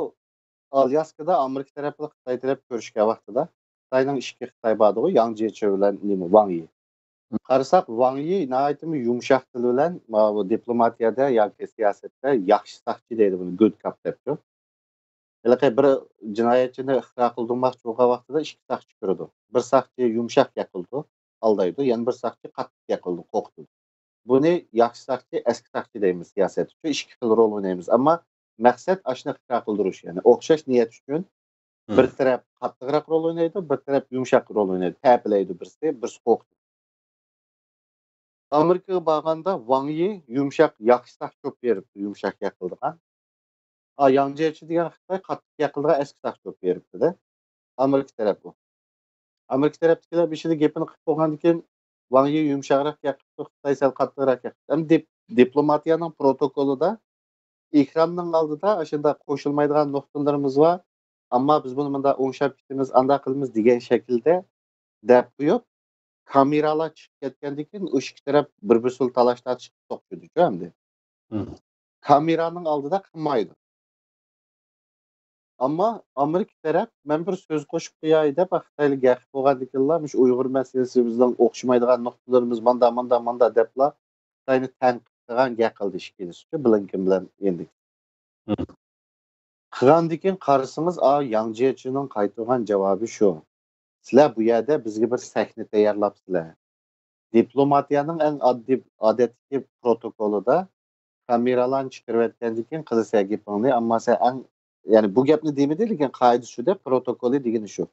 ئالياسكىدا ئامېرىكا تەرەپ بىلەن خىتاي تەرەپ كۆرۈشكەن ۋاقتىدا، خىتاينىڭ ئىككى خىتاي باردىغۇ، ياڭ جيېچى بىلەن نېمە، ۋاڭ يى. مم. قارىساق، ۋاڭ يى ناھايىتىمۇ يۇمشاق تىل بىلەن، ماۋۇ دىپلوماتىيەدە ياكى سىياسەتتە ياخشى ساقچى دەيدۇ بۇنى، گۇد كاپ دەپتۇ. ھېلىقى بىر جىنايەتچىنى ئىقرار قىلدۇرماقچى بولغان ۋاقتىدا ئىككى ساقچى كىرىدۇ. بىر ساقچى يۇمشاق گەپ قىلىدۇ، ئالدايدۇ، يەنە بىر ساقچى قاتتىق گەپ قىلىدۇ، قورقۇتىدۇ. بۇنى ياخشى ساقچى، ئەسكى ساقچى دەيمىز سىياسەتتە. شۇ ئىككى خىل رول ئوينايمىز. ئەمما مەقسەت ئاشۇنى ئىقرار قىلدۇرۇش، يەنى ئوخشاش نىيەت ئۈچۈن بىر تەرەپ قاتتىقراق رول ئوينايدۇ، بىر تەرەپ يۇمشاق رول ئوينايدۇ. تەپىلەيدۇ بىرسى، بىرسى قورقۇتىدۇ. ئامېرىكىغا بارغاندا ۋاڭ يى يۇمشاق، ياخشى ساقچى بولۇپ بېرىپتۇ، يۇمشاق گەپ قىلىدىغان. ئا، ياڭ جيېچى دېگەن خىتاي قاتتىق گەپ قىلىدىغان ئەسكى ساقچى بولۇپ بېرىپتىدە. ئامېرىكا تەرەپ ئۇ. ئامېرىكا تەرەپتىكىلەر بىر ئىشىدە گېپىنى قىلىپ بولغاندىن كېيىن، ۋاڭ يى يۇمشاقراق گەپ قىپتۇ، خىتاي سەل قاتتىقراق گەپ قىپتۇ. ئەمدى دىپ-، دىپلوماتىيەنىڭ پروتوكولىدا ئېكراننىڭ ئالدىدا ئاشۇنداق قوشۇلمايدىغان نۇقتىلىرىمىز بار. ئەمما بىز بۇنى مۇنداق ئوڭشاپ كېتىمىز، ئانداق قىلىمىز دېگەن شەكىلدە دەپ قويۇپ، كامېرالار چىقىپ كەتكەندىن كېيىن ئۇ ئىككى تەرەپ بىر-بىرسىلا تالاش تارتىشقا توختىدىچۇ ئەمدى. مم. كامېرانىڭ ئالدىدا قىلمايدۇ. ئەمما ئامېرىكا تەرەپ، مەن بىر سۆز قوشۇپ قوياي دەپ، خىتايلار گەپ بولغاندىن كېيىنلا، مۇشۇ ئۇيغۇر مەسىلىسى بىزنىڭ ئوخشىمايدىغان نۇقتىلىرىمىز ماندا، ماندا، ماندا دەپلا، خىتاينى تەنقىد قىلغان گەپ قىلدى ئىككىلىسىچۇ، بلىنكېن بىلەن ئېندىكىن. مم. قىلغاندىن كېيىن قارىسىڭىز، ئا، ياڭ جيېچىنىڭ قايتۇرغان جاۋابى شۇ. سىلەر بۇ يەردە بىزگە بىر سەھنە تەييارلاپسىلەر. دىپلوماتىيەنىڭ ئەڭ ئاددىي، ئادەتتىكى پروتوكولىدا كامېرالارنى چىقىرىۋەتكەندىن كېيىن قىلىسەن گېپىڭنى، ئەمما سەن ئەڭ، يەنى بۇ گەپنى دېمىدى، لېكىن قائىدىسى شۇ دەپ، پروتوكولى دېگىنى شۇ.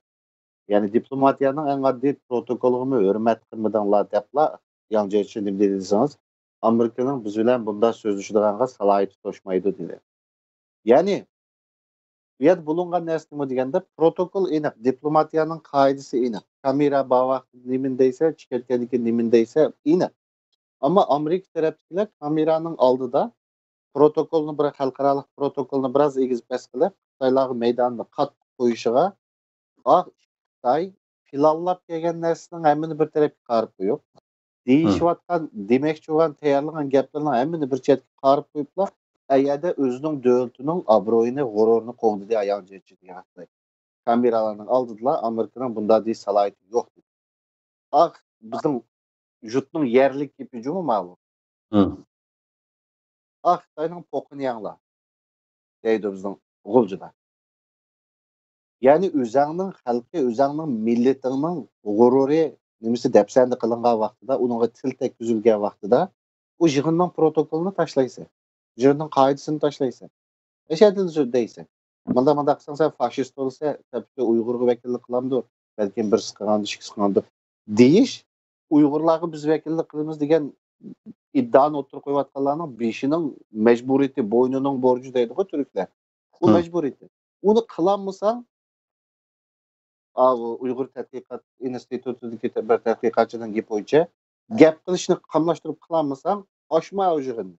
يەنى دىپلوماتىيەنىڭ ئەڭ ئاددىي پروتوكولىغىمۇ ھۆرمەت قىلمىدىڭلار دەپلا، ياڭ جيېچى نېمە دېدى دېسىڭىز، ئامېرىكىنىڭ بىز بىلەن بۇنداق سۆزلىشىدىغانغا سالاھىيىتى توشمايدۇ دېدى. يەنى، بۇ يەردە بولۇنغان نەرسە نېمە دېگەندە، پروتوكول ئېنىق، دىپلوماتىيەنىڭ قائىدىسى ئېنىق. كامېرا بار ۋاقتىدا نېمىنى دەيسە، چىقىۋەتكەندىن كېيىن نېمىنى دەيسە، ئېنىق. ئەمما ئامېرىكا تەرەپتىكىلەر كامېرانىڭ ئالدىدا پروتوكولنى بىر، خەلقئارالىق پروتوكولنى بىراز ئېگىز پەس قىلىپ، خىتايلارغا مەيداننى قاتتىق قويۇشىغا، ئاھ، خىتاي پىلانلاپ كەلگەن نەرسىنىڭ ھەممىنى بىر تەرەپكە قارىپ قويۇپ، دېيىشىۋاتقان، دېمەكچى بولغان، تەييارلىغان گەپلىرىنىڭ ھەممىنى بىر چەتكە قارىپ قويۇپلا، ئەيەردە ئۆزىنىڭ دۆلىتىنىڭ ئابرۇيىنى، غۇرۇرىنى قوغدىدى ئاياغ جەچچى دېگەن خىتاي. كامېرالارنىڭ ئالدىدىلا ئامېرىكىنىڭ بۇنداق دېيىش سالاھىيىتى يوق دېدى. ئاھ، بىزنىڭ جۇتنىڭ يەرلىك گېپى جۇمۇ ماۋۇ. ئاھ، خىتاينىڭ پوقىنى يەڭلار، دەيدۇ بىزنىڭ غۇلجىدا. يەنى ئۆزەڭنىڭ خەلقى، ئۆزەڭنىڭ مىللىتىڭنىڭ غۇرۇرى، نېمىسى دەپسەندە قىلىنغان ۋاقتىدا، ئۇنىڭغا تىل تەگكۈزۈلگەن ۋاقتىدا، ئۇ يىغىننىڭ پروتوكولىنى تاشلايسەن، يىغىننىڭ قائىدىسىنى تاشلايسەن. ئەشەدىل دەيسەن. مۇنداق، مۇنداق قىلساڭ، سەن فاشىست بولىسەن، سەن پۈتۈن ئۇيغۇرغا ۋەكىللىك قىلامدۇ؟ بەلكىم بىرسى قىلغاندۇ، ئىككىسى قىلغاندۇ، دېيىش، ئۇيغۇرلارغا بىز ۋەكىللىك قىلىمىز دېگەن ئىددىئانى ئوتتۇرىغا قويۇۋاتقانلارنىڭ بېشىنىڭ مەجبۇرىيىتى، بوينىنىڭ بورجى دەيدىغۇ تۈركلەر. ئۇ مەجبۇرىيىتى. ئۇنى قىلالمىساڭ، ئاۋۇ ئۇيغۇر تەتقىقات ئىنستىتۇتىدىكى بىر تەتقىقاتچىنىڭ گېپى بويىچە، گەپ قىلىشنى قاملاشتۇرۇپ قىلالمىساڭ، ئاچما ئۇ يىغىننى.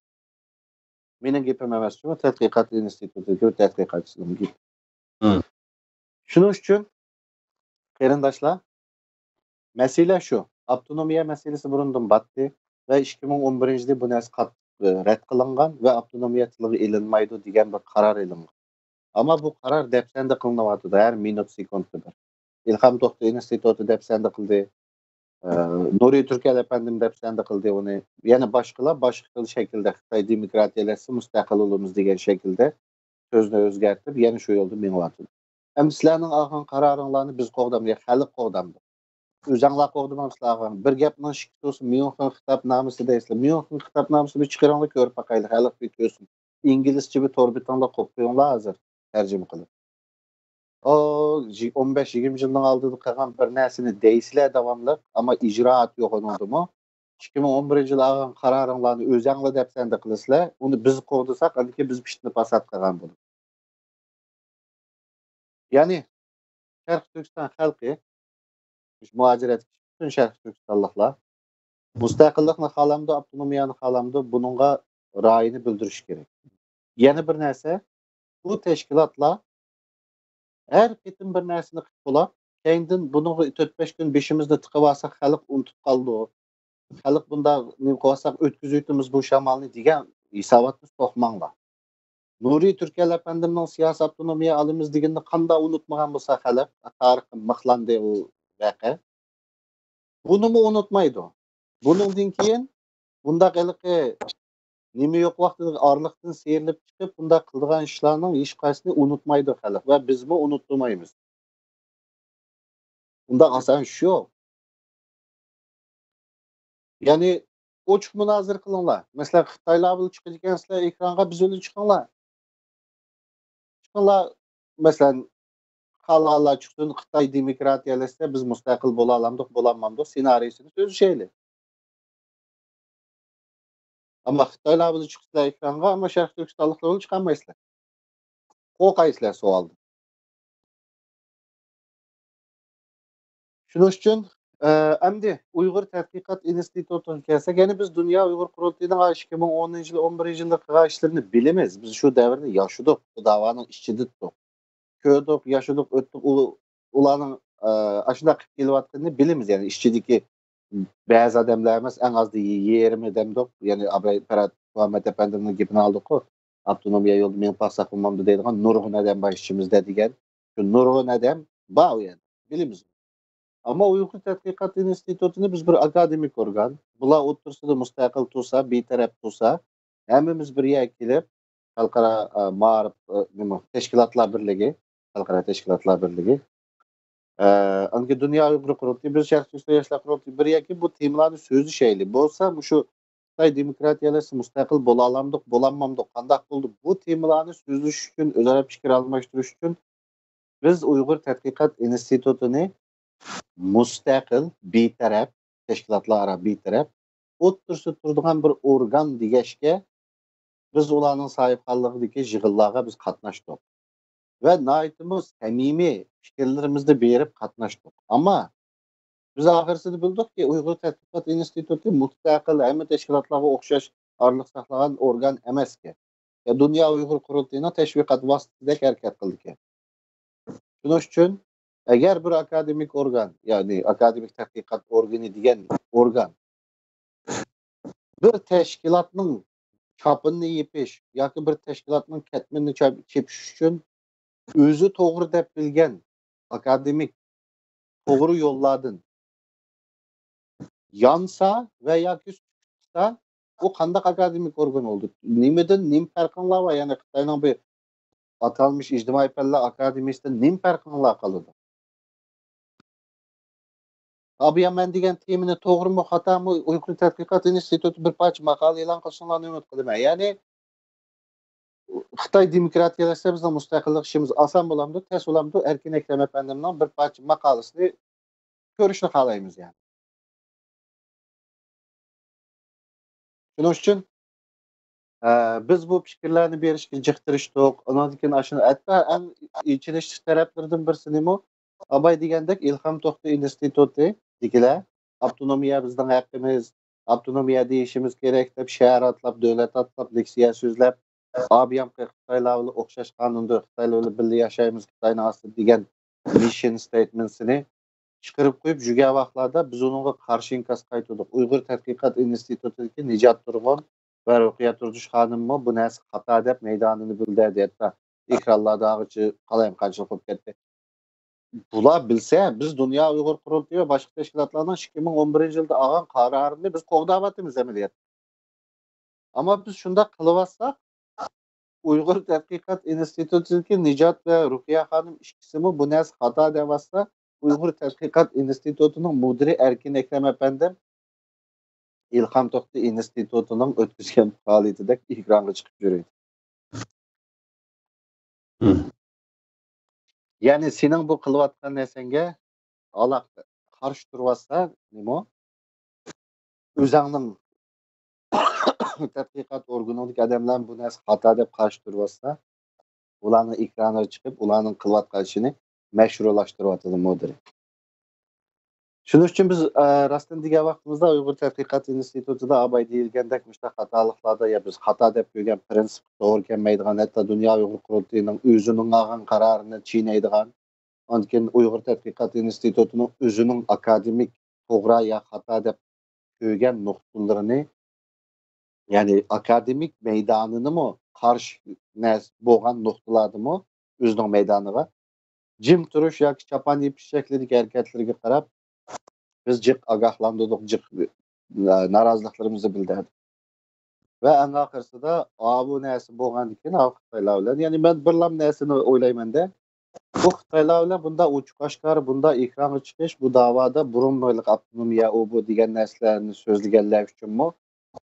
مېنىڭ گېپىم ئەمەس، شۇ تەتقىقات ئىنستىتۇتىدىكى بىر تەتقىقاتچىنىڭ گېپى. شۇنىڭ ئۈچۈن، قېرىنداشلار، مەسىلە شۇ، ئاپتونومىيە مەسىلىسى بۇرۇندىن باتتى ۋە ئىككى مىڭ ئون بىرىنچى يىلى بۇ نەرسە قاتتىق رەت قىلىنغان ۋە ئاپتونومىيە تىلغا ئېلىنمايدۇ دېگەن بىر قارار ئېلىنغان. ئەمما بۇ قارار دەپسەندە قىلىنىۋاتىدۇ، ھەر مىنۇت، سېكۇنتتا بىر. ئىلھام توختى ئىنستىتۇتى دەپسەندە قىلدى. ئە، نۇرى تۈركەل ئەپەندىم دەپسەندە قىلدى ئۇنى. يەنە باشقىلار باشقا خىل شەكىلدە خىتاي دېموكراتىيەلەشسە مۇستەقىل بولىمىز دېگەن شەكىلدە سۆزنى ئۆزگەرتىپ، يەنە شۇ يولدا مېڭىۋاتىدۇ. ئەمدى سىلەرنىڭ ئالغان قارارىڭلارنى بىز قوغدامدۇق، خەلق قوغدامدۇق. ئۆزەڭلار قوغدىمامسىلەر ئالغان. بىر گەپنىڭ ئىككى تۇرسا، ميۇنخېن خىتابنامىسى دەيسىلەر. ميۇنخېن خىتابنامىسىنى بىر چىقىرىڭلار، كۆرۈپ باقايلى، خەلق بىر كۆرسۇن. ئىنگلىزچە بىر تور بېتىڭلار قويۇپ قويۇڭلار ھازىر، تەرجىمە قىلىپ. ئۇ، يىگ-، ئون بەش يىگىرمە يىلنىڭ ئالدىدا قىلغان بىر نەرسىنى دەيسىلەر داۋاملىق، ئەمما ئىجرائات يوق ئۇنىڭدىمۇ. ئىككى مىڭ ئون بىرىنچى يىلى ئالغان قارارىڭلارنى ئۆزەڭلار دەپسەندە قىلىسىلەر، ئۇنى بىز قوغدىساق، ئاندىن كېيىن بىز پىتنە پاسات قىلغان بولىمىز. يەنى، شەرقىي تۈركىستان خەلقى، مۇھاجىرەتتىكى پۈتۈن شەرقىي تۈركىستانلىقلار مۇستەقىللىقنى خالامدۇ، ئاپتونومىيەنى خالامدۇ، بۇنىڭغا رايىنى بىلدۈرۈشى كېرەك. يەنە بىر نەرسە، بۇ تەشكىلاتلار ھەر قېتىم بىر نەرسىنى قىلىپ بولاپ، كەينىدىن بۇنىڭغا تۆت بەش كۈن بېشىمىزنى تىقىۋالساق، خەلق ئۇنتۇپ قالىدۇ. خەلق بۇنداق نېمە قىلىۋاتساق، ئۆتكۈزۈۋېتىمىز بۇ شامالنى دېگەن ھېساباتنى سوقماڭلار. نۇرى تۈركەل ئەپەندىمنىڭ سىياسىي ئاپتونومىيە ئالىمىز دېگىنىنى قانداق ئۇنتۇمىغان بولسا خەلق، تارىخقا مىخلاندى ئۇ ۋەقە. بۇنىمۇ ئۇنتۇمايدۇ. بۇنىڭدىن كېيىن بۇنداق ھېلىقى نېمە يوق ۋاقتىدا ئارىلىقتىن سىيرىلىپ چىقىپ، بۇنداق قىلىدىغان ئىشلارنىڭ ھېچقايسىسىنى ئۇنتۇمايدۇ خەلق ۋە بىزمۇ ئۇنتۇمايمىز. ئۇنداق ئاسان ئىش يوق. يەنى ئوچۇق مۇنازىرە قىلىڭلار. مەسىلەن، خىتايلار بىلەن چىقىدىكەنسىلەر ئېكرانغا، بىز بىلەن چىقىڭلار. چىقىڭلار، مەسىلەن، خالىغانلار چىقسۇن، خىتاي دېموكراتىيەلەشسە، بىز مۇستەقىل بولالامدۇق، بولالمامدۇق، سېنارىيسىنى سۆزلىشەيلى. ئەمما خىتايلار بىلەن چىقسىلەر ئېكرانغا، ئەمما شەرقىي تۈركىستانلىقلار بىلەن چىقالمايسىلەر. قورقايسىلەر سوئالدىن. شۇنىڭ ئۈچۈن، ئە، ئەمدى ئۇيغۇر تەتقىقات ئىنستىتۇتىغا كەلسەك، يەنى بىز دۇنيا ئۇيغۇر قۇرۇلتىيىنىڭ ئىككى مىڭ ئونىنچى يىلى، ئون بىرىنچى يىلى قىلغان ئىشلىرىنى بىلىمىز. بىز شۇ دەۋرنى ياشىدۇق، شۇ داۋانىڭ ئىچىدە تۇردۇق. كۆردۇق، ياشىدۇق، ئۆتتۇق. ئۇ-، ئۇلارنىڭ، ئە، ئاشۇنداق قىلىپ كېلىۋاتقىنىنى بىلىمىز. يەنى ئىچىدىكى بەزى ئادەملەر ئەمەس، ئەڭ ئازدا يېرىمى دەمدۇق. يەنى ئاباي پەرھات مۇھەممەت ئەپەندىمنىڭ گېپىنى ئالدۇققۇ. ئاپتونومىيە يولىدا مېڭىپ بارساق بولمامدۇ دەيدىغان نۇرغۇن ئادەم بار ئىچىمىزدە دېگەن. شۇ نۇرغۇن ئادەم بار ئۇ يەردە. بىلىمىز. ئەمما ئۇيغۇر تەتقىقات ئىنستىتۇتىنى بىز بىر ئاكادېمىك ئورگان، بۇلار ئوتتۇرىسىدا مۇستەقىل تۇرسا، بىتەرەپ تۇرسا، ھەممىمىز بىر يەرگە كېلىپ، خەلقئارا، ئە، مائارىپ، ئە، نېمە، تەشكىلاتلار بىرلىكى، خەلقئارا تەشكىلاتلار بىرلىكى، ئە، ئاندىن كېيىن دۇنيا ئۇيغۇر قۇرۇلتىيى، بىز شەرقىي تۈركىستان ياشلار قۇرۇلتىيى بىر يەرگە بىر تېمىلارنى سۆزلىشەيلى. بولسا مۇشۇ خىتاي دېموكراتىيەلەشسە مۇستەقىل بولالامدۇق، بولالمامدۇق، قانداق بولدى؟ بۇ تېمىلارنى سۆزلىشىش ئۈچۈن، ئۆزئارا پىكىر ئالماشتۇرۇش ئۈچۈن بىز ئۇيغۇر تەتقىقات ئىنستىتۇتىنى مۇستەقىل، بىتەرەپ، تەشكىلاتلار ئارا بىتەرەپ، ئوتتۇرىسىدا تۇرىدىغان بىر ئورگان دېگەچكە، بىز ئۇلارنىڭ ساھىبخانلىقىدىكى يىغىنلارغا بىز قاتناشتۇق ۋە ناھايىتىمۇ سەمىمىي پىكىرلىرىمىزنى بېرىپ قاتناشتۇق. ئەمما بىز ئاخىرسىدا بىلدۇقكى، ئۇيغۇر تەتقىقات ئىنستىتۇتى مۇستەقىل، ھەممە تەشكىلاتلارغا ئوخشاش ئارىلىق ساقلىغان ئورگان ئەمەسكەن. يا دۇنيا ئۇيغۇر قۇرۇلتىيىنىڭ تەشۋىقات ۋاسىتىسىدەك ھەرىكەت قىلىدىكەن. شۇنىڭ ئۈچۈن ئەگەر بىر ئاكادېمىك ئورگان، يەنى ئاكادېمىك تەتقىقات ئورگىنى دېگەن ئورگان بىر تەشكىلاتنىڭ چاپىنىنى يېپىش ياكى بىر تەشكىلاتنىڭ كەتمىنىنى چاپ-، چېپىش ئۈچۈن ئۆزى توغرا دەپ بىلگەن ئاكادېمىك توغرا يوللاردىن يانسا ۋە ياكى سۈكۈتلىسە، ئۇ قانداق ئاكادېمىك ئورگان بولدى؟ نېمىدىن نېمە پەرقىڭلار بار؟ يەنى خىتاينىڭ بىر ئاتالمىش ئىجتىمائىي پەنلەر ئاكادېمىيىسىدىن نېمە پەرقىڭلار قالىدۇ؟ ئابىيا مەن دېگەن تېمىنى توغرىمۇ، خاتامۇ ئۇيغۇر تەتقىقات ئىنستىتۇتى بىر پارچە ماقالە ئېلان قىلسۇنلارنى ئۈمىد قىلىمەن. يەنى خىتاي دېموكراتىيەلەشسە بىزنىڭ مۇستەقىللىق ئىشىمىز ئاسان بولامدۇ، تەس بولامدۇ؟ ئەركىن ئەكرەم ئەپەندىمنىڭ بىر پارچە ماقالىسىنى كۆرۈشنى خالايمىز يەنى. شۇنىڭ ئۈچۈن، ئە، بىز بۇ پىكىرلەرنى بېرىشكە جىق تىرىشتۇق. ئۇنىڭدىن كېيىن ئاشۇنى ھەتتا ئەڭ ئېچىنىشلىق تەرەپلىرىدىن بىرسى نېمە؟ ئاباي دېگەندەك ئىلھام توختى ئىنستىتۇتىدىكىلەر ئاپتونومىيە بىزنىڭ ھەققىمىز، ئاپتونومىيە دېيىشىمىز كېرەك دەپ شەھەر ئاتلاپ، دۆلەت ئاتلاپ، لېكسىيە سۆزلەپ، ئابىيام خىتايلار بىلەن ئوخشاش قانۇندا، خىتايلار بىلەن بىللە ياشايمىز، خىتاينىڭ ئاستىدا دېگەن مىشن ستېيتمېنتسىنى چىقىرىپ قويۇپ، جۈگە ۋاقىتلاردا بىز ئۇنىڭغا قارشى ئىنكاس قايتۇردۇق. ئۇيغۇر تەتقىقات ئىنستىتۇتىدىكى نىجات تۇرغۇن ۋە رۇقىيە تۇردۇش خانىممۇ بۇ نەرسە خاتا دەپ مەيدانىنى بىلدۈردى. ھەتتا ئېكرانلاردا ھازىرچە قالايمىقانچىلىق بولۇپ كەتتى. بۇلار بىلسە، بىز دۇنيا ئۇيغۇر قۇرۇلتىيى ۋە باشقا تەشكىلاتلارنىڭ ئىككى مىڭ ئون بىرىنچى يىلدا ئالغان قارارىنى بىز قوغداۋاتىمىز ئەمەلىيەتتە. ئەمما بىز شۇنداق قىلىۋاتساق، ئۇيغۇر تەتقىقات ئىنستىتۇتىدىكى نىجات ۋە رۇقىيە خانىم ئىككىسىمۇ بۇ نەرسە خاتا دەۋاتسا، ئۇيغۇر تەتقىقات ئىنستىتۇتىنىڭ مۇدىرى ئەركىن ئەكرەم ئەپەندىم ئىلھام توختى ئىنستىتۇتىنىڭ ئۆتكۈزگەن پائالىيىتىدەك ئېكرانغا چىقىپ يۈرىدۇ. يەنى سېنىڭ بۇ قىلىۋاتقان نەرسەڭگە ئالاقە قارشى تۇرۇۋاتسا، نېمە؟ ئۆزەڭنىڭ تەتقىقات ئورگىنىڭدىكى ئادەملەر بۇ نەرسە خاتا دەپ قارشى تۇرۇۋاتسا، ئۇلارنىڭ ئېكرانىغا چىقىپ، ئۇلارنىڭ قىلىۋاتقان ئىشىنى مەشرۇلاشتۇرۇۋاتىدۇ مۇدىرى. شۇنىڭ ئۈچۈن بىز، ئە، راستىنى دېگەن ۋاقتىمىزدا ئۇيغۇر تەتقىقات ئىنستىتۇتىدا ئاباي دېيىلگەندەك مۇشۇنداق خاتالىقلاردا يا بىز خاتا دەپ كۆرگەن پىرىنسىپ توغرا كەلمەيدىغان، ھەتتا دۇنيا ئۇيغۇر قۇرۇلتىيىنىڭ ئۆزىنىڭ ئالغان قارارىنى چىينەيدىغان، ئاندىن كېيىن ئۇيغۇر تەتقىقات ئىنستىتۇتىنىڭ ئۆزىنىڭ ئاكادېمىك توغرا يا خاتا دەپ كۆرگەن نۇقتىلىرىنى، يەنى ئاكادېمىك مەيدانىنىمۇ قارشى نەرسە بولغان نۇقتىلاردىمۇ ئۆزىنىڭ مەيدانىغا جىم تۇرۇش ياكى چاپان يېپىش شەكلىدىكى ھەرىكەتلىرىگە قاراپ، بىز جىق ئاگاھلاندۇردۇق، جىق، ئە، نارازىلىقلىرىمىزنى بىلدۈردۇق. ۋە ئەڭ ئاخىرسىدا، ئاۋۇ نەرسە بولغاندىن كېيىن، ئاۋۇ خىتايلار بىلەن، يەنى مەن بىرلام نەرسىنى ئويلايمەن-دە، بۇ خىتايلار بىلەن بۇنداق ئوچۇق ئاشكارا، بۇنداق ئېكرانغا چىقىش، بۇ داۋادا بۇرۇن ئاپتونومىيە، ئۇ بۇ دېگەن نەرسىلەرنى سۆزلىگەنلەر ئۈچۈنمۇ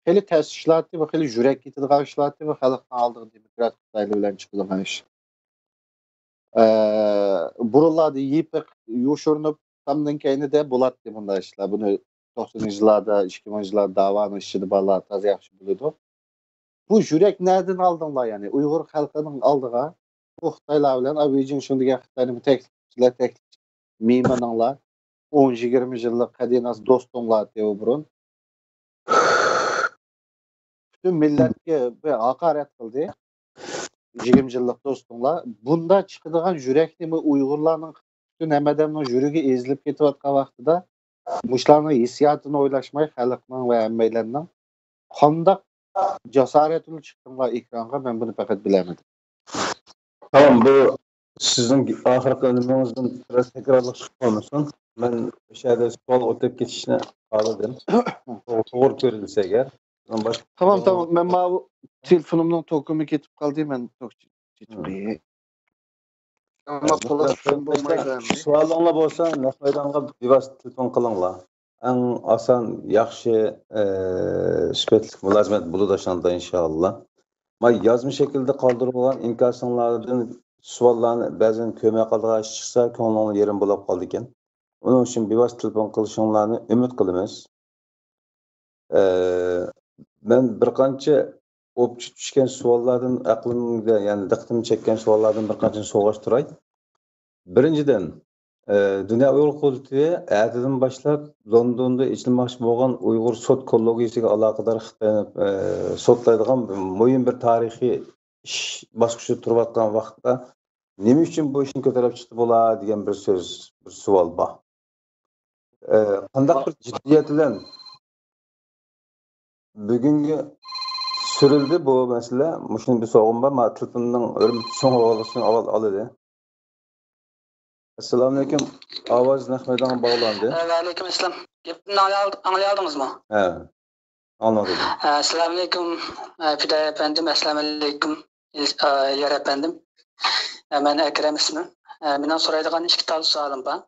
خېلى تەس ئىشلاتتى، بۇ خېلى يۈرەك كېتىدىغان ئىشلاتتى، بۇ خەلقنىڭ ئالدىغا دېموكراتىك خىتايلار بىلەن چىقىدىغان ئىش. ئە، بۇرۇنلاردا يېپىق يوشۇرۇنۇپ، تامنىڭ كەينىدە بولاتتى بۇنداق ئىشلار. بۇنى توقسىنىنچى يىللاردا، ئىككى مىڭىنچى يىللاردا داۋانىڭ ئىچىدە بالىلار تازا ياخشى بىلىدۇ. بۇ يۈرەك نەدىن ئالدىڭلار، يەنى ئۇيغۇر خەلقىنىڭ ئالدىغا بۇ خىتايلار بىلەن، ئا، ۋېي جىنشۇڭ دېگەن خىتاينى بۇ تەكلىپ، سىلەر تەكلىپ، مېھمىنىڭلار، ئون يىگىرمە يىللىق قەدىناس دوستۇڭلار دەيدۇ بۇرۇن. پۈتۈن مىللەتكە بىر ھاقارەت قىلدى. يىگىرمە يىللىق دوستۇڭلار. بۇنداق چىقىدىغان يۈرەكنى بۇ ئۇيغۇرلارنىڭ، پۈتۈن ھەممە ئادەمنىڭ يۈرىكى ئېزىلىپ كېتىۋاتقان ۋاقتىدا مۇشۇلارنىڭ ھېسسىياتىنى ئويلاشماي، خەلقنىڭ ۋە ھەممەيلەننىڭ قانداق جاسارەت بىلەن چىقتىڭلار ئېكرانغا، مەن بۇنى پەقەت بىلەلمىدىم. تامام، بۇ سىزنىڭ ئاخىرقى ئۈنۈمىڭىزدىن بىراز تەكرارلىق چىقىپ قالمىسۇن. مەن ئۇ يەردە سوئال ئۆتۈپ كېتىشنى خالىدىم. توغرا، توغرا كۆرۈلسە ئەگەر. بۇنىڭ باشقا تامام، سوئال تامام. مەن ماۋۇ تېلېفونۇمنىڭ توكىمۇ كېتىپ قالدى. مەن توك چېچىپ قوياي. ئەمما خۇلاسە چۈشۈن بولمايدۇ ئەمدى. سوئالىڭلار بولسا، نەق مەيدانغا بىۋاسىتە تېلېفون قىلىڭلار. ئەڭ ئاسان، ياخشى، ئە، سۈپەتلىك مۇلازىمەت بولىدۇ شۇندا، ئىنشائاللا. ما يازما شەكىلدە قالدۇرۇلغان ئىنكاسىڭلاردىن سوئاللارنى بەزەن كۆرمەي قالىدىغان ئىش چىقسا، كۆڭلۈڭلار يېرىم بولاپ قالىدىكەن. ئۇنىڭ ئۈچۈن بىۋاسىتە تېلېفون قىلىشىڭلارنى ئۈمىد قىلىمىز. ئە، مەن بىر قانچە ئوپچە چۈشكەن سوئاللاردىن ئەقلىمگە، يەنى دىققىتىمنى چەككەن سوئاللاردىن بىر قانچىنى سوراشتۇراي. بىرىنچىدىن، ئە، دۇنيا ئۇيغۇر قۇرۇلتىيى ئەتىدىن باشلاپ لوندوندا ئېچىلماقچى بولغان ئۇيغۇر سوت كوللېگىيىسىگە ئالاقىدار خىتاينى، ئە، سوتلايدىغان مۇھىم بىر تارىخىي ئىش باسقۇچىدا تۇرۇۋاتقان ۋاقىتتا نېمە ئۈچۈن بۇ ئىشنى كۆتۈرۈپ چىقتى بۇلار دېگەن بىر سۆز، بىر سوئال بار. ئە، قانداق بىر جىددىيەت بىلەن بۈگۈنگە سۈرۈلدى بۇ مەسىلە؟ مۇشۇنى بىر سوغۇم بار، ما تېلېفوننىڭ ئۆرۈمچى چوڭ ئاۋازلىقىنى ئاۋۋال ئالىدۇ. ئەسسالامۇئەلەيكۇم. ئاۋاز نەق مەيدانغا باغلاندى. ۋەئەلەيكۇم ئەسسالام. گېپىمنى ئاڭلىيال-، ئاڭلىيالدىڭىزمۇ؟ ھە، ئاڭلىدىم. ئەسسالامۇئەلەيكۇم، پىدائىي ئەپەندىم. ئەسسالامۇئەلەيكۇم، ئىل-، ئىليار ئەپەندىم. مەن ئەكرەم ئىسمىم. مېنىڭ سورايدىغان ئىككى تال سوئالىم بار.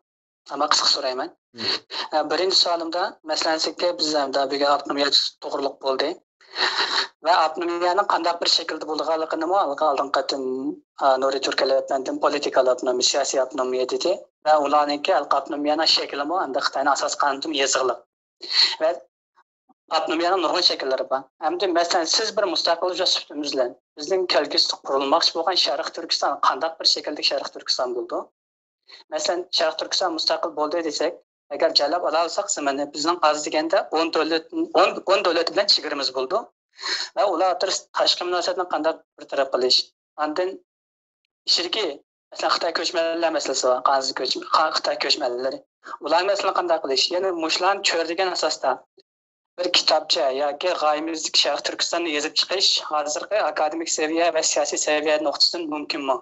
ئەمما قىسقا سورايمەن. مم. ئە، بىرىنچى سوئالىمدا، مەسىلەن، سىزگە بىز ئەمدى بۈگۈن ئاپتونومىيە توغرىلىق بولدى. ۋە ئاپتونومىيەنىڭ قانداق بىر شەكىلدە بولىدىغانلىقىنىمۇ ھېلىقى ئالدىنقى قېتىم، ئا، نۇرى تۈركەلى ئەپەندىم پولىتىكال ئاپتونومىيە، سىياسىي ئاپتونومىيە دېدى. ۋە ئۇلارنىڭكى ھېلىقى ئاپتونومىيەنىڭ شەكلىمۇ ئەمدى خىتاينىڭ ئاساسىي قانۇنىدىمۇ يېزىقلىق. ۋە ئاپتونومىيەنىڭ نۇرغۇن شەكىللىرى بار. ئەمدى، مەسىلەن، سىز بىر مۇستەقىل ھۆججەت سۈپىتىڭىز بىلەن بىزنىڭ كەلگۈسىدە قۇرۇلماقچى بولغان شەرقىي تۈركىستان قانداق بىر شەكىلدىكى شەرقىي تۈركىستان بولىدۇ؟ مەسىلەن، شەرقىي تۈركىستان مۇستەقىل بولدى دېسەك، ئەگەر جەلپ ئالالىساق زېمىننى، بىزنىڭ ئاز دېگەندە ئون دۆلەت، ئون، ئون دۆلەت بىلەن چېگرىمىز بولىدۇ. ۋە ئۇلار ئوتتۇرىسىدا تاشقى مۇناسىۋەتنى قانداق بىر تەرەپ قىلىش؟ ئاندىن ئىچىدىكى، مەسىلەن، خىتاي كۆچمەنلەر مەسىلىسى بار، قانۇنسىز كۆچمە-، خا-، خىتاي كۆچمەنلىرى. ئۇلار مەسىلىنى قانداق قىلىش؟ يەنە مۇشۇلارنى چۆرىدىگەن ئاساستا بىر كىتابچە ياكى غايىمىزدىكى شەرقىي تۈركىستاننى يېزىپ چىقىش ھازىرقى ئاكادېمىك سەۋىيە ۋە سىياسىي سەۋىيە نۇقتىسىدىن مۇمكىنمۇ؟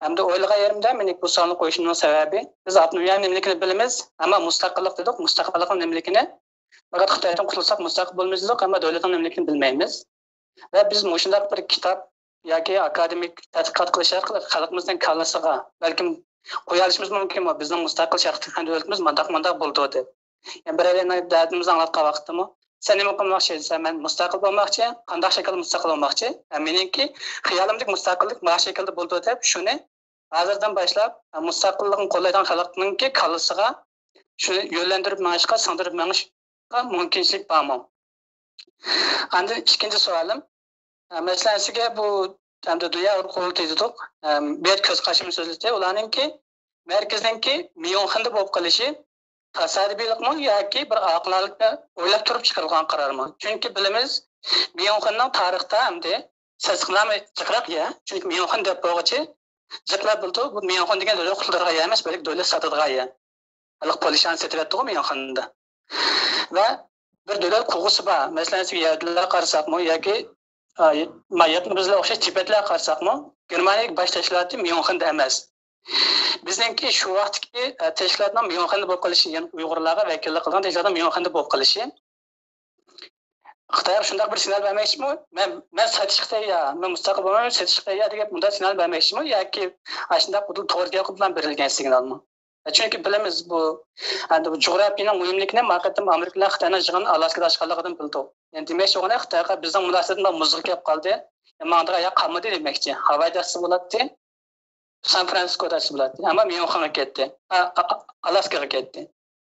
ئەمدى ئويلىغان يېرىمدە مېنىڭ بۇ سوئالنى قويۇشۇمنىڭ سەۋەبى، بىز ئاپتونومىيە نېمىلىكىنى بىلىمىز، ئەمما مۇستەقىللىق دېدۇق، مۇستەقىللىقنىڭ نېمىلىكىنى پەقەت خىتايدىن قۇتۇلساق مۇستەقىل بولىمىز دېدۇق، ئەمما دۆلەتنىڭ نېمىلىكىنى بىلمەيمىز. ۋە بىز مۇشۇنداق بىر كىتاب ياكى ئاكادېمىك تەتقىقات قىلىش ئارقىلىق خەلقىمىزنىڭ كاللىسىغا بەلكىم قويالىشىمىز مۇمكىنمۇ، بىزنىڭ مۇستەقىل شەرقىي تۈركىستان دۆلىتىمىز مۇنداق، مۇنداق بولىدۇ دەپ. يەنە بىرەيلەننىڭ دەردىمىزنى ئاڭلاتقان ۋاقىتتىمۇ، سەن نېمە قىلماقچى دېسە، مەن مۇستەقىل بولماقچى، قانداق شەكىلدە مۇستەقىل بولماقچى؟ ھە، مېنىڭكى خىيالىمدىكى مۇستەقىللىق مۇنداق شەكىلدە بولىدۇ دەپ، شۇنى ھازىردىن باشلاپ، ھە، مۇستەقىللىقنى قوللايدىغان خەلقنىڭكى كاللىسىغا شۇنى يۆنلەندۈرۈپ مېڭىشقا، سىڭدۈرۈپ مېڭىشقا مۇمكىنچىلىك بارمۇ؟ ئاندىن ئىككىنچى سوئالىم، ئە، مەسىلەن، سىزگە بۇ، ئەمدى دۇنيا ئۇيغۇر قۇرۇلتىيى دېدۇق، ئەم، بۇ يەردە كۆز قارىشىمنى سۆزلىدى. ئۇلارنىڭكى مەركىزىنىڭكى ميۇنخېندا بولۇپ قېلىشى تاسادىپىيلىقمۇ ياكى بىر ئاقىلانىلىكنى ئويلاپ تۇرۇپ چىقىرىلغان قارارمۇ؟ چۈنكى بىلىمىز، ميۇنخېننىڭ تارىختا ئەمدى سېسىقنامە جىقراق يەر. چۈنكى ميۇنخېن دەپ بولغۇچە جىقلاپ بولىدۇ. بۇ ميۇنخېن دېگەن دۆلەت قۇتۇلىدىغان يەر ئەمەس، بەلكى دۆلەت ساتىدىغان يەر. ھېلىقى پولشانى سېتىۋەتتىغۇ ميۇنخېندا. ۋە بىر دۆلەت قۇرغۇسى بار. مەسىلەن، سىز يەھۇدىيلارغا قارىساقمۇ ياكى، ئا، ما-، يېقىن بىزلەر ئوخشاش تىبەتلەرگە قارىساقمۇ، گېرمانىيەدىكى باش تەشكىلاتى ميۇنخېندا ئەمەس. بىزنىڭكى شۇ ۋاقىتتىكى، ئە، تەشكىلاتنىڭ ميۇنخېندا بولۇپ قېلىشى، يەنى ئۇيغۇرلارغا ۋەكىللىك قىلغان تەشكىلاتنىڭ ميۇنخېندا بولۇپ قېلىشى. خىتايغا شۇنداق بىر سىگنال بەرمەكچىمۇ؟ مەن، مەن سېتىشقا تەييار، مەن مۇستەقىل بولمايمەن، سېتىشقا تەييار دېگەن مۇنداق سىگنال بەرمەكچىمۇ ياكى ئاشۇنداق بۇ توغرا گەپ قىلىپ بىلەن بېرىلگەن سىگنالمۇ؟ چۈنكى بىلىمىز بۇ، ئەمدى بۇ جۇغراپىيەنىڭ مۇھىملىكىنى ما قېتىم ئامېرىكا بىلەن خىتاينىڭ يىغىنى ئالاسكىدا ئاچقانلىقىدىن بىلدۇق. يەنى دېمەكچى بولغىنى خىتايغا بىزنىڭ مۇناسىۋىتىمىز مۇزغا كېلىپ قالدى. يەنى ماڭىدىغان يەر قالمىدى دېمەكچى. ھاۋايدا ئاچسا بولاتتى. سان فرانسىسكودا ئاچسا بولاتتى. ئەمما ميۇنخېنغا كەتتى. ئا-، ئا-، ئا-، ئالاسكىغا كەتتى.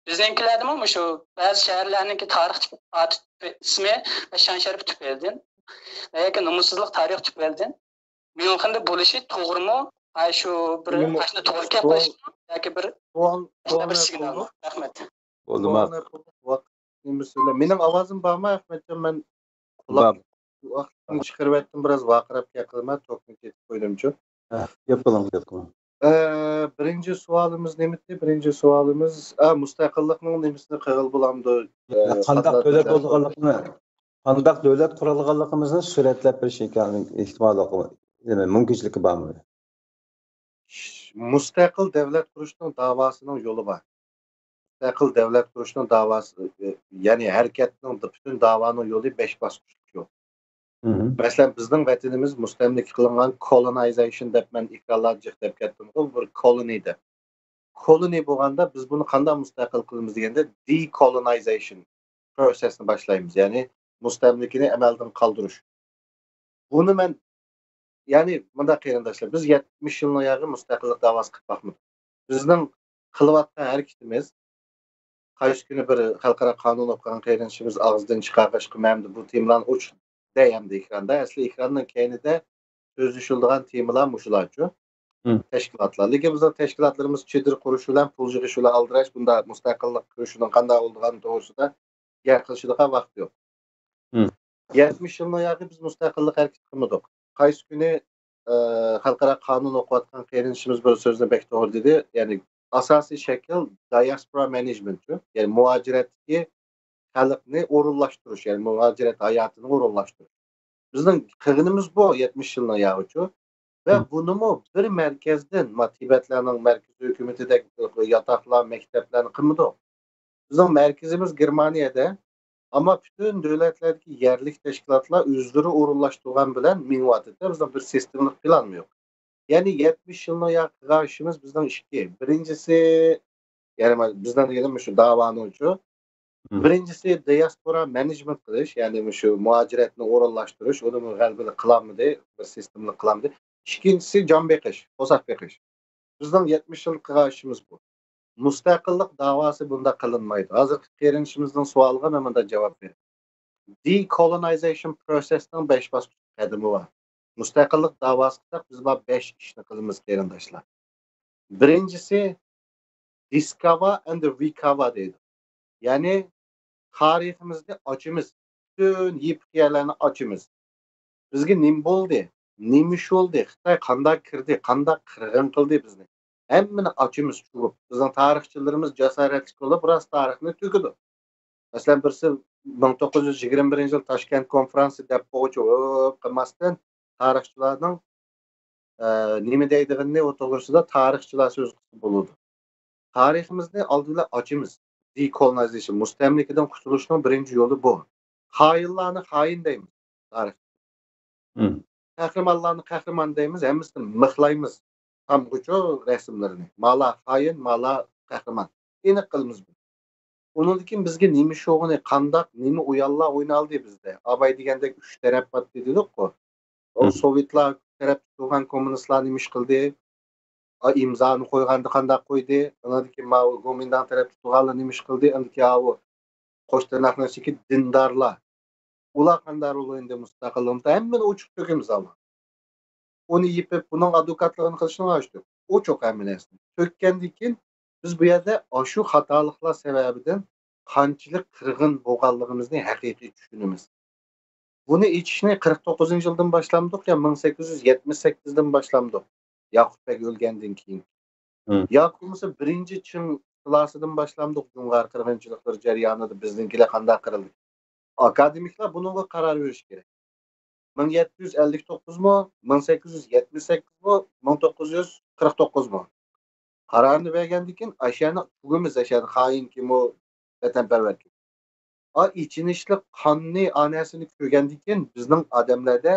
بىزنىڭكىلەردىمۇ مۇشۇ بەزى شەھەرلەرنىڭكى تارىخ ئىسمى ۋە شان شەرىپى تۈپەيلىدىن ۋە ياكى نومۇسسىزلىق تارىخى تۈپەيلىدىن ميۇنخېندا بولۇشى توغرىمۇ؟ ئاي شۇ بىر مۇ-، ئاشۇنداق توغرا گەپ قىلىشمۇ ياكى بىر سوئال، ئاشۇنداق سوئال بىر سىگنالمۇ؟ رەھمەت. بولدى، ماقۇل. نېمىسى بىلەن؟ مېنىڭ ئاۋازىم بارمۇ، ئەخمەتجان؟ مەن قۇلاق، بار. قۇلاقلىقىمنى چىقىرىۋەتتىم، بىراز ۋارقىراپ گەپ قىلىمەن، توكنى كېتىپ قويدۇمچۇ. ھە، گەپ قىلىڭ، گەپ قىلىڭ. ئە، بىرىنچى سوئالىمىز نېمىدى؟ بىرىنچى سوئالىمىز، ئا، مۇستەقىللىقنىڭ نېمىسىنى قىلغىلى بولامدۇ؟ ئە، قانداق دۆلەت بولىدىغانلىقىنى، قانداق دۆلەت قۇرالىغانلىقىمىزنى سۈرەتلەپ بېرىش ئېھتىماللىقى، نېمە، مۇمكىنچىلىكى بارمۇ؟ مۇستەقىل دۆلەت قۇرۇشنىڭ داۋاسىنىڭ يولى بار. مۇستەقىل دۆلەت قۇرۇشنىڭ داۋاسى، يەنى ھەرىكەتنىڭ پۈتۈن داۋانىڭ يولى بەش باسقۇچلۇق يول. مەسىلەن، بىزنىڭ ۋەتىنىمىز مۇستەملىكە قىلىنغان، كولونايزېيشن دەپ مەن ئېكرانلاردا جىق دەپ كەتتىمغۇ، بىر كولونى دەپ. كولونى بولغاندا بىز بۇنى قانداق مۇستەقىل قىلىمىز دېگەندە، دېكولونايزېيشن پروسېسنى باشلايمىز، يەنى مۇستەملىكىنى ئەمەلدىن قالدۇرۇش. بۇنى مەن، يەنى مۇنداق قېرىنداشلار، بىز يەتمىش يىلنىڭ ياغى مۇستەقىللىق داۋاسى قىلىپ باقمىدۇق. بىزنىڭ قىلىۋاتقان ھەرىكىتىمىز، قايسى كۈنى بىر خەلقئارا قانۇن ئوقۇغان قېرىندىشىمىز ئاغزىدىن چىقارغاچقا، مەن ئەمدى بۇ تېمىلارنى ئوچۇق دەي ئەمدى ئېكراندا. ئەسلى ئېكراننىڭ كەينىدە سۆزلىشىلىدىغان تېمىلار مۇشۇلارچۇ. مم. تەشكىلاتلار. لېكىن بىزنىڭ تەشكىلاتلىرىمىز چېدىر قۇرۇش بىلەن، پۇل يىغىش بىلەن ئالدىراش، بۇنداق مۇستەقىللىق كۈرىشىنىڭ قانداق بولىدىغانلىقى توغرىسىدا گەپ قىلىشىدىغان ۋاقىت يوق. مم. يەتمىش يىلنىڭ ياقى بىز مۇستەقىللىق ھەرىكىتى قىلمىدۇق. قايسى كۈنى، ئە، خەلقئارا قانۇن ئوقۇۋاتقان قېرىندىشىمىز بىر سۆزنى بەك توغرا دېدى. يەنى ئاساسىي شەكىل دىياسپورا مېنېجمېنتچۇ. يەنى مۇھاجىرەتتىكى خەلقنى ئورۇنلاشتۇرۇش، يەنى مۇھاجىرەت ھاياتىنى ئورۇنلاشتۇرۇش. بىزنىڭ قىلغىنىمىز بۇ يەتمىش يىلنىڭ ياغىچۇ. ۋە بۇنىمۇ بىر مەركەزدىن، ما، تىبەتلەرنىڭ مەركىزىي ھۆكۈمىتىدەك ياتاقلار، مەكتەپلەرنى قىلمىدۇق. بىزنىڭ مەركىزىمىز گېرمانىيەدە، ئەمما پۈتۈن دۆلەتلەردىكى يەرلىك تەشكىلاتلار ئۆزلىرى ئورۇنلاشتۇرغان بىلەن مېڭىۋاتىدۇ. بىزنىڭ بىر سىستېمىلىق پىلانمۇ يوق. يەنى يەتمىش يىلنىڭ يا قىلغان ئىشىمىز بىزنىڭ ئىككى. بىرىنچىسى، يەنى ما-، بىزنىڭ دېگىنىم شۇ داۋانىڭچۇ. بىرىنچىسى دىياسپورا مېنېجمېنت قىلىش، يەنى مۇشۇ مۇھاجىرەتنى ئورۇنلاشتۇرۇش، ئۇنىمۇ غەلىبىلىك قىلالمىدى، بىر سىستېمىلىق قىلالمىدى. ئىككىنچىسى جان بېقىش، قورساق بېقىش. بىزنىڭ يەتمىش يىل قىلغان ئىشىمىز بۇ. مۇستەقىللىق داۋاسى بۇنداق قىلىنمايدۇ. ھازىرقى قېرىندىشىمىزنىڭ سوئالىغا مەن مۇنداق جاۋاب بېرىمەن. دېكولونايزېيشن پروسېسنىڭ بەش باسقۇچ قەدىمى بار. مۇستەقىللىق داۋاسى قىلساق، بىز بار بەش ئىشنى قىلىمىز، قېرىنداشلار. بىرىنچىسى، دىسكاۋا ئەند رىكاۋا دەيدۇ. يەنى تارىخىمىزنى ئاچىمىز. پۈتۈن يېپىق يەرلەرنى ئاچىمىز. بىزگە نېمە بولدى؟ نېمە ئىش بولدى؟ خىتاي قانداق كىردى؟ قانداق قىرغىن قىلدى بىزنى؟ ھەممىنى ئاچىمىز چۈشۈرۈپ. بىزنىڭ تارىخچىلىرىمىز جاسارەتلىك بولۇپ، راست تارىخنى تۆكىدۇ. مەسىلەن، بىرسى مىڭ توققۇز يۈز يىگىرمە بىرىنچى يىل تاشكەنت كونفرانسى دەپ بولغۇچە ھوپ قىلماستىن، تارىخچىلارنىڭ، ئە، نېمە دەيدىغىنىنى ئۇ توغرىسىدا تارىخچىلار سۆز قىلسا بولىدۇ. تارىخىمىزنى ئالدى بىلەن ئاچىمىز. دېكولونايزېيشن، مۇستەملىكىدىن قۇتۇلۇشنىڭ بىرىنچى يولى بۇ. خائىنلارنى خائىن دەيمىز تارىخ. قەھرىمانلارنى قەھرىمان دەيمىز، ھەممىسىنى مىخلايمىز. تامغۇچۇ رەسىملىرىنى. مالا خائىن، مالا قەھرىمان. ئېنىق قىلىمىز بۇنى. ئۇنىڭدىن كېيىن بىزگە نېمە شوغۇنى، قانداق، نېمە ئويۇنلار ئوينالدى بىزدە؟ ئاباي دېگەندەك ئۈچ تەرەپ باتتى دېدۇققۇ. ئۇ سوۋېتلار تەرەپتە تۇرغان كوممۇنىستلار نېمە ئىش قىلدى؟ ئا، ئىمزانى قويغاندا قانداق قويدى؟ ئاندىن كېيىن ماۋۇ گومىنداڭ تەرەپتە تۇرغانلار نېمە ئىش قىلدى؟ ئاندىن كېيىن ئاۋۇ قوش تىرناقنىڭ ئىچىدىكى دىندارلار. ئۇلار قانداق رول ئوينىدى مۇستەقىللىقتا؟ ھەممىنى ئوچۇق تۆكىمىز ئاۋۋال. ئۇنى يېپىپ، بۇنىڭ ئادۋوكاتلىقىنى قىلىشنىڭ ھاجىتى يوق. ئوچۇق ھەممە نەرسىنى. تۆككەندىن كېيىن، بىز بۇ يەردە ئاشۇ خاتالىقلار سەۋەبىدىن قانچىلىك قىرغىن بولغانلىقىمىزنى ھەقىقىي چۈشىنىمىز. بۇنى ئېچىشنى قىرىق توققۇزىنچى يىلدىن باشلامدۇق يا مىڭ سەككىز يۈز يەتمىش سەككىزدىن باشلامدۇق؟ ياقۇپ بەگ ئۆلگەندىن كېيىن. ياكى بولمىسا بىرىنچى چىڭ سۇلالىسىدىن باشلامدۇق؟ جۇڭغار قىرغىنچىلىقلىرى جەريانىدا بىزنىڭكىلەر قانداق قىرىلدى؟ ئاكادېمىكلار بۇنىڭغا قارار بېرىشى كېرەك. مىڭ يەتتە يۈز ئەللىك توققۇزمۇ، مىڭ سەككىز يۈز يەتمىش سەككىزمۇ، مىڭ توققۇز يۈز قىرىق توققۇزمۇ؟ قارارنى بەرگەندىن كېيىن، ئاشۇ يەرنى تۈگىمىز، ئاشۇ يەردە خائىن كىمۇ، ۋەتەنپەرۋەر كىم. ئا، ئېچىنىشلىق قاننى، ئا نەرسىنى كۆرگەندىن كېيىن، بىزنىڭ ئادەملەردە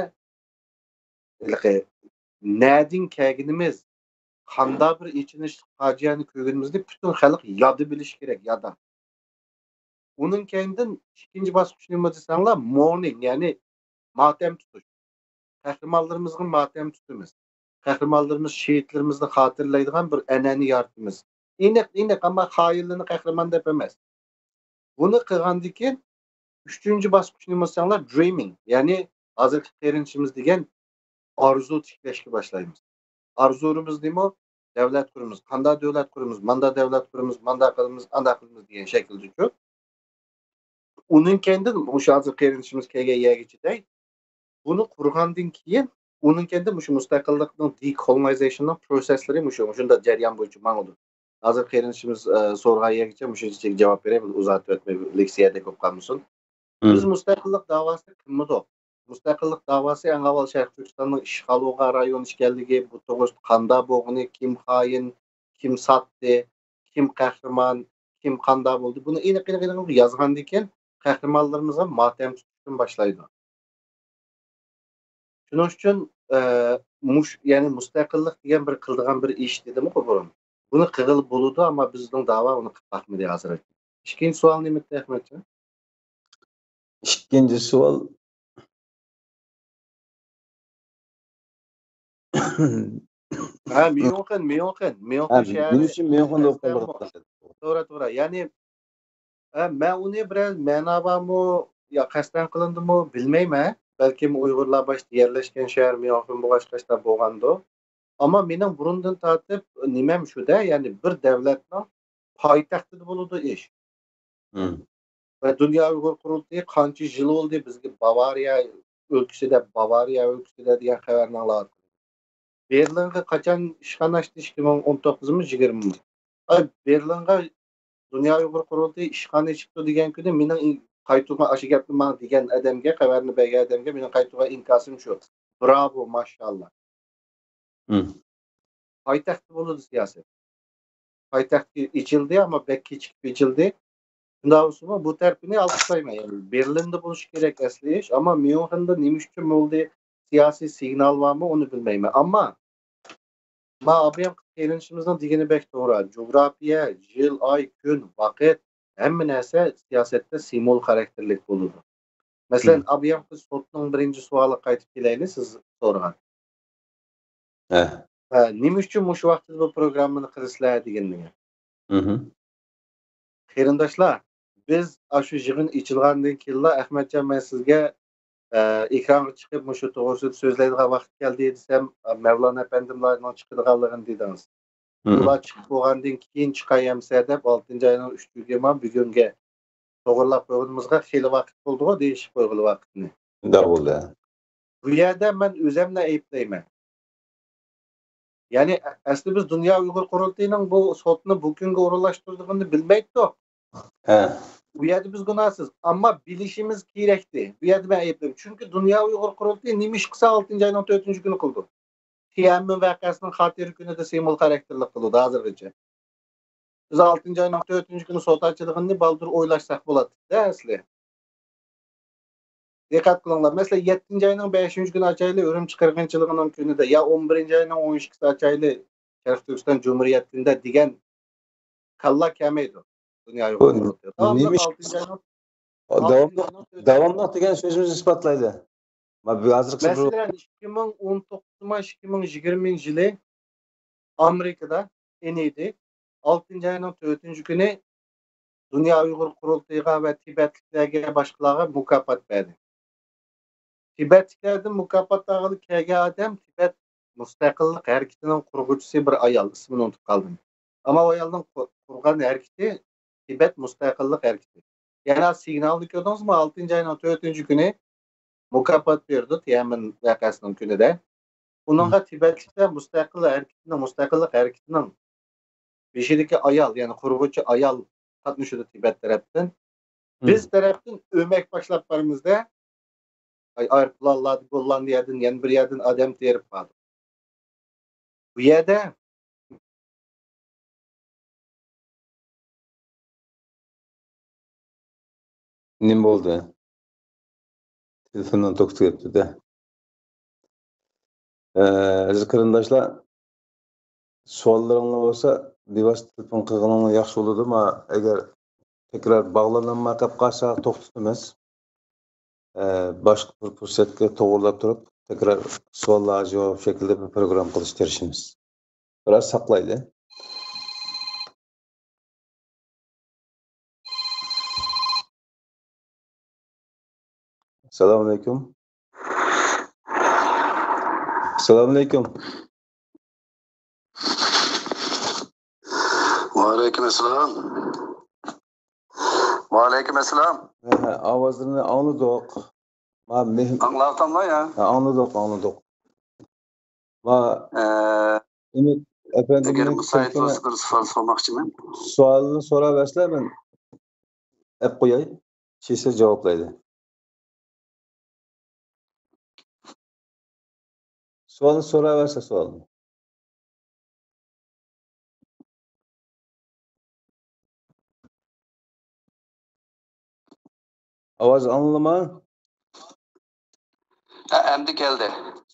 ھېلىقى نەدىن كەلگىنىمىز، قانداق بىر ئېچىنىشلىق پاجىئەنى كۆرگىنىمىزنى پۈتۈن خەلق يادا بىلىشى كېرەك، يادا. ئۇنىڭ كەينىدىن ئىككىنچى باسقۇچ نېمە دېسەڭلار، مورنىڭ، يەنى ماتەم تۇتۇش. قەھرىمانلىرىمىزغا ماتەم تۇتىمىز. قەھرىمانلىرىمىز، شېھىتلىرىمىزنى خاتىرىلەيدىغان بىر ئەنئەنە يارىتىمىز. ئېنىق، ئېنىق، ئەمما خائىنلارنى قەھرىمان دەپ ئەمەس. بۇنى قىلغاندىن كېيىن ئۈچىنچى باسقۇچ نېمە دېسەڭلار، درىمىڭ، يەنى ھازىرقى قېرىندىشىمىز دېگەن ئارزۇ تىكلەشكە باشلايمىز. ئارزۇلىرىمىز نېمە؟ دۆلەت قۇرىمىز. قانداق دۆلەت قۇرىمىز؟ ماندا دۆلەت قۇرىمىز، ماندا قىلىمىز، ئاندا قىلىمىز دېگەن شەكىلدىچۇ. ئۇنىڭ كەينىدىن مۇشۇ ھازىر قېرىندىشىمىز كەلگەن يەرگىچە دەي. بۇنى قۇرغاندىن كېيىن، ئۇنىڭ كەينىدىن مۇشۇ مۇستەقىللىقنىڭ دېكولونايزېيشننىڭ پروسېسلىرى مۇشۇ، مۇشۇنداق جەريان بويىچە ماڭىدۇ. ھازىر قېرىندىشىمىز، ئە، سورىغان يەرگىچە مۇشۇنچىلىك جاۋاب بېرەي، بۇ ئۇزارتىۋەتمەي، لېكسىيەدەك بولۇپ قالمىسۇن. بىز مۇستەقىللىق داۋاسىنى قىلمىدۇق. مۇستەقىللىق داۋاسى ئەڭ ئاۋۋال شەرقىي تۈركىستاننىڭ ئىشغال بولغان رايون ئىكەنلىكى، بۇ توغرىسىدا قانداق بولغىنى، كىم خائىن، كىم ساتتى، كىم قەھرىمان، كىم قانداق بولدى، بۇنى ئېنىق، ئېنىق، ئېنىق يازغاندىن كېيىن، قەھرىمانلىرىمىزغا ماتەم تۇتۇشتىن باشلايدۇ. شۇنىڭ ئۈچۈن، ئە، مۇش-، يەنى مۇستەقىللىق دېگەن بىر قىلىدىغان بىر ئىش دېدىمغۇ بۇرۇن. بۇنى قىلغىلى بولىدۇ، ئەمما بىزنىڭ داۋا ئۇنى قىلىپ باقمىدى ھازىر. ئىككىنچى سوئال نېمە ئىدى، ئەخمەتجان؟ ئىككىنچى سوئال. ھە، ميۇنخېن، ميۇنخېن، ميۇنخېن ھە، شەھىرى. مېنىڭچە ميۇنخېندا ئوقۇغانلىقى. توغرا، توغرا. يەنى، ھە، مەن ئۇنى بىرەر مەنا بارمۇ يا قەستەن قىلىندىمۇ بىلمەيمەن. بەلكىم ئۇيغۇرلار باشتا يەرلەشكەن شەھەر ميۇنخېن بولغاچقا شۇنداق بولغاندۇ. ئەمما مېنىڭ بۇرۇندىن تارتىپ نېمەم شۇدە، يەنى بىر دۆلەتنىڭ پايتەختىدە بولىدۇ ئىش. ۋە دۇنيا ئۇيغۇر قۇرۇلتىيى قانچە يىل بولدى، بىزگە باۋارىيە ئۆلكىسىدە، باۋارىيە ئۆلكىسىدە دېگەن خەۋەرنى ئاڭلاۋاتىمەن. بېرلىنغا قاچان ئىشخانا ئاچتى؟ ئىككى مىڭ ئون توققۇزمۇ، يىگىرمىمۇ؟ ئاي، بېرلىنغا دۇنيا ئۇيغۇر قۇرۇلتىيى ئىشخانا ئېچىپتۇ دېگەن كۈنى مېنىڭ ئىن-، قايتۇرغان، ئاشۇ گەپنى ماڭا دېگەن ئادەمگە، خەۋەرنى بەرگەن ئادەمگە مېنىڭ قايتۇرغان ئىنكاسىم شۇ. براۋو، ماشاللا. پايتەختتە بولىدۇ سىياسەت. پايتەخت ئېچىلدى، ئەمما بەك كېچىكىپ ئېچىلدى. شۇنداق بولسىمۇ، بۇ تەرىپىنى ئالقىشلايمەن. يەنى بېرلىندا بولۇشى كېرەك ئەسلى ئىش، ئەمما ميۇنخېندا نېمە ئۈچۈن بولدى، سىياسىي سىگنال بارمۇ، ئۇنى بىلمەيمەن. ئەمما ما ئابىيام قېرىندىشىمىزنىڭ دېگىنى بەك توغرا. جۇغراپىيە، يىل، ئاي، كۈن، ۋاقىت، ھەممە نەرسە سىياسەتتە سىمۋول خاراكتېرلىك بولىدۇ. مەسىلەن، ئابىيام قىز سوتنىڭ بىرىنچى سوئالىغا قايتىپ كېلەيلى، سىز سورىغان. ھە. ھە، نېمە ئۈچۈن مۇشۇ ۋاقىتتا بۇ پروگراممىنى قىلىسىلەر دېگەندىن. قېرىنداشلار، بىز ئاشۇ يىغىن ئېچىلغاندىن كېيىنلا، ئەخمەتجان، مەن سىزگە، ئە، ئېكرانغا چىقىپ مۇشۇ توغرىسىدا سۆزلەيدىغان ۋاقىت كەلدى دېسەم، مەۋلانا ئەپەندىملارنىڭ چىقىدىغانلىقىنى دېدىڭىز. ئۇلار چىقىپ بولغاندىن كېيىن چىقاي ئەمسە دەپ، ئالتىنچى ئاينىڭ ئۈچىگە ما بۈگۈنگە توغرىلاپ قويغىنىمىزغا خېلى ۋاقىت بولدىغۇ، دېيىشىپ قويغىلى ۋاقىتنى. شۇنداق بولدى. بۇ يەردە مەن ئۆزۈمنى ئەيىبلەيمەن. يەنى، ئە-، ئەسلى بىز دۇنيا ئۇيغۇر قۇرۇلتىيىنىڭ بۇ سوتنى بۇ كۈنگە ئورۇنلاشتۇرىدىغىنىنى بىلمەيتتۇق. ھە. بۇ يەردە بىز گۇناھسىز. ئەمما بىلىشىمىز كېرەكتى. بۇ يەردە مەن ئەيىبلەيمەن. چۈنكى دۇنيا ئۇيغۇر قۇرۇلتىيى نېمە ئىش قىلسا، ئالتىنچى ئاينىڭ تۆتىنچى كۈنى قىلىدۇ. تيەنئەنمېن ۋەقەسىنىڭ خاتىرە كۈنىدە سىمۋول خاراكتېرلىك قىلىدۇ ھازىرغىچە. بىز ئالتىنچى ئاينىڭ تۆتىنچى كۈنى سوت ئاچىدىغىنىنى بالدۇر ئويلاشساق بولاتتى-دە ئەسلى. دىققەت قىلىڭلار، مەسىلەن، يەتتىنچى ئاينىڭ بەشىنچى كۈنى ئاچايلى، ئۈرۈمچى قىرغىنچىلىقىنىڭ كۈنىدە، يا ئون بىرىنچى ئاينىڭ ئون ئىككىسى ئاچايلى، شەرقىي تۈركىستان جۇمھۇرىيەت كۈنىدە دېگەن كاللا كەلمەيدۇ. دۇنيا بۇ ئۇيغۇر قۇرۇلتىيى. داۋاملىق نېمە ئىش؟ ئالتىنچى ئاينىڭ، داۋاملىق، ئالتىنچى ئاينىڭ تۆتىنچى داۋاملىق دېگەن سۆزىمىز ئىسپاتلايدۇ. ما بۇ ھازىرقى مەسىلەن، ئىككى مىڭ ئون توققۇزىنچى، ئىككى مىڭ يىگىرمىنچى يىلى ئامېرىكىدا ئېنىدى ئالتىنچى ئاينىڭ تۆتىنچى كۈنى دۇنيا ئۇيغۇر قۇرۇلتىيىغا ۋە تىبەتلىكلەرگە، باشقىلارغا مۇكاپات بەردى. تىبەتلىكلەردىن مۇكاپات ئالغىلى كەلگەن ئادەم تىبەت مۇستەقىللىق ھەرىكىتىنىڭ قۇرغۇچىسى بىر ئايال، ئىسمىنى ئۇنتۇپ قالدىم. ئەمما ئۇ ئايالنىڭ قۇ-، قۇرغان ھەرىكىتى تىبەت مۇستەقىللىق ھەرىكىتى. يەنە سىگنالنى كۆردىڭىزمۇ؟ ئالتىنچى ئاينىڭ تۆتىنچى كۈنى مۇكاپات بېرىدۇ، تيەنئەنمېن ۋەقەسىنىڭ كۈنىدە. ئۇنىڭغا تىبەتلىكلەر مۇستەقىل ھەرىكىتىنىڭ، مۇستەقىللىق ھەرىكىتىنىڭ بېشىدىكى ئايال، يەنى قۇرغۇچى ئايال قاتنىشىدۇ تىبەت تەرەپتىن. بىز تەرەپتىن ئۆمەك باشلاپ بارىمىزدە، ئاي-، ئايروپىلانلاردا گوللاندىيەدىن، يەنە بىر يەردىن ئادەم تېرىپ باردۇق. بۇ يەردە نېمە بولدى؟ تېلېفوننىڭ توكى تۈگەپتۇ-دە. ئە، ئەزىز قېرىنداشلار، سوئاللىرىڭلار بولسا، بىۋاسىتە تېلېفون قىلغىنىڭلار ياخشى بولىدۇ. ما ئەگەر تەكرار باغلىنالماي قېلىپ قالسا، توختىتىمىز. ئە، باشقا بىر پۇرسەتكە توغرىلاپ تۇرۇپ، تەكرار سوئاللارغا جاۋاب شەكلىدە بىر پروگرامما قىلىشقا تىرىشىمىز. بىراز ساقلايلى. ئەسسالامۇئەلەيكۇم. ئەسسالامۇئەلەيكۇم. ۋەئەلەيكۇم ئەسسالام. ۋەئەلەيكۇم ئەسسالام. ھە، ئاۋازلىرىنى ئاڭلىدۇق. ما مېھ-، ئاڭلاۋاتاملا يا؟ ھە، ئاڭلىدۇق، ئاڭلىدۇق. ما ئە، ئۈمىد ئەپەندىم، ئەگەر مۇسايىت بولسا، بىر سوئال سورىماقچىمەن. سوئالنى سوراۋەرسىلە، مەن ئەپ قوياي. چىسە جاۋابلايدۇ. سوئالنى سوراۋەرسە، سوئالنى. ئاۋاز ئاڭلىنىما؟ ھە، ئەمدى كەلدى.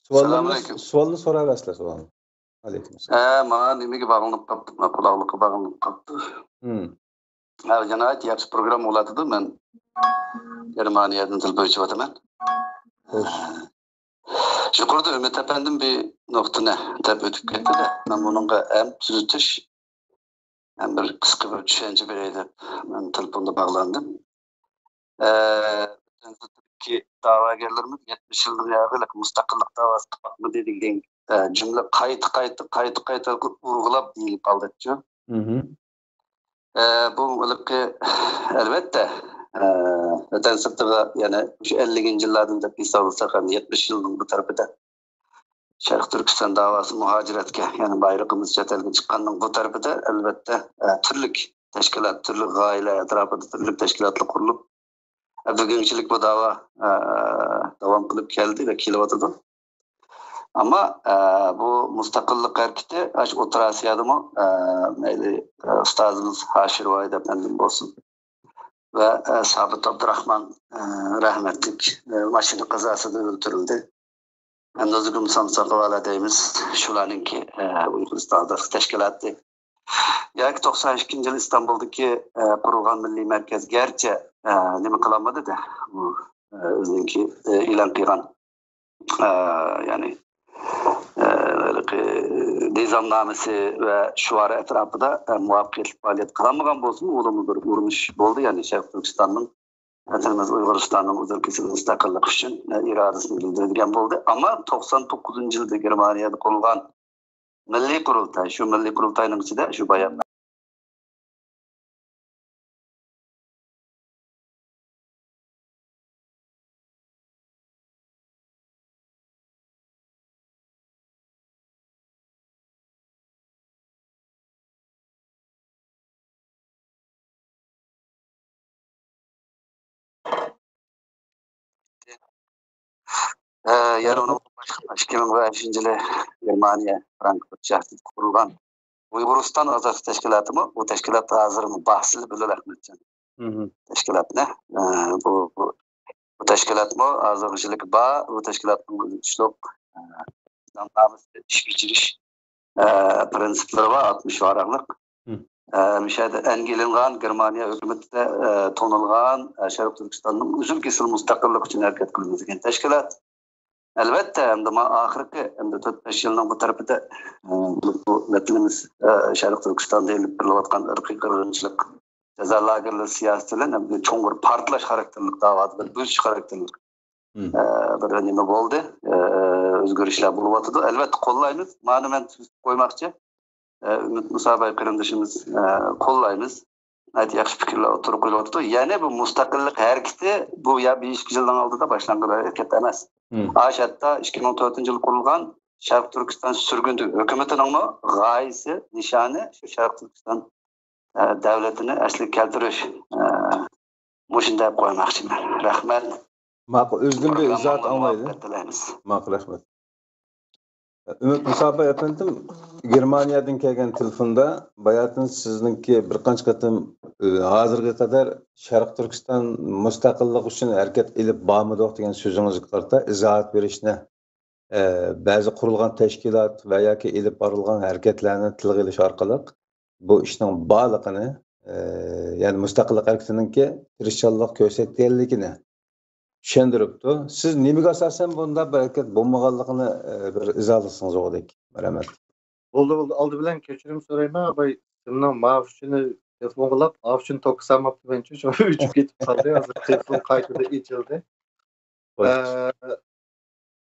سوئاللارنى، سالامۇئەلەيكۇم. سوئالنى سوراۋەرسىلە، سوئالنى. ئەلەيكۇم ئەسسالام. ھە، ماڭا نېمىگە باغلىنىپ قاپتۇ؟ مانا قۇلاقلىققا باغلىنىپ قاپتۇ. ھىم. ھە، جايىدا ياخشى پروگرامما بولۇۋاتىدۇ. مەن گېرمانىيەدىن تېلېفون ئېچىۋاتىمەن. خوش. ھە. يۇقىرىدا ئۈمىد ئەپەندىم بىر نۇقتىنى دەپ ئۆتۈپ كەتتى-دە، مەن بۇنىڭغا ھەم تۈزىتىش، ھەم بىر قىسقا بىر چۈشەنچە بېرەي دەپ، مەن تېلېفوندا باغلاندىم. ئە، داۋاگەرلىرىمىز يەتمىش يىلدىن بۇيان مۇستەقىللىق داۋاسى قىلماقمىدى دېگەن، ئە، جۈملە قايتا، قايتا، قايتا، قايتا ئۇرغۇلاپ دېيىلىپ قالدىچۇ. ئە، بۇ ھېلىقى، ئەلۋەتتە، ئە، ۋەتەن سىرتىغا، يەنى شۇ ئەللىكىنچى يىللاردىن دەپ ھېسابلىساق، ھەم يەتمىش يىلنىڭ بۇ تەرىپىدە شەرقىي تۈركىستان داۋاسى مۇھاجىرەتكە، يەنى بايرىقىمىز چەت ئەلگە چىققاننىڭ بۇ تەرىپىدە، ئەلۋەتتە، ئە، تۈرلۈك تەشكىلات، تۈرلۈك غايىلەر ئەتراپىدا تۈرلۈك تەشكىلاتلار قۇرۇلۇپ، بۈگۈنچىلىك بۇ داۋا، ئە، داۋام قىلىپ كەلدى ۋە كېلىۋاتىدۇ. ئەمما، ئە، بۇ مۇستەقىللىق ھەرىكىتى ئاشۇ ئوتتۇرا ئاسىيادىمۇ، ئە، مەيلى، ئە، ئۇستازىمىز ھاشىر ۋاھىد ئەپەندىم بولسۇن ۋە، ئە، سابىت ئابدۇراخمان، ئە، رەھمەتلىك، ئە، ماشىنا قازاسىدا ئۆلتۈرۈلدى. ئەمدى ئۆزىگە سامساق ۋالا دەيمىز. شۇلارنىڭكى، ئە، ئۇيغۇرىستان ئازادلىق تەشكىلاتى ياكى توقسان ئىككىنچى يىل ئىستانبۇلدىكى، ئە، قۇرۇلغان مىللىي مەركەز گەرچە، ئە، نېمە قىلالمىدى-دە، ئۇ، ئە، ئۆزىنىڭكى، ئە، ئېلان قىلغان، ئە، يەنى، ئە، ھېلىقى نىزامنامىسى ۋە شوئارى ئەتراپىدا، ئە، مۇۋەپپەقىيەتلىك پائالىيەت قىلالمىغان بولسىمۇ، ئۇلارمۇ بىر ئۇرۇنۇش بولدى، يەنى شەرقىي تۈركىستاننىڭ، ۋەتىنىمىز ئۇيغۇرىستاننىڭ ئۆزئارا مۇستەقىللىقى ئۈچۈن، ئە، ئىرادىسىنى بىلدۈرگەن بولدى. ئەمما توقسان توققۇزىنچى يىلدا گېرمانىيەدە قۇرۇلغان مىللىي قۇرۇلتاي، شۇ مىللىي قۇرۇلتاينىڭ ئىچىدە شۇ بايان ئە، يەنە ئۇنىڭ ئىككى مىڭ بەشىنچى يىلى گېرمانىيە فرانكفورت شەھىرىدە قۇرۇلغان ئۇيغۇرىستان ئازادلىق تەشكىلاتىمۇ، بۇ تەشكىلات ھازىرمۇ بار، سىلەر بىلىدۇ ئەخمەتجان. مم. تەشكىلاتنى، ئە، بۇ، بۇ، بۇ تەشكىلاتمۇ ھازىرغىچىلىك بار. بۇ تەشكىلاتنىڭ ئۆزى ئىشلوق، ئە، نىزامنامىسى، ئىش بېجىرىش، ئە، پىرىنسىپلىرى بار، ئاتمىش ۋاراقلىق. مم. ئە، مۇشۇ يەردە ئەنگە ئېلىنغان، گېرمانىيە ھۆكۈمىتىدە، ئە، تونۇلغان، ئە، شەرقىي تۈركىستاننىڭ ئۈزۈل-كېسىل مۇستەقىللىق ئۈچۈن ھەرىكەت قىلىمىز دېگەن تەشكىلات. ئەلۋەتتە، ئەمدى ما ئاخىرقى، ئەمدى تۆت-بەش يىلنىڭ بۇ تەرىپىدە، ئە، بۇ، بۇ ۋەتىنىمىز، ئە، شەرقىي تۈركىستاندا ئېلىپ بېرىلىۋاتقان ئىرقىي قىرغىنچىلىق، جازا لاگېرلىرى سىياسىتى بىلەن ئەمدى چوڭ بىر پارتلاش خاراكتېرلىك داۋادا بىر بۆسۈش خاراكتېرلىك، مم. ئە، بىر نېمە بولدى، ئە، ئۆزگىرىشلەر بولۇۋاتىدۇ. ئەلۋەتتە، قوللايمىز. مانا مەن تۈزۈپ قويماقچى. ئە، ئۈمىد مۇساباي قېرىندىشىمىز، ئە، قوللايمىز. ناھايىتى ياخشى پىكىرلەر ئوتتۇرىغا قويۇلۇۋاتىدۇ. يەنى بۇ مۇستەقىللىق ھەرىكىتى بۇ يا بىر ئىككى يىلنىڭ ئالدىدا باشلانغان ھەرىكەت ئەمەس. مم. ئاشۇ ھەتتا ئىككى مىڭ تۆتىنچى يىلى قۇرۇلغان شەرقىي تۈركىستان سۈرگۈندە ھۆكۈمىتىنىڭمۇ غايىسى، نىشانى شۇ شەرقىي تۈركىستان، ئە، دۆلىتىنى ئەسلىگە كەلتۈرۈش. ئە، مۇشۇنداق قويماقچىمەن. رەھمەت. ماقۇل، ئۆزىدىن بىر ئىزاھات ئاڭلايلى. مۇۋەپپەقىيەت تىلەيمىز. ماقۇل، رەھمەت. ئۈمىد مۇسابى ئەپەندىم، گېرمانىيەدىن كەلگەن تېلېفوندا باياتىن سىزنىڭكى بىر قانچە قېتىم، ئى، ھازىرغا قەدەر شەرقىي تۈركىستان مۇستەقىللىق ئۈچۈن ھەرىكەت ئېلىپ بارمىدۇق دېگەن سۆزىڭىزگە قارىتا ئىزاھات بېرىشنى، ئە، بەزى قۇرۇلغان تەشكىلات ۋە ياكى ئېلىپ بارىلغان ھەرىكەتلەرنى تىلغا ئېلىش ئارقىلىق بۇ ئىشنىڭ بارلىقىنى، ئە، يەنى مۇستەقىللىق ھەرىكىتىنىڭكى تىرىشچانلىق كۆرسەتكەنلىكىنى چۈشەندۈرۈپتۇ. سىز نېمىگە ئاساسەن بۇنداق بىر ھەرىكەت بولمىغانلىقىنى، ئە، بىر ئىزاھلىسىڭىز بولغۇدەك. رەھمەت. بولدى، بولدى. ئالدى بىلەن كەچۈرۈم سورايمەن، ئاباي، سىزنىڭ ماۋۇ ئۈچۈنى تېلېفونغا ئاپ، ئاۋۇ ئۈچۈن توك سالماپتىمەن، شۇ ئۆچۈپ كېتىپ قالدى. ھازىر تېلېفون قايتىدىن ئېچىلدى. خوش. ئە،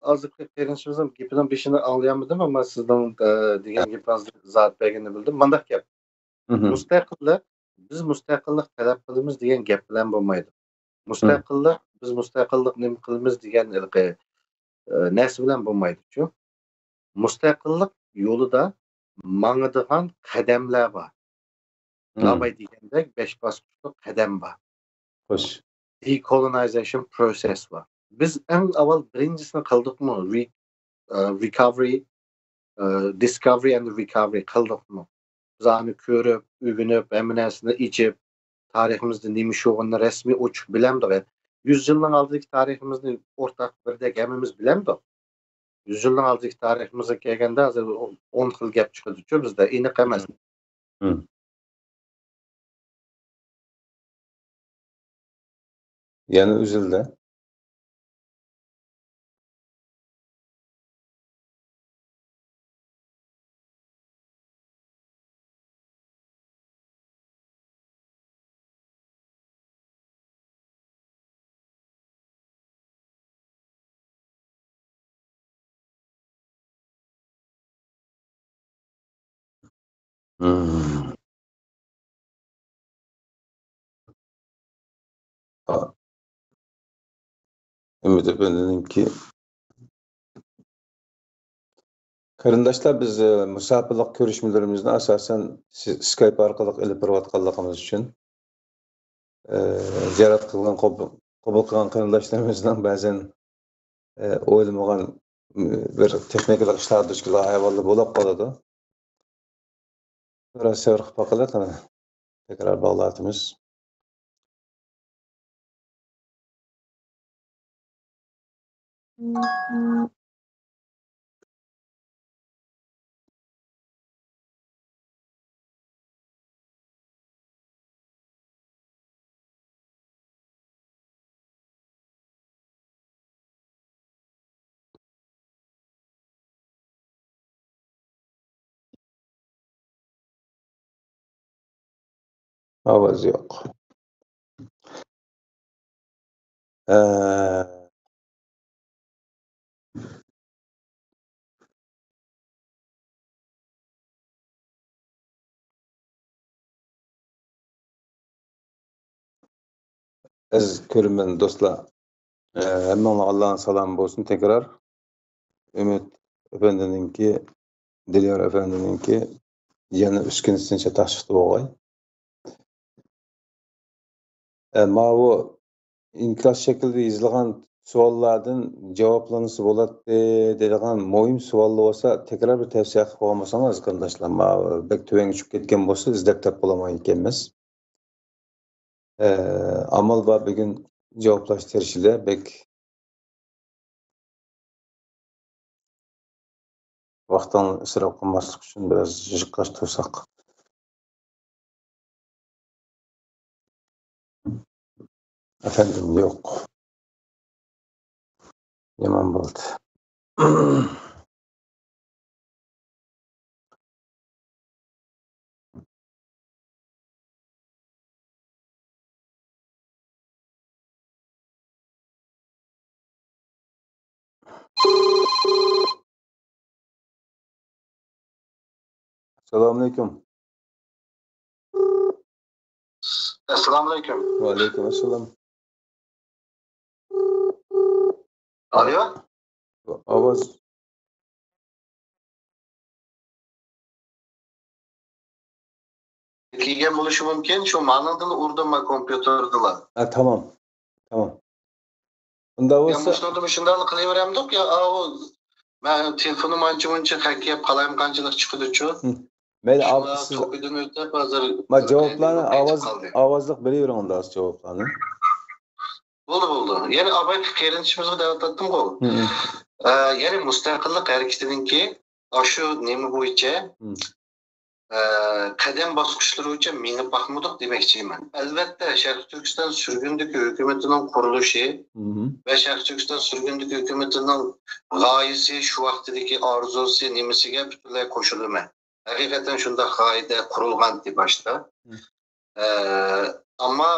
ھازىرقى قېرىندىشىمىزنىڭ گېپىنىڭ بېشىنى ئاڭلىيالمىدىم، ئەمما سىزنىڭ، ئە، دېگەن گېپىڭىزدىن ئىزاھات بەرگىنىنى بىلدىم. مانداق گەپ. مۇستەقىللىق، بىز مۇستەقىللىق تەلەپ قىلىمىز دېگەن گەپ بىلەن بولمايدۇ. مۇستەقىللىق، بىز مۇستەقىللىق نېمە قىلىمىز دېگەن ھېلىقى، ئە، نەرسە بىلەن بولمايدۇ، شۇ. مۇستەقىللىق يولىدا ماڭىدىغان قەدەملەر بار. ئاباي دېگەندەك بەش باسقۇچلۇق قەدەم بار. خوش. Decolonization process بار. بىز ئەڭ ئاۋۋال بىرىنچىسىنى قىلدۇقمۇ؟ Re-، ئە، recovery، ئە، discovery and recovery قىلدۇقمۇ؟ بىز ئانى كۆرۈپ، ئۆگىنىپ، ھەممە نەرسىنى ئېچىپ، تارىخىمىزدا نېمە ئىش بولغىنىنى رەسمىي ئوچۇق بىلەمدۇق. يۈز يىلنىڭ ئالدىدىكى تارىخىمىزنى ئورتاق بىردەك ھەممىمىز بىلەمدۇق. يۈز يىلنىڭ ئالدىدىكى تارىخىمىزغا كەلگەندە، ھازىر ئون خىل گەپ چىقىدۇچۇ بىزدە، ئېنىق ئەمەس. يەنە ئۈزۈلدى. مم. ئا-، ئۈمىد ئەپەندىنىڭكى. قېرىنداشلار، بىز، ئە، مۇساپىرلىق كۆرۈشمىلىرىمىزنى ئاساسەن س-، سكايپ ئارقىلىق ئېلىپ بېرىۋاتقانلىقىمىز ئۈچۈن، ئە، زىيارەت قىلغان، قوبۇل، قوبۇل قىلغان قېرىنداشلىرىمىزنىڭ بەزەن، ئە، ئويلىمىغان، م، بىر تېخنىكىلىق ئىشلارغا دۇچ كېلىدىغان ئەھۋاللار بولۇپ قالىدۇ. بىراز سەۋر قىلىپ باقىلى، قېنى. تەكرار باغلىۋاتىمىز. ئاۋاز يوق. ئە، ئەزىز كۆرۈرمەن دوستلار، ئە، ھەممىڭلارغا ئاللانىڭ سالامى بولسۇن تەكرار. ئۈمىد ئەپەندىنىڭكى، دىليار ئەپەندىنىڭكى يەنە ئۈسكۈنىسىنى چاتاق چىقتى بوغاي. ئە، ماۋۇ ئىنكاس شەكلىدە يېزىلغان سوئاللاردىن جاۋابلانسا بولاتتى دەيدىغان مۇھىم سوئاللار بولسا، تەكرار بىر تەۋسىيە قىلىپ قويمىساڭلار، قېرىنداشلار، ماۋۇ بەك تۆۋەنگە چۈشۈپ كەتكەن بولسا، ئىزدەپ تاپالمايدىكەنمىز. ئە، ئامال بار بۈگۈن جاۋابلاش تىرىشىلى، بەك ۋاقتىڭ ئىسراپ قىلماسلىق ئۈچۈن بىراز يىغىشقاچ تۇرساق. ئەپەندىم، يوق. يامان بولدى. ئەسسالامۇئەلەيكۇم. ئەسسالامۇئەلەيكۇم. ۋەئەلەيكۇم ئەسسالام. ئالو. ئاۋاز. كىرگەن بولۇشى مۇمكىن، شۇ مانىڭدىلا ئۇردۇم مەن كومپيۇتېردىلا. ھە، تامام. تامام. ئۇنداق يا بولسا مۇشۇنىڭدا مۇشۇنداقلا قىلىۋېرەمدۇق يا، ئاۋۇ، مەن تېلېفونۇم ئانچە-مۇنچە خەك يەپ قالايمىقانچىلىق چىقىدىچۇ. ھىم. مەيلى، شۇڭا سىز توكىدىن ئۆتۈپ، ھازىر ما جاۋابلارنى ئاۋاز، قالدى. ئاۋازلىق بېرىۋېرىڭ ئۇنداق جاۋابلارنى. بولدى، بولدى. يەنە ئاباي قېرىندىشىمىزغا دەۋاتاتتىمغۇ. ھىم. ئە، يەنى مۇستەقىللىق ھەرىكىتىنىڭكى ئاشۇ نېمە بويىچە، ھىم. ئە، قەدەم باسقۇچلىرى بويىچە مېڭىپ باقمىدۇق دېمەكچىمەن. ئەلۋەتتە، شەرقىي تۈركىستان سۈرگۈندىكى ھۆكۈمىتىنىڭ قۇرۇلۇشى ھىم. ۋە شەرقىي تۈركىستان سۈرگۈندىكى ھۆكۈمىتىنىڭ غايىسى، شۇ ۋاقتىدىكى ئارزۇسى، نېمىسىگە پۈتۈنلەي قوشۇلىمەن. ھەقىقەتەن شۇنداق غايىدە قۇرۇلغانتى باشتا. ھىم. ئە، ئەمما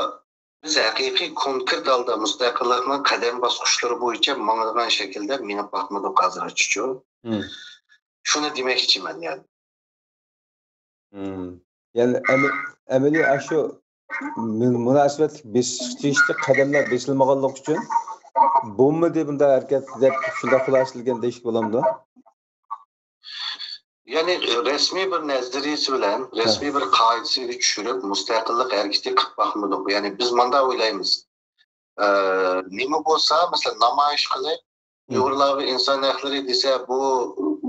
بىز ھەقىقىي كونكرېت ھالدا مۇستەقىللىقنىڭ قەدەم باسقۇچلىرى بويىچە ماڭىدىغان شەكىلدە مېڭىپ باقمىدۇق ھازىرغىچىچۇ. ھىم. شۇنى دېمەكچىمەن، يەنى. ھىم. يەنى ئەمە-، ئەمەلىي ئاشۇ مۇ-، مۇناسىۋەتلىك بېسىشقا تېگىشلىك قەدەملەر بېسىلمىغانلىقى ئۈچۈن بولمىدى بۇنداق ھەرىكەت دەپ شۇنداق خۇلاسىلىگەن دېيىشكە بولامدۇ؟ يەنى رەسمىي بىر نەزەرىيىسى بىلەن، ھە. رەسمىي بىر قائىدىسىگە چۈشۈرۈپ، مۇستەقىللىق ھەرىكىتى قىلىپ باقمىدۇق. يەنى بىز مۇنداق ئويلايمىز. ئە، نېمە بولسا، مەسىلەن، نامايىش قىلىپ، ھىم. ئۇيغۇرلارغا ئىنسان ھەقلىرى دېسە، بۇ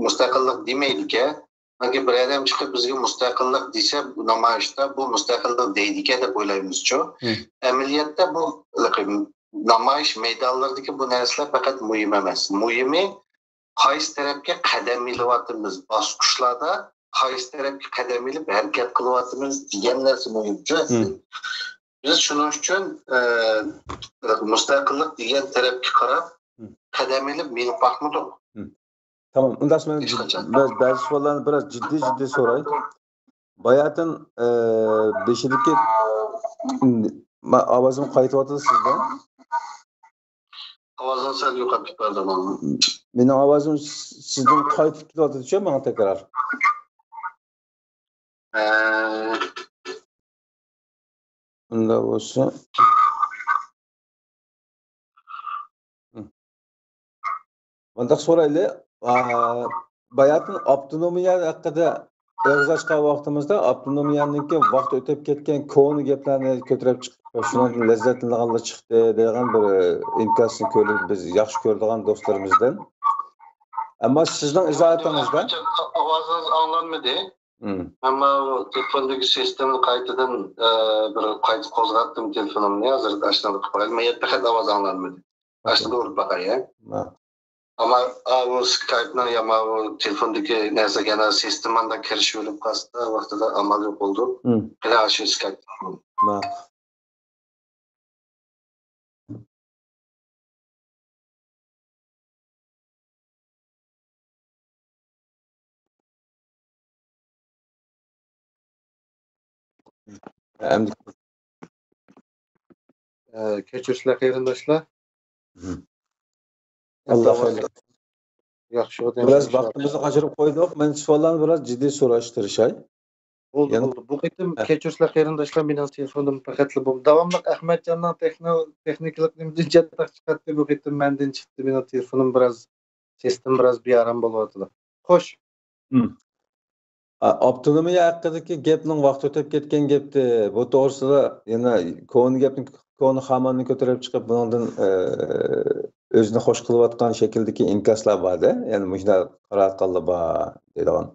مۇستەقىللىق دېمەيدىكەن. ياكى بىر ئادەم چىقىپ بىزگە مۇستەقىللىق دېسە، بۇ نامايىشتا بۇ مۇستەقىللىق دەيدىكەن دەپ ئويلايمىزچۇ. ھىم. ئەمەلىيەتتە بۇ نامايىش مەيدانلىرىدىكى بۇ نەرسىلەر پەقەت مۇھىم ئەمەس. مۇھىمى قايسى تەرەپكە قەدەم ئېلىۋاتىمىز، باسقۇچلاردا قايسى تەرەپكە قەدەم ئېلىپ ھەرىكەت قىلىۋاتىمىز دېگەن نەرسە مۇھىمچۇ ئەسلى. مم. بىز شۇنىڭ ئۈچۈن، ئە، مۇستەقىللىق دېگەن تەرەپكە قاراپ مم. قەدەم ئېلىپ مېڭىپ باقمىدۇق. مم. تامام، ئۇنداق مەن ھېچقاچان. بەز-، بەزى سوئاللارنى بىراز جىددىي، جىددىي سوراي. باياتىن، ئە، بېشىدىكى، ما-، ئاۋازىم قايتىۋاتىدۇ سىزدە. ئاۋازىڭ سەل يوقاپ كېتىۋاتىدۇ. مېنىڭ ئاۋازىم سىزدىن قايتىپ كېتىۋاتىدۇ-چۇ ماڭا تەكرار. ئە. ئۇنداق بولسا. مۇنداق سورايلى، ئا، باياتىن ئاپتونومىيە ھەققىدە ئېغىز ئاچقان ۋاقتىمىزدا، ئاپتونومىيەنىڭكى ۋاقتى ئۆتۈپ كەتكەن كونا گەپلەرنى كۆتۈرۈپ چىقىپ، شۇنىڭدىن لەززەتلىنىدىغانلار چىقتى دەيدىغان بىر ئىنكاسنى كۆرۈپ، بىز ياخشى كۆرىدىغان دوستلىرىمىزدىن. ئەمما سىزنىڭ ئىزاھاتىڭىزدا ئاۋازىڭىز ئاڭلانمىدى. مم. ئەمما بۇ تېلېفوندىكى سىستېمىنى قايتىدىن، ئە، بىر قايتا قوزغاتتىم تېلېفونۇمنى. ھازىر ئاشۇنداق قىلىپ باقايلى. مەن يەنە پەقەت ئاۋاز ئاڭلانمىدى. ئاشۇنداق ئۇرۇپ باقاي، ھە؟ مم. ئەمما، ئا، بۇ سكايپنىڭ يا ما بۇ تېلېفوندىكى نەرسە يەنە سىستېمامدا كىرىشىۋېلىپ قالسا، ۋاقتىدا ئامال يوق بولدى. مم. قېنى ئاشۇ سكايپ. مم. ئەمدى ئە، كەچۈرسىلەر قېرىنداشلار. مم. ئاللا خەير. ياخشى بولدى، بىراز ئىنشاللا. ۋاقتىمىزنى قاچۇرۇپ قويدۇق. مەن سوئاللارنى بىراز جىددىي سوراشقا تىرىشاي. بولدى، يەنە بولدى. بۇ قېتىم ھە. كەچۈرسىلەر قېرىنداشلار، مېنىڭ تېلېفونۇم پەقەتلا بۇ. داۋاملىق ئەخمەتجاننىڭ تېخنو-، تېخنىكىلىق نېمىدىن چاتاق چىقاتتى، بۇ قېتىم مەندىن چىقتى. مېنىڭ تېلېفونۇم بىراز، سىستېما بىراز بىئارام بولۇۋاتىدۇ. خوش. مم. ئا، ئاپتونومىيە ھەققىدىكى گەپنىڭ ۋاقتى ئۆتۈپ كەتكەن گەپتى. بۇ توغرىسىدا يەنە كونا گەپنى، كونا خاماننى كۆتۈرۈپ چىقىپ، بۇنىڭدىن، ئە، ئۆزىنى خوش قىلىۋاتقان شەكىلدىكى ئىنكاسلار بار-دە. يەنى مۇشۇنداق قاراۋاتقانلار بار دەيدىغان.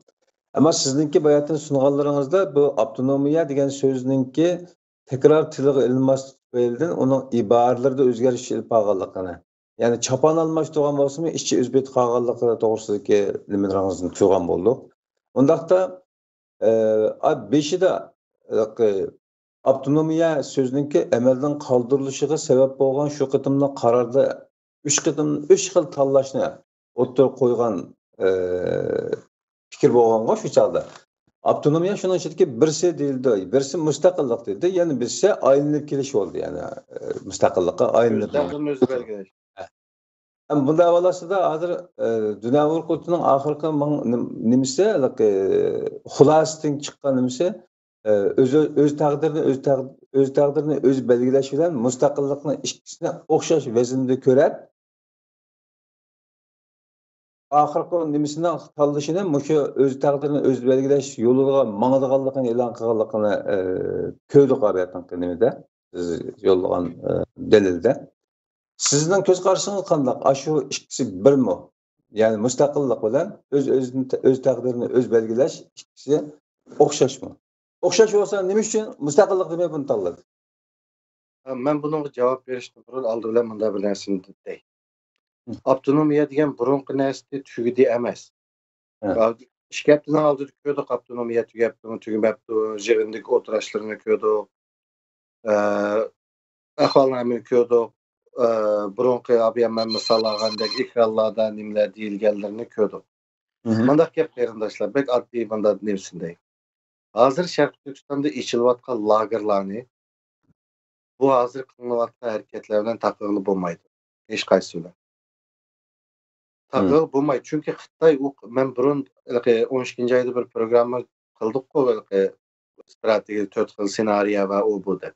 ئەمما سىزنىڭكى باياتىن سۇنغانلىرىڭىزدا بۇ ئاپتونومىيە دېگەن سۆزنىڭكى تەكرار تىلغا ئېلىنماس تۈپەيلىدىن ئۇنىڭ ئىبارىلىرىدە ئۆزگىرىش ئېلىپ بارغانلىقىنى، يەنى چاپان ئالماشتۇرغان بولسىمۇ، ئىچى ئۆز پېتى قالغانلىقى توغرىسىدىكى نېمىلىرىڭىزنى تۇيغان بولدۇق. ئۇنداقتا، ئە، ئا، بېشىدا، ئە، ئاپتونومىيە سۆزىنىڭكى ئەمەلدىن قالدۇرۇلۇشىغا سەۋەب بولغان شۇ قېتىملىق قاراردا ئۈچ قېتىم، ئۈچ خىل تاللاشنى ئوتتۇرىغا قويغان، ئە، پىكىر بولغانغۇ شۇ چاغدا. ئاپتونومىيە شۇنىڭ ئىچىدىكى بىرسى دېيىلدى، بىرسى مۇستەقىللىق دېيىلدى، يەنە بىرسى ئايلىنىپ كېلىش بولدى، يەنى، ئە، مۇستەقىللىققا ئايلىنىپ. ئۆزى بەلگىلەش. ھە. ھەم بۇنداق بولغاچقا ھازىر، ئە، دۇنيا ئۇيغۇر قۇرۇلتىيىنىڭ ئاخىرقى مىڭ-، نېم-، نېمىسى، ھېلىقى، خۇلاسىسىدىن چىققان نېمىسى، ئە، ئۆزى، ئۆز تەقدىرىنى، ئۆز تەق-، ئۆز تەقدىرىنى ئۆزى بەلگىلەش بىلەن مۇستەقىللىقنى ئىككىسىنى ئوخشاش ۋەزىندە كۆرۈپ، ئاخىرقى نېمىسىنىڭ تاللىشىنى مۇشۇ ئۆز تەقدىرىنى ئۆزى بەلگىلەش يولىغا ماڭىدىغانلىقىنى ئېلان قىلغانلىقىنى، ئە، كۆردۇق ئاۋۇ نېمىدە، سىز يوللىغان، ئە، دەلىلدە. سىزنىڭ كۆز قارىشىڭىز قانداق؟ ئاشۇ ئىككىسى بىرمۇ؟ يەنى مۇستەقىللىق بىلەن ئۆز، ئۆزىنى، ئۆز تەقدىرىنى ئۆزى بەلگىلەش ئىككىسى ئوخشاشمۇ؟ ئوخشاش بولسا نېمە ئۈچۈن مۇستەقىللىق دېمەي بۇنى تاللىدى؟ ھە، مەن بۇنىڭغا جاۋاب بېرىشتىن بۇرۇن ئالدى بىلەن مۇنداق بىر نەرسىنى دەي. ھە. ئاپتونومىيە دېگەن بۇرۇنقى نەرسىدە تۈگىدى ئەمەس. ھە. ئىككى ھەپتىنىڭ ئالدىدا كۆردۇق، ئاپتونومىيە تۈگەپتۇ، تۈگىمەپتۇ، يىغىندىكى ئولتۇرۇشلىرىنى كۆردۇق. ئە، ئەھۋالنى ھەممىنى كۆردۇق. ئە، بۇرۇنقى ئابىيەمەن مىسال ئالغاندەك ئېكرانلاردا نېمىلەر دېيىلگەنلىرىنى كۆردۇق. مۇنداق گەپ قېرىنداشلار، بەك ئاددىي مۇنداق نېمىسىنى دەي. ھازىر شەرقىي تۈركىستاندا ئېچىلىۋاتقان لاگېرلارنى بۇ ھازىر قىلىنىۋاتقان ھەرىكەتلەر بىلەن تاقىغىلى بولمايدۇ. ھېچقايسىسى بىلەن. تاقىغىلى بولمايدۇ. چۈنكى خىتاي ئۇ، مەن بۇرۇن ھېلىقى ئون ئىككىنچى ئايدا بىر پروگرامما قىلدۇققۇ، ھېلىقى ئىستراتېگىيە تۆت خىل سېنارىيە ۋە ئۇ بۇ دەپ.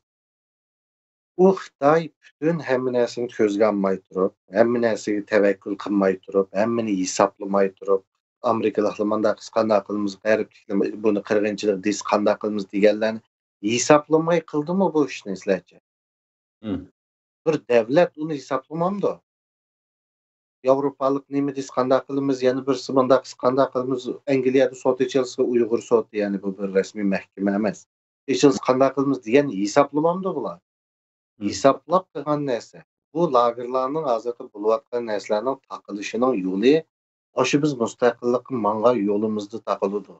ئۇ خىتاي پۈتۈن ھەممە نەرسىنى كۆزگە ئالماي تۇرۇپ، ھەممە نەرسىگە تەۋەككۈل قىلماي تۇرۇپ، ھەممىنى ھېسابلىماي تۇرۇپ، ئامېرىكىلىقلار مۇنداق قىلسا قانداق قىلىمىز، غەربلىكلەر بۇنى قىرغىنچىلىق دېسە قانداق قىلىمىز دېگەنلەرنى ھېسابلىماي قىلدىمۇ بۇ ئىشنى سىلەرچە؟ بىر دەۋلەت ئۇنى ھېسابلىمامدۇ؟ ياۋروپالىق نېمە دېسە قانداق قىلىمىز، يەنە بىرسى مۇنداق قىلسا قانداق قىلىمىز، ئەنگلىيەدە سوت ئېچىلسا، ئۇيغۇر سوتى، يەنى بۇ بىر رەسمىي مەھكىمە ئەمەس. ئېچىلسا قانداق قىلىمىز دېگەن ھېسابلىمامدۇ بۇلار؟ ھېسابلاپ قىلغان نەرسە. بۇ لاگېرلارنىڭ ھازىرقى بولۇۋاتقان نەرسىلەرنىڭ تاقىلىشىنىڭ يولى ئاشۇ بىز مۇستەقىللىققا ماڭغان يولىمىزدا تاقىلىدۇ.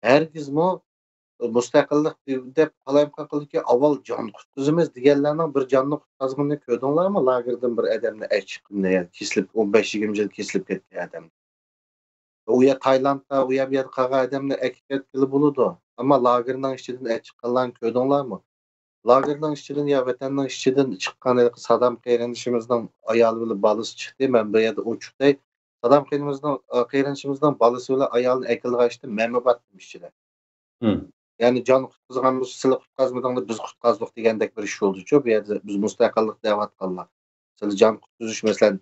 ھەرگىزمۇ مۇستەقىللىق دەپ قالايمىقان قىلدىكى، ئاۋۋال جان قۇتقۇزىمىز دېگەنلەرنىڭ بىر جاننى قۇتقازغىنىنى كۆردۈڭلارمۇ؟ لاگېردىن بىر ئادەمنى ئەچىقىپ، كېسىلىپ، ئون بەش يىگىرمە يىل كېسىلىپ كەتكەن ئادەم. ئۇ يەر تايلاندتا، ئۇ يەر، بۇ يەردە قالغان ئادەمنى ئەكېتىۋەتكىلى بولىدۇ. ئەمما لاگېرنىڭ ئىچىدىن ئەچىققانلارنى كۆردۈڭلارمۇ؟ لاگېرنىڭ ئىچىدىن يا ۋەتەننىڭ ئىچىدىن چىققان ھېلىقى سادام قېرىندىشىمىزنىڭ ئايالى بىلەن بالىسى چىقتى. مەن بۇ يەردە ئوچۇق دەي، سادام قېرىندىشىمىزنىڭ، قېرىندىشىمىزنىڭ بالىسى بىلەن ئايالىنى ئەكېلىدىغان ئىشتا مەنمۇ بارتتىم ئىچىدە. يەنى جان قۇتقۇزغان بولسا، سىلەر قۇتقازمىدىڭلار، بىز قۇتقازدۇق دېگەندەك بىر ئىش بولدىچۇ. بۇ يەردە بىز مۇستەقىللىق دەۋاتقانلار. سىلەر جان قۇتقۇزۇش، مەسىلەن،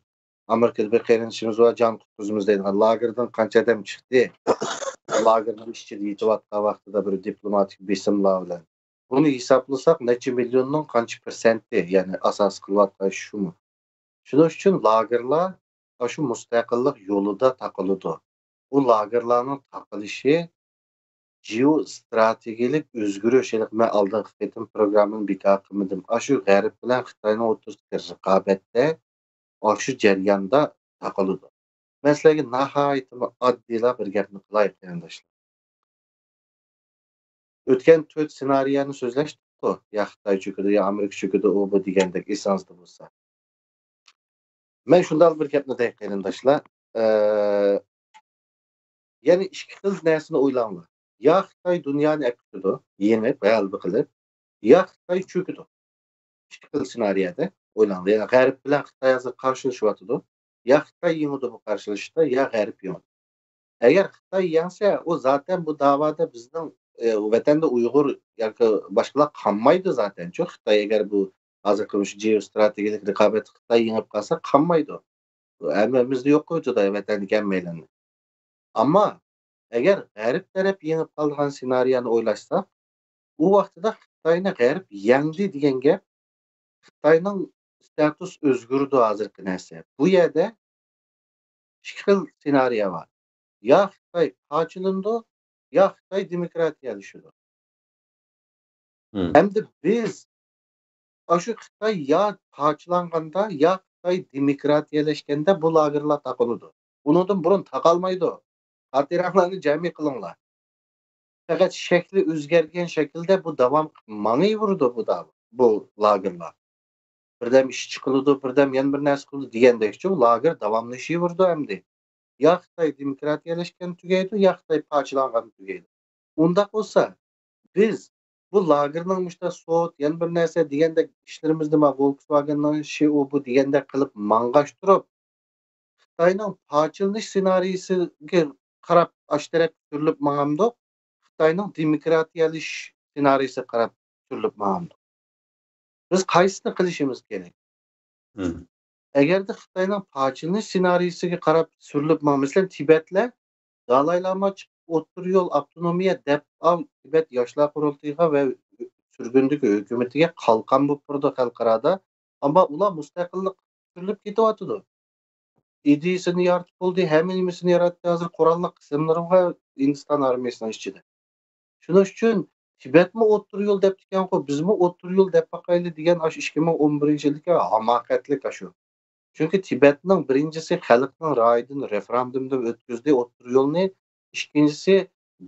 ئامېرىكىدا بىر قېرىندىشىمىز بار، جان قۇتقۇزىمىز دەيدىغان. لاگېردىن قانچە ئادەم چىقتى؟ لاگېرنىڭ ئىچىدە يېتىۋاتقان ۋاقتىدا بىر دىپلوماتىك بېسىملار بىلەن. بۇنى ھېسابلىساق، نەچچە مىليوننىڭ قانچە پىرسەنتى، يەنى ئاساسىي قىلىۋاتقان شۇمۇ. شۇنىڭ ئۈچۈن لاگېرلار ئاشۇ مۇستەقىللىق يولىدا تاقىلىدۇ. ئۇ لاگېرلارنىڭ تاقىلىشى جېئو ئىستراتېگىيەلىك ئۆزگىرىش، ھېلىقى مەن ئالدىنقى قېتىم پروگراممىنى بىكار قىلمىدىم. ئاشۇ غەرب بىلەن خىتاينىڭ ئوتتۇرىسىدىكى رىقابەتتە ئاشۇ جەرياندا تاقىلىدۇ. مەن سىلەرگە ناھايىتىمۇ ئاددىيلا بىر گەپنى قىلاي، قېرىنداشلار. ئۆتكەن تۆت سېنارىيەنى سۆزلەشتۇققۇ، يا خىتاي چۆكىدۇ، يا ئامېرىكا چۆكىدۇ، ئۇ بۇ دېگەندەك، ئېسىڭىزدە بولسا. مەن شۇنداق بىر گەپنى دەي، قېرىنداشلار. ئە، يەنى ئىككى خىل نەرسىنى ئويلاڭلار. يا خىتاي دۇنيانى ئەپكىتىدۇ، يېڭىپ، غەلىبە قىلىپ، يا خىتاي چۆكىدۇ. ئىككى خىل سېنارىيەدە ئويلاڭلار. يەنى غەرب بىلەن خىتاي ھازىر قارشىلىشىۋاتىدۇ. يا خىتاي يېڭىدۇ بۇ قارشىلىشىشتا، يا غەرب يېڭىدۇ. ئەگەر خىتاي يەڭسە، ئۇ زاتەن بۇ داۋادا بىزنىڭ، ئە، ۋەتەندە ئۇيغۇر ياكى باشقىلار قالمايدۇ زاتەنچۇ. خىتاي ئەگەر بۇ ھازىرقى مۇشۇ جېئوستراتېگىيەلىك رىقابەتتە خىتاي يېڭىپ قالسا، قالمايدۇ. ھەممىمىزنى يوق قىلىۋېتىدۇ ۋەتەندىكى ھەممەيلەننى. ئەمما ئەگەر غەرب تەرەپ يېڭىپ قالىدىغان سېنارىيەنى ئويلاشساق، ئۇ ۋاقتىدا خىتاينى غەرب يەڭدى دېگەن گەپ، خىتاينىڭ ستاتۇس ئۆزگىرىدۇ ھازىرقى نەرسە. بۇ يەردە ئىككى خىل سېنارىيە بار. يا خىتاي پارچىلىنىدۇ، يا خىتاي دېموكراتىيەلىشىدۇ. مم. ئەمدى بىز ئاشۇ خىتاي يا پارچىلانغاندا، يا خىتاي دېموكراتىيەلەشكەندە بۇ لاگېرلار تاقىلىدۇ. ئۇنىڭدىن بۇرۇن تاقالمايدۇ. خاتىرەڭلارنى جەمئىي قىلىڭلار. پەقەت شەكلى ئۆزگەرگەن شەكىلدە بۇ داۋام قىلىپ ماڭىۋېرىدۇ بۇ داۋا، بۇ لاگېرلار. بىردەم ئىش چىقىلىدۇ، بىردەم يەنە بىر نەرسە قىلىدۇ دېگەندەكچۇ، لاگېر داۋاملىشىۋېرىدۇ ئەمدى. يا خىتاي دېموكراتىيەلەشكەن تۈگەيدۇ، يا خىتاي پارچىلانغان تۈگەيدۇ. ئۇنداق بولسا، بىز بۇ لاگېرنىڭ مۇشۇنداق سوت، يەنە بىر نەرسە دېگەندەك ئىشلىرىمىزنى، ما، ۋولكسۋاگېننىڭ ئىشى، ئۇ، بۇ دېگەندەك قىلىپ ماڭغاچتۇرۇپ، خىتاينىڭ پارچىلىنىش سېنارىيىسىگە قاراپ ئاشۇ تەرەپكە سۈرۈلۈپ ماڭامدۇق؟ خىتاينىڭ دېموكراتىيەلىشىش سېنارىيىسىگە قاراپ سۈرۈلۈپ ماڭامدۇق؟ بىز قايسىسىنى قىلىشىمىز كېرەك؟ مم. ئەگەردە خىتاينىڭ پارچىلىنىش سېنارىيىسىگە قاراپ سۈرۈلۈپ ماڭ-، مەسىلەن، تىبەتلەر دالاي لاما چىقىپ ئوتتۇرا يول ئاپتونومىيە دەپ، ئاۋ، تىبەت ياشلار قۇرۇلتىيىغا ۋە سۈرگۈندىكى ھۆكۈمىتىگە قالقان بولۇپ تۇرىدۇ خەلقئارادا. ئەمما ئۇلار مۇستەقىللىق سۈرۈلۈپ كېتىۋاتىدۇ. ئىدىيىسىنى يارىتىپ بولدى، ھەممە نېمىسىنى ياراتتى. ھازىر قوراللىق قىسىملىرى بار ھىندىستان ئارمىيىسىنىڭ ئىچىدە. شۇنىڭ ئۈچۈن تىبەتمۇ ئوتتۇرا يول دەپتىكەنغۇ، بىزمۇ ئوتتۇرا يول دەپ باقايلى دېگەن ئاشۇ ئىككى مىڭ ئون بىرىنچى يىلدىكى ھاماقەتلىك ئاشۇ. چۈنكى تىبەتنىڭ بىرىنچىسى خەلقنىڭ رايىدىن رېفېراندۇمدىن ئۆتكۈزدى ئوتتۇرا يولنى، ئىككىنچىسى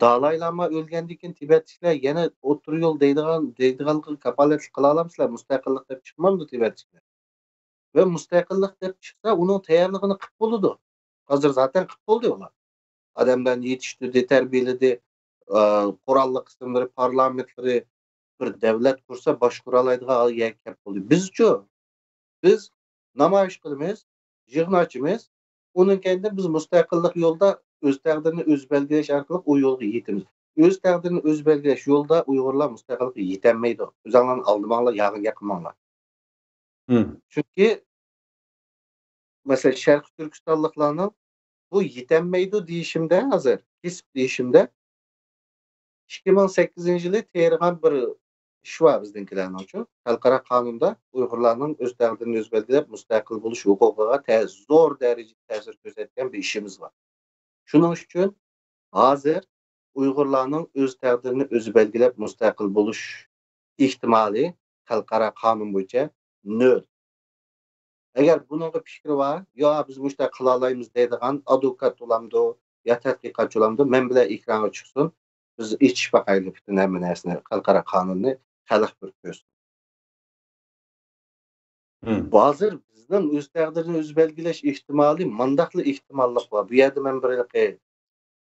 دالاي لاما ئۆلگەندىن كېيىن تىبەتلىكلەر يەنە ئوتتۇرا يول دەيدىغان، دەيدىغانلىقىغا كاپالەتلىك قىلالامسىلەر؟ مۇستەقىللىق دەپ چىقمامدۇ تىبەتلىكلەر؟ ۋە مۇستەقىللىق دەپ چىقسا، ئۇنىڭ تەييارلىقىنى قىلىپ بولىدۇ. ھازىر زاتەن قىلىپ بولدى ئۇلار. ئادەملەرنى يېتىشتۈردى، تەربىيەلىدى. ئا، قوراللىق قىسىملىرى، پارلامېنتلىرى، بىر دەۋلەت قۇرسا باشقۇرالايدىغان يەرگە كەپ بولدى. بىزچۇ؟ بىز نامايىش قىلىمىز، يىغىن ئاچىمىز. ئۇنىڭ كەينىدىن بىز مۇستەقىللىق يولىدا ئۆز تەقدىرىنى ئۆزى بەلگىلەش ئارقىلىق ئۇ يولغا يېتىمىز. ئۆز تەقدىرىنى ئۆزى بەلگىلەش يولىدا ئۇيغۇرلار مۇستەقىللىققا يېتەلمەيدۇ. ئۆزۈڭلارنى ئالدىماڭلار، يالغان گەپ قىلماڭلار. مم. چۈنكى، مەسىلەن، شەرقىي تۈركىستانلىقلارنىڭ بۇ يېتەلمەيدۇ دېيىشىمدە، ھازىر كېسىپ دېيىشىمدە، ئىككى مىڭ سەككىزىنچى يىلى تېرىغان بىر ئىش بار بىزنىڭكىلەرنىڭچۇ. خەلقئارا قانۇندا ئۇيغۇرلارنىڭ ئۆز تەقدىرىنى ئۆزى بەلگىلەپ مۇستەقىل بولۇش ھوقۇقىغا تە-، زور دەرىجىدە تەسىر كۆرسەتكەن بىر ئىشىمىز بار. شۇنىڭ ئۈچۈن ھازىر ئۇيغۇرلارنىڭ ئۆز تەقدىرىنى ئۆزى بەلگىلەپ مۇستەقىل بولۇش ئېھتىمالى خەلقئارا قانۇن بويىچە نۆل. ئەگەر بۇنىڭغا پىكرى بار، يا بىز مۇشۇنداق قىلالايمىز دەيدىغان ئادۋوكات بولامدۇ، يا تەتقىقاتچى بولامدۇ، مەن بىلەن ئېكرانغا چىقسۇن. بىز ئېچىش باقايلى پۈتۈن ھەممە نەرسىنى، خەلقئارا قانۇننى خەلق بىر كۆرسۇن. مم. ھازىر بىزنىڭ ئۆز تەقدىرىنى ئۆزى بەلگىلەش ئېھتىمالى، مانداقلا ئېھتىماللىق بار. بۇ يەردە مەن بىر ھېلىقى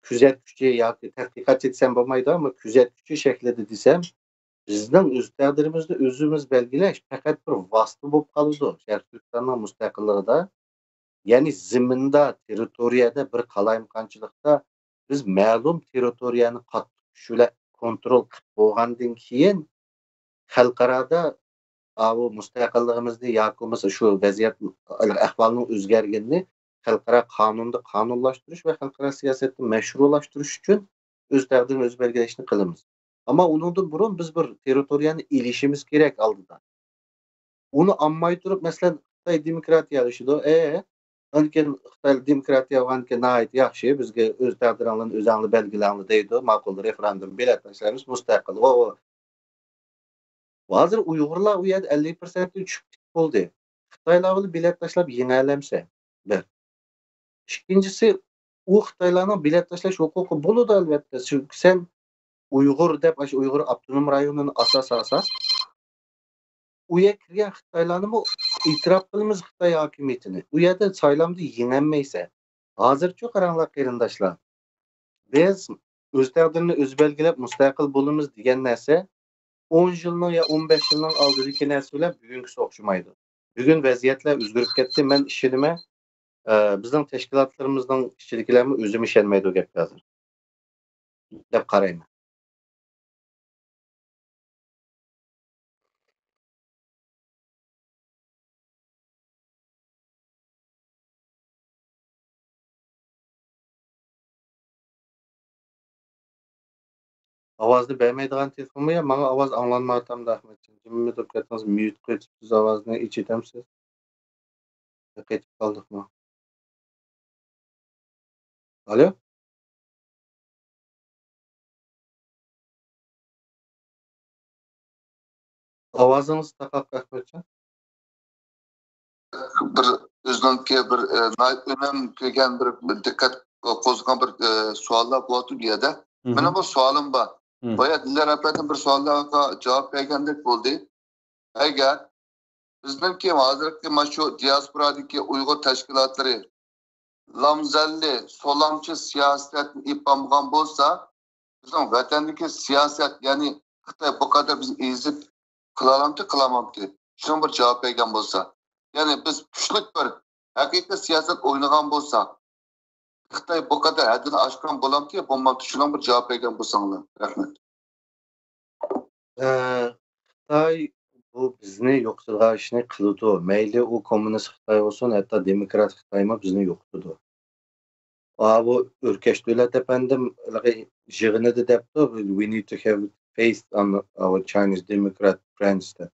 كۆزەتكۈچى ياكى تەتقىقاتچى دېسەم بولمايدۇ، ئەمما كۆزەتكۈچى شەكلىدە دېسەم، بىزنىڭ ئۆز تەقدىرىمىزنى ئۆزىمىز بەلگىلەش پەقەت بىر ۋاسىتە بولۇپ قالىدۇ شەرقىي تۈركىستاننىڭ مۇستەقىللىقىدا. يەنى زېمىندا، تېررىتورىيەدە بىر قالايمىقانچىلىقتا بىز مەلۇم تېررىتورىيەنى قاتتىق كۈچ بىلەن كونترول قىلىپ بولغاندىن كېيىن، خەلقئارادا ئاۋۇ مۇستەقىللىقىمىزنى ياكى بولمىسا شۇ ۋەزىيەت، ئەھۋالنىڭ ئۆزگەرگىنىنى خەلقئارا قانۇندا قانۇنلاشتۇرۇش ۋە خەلقئارا سىياسەتتە مەشرۇلاشتۇرۇش ئۈچۈن ئۆز تەقدىرىنى ئۆزى بەلگىلەشنى قىلىمىز. ئەمما ئۇنىڭدىن بۇرۇن بىز بىر تېررىتورىيەنى ئېلىشىمىز كېرەك ئالدىدا. ئۇنى ئالماي تۇرۇپ، مەسىلەن، خىتاي دېموكراتىيە ئېلىشىدۇ. ئە، ئاندىن كېيىن خىتاي دېموكراتىيە بولغاندىن كېيىن ناھايىتى ياخشى، بىزگە ئۆز تەقدىرىڭلارنى ئۆزەڭلار بەلگىلەڭلار دەيدۇ. ماقۇل، رېفېرېندۇم، بېلەت تاشلايمىز، مۇستەقىل. ھو، ھو. ھازىر ئۇيغۇرلار ئۇ يەردە ئەللىك پىرسەنتتىن چۈشۈپ كېتىپ بولدى. خىتايلار بىلەن بېلەت تاشلاپ يېڭەلەمسە، بىر. ئىككىنچىسى، ئۇ خىتايلارنىڭ بېلەت تاشلاش ھوقۇقى بولىدۇ، ئەلۋەتتە. چۈنكى سەن ئۇيغۇر دەپ، ئاشۇ ئۇيغۇر ئاپتونوم رايونىنى ئاساس ئالساق، ئۇ يەرگە كىرگەن خىتايلارنىمۇ ئېتىراپ قىلىمىز خىتاي ھاكىمىيىتىنى. ئۇ يەردە سايلامدا يېڭەلمەيسەن. ھازىرچۇ قاراڭلار قېرىنداشلار. بىز ئۆز تەقدىرىنى ئۆزى بەلگىلەپ مۇستەقىل بولىمىز دېگەن نەرسە ئون يىلنىڭ يا ئون بەش يىلنىڭ ئالدىدىكى نەرسە بىلەن بۈگۈنكىسى ئوخشىمايدۇ. بۈگۈن ۋەزىيەتلەر ئۆزگىرىپ كەتتى. مەن ئىشىنىمەن، ئە، بىزنىڭ تەشكىلاتلىرىمىزنىڭ ئىچىدىكىلەرمۇ ئۆزىمۇ ئىشەنمەيدۇ گەپكە ھازىر، دەپ قارايمەن. ئاۋازنى بەرمەيدىغان تېلېفونمۇ يا ماڭا ئاۋاز ئاڭلانمايۋاتامدۇ، ئەخمەتجان؟ جىممىدە تۇرۇپ كەتتىڭىز، ميۇت قىلىپ سىز ئاۋازنى ئېچىۋېتەمسىز؟ قېتىپ قالدۇقمۇ؟ ئالو؟ ئاۋازىڭىز تاقاق، ئەخمەتجان. بىر ئۆزىنىڭكى بىر، ئە، ناھايىتى ئۈنۈم كۆرگەن بىر، بىر دىققەت قوزغىغان بىر، ئە، سوئاللار بولۇۋاتىدۇ بۇ يەردە. مېنىڭ بىر سوئالىم بار. بايا دىلشات ئەپەندى بىر سوئاللارغا جاۋاب بەرگەندەك بولدى. ئەگەر بىزنىڭكى ھازىرقى مانا شۇ دىياسپورادىكى ئۇيغۇر تەشكىلاتلىرى لامزەللى، سولامچى سىياسەتنى ئېلىپ بارمىغان بولسا، بىزنىڭ ۋەتەندىكى سىياسەت، يەنى خىتاي بۇ قەدەر بىزنى ئېزىپ قىلالامتى، قىلالمامتى؟ شۇنىڭ بىر جاۋاب بەرگەن بولسا. يەنى بىز كۈچلۈك بىر ھەقىقىي سىياسەت ئوينىغان بولساق، خىتاي بۇ قەدەر ھەددىنى ئاشقان بولامتى، بولمامتى؟ شۇنىڭ بىر جاۋاب بەرگەن بولساڭلار. رەھمەت. ئە، خىتاي بۇ بىزنى يوقىتىدىغان ئىشنى قىلىدۇ. مەيلى ئۇ كوممۇنىست خىتاي بولسۇن، ھەتتا دېموكرات خىتايمۇ بىزنى يوقىتىدۇ. ئاۋۇ ئۆركەش دۆلەت ئەپەندىم ھېلىقى يىغىنىدا دەپتۇ، «We need to have faith on our Chinese democrat friends» دەپ.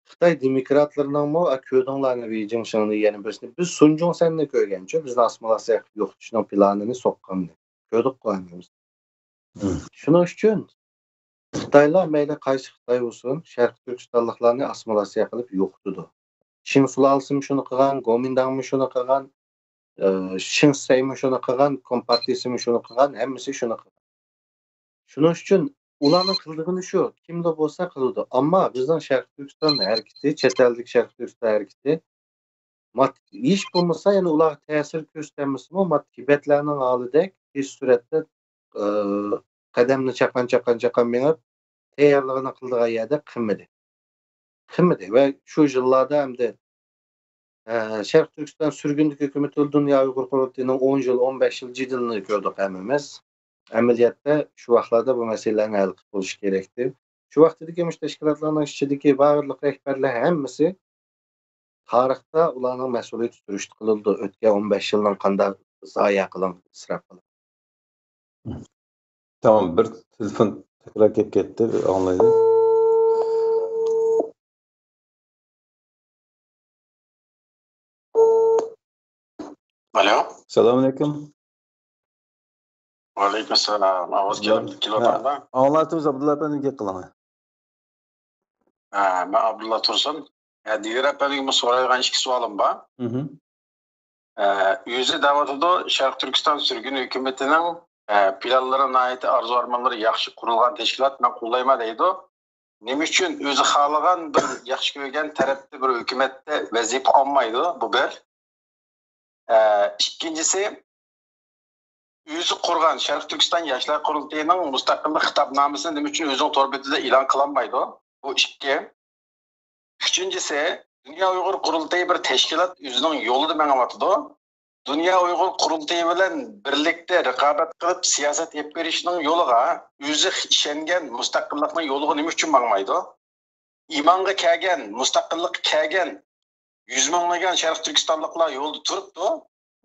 خىتاي دېموكراتلىرىنىڭمۇ، «ئا، كۆردۈڭلارنى ۋېي جىڭشېڭنى، يەنە بىرسىنى، بىز سۇن جۇڭسەننى كۆرگەنچۇ، بىزنى ئاسسىمىلياتسىيە قىلىپ يوقىتىشنىڭ پىلانىنى سوققاننى كۆردۇققۇ ھەممىمىز.» شۇنىڭ ئۈچۈن خىتايلار مەيلى قايسى خىتاي بولسۇن، شەرقىي تۈركىستانلىقلارنى ئاسسىمىلياتسىيە قىلىپ يوقىتىدۇ. شىڭ سۇلالىسىمۇ شۇنى قىلغان، گومىنداڭمۇ شۇنى قىلغان، ئى، شىڭ سەيمۇ شۇنى قىلغان، كومپارتىيىسىمۇ شۇنى قىلغان، ھەممىسى شۇنى قىلغان. شۇنىڭ ئۈچۈن ئۇلارنىڭ قىلىدىغىنى شۇ، كىملا بولسا قىلىدۇ. ئەمما بىزنىڭ شەرقىي تۈركىستان ھەرىكىتى، چەت ئەلدىكى شەرقىي تۈركىستان ھەرىكىتى، مات-، ھېچ بولمىسا، يەنى ئۇلارغا تەسىر كۆرسىتەلمىسىمۇ، مات-، تىبەتلەرنىڭ ھالىدەك تېز سۈرئەتتە، ئى، قەدەمنى چاقان-چاقان-چاقان مېڭىپ، تەييارلىقىنى قىلىدىغان يەردە قىلمىدى. قىلمىدى ۋە شۇ يىللاردا ئەمدى، ئە، شەرقىي تۈركىستان سۈرگۈندىكى ھۆكۈمىتى دۇنيا ئۇيغۇر قۇرۇلتىيىنىڭ ئون يىل، ئون بەش يىل جېدىلىنى كۆردۇق ھەممىمىز. ئەمەلىيەتتە شۇ ۋاقىتلاردا بۇ مەسىلىلەرنى ھەل قىلىپ بولۇش كېرەكتى. شۇ ۋاقىتتىكى مۇشۇ تەشكىلاتلارنىڭ ئىچىدىكى بارلىق رەھبەرلەر ھەممىسى تارىختا ئۇلارنىڭ مەسئۇلىيىتى سۈرۈشتە قىلىنىدۇ. ئۆتكەن ئون بەش يىلنىڭ قانداق زايە قىلىنغان، ئىسراپ قىلىنغان. تامام، بىر تېلېفون تەكرار كېلىپ كەتتى، بىر ئاڭلايلى. ئالو. سالام ئەلەيكۇم. ۋەئەلەيكۇم سالام. ئاۋاز كېلىۋاتامدا؟ ئاڭلاۋاتىمىز، ئابدۇللا ئەپەندى، گەپ قىلىڭ. ھە، مەن ئابدۇللا تۇرسۇن. ھە، دىلشات ئەپەندىگە سورايدىغان ئىككى سوئالىم بار. مھم. ئە، ئۆزى دەۋاتىدۇ، شەرقىي تۈركىستان سۈرگۈن ھۆكۈمىتىنىڭ، ئە، پىلانلىرى ناھايىتى، ئارزۇ ئارمانلىرى ياخشى، قۇرۇلغان تەشكىلات، مەن قوللايمەن دەيدۇ. نېمە ئۈچۈن ئۆزى خالىغان بىر ياخشى كۆرگەن تەرەپتە بىر ھۆكۈمەتتە ۋەزىپە ئالمايدۇ؟ بۇ بىر. ئە، ئىككىنچىسى، ئۆزى قۇرغان شەرقىي تۈركىستان ياشلار قۇرۇلتىيىنىڭ مۇستەقىللىق خىتابنامىسىنى نېمە ئۈچۈن ئۆزىنىڭ تور بېتىدە ئېلان قىلالمايدۇ؟ بۇ ئىككى. ئۈچىنچىسى، دۇنيا ئۇيغۇر قۇرۇلتىيى بىر تەشكىلات، ئۆزىنىڭ يولىدا مېڭىۋاتىدۇ. دۇنيا ئۇيغۇر قۇرۇلتىيى بىلەن بىرلىكتە رىقابەت قىلىپ سىياسەت ئېلىپ بېرىشنىڭ يولىغا، ئۆزى ئىشەنگەن مۇستەقىللىقنىڭ يولىغا نېمە ئۈچۈن ماڭمايدۇ؟ ئىمانغا كەلگەن، مۇستەقىللىققا كەلگەن يۈز مىڭلىگەن شەرقىي تۈركىستانلىقلار يولدا تۇرۇپتۇ.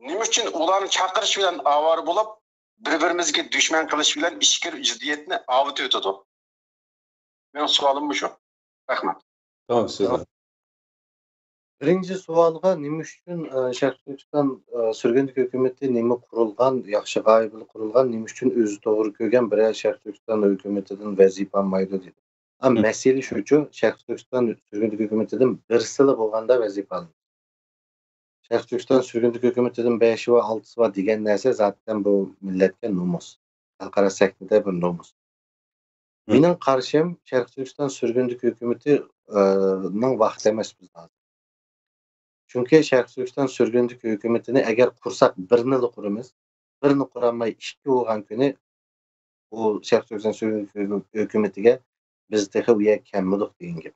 نېمە ئۈچۈن ئۇلارنى چاقىرىش بىلەن ئاۋارە بولۇپ، بىر-بىرىمىزگە دۈشمەن قىلىش بىلەن ئىچكىرى زىددىيەتنى ئاۋۇتۇۋېتىدۇ؟ مېنىڭ سوئالىم مۇشۇ. رەھمەت. تامام، سىزدىن. بىرىنچى سوئالغا، نېمە ئۈچۈن، ئە، شەرقىي تۈركىستان، ئە، سۈرگۈندىكى ھۆكۈمىتى نېمە قۇرۇلغان، ياخشى غايە بىلەن قۇرۇلغان، نېمە ئۈچۈن ئۆزى توغرا كۆرگەن بىرەر شەرقىي تۈركىستان ھۆكۈمىتىدىن ۋەزىپە ئالمايدۇ دېدى. ئا، مەسىلە شۇچۇ، شەرقىي تۈركىستان سۈرگۈندىكى ھۆكۈمىتىدىن بىرسىلا بولغاندا ۋەزىپە ئالىمىز. شەرقىي تۈركىستان سۈرگۈندىكى ھۆكۈمىتىدىن بەشى بار، ئالتىسى بار دېگەن نەرسە زاتەن بۇ مىللەتكە نومۇس، خەلقئارا سەھنىدە بىر نومۇس. مېنىڭ قارىشىم، شەرقىي تۈركىستان سۈرگۈندىكى ھۆكۈمىتى، ئە، نىڭ ۋاقتى ئەمەس بىز ھازىر. چۈنكى شەرقىي تۈركىستان سۈرگۈندىكى ھۆكۈمىتىنى ئەگەر قۇرساق، بىرنىلا قۇرىمىز. بىرنى قۇرالماي ئىككى بولغان كۈنى، ئۇ شەرقىي تۈركىستان سۈرگۈندىكى ھۆكۈمىتىگە بىز تېخى ئۇ يەرگە كەلمىدۇق دېگەن گەپ.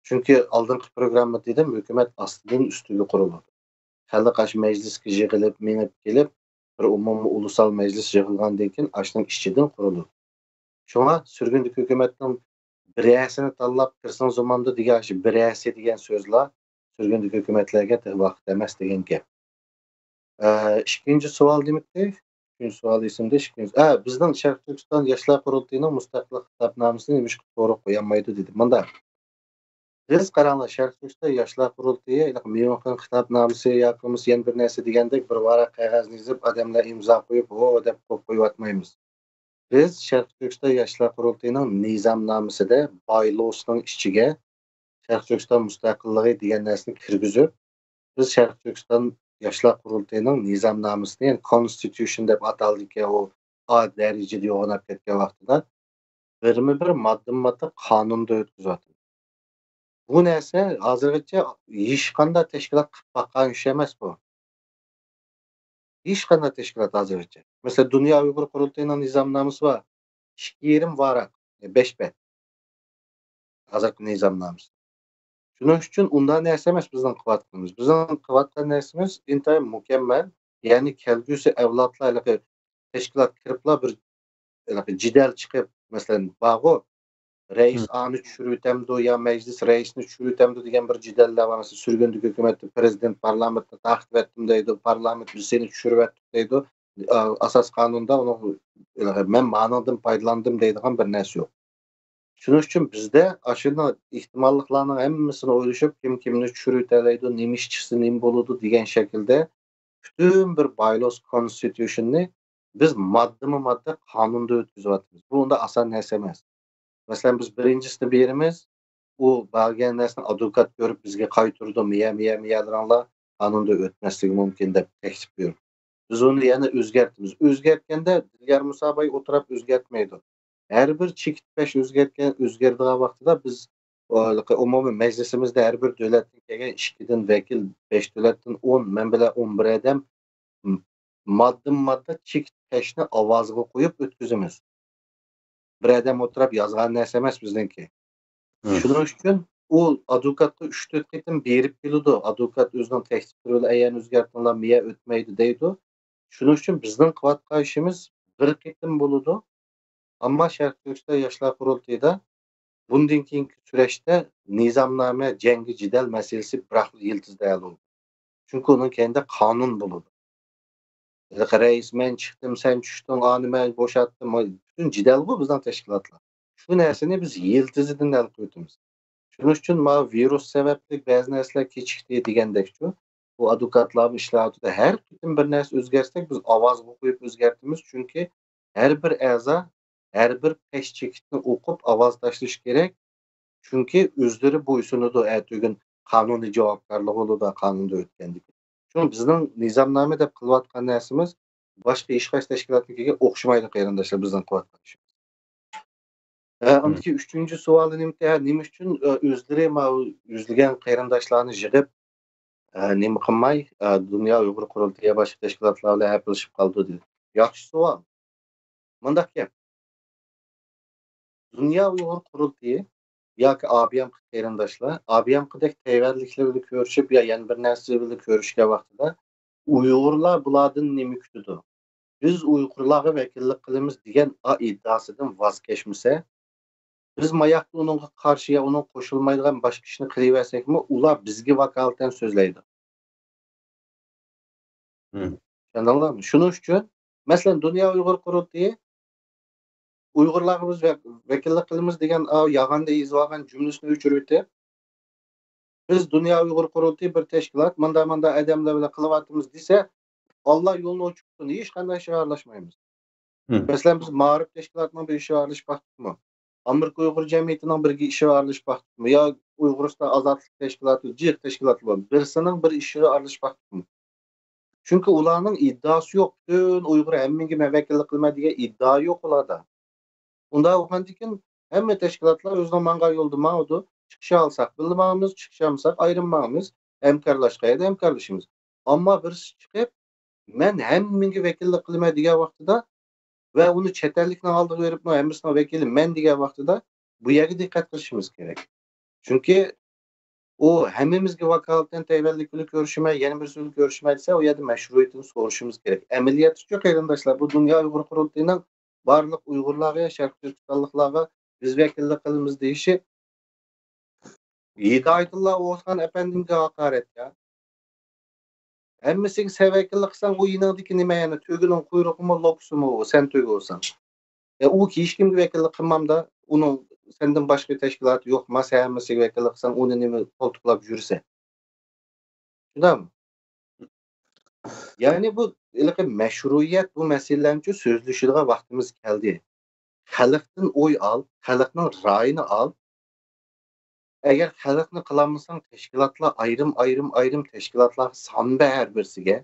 چۈنكى ئالدىنقى پروگراممىدا دېدىم، ھۆكۈمەت ئاستىدىن ئۈستىگە قۇرۇلىدۇ. خەلق ئاشۇ مەجلىسكە يىغىلىپ، مېڭىپ كېلىپ، بىر ئومۇمىي ئۇلۇسال مەجلىس يىغىلغاندىن كېيىن، ئاشۇنىڭ ئىچىدىن قۇرۇلىدۇ. شۇڭا سۈرگۈندىكى ھۆكۈمەتنىڭ بىرەرسىنى تاللاپ كىرسىڭىز بولمامدۇ دېگەن، ئاشۇ بىرەرسى دېگەن سۆزلا سۈرگۈندىكى ھۆكۈمەتلەرگە تېخى ۋاقىت ئەمەس دېگەن گەپ. ئە، ئىككىنچى سوئال نېمىتى؟ ئۈچىنچى سوئال ئېسىمدە، ئىككىنچى. ئە، بىزنىڭ شەرقىي تۈركىستان ياشلار قۇرۇلتىيىنىڭ مۇستەقىللىق خىتابنامىسىنى نېمىشقا تورغا قويالمايدۇ دېدى. مۇنداق. بىز قاراڭلار، شەرقىي تۈركىستان ياشلار قۇرۇلتىيى ھېلىقى ميۇنخېن خىتابنامىسى ياكى بولمىسا يەنە بىر نەرسە دېگەندەك بىر ۋاراق قەغەزنى يېزىپ، ئادەملەر ئىمزا قويۇپ، ھو دەپ قويۇپ قويۇۋاتمايمىز. بىز شەرقىي تۈركىستان ياشلار قۇرۇلتىيىنىڭ نىزامنامىسىدە بايلوسنىڭ ئىچىگە شەرقىي تۈركىستان مۇستەقىللىقى دېگەن نەرسىنى كىرگۈزۈپ، بىز شەرقىي تۈركىستان ياشلار قۇرۇلتىيىنىڭ نىزامنامىسىنى، يەنى كونستىتۇشن دەپ ئاتالىدىكەن، ئۇ ئا دەرىجىدە يوغىناپ كەتكەن ۋاقتىدا، بىرمۇ بىر ماددىمۇ ماددا قانۇندا ئۆتكۈزۈۋاتىمىز. بۇ نەرسە ھازىرغىچە ھېچقانداق تەشكىلات قىلىپ باققان ئىش ئەمەس بۇ. ھېچقانداق تەشكىلات ھازىرغىچە. مەسىلەن، دۇنيا ئۇيغۇر قۇرۇلتىيىنىڭ نىزامنامىسى بار. ئىككى يېرىم ۋاراق، بەش بەت. ھازىرقى نىزامنامىسى. شۇنىڭ ئۈچۈن ئۇنداق نەرسە ئەمەس بىزنىڭ قىلىۋاتقىنىمىز. بىزنىڭ قىلىۋاتقان نەرسىمىز ئىنتايىن مۇكەممەل. يەنى كەلگۈسى ئەۋلادلار ھېلىقى تەشكىلات كىرىپلا بىر ھېلىقى جېدەل چىقىپ، مەسىلەن، بارغۇ، رەئىس ئانى چۈشۈرۈۋېتەمدۇ يا مەجلىس رەئىسىنى چۈشۈرۈۋېتەمدۇ دېگەن بىر جېدەللەر بار. مەسىلەن، سۈرگۈندىكى ھۆكۈمەتتە پىرېزىدېنت پارلامېنتنى تارقىتىۋەتتىم دەيدۇ، پارلامېنت بىز سېنى چۈشۈرۈۋەتتۇق دەيدۇ. ئاساسىي قانۇندا ئۇنىڭ، مەن مانىڭدىن پايدىلاندىم دەيدىغان بىر نەرسە يوق. شۇنىڭ ئۈچۈن بىزدە ئاشۇنداق ئېھتىماللىقلارنىڭ ھەممىسىنى ئويلىشىپ، كىم كىمنى چۈشۈرۈۋېتەلەيدۇ، نېمە ئىش چىقسا نېمە بولىدۇ دېگەن شەكىلدە پۈتۈن بىر بايلوس كونستىتۇشننى بىز ماددىمۇ ماددا قانۇندا ئۆتكۈزۈۋاتىمىز. بۇ ئۇنداق ئاسان نەرسە ئەمەس. مەسىلەن، بىز بىرىنچىسىنى بېرىمىز، ئۇ بەرگەن نەرسىنى ئادۋوكات كۆرۈپ بىزگە قايتۇرىدۇ، مىيە، مىيە، مىيەلىرىڭلار قانۇندا ئۆتمەسلىكى مۇمكىن دەپ تەكلىپ بېرىپ. بىز ئۇنى يەنە ئۆزگەرتىمىز. ئۆزگەرتكەندە دىليار مۇساباي ئولتۇراپ ئۆزگەرتمەيدۇ. ھەر بىر چېكىت پەش ئۆزگەرتكەن، ئۆزگەرىدىغان ۋاقتىدا بىز، ئۇ، ئومۇمىي مەجلىسىمىزدە ھەر بىر دۆلەتتىن كەلگەن ئىككىدىن ۋەكىل، بەش دۆلەتتىن ئون، مەن بىلەن ئون بىر ئادەم م-، ماددىمۇ ماددا چېكىت پەشنى ئاۋازغا قويۇپ ئۆتكۈزىمىز. بىر ئادەم ئولتۇراپ يازغان نەرسە ئەمەس بىزنىڭكى. شۇنىڭ ئۈچۈن ئۇ ئادۋوكاتقا ئۈچ تۆت قېتىم بېرىپ كېلىدۇ. ئادۋوكات ئۆزىنىڭ تەكلىپلىرى بىلەن ئەيەن ئۆزگەرتىڭلار، مىيە ئۆتمەيدۇ دەيدۇ. شۇنىڭ ئۈچۈن بىزنىڭ قىلىۋاتقان ئىشىمىز بىر قېتىم بولىدۇ. ئەمما شەرقىي تۈركىستان ياشلار قۇرۇلتىيىدا بۇندىن كېيىنكى سۈرەشتە نىزامنامە، جەڭگى، جېدەل مەسىلىسى بىراقلا يىلتىزدا ھەل بولىدۇ. چۈنكى ئۇنىڭ كەينىدە قانۇن بولىدۇ. ھېلىقى رەئىس، مەن چىقتىم، سەن چۈشتۈڭ، ئانى مەن بوشاتتىم. پۈتۈن جېدەلغۇ بىزنىڭ تەشكىلاتلار. شۇ نەرسىنى بىز يىلتىزىدىن ھەل قىلىۋېتىمىز. شۇنىڭ ئۈچۈن ماۋۇ ۋىرۇس سەۋەبلىك بەزى نەرسىلەر كېچىكتى دېگەندەكچۇ، بۇ ئادۋوكاتلارمۇ ئىشلەۋاتىدۇ. ھەر قېتىم بىر نەرسە ئۆزگەرتسەك، بىز ئاۋازغا قويۇپ ئۆزگەرتىمىز. چۈنكى ھەر بىر ئەزا ھەر بىر پەش چېكىتنى ئوقۇپ ئاۋاز تاشلىشى كېرەك. چۈنكى ئۆزلىرى بويسۇنىدۇ، ئەتىگۈن قانۇنىي جاۋابكارلىقى بولىدۇ قانۇندا ئۆتكەندىكىن. شۇڭا بىزنىڭ نىزامنامە دەپ قىلىۋاتقان نەرسىمىز باشقا ھېچقايسى تەشكىلاتنىڭكىگە ئوخشىمايدۇ، قېرىنداشلار، بىزنىڭ قىلىۋاتقان ئىشىمىز. ھە، ئاندىكى ئۈچىنچى سوئالى نېمىتى؟ ھە، نېمە ئۈچۈن، ئە، ئۆزلىرى ماۋۇ يۈزلىگەن قېرىنداشلارنى يىغىپ، ئە، نېمە قىلماي، ئە، دۇنيا ئۇيغۇر قۇرۇلتىيى باشقا تەشكىلاتلار بىلەن ھەپىلىشىپ قالىدۇ دېدى. ياخشى سوئال. مۇنداق گەپ. دۇنيا ئۇيغۇر قۇرۇلتىيى ياكى ئابىيانقى قېرىنداشلار، ئابىيانقىدەك تەيۋەنلىكلەر بىلەن كۆرۈشۈپ يا يەنە بىر نەرسە بىلەن كۆرۈشكەن ۋاقتىدا، ئۇيغۇرلار بۇلاردىن نېمە كۈتىدۇ؟ بىز ئۇيغۇرلارغا ۋەكىللىك قىلىمىز دېگەن ئا ئىددىئاسىدىن ۋاز كەچمىسە، بىز ماياقتا ئۇنىڭغا قارشى يا ئۇنىڭغا قوشۇلمايدىغان باشقا ئىشنى قىلىۋەرسەكمۇ، ئۇلار بىزگە ۋاكالىتەن سۆزلەيدۇ. مم. چۈشەندىڭلارمۇ؟ شۇنىڭ ئۈچۈن، مەسىلەن، دۇنيا ئۇيغۇر قۇرۇلتىيى ئۇيغۇرلارغا بىز ۋە-، ۋەكىللىك قىلىمىز دېگەن ئاۋۇ يالغاندا يېزىۋالغان جۈملىسىنى ئۆچۈرۈۋېتىپ، بىز دۇنيا ئۇيغۇر قۇرۇلتىيى بىر تەشكىلات، مۇنداق مۇنداق ئادەملەر بىلەن قىلىۋاتىمىز دېسە، ئاللا يولىنى ئوچۇق قىلسۇن، ھېچقانداق ئىشىغا ئارىلاشمايمىز. مم. مەسىلەن، بىز مائارىپ تەشكىلاتىنىڭ بىر ئىشىغا ئارىلىشىپ باقتۇقمۇ؟ ئامېرىكا ئۇيغۇر جەمئىيىتىنىڭ بىر ئىشىغا ئارىلىشىپ باقتۇقمۇ؟ يا ئۇيغۇرىستان ئازادلىق تەشكىلاتى، جىق تەشكىلاتلار بار. بىرسىنىڭ بىر ئىشىغا ئارىلىشىپ باقتۇقمۇ؟ چۈنكى ئۇلارنىڭ ئىددىئاسى يوق. پۈتۈن ئۇيغۇر ھەممىگە مەن ۋەكىللىك قىلىمەن دېگەن ئىددىئا يوق ئۇلاردا. ئۇنداق بولغاندىكىن ھەممە تەشكىلاتلار ئۆزىنىڭ ماڭغان يولىدا ماڭىدۇ. چىقىش ئالساق بىللە ماڭىمىز، چىقىش ئالمىساق ئايرىم ماڭىمىز. ھەمكارلاشقان يەردە ھەمكارلىشىمىز. ئەمما بىرسى چىقىپ، مەن ھەممىگە ۋەكىللىك قىلىمەن دېگەن ۋاقتىدا ۋە ئۇنى چەت ئەللىكنىڭ ئالدىغا بېرىپمۇ ھەممىسىنىڭ ۋەكىلى مەن دېگەن ۋاقتىدا بۇ يەرگە دىققەت قىلىشىمىز كېرەك. چۈنكى ئۇ ھەممىمىزگە ۋاكالىتەن تەيۋەنلىك بىلەن كۆرۈشىمەن، يەنە بىرسى بىلەن كۆرۈشىمەن دېسە، ئۇ يەردە مەشرۇئىيىتىنى سورىشىمىز كېرەك. ئەمەلىيەتتىچۇ، قېرىنداشلار، بۇ دۇنيا ئۇيغۇر قۇرۇلتىيىنىڭ بارلىق ئۇيغۇرلارغا، شەرقىي تۈركىستانلىقلارغا بىز ۋەكىللىك قىلىمىز دېيىشى ھىدايەتۇللا ئوغۇزخان ئەپەندىمگە ھاقارەت يا. ھەممىسىگە سەن ۋەكىللىك قىلساڭ، ئۇ يېنىڭدىكى نېمە يەنە؟ تۆگىنىڭ قۇيرۇقىمۇ، لوكىسىمۇ ئۇ، سەن تۆگە بولساڭ. يا ئۇ ھېچكىمگە ۋەكىللىك قىلمامدا، ئۇنىڭ سەندىن باشقا تەشكىلاتى يوقما، سەن ھەممىسىگە ۋەكىللىك قىلساڭ، ئۇنى نېمە قولتۇقلاپ يۈرسەن؟ شۇنداقمۇ؟ يەنى بۇ ھېلىقى مەشرۇئىيەت، بۇ مەسىلىلەرنىچۇ سۆزلىشىدىغان ۋاقتىمىز كەلدى. خەلقتىن ئوي ئال، خەلقنىڭ رايىنى ئال. ئەگەر خەلقنى قىلالمىساڭ، تەشكىلاتلار ئايرىم، ئايرىم، ئايرىم تەشكىلاتلارغا سان بەر ھەر بىرسىگە.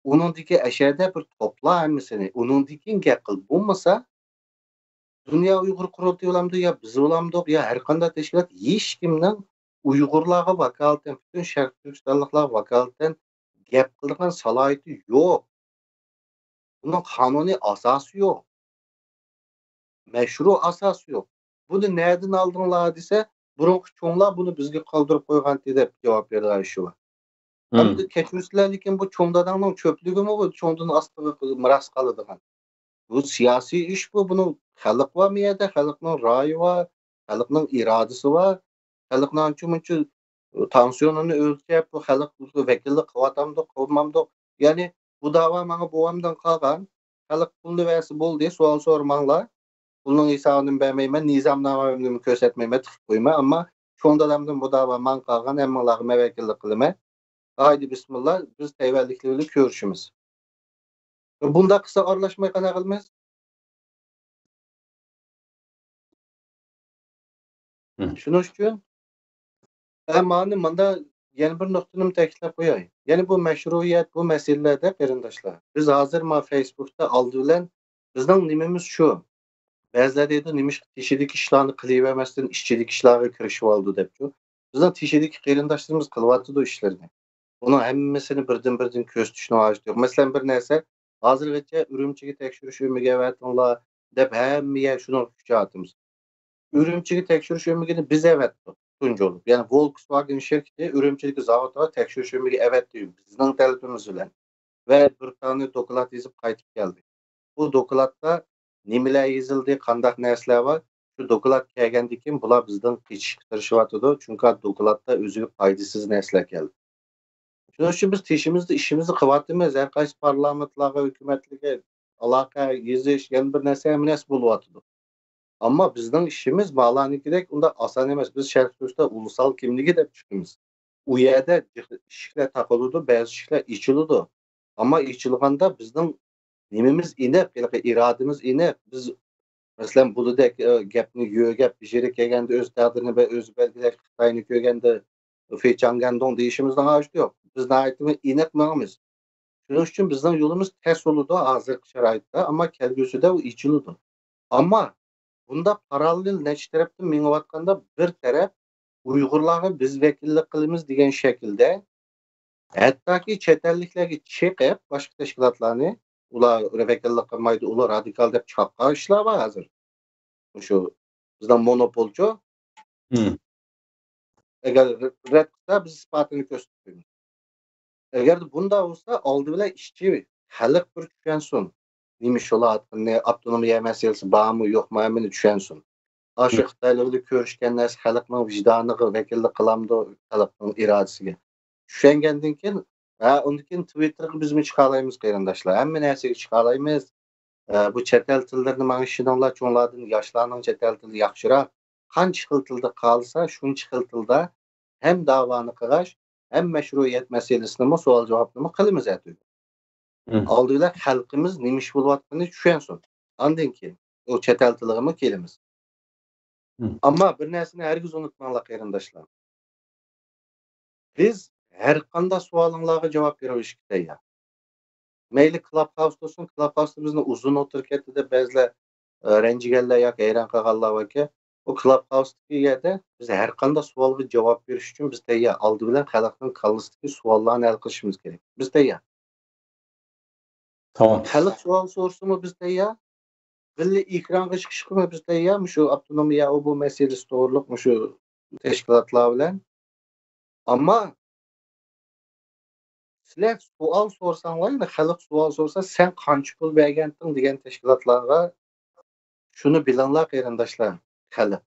ئۇنىڭدىكى ئەشەدە بىر توپلا ھەممىسىنى، ئۇنىڭدىن كېيىن گەپ قىل. بولمىسا، دۇنيا ئۇيغۇر قۇرۇلتىيى بولامدۇ يا بىز بولامدۇق يا ھەر قانداق تەشكىلات، ھېچكىمنىڭ ئۇيغۇرلارغا ۋاكالىتەن، پۈتۈن شەرقىي تۈركىستانلىقلارغا ۋاكالىتەن گەپ قىلىدىغان سالاھىيىتى يوق. بۇنىڭ قانۇنىي ئاساسى يوق. مەشرۇ ئاساسى يوق. بۇنى نەدىن ئالدىڭلار دېسە، بۇرۇنقى چوڭلار بۇنى بىزگە قالدۇرۇپ قويغانتى دەپ جاۋاب بېرىدىغان ئىشى بار. ھەمدە كەچۈرسىلەر، لېكىن بۇ چوڭ داداڭنىڭ چۆپلۈكىمۇ بۇ چوڭدىن ئاستىغا مىراس قالىدىغان. بۇ سىياسىي ئىش بۇ، بۇنىڭ خەلق بار بۇ يەردە، خەلقنىڭ رايى بار، خەلقنىڭ ئىرادىسى بار، خەلقنىڭ ئانچە مۇنچە تانسىيونىنى ئۆلچەپ، بۇ خەلق ۋەكىللىك قىلىۋاتامدۇق، قىلمامدۇق. يەنى بۇ داۋا ماڭا بوۋامدىن قالغان، خەلق پۇلنى بەرسە بولدى، سوئال سورىماڭلار. پۇلنىڭ ھېسابىنى بەرمەيمەن، نىزامنامەمنى كۆرسەتمەيمەن، تىقىپ قويىمەن، ئەمما چوڭ دادامدىن بۇ داۋا ماڭا قالغان، ھەممىڭلارغا مەن ۋەكىللىك قىلىمەن. ھايدى بىسمىللا، بىز تەيۋەنلىكلەر بىلەن كۆرۈشىمىز. بۇنداق قىلسا ئارىلاشماي قانداق قىلىمىز؟ شۇنىڭ ئۈچۈن، ئە، مانا مۇندا يەنە بىر نۇقتىنى تەكىتلەپ قوياي. يەنى بۇ مەشرۇئىيەت، بۇ مەسىلىلەردە قېرىنداشلار، بىز ھازىر ما فېيسبۇكتا ئالدى بىلەن بىزنىڭ نېمىمىز شۇ. بەزىلەر دەيدۇ، نېمىشقا تېشىدىكى ئىشلارنى قىلىۋەرمەستىن ئىچىدىكى ئىشلارغا كىرىشىۋالىدۇ دەپچۇ. بىزنىڭ تېشىدىكى قېرىنداشلىرىمىز قىلىۋاتىدۇ ئىشلىرىنى. بۇنىڭ ھەممىسىنى بىردىن-بىردىن كۆرسىتىشنىڭ ھاجىتى يوق. مەسىلەن، بىر نەرسە، ھازىرغىچە ئۈرۈمچىگە تەكشۈرۈش ئۆمىكى ئەۋەتىڭلار دەپ ھەممە يەر شۇنىڭغا كۈچ چىقىرىۋاتىمىز. ئۈرۈمچىگە تەكشۈرۈش ئۆمىكىنى بىز ئەۋەتتۇق تۇنجى بولۇپ. يەنى ۋولكسۋاگېن شىركىتى ئۈرۈمچىدىكى زاۋۇتىغا تەكشۈرۈش ئۆمىكى ئەۋەتتى بىزنىڭ تەلىپىمىز بىلەن. ۋە بىر تانە دوكلات يېزىپ قايتىپ كەلدى. بۇ دوكلاتتا نېمىلەر يېزىلدى، قانداق نەرسىلەر بار؟ شۇ دوكلات كەلگەندىن كېيىن بۇلار بىزدىن قېچىشقا تىرىشىۋاتىدۇ. چۈنكى دوكلاتتا ئۆزىگە پايدىسىز نەرسىلەر كەلدى. شۇنىڭ ئۈچۈن بىز تېشىمىزدا ئىشىمىزنى قىلىۋاتىمىز. ھەر قايسى پارلامېنتلارغا، ھۆكۈمەتلەرگە ئالاقە، يېزىش، يەنە بىر نەرسە، ھەممە نەرسە بولۇۋاتىدۇ. ئەمما بىزنىڭ ئىشىمىز بالارنىڭكىدەك ئۇنداق ئاسان ئەمەس. بىز شەرقىي تۈركىستان ئۇلۇسال كىملىكى دەپ چىقىمىز. ئۇ يەردە ئىشىكلەر تاقىلىدۇ، بەزى ئىشىكلەر ئېچىلىدۇ. ئەمما ئېچىلغاندا بىزنىڭ نېمىمىز ئېنىق، ھېلىقى ئىرادىمىز ئېنىق. بىز، مەسىلەن، بۇلىدەك، ئە، گەپنى يۆگەپ، بېشىرىپ كەلگەندە ئۆزى تەقدىرىنى بىر ئۆزى بەلگىلەپ، خىتاينى كۆرگەندە فېيچاڭگەندۇڭ دېيىشىمىزنىڭ ھاجىتى يوق. بىز ناھايىتى ئېنىق مېڭىمىز. شۇنىڭ ئۈچۈن بىزنىڭ يولىمىز تەس بولىدۇ ھازىرقى شارائىتتا، ئەمما كەلگۈسىدە ئۇ ئېچىلىدۇ. ئەمما بۇنداق پاراللېل نەچچە تەرەپتىن مېڭىۋاتقاندا بىر تەرەپ ئۇيغۇرلارغا بىز ۋەكىللىك قىلىمىز دېگەن شەكىلدە، ھەتتاكى چەت ئەللىكلەرگە چېقىپ، باشقا تەشكىلاتلارنى، ئۇلار ۋەكىللىك قىلمايدۇ، ئۇلار رادىكال دەپ چاققان ئىشلار بار ھازىر. مۇشۇ بىزنىڭ مونوپولچۇ. مم. ئەگەر رەت قىلسا، بىز ئىسپاتىنى كۆرسىتىپ قويىمىز. ئەگەر بۇنداق بولسا، ئالدى بىلەن ئىشچى خەلق بىر چۈشەنسۇن. نېمە ئىش بولۇۋاتقىنىنى، ئاپتونومىيە مەسىلىسى بارمۇ، يوقمۇ، ھەممىنى چۈشەنسۇن. ئاشۇ خىتايلار بىلەن كۆرۈشكەن نەرسە خەلقنىڭ ۋىجدانىغا ۋەكىللىك قىلامدۇ، خەلقنىڭ ئىرادىسىگە؟ چۈشەنگەندىن كېيىن، ھە، ئۇندىن كېيىن تىۋىتتېرغا بىزمۇ چىقالايمىز، قېرىنداشلار. ھەممە نەرسىگە چىقالايمىز. ئە، بۇ چەت ئەل تىللىرىنى ماڭا ئىشىنىڭلار، چوڭلاردىن ياشلارنىڭ چەت ئەل تىلى ياخشىراق. قانچە خىل تىلدا قالسا، شۇنچە خىل تىلدا ھەم داۋانى قىلغاچ، ھەم مەشرۇئىيەت مەسىلىسىنىمۇ، سوئال-جاۋابنىمۇ قىلىمىز ئەتىگۈن. مم. ئالدى بىلەن خەلقىمىز نېمە ئىش بولۇۋاتقىنىنى چۈشەنسۇن. ئاندىن كېيىن ئۇ چەت ئەل تىلىغىمۇ كېلىمىز. مم. ئەمما بىر نەرسىنى ھەرگىز ئۇنتۇماڭلار، قېرىنداشلار. بىز ھەر قانداق سوئالىڭلارغا جاۋاب بېرىۋېلىشكە تەييار. مەيلى كلاب ھاۋس بولسۇن، كلاب ھاۋستا بىزنى ئۇزۇن ئولتۇرۇپ كەتتى دەپ بەزىلەر، ئە، رەنجىگەنلەر ياكى ھەيران قالغانلار باركەن. ئۇ كلاب ھاۋستىكى يەردە بىز ھەر قانداق سوئالغا جاۋاب بېرىش ئۈچۈن بىز تەييار. ئالدى بىلەن خەلقنىڭ كاللىسىدىكى سوئاللارنى ھەل قىلىشىمىز كېرەك. بىز تەييار. تامام. خەلق سوئال سورىسىمۇ بىز تەييار. بىللە ئېكرانغا چىقىشقىمۇ بىز تەييار. مۇشۇ ئاپتونومىيە ئوبۇ مەسىلىسى توغرۇلۇق مۇشۇ تەشكىلاتلار بىلەن. ئەمما سىلەر سوئال سورىساڭلار، يەنى خەلق سوئال سورىسا، «سەن قانچە پۇل بەرگەنتىڭ؟» دېگەن تەشكىلاتلارغا شۇنى بىلىڭلار، قېرىنداشلار، خەلق.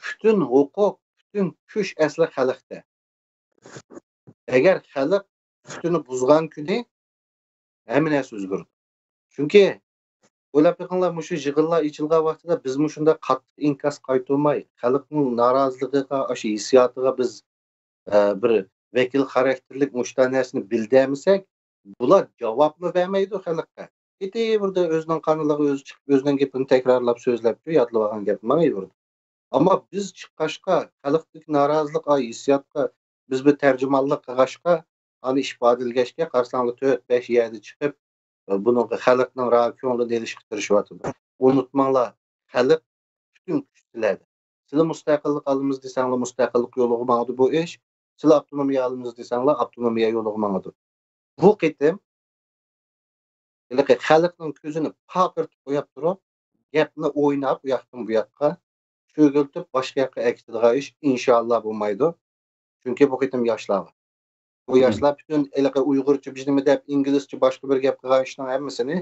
پۈتۈن ھوقۇق، پۈتۈن كۈچ ئەسلى خەلقتە. ئەگەر خەلق پۈتۈنى بۇزغان كۈنى ھەممە نەرسە ئۆزگىرىدۇ. چۈنكى ئويلاپ بېقىڭلار، مۇشۇ يىغىنلار ئېچىلغان ۋاقتىدا بىزمۇ شۇنداق قاتتىق ئىنكاس قايتۇرماي، خەلقنىڭ نارازىلىقىغا، ئاشۇ ھېسسىياتىغا بىز، ئە، بىر ۋەكىل خاراكتېرلىك مۇشۇنداق نەرسىنى بىلدۈرمىسەك، بۇلار جاۋابمۇ بەرمەيدۇ خەلققە. كېتىۋېرىدۇ، ئۆزىنىڭ قانىلىغا ئۆزى چىقىپ، ئۆزىنىڭ گېپىنى تەكرارلاپ سۆزلەپتۇ، يادلىۋالغان گەپنى ماڭىۋېرىدۇ. ئەمما بىز چىققاچقا، خەلقتىكى نارازىلىق، ئاي، ھېسسىياتقا بىز بىر تەرجىمانلىق قىلغاچقا، ئانا ئىپادىلىگەچكە، قارىساڭلار تۆت، بەش يەردە چىقىپ، بۇنىڭغا خەلقنىڭ را-، كۆڭلىنى ئېلىشقا تىرىشىۋاتىدۇ. ئۇنتۇماڭلار، خەلق پۈتۈن كۈچ سىلەردە. سىلەر مۇستەقىللىق ئالىمىز دېسەڭلار، مۇستەقىللىق يولىغا ماڭىدۇ بۇ ئىش. سىلەر ئاپتونومىيە ئالىمىز دېسەڭلار، ئاپتونومىيە يولىغا ماڭىدۇ. بۇ قېتىم ھېلىقى خەلقنىڭ كۆزىنى پارقىرىتىپ قويۇپ تۇرۇپ، گەپنى ئويناپ، ئۇ ياقتىن بۇ ياققا چۆگۈلتۈپ، باشقا ياققا ئەكېتىدىغان ئىش، ئىنشاللا، بولمايدۇ. چۈنكى بۇ قېتىم ياشلار بار. بۇ ياشلار پۈتۈن ھېلىقى ئۇيغۇرچە بىر نېمە دەپ، ئىنگلىزچە باشقا بىر گەپ قىلغان ئىشنىڭ ھەممىسىنى،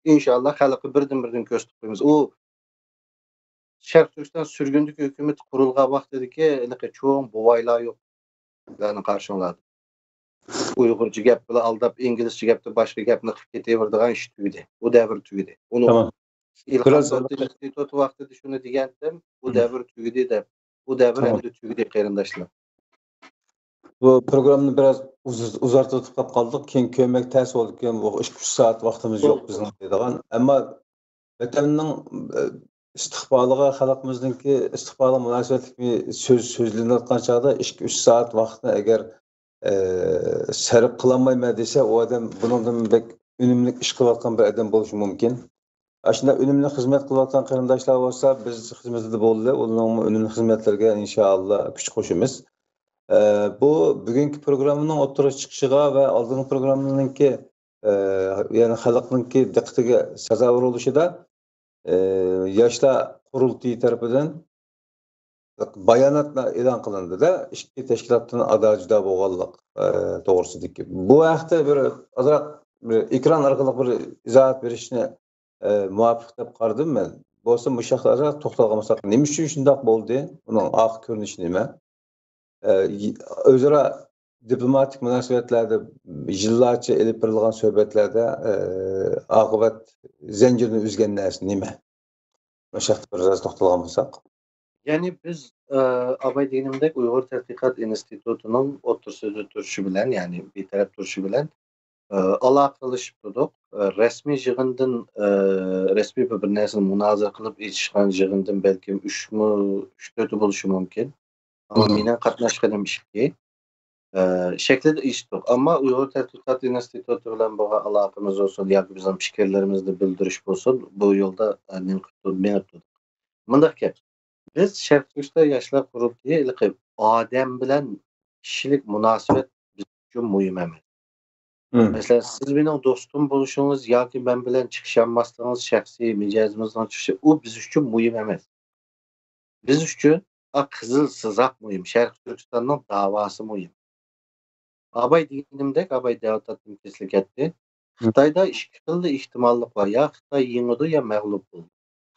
ئىنشاللا، خەلققە بىردىن-بىردىن كۆرسىتىپ قويىمىز. ئۇ شەرقىي تۈركىستان سۈرگۈندىكى ھۆكۈمىتى قۇرۇلغان ۋاقتىدىكى ھېلىقى چوڭ بوۋايلار يوق، سىلەرنىڭ قارشىڭلاردا. ئۇيغۇرچە گەپ بىلەن ئالداپ، ئىنگلىزچە گەپتە باشقا گەپنى قىلىپ كېتىۋېرىدىغان ئىش تۈگىدى. ئۇ دەۋر تۈگىدى. ئۇنى تامام. ئىلھام بىراز ئوتتۇرا ئىنستىتۇتى ۋاقتىدا شۇنى دېگەنتىم، ئۇ دەۋر تۈگىدى دەپ. ئۇ دەۋر ئەمدى تۈگىدى، قېرىنداشلار. بۇ پروگراممىنى بىراز ئۇز-، ئۇزارتىۋېتىپ قالدۇق. كېيىن كۆرمەك تەس بولدى. كېيىن بۇ ئىككى، ئۈچ سائەت ۋاقتىمىز يوق بىزنىڭ دەيدىغان. ئەمما ۋەتەننىڭ، ئە، ئىستىقبالىغا، خەلقىمىزنىڭكى ئىستىقبالىغا مۇناسىۋەتلىك بىر سۆز سۆزلىنىۋاتقان چاغدا ئىككى، ئۈچ سائەت ۋاقىتنى ئەگەر، ئە، سەرپ قىلالمايمەن دېسە، ئۇ ئادەم بۇنىڭدىن بەك ئۈنۈملۈك ئىش قىلىۋاتقان بىر ئادەم بولۇشى مۇمكىن. ئاشۇنداق ئۈنۈملۈك خىزمەت قىلىۋاتقان قېرىنداشلار بولسا، بىز خىزمىتىدە بولدى. ئۇنىڭمۇ ئۈنۈملۈك خىزمەتلىرىگە ئىنشائاللا كۈچ قوشىمىز. ئە، بۇ بۈگۈنكى پروگراممىنىڭ ئوتتۇرىغا چىقىشىغا ۋە ئالدىنقى پروگراممىنىڭكى، ئە، يەنى خەلقنىڭكى دىققىتىگە سازاۋەر بولۇشىدا، ئە، ياشلار قۇرۇلتىيى تەرىپىدىن بايانات ئېلان قىلىندىدە، ئىككى تەشكىلاتتىن ئادا-جۇدا بولغانلىق، ئە، توغرىسىدىكى. بۇ ھەقتە بىر ئازراق بىر ئېكران ئارقىلىق بىر ئىزاھات بېرىشنى، ئە، مۇۋاپىق دەپ قارىدىم مەن. بولسا مۇشۇ ھەقتە ئازراق توختالغان بولساق، نېمە ئۈچۈن شۇنداق بولدى؟ ئۇنىڭ ئارقا كۆرۈنۈشى نېمە؟ ئە، ئۆزئارا دىپلوماتىك مۇناسىۋەتلەردە يىللارچە ئېلىپ بېرىلغان سۆھبەتلەردە، ئە، ئاقىۋەت زەنجىرىنى ئۈزگەن نەرسە نېمە؟ مۇشۇ ھەقتە بىر ئاز توختالغان بولساق. يەنى بىز، ئە، ئاباي دېگىنىمدەك ئۇيغۇر تەتقىقات ئىنستىتۇتىنىڭ ئوتتۇرىسىدا تۇرۇشى بىلەن، يەنى بىتەرەپ تۇرۇشى بىلەن، ئە، ئالاقىلىشىپ تۇردۇق. ئە، رەسمىي يىغىندىن، ئە، رەسمىي بىر، بىر نەرسىنى مۇنازىرە قىلىپ ئېچىشقان يىغىندىن بەلكىم ئۈچمۇ، ئۈچ تۆتى بولۇشى مۇمكىن. ئەمما مېنىڭ قاتناشقىنىم ئىككى. ئە، شەكلىدە ئېچىشتۇق. ئەمما ئۇيغۇر تەتقىقات ئىنستىتۇتى بىلەن بولغان ئالاقىمىز بولسۇن ياكى بىزنىڭ پىكىرلىرىمىزنى بىلدۈرۈش بولسۇن، بۇ يولدا، ئە، مېڭىپ تۇردۇق. مۇنداق گەپ، بىز شەرقىي تۈركىستان ياشلار قۇرۇلتىيى ھېلىقى ئادەم بىلەن كىشىلىك مۇناسىۋەت بىز ئۈچۈن مۇھىم ئەمەس. مەسىلەن، سىز مېنىڭ دوستۇم بولۇشىڭىز ياكى مەن بىلەن چىقىشالماسلىقىڭىز، شەخسىي مىجەزىمىزنىڭ چىقىشى، ئۇ بىز ئۈچۈن مۇھىم ئەمەس. بىز ئۈچۈن ئا، قىزىل سىزىق مۇھىم، شەرقىي تۈركىستاننىڭ داۋاسى مۇھىم. ئاباي دېگىنىمدەك، ئاباي دەۋاتاتتىم، كېسىلى كەتتى. خىتايدا ئىككى خىللا ئېھتىماللىق بار، يا خىتاي يېڭىدۇ، يا مەغلۇپ بولىدۇ.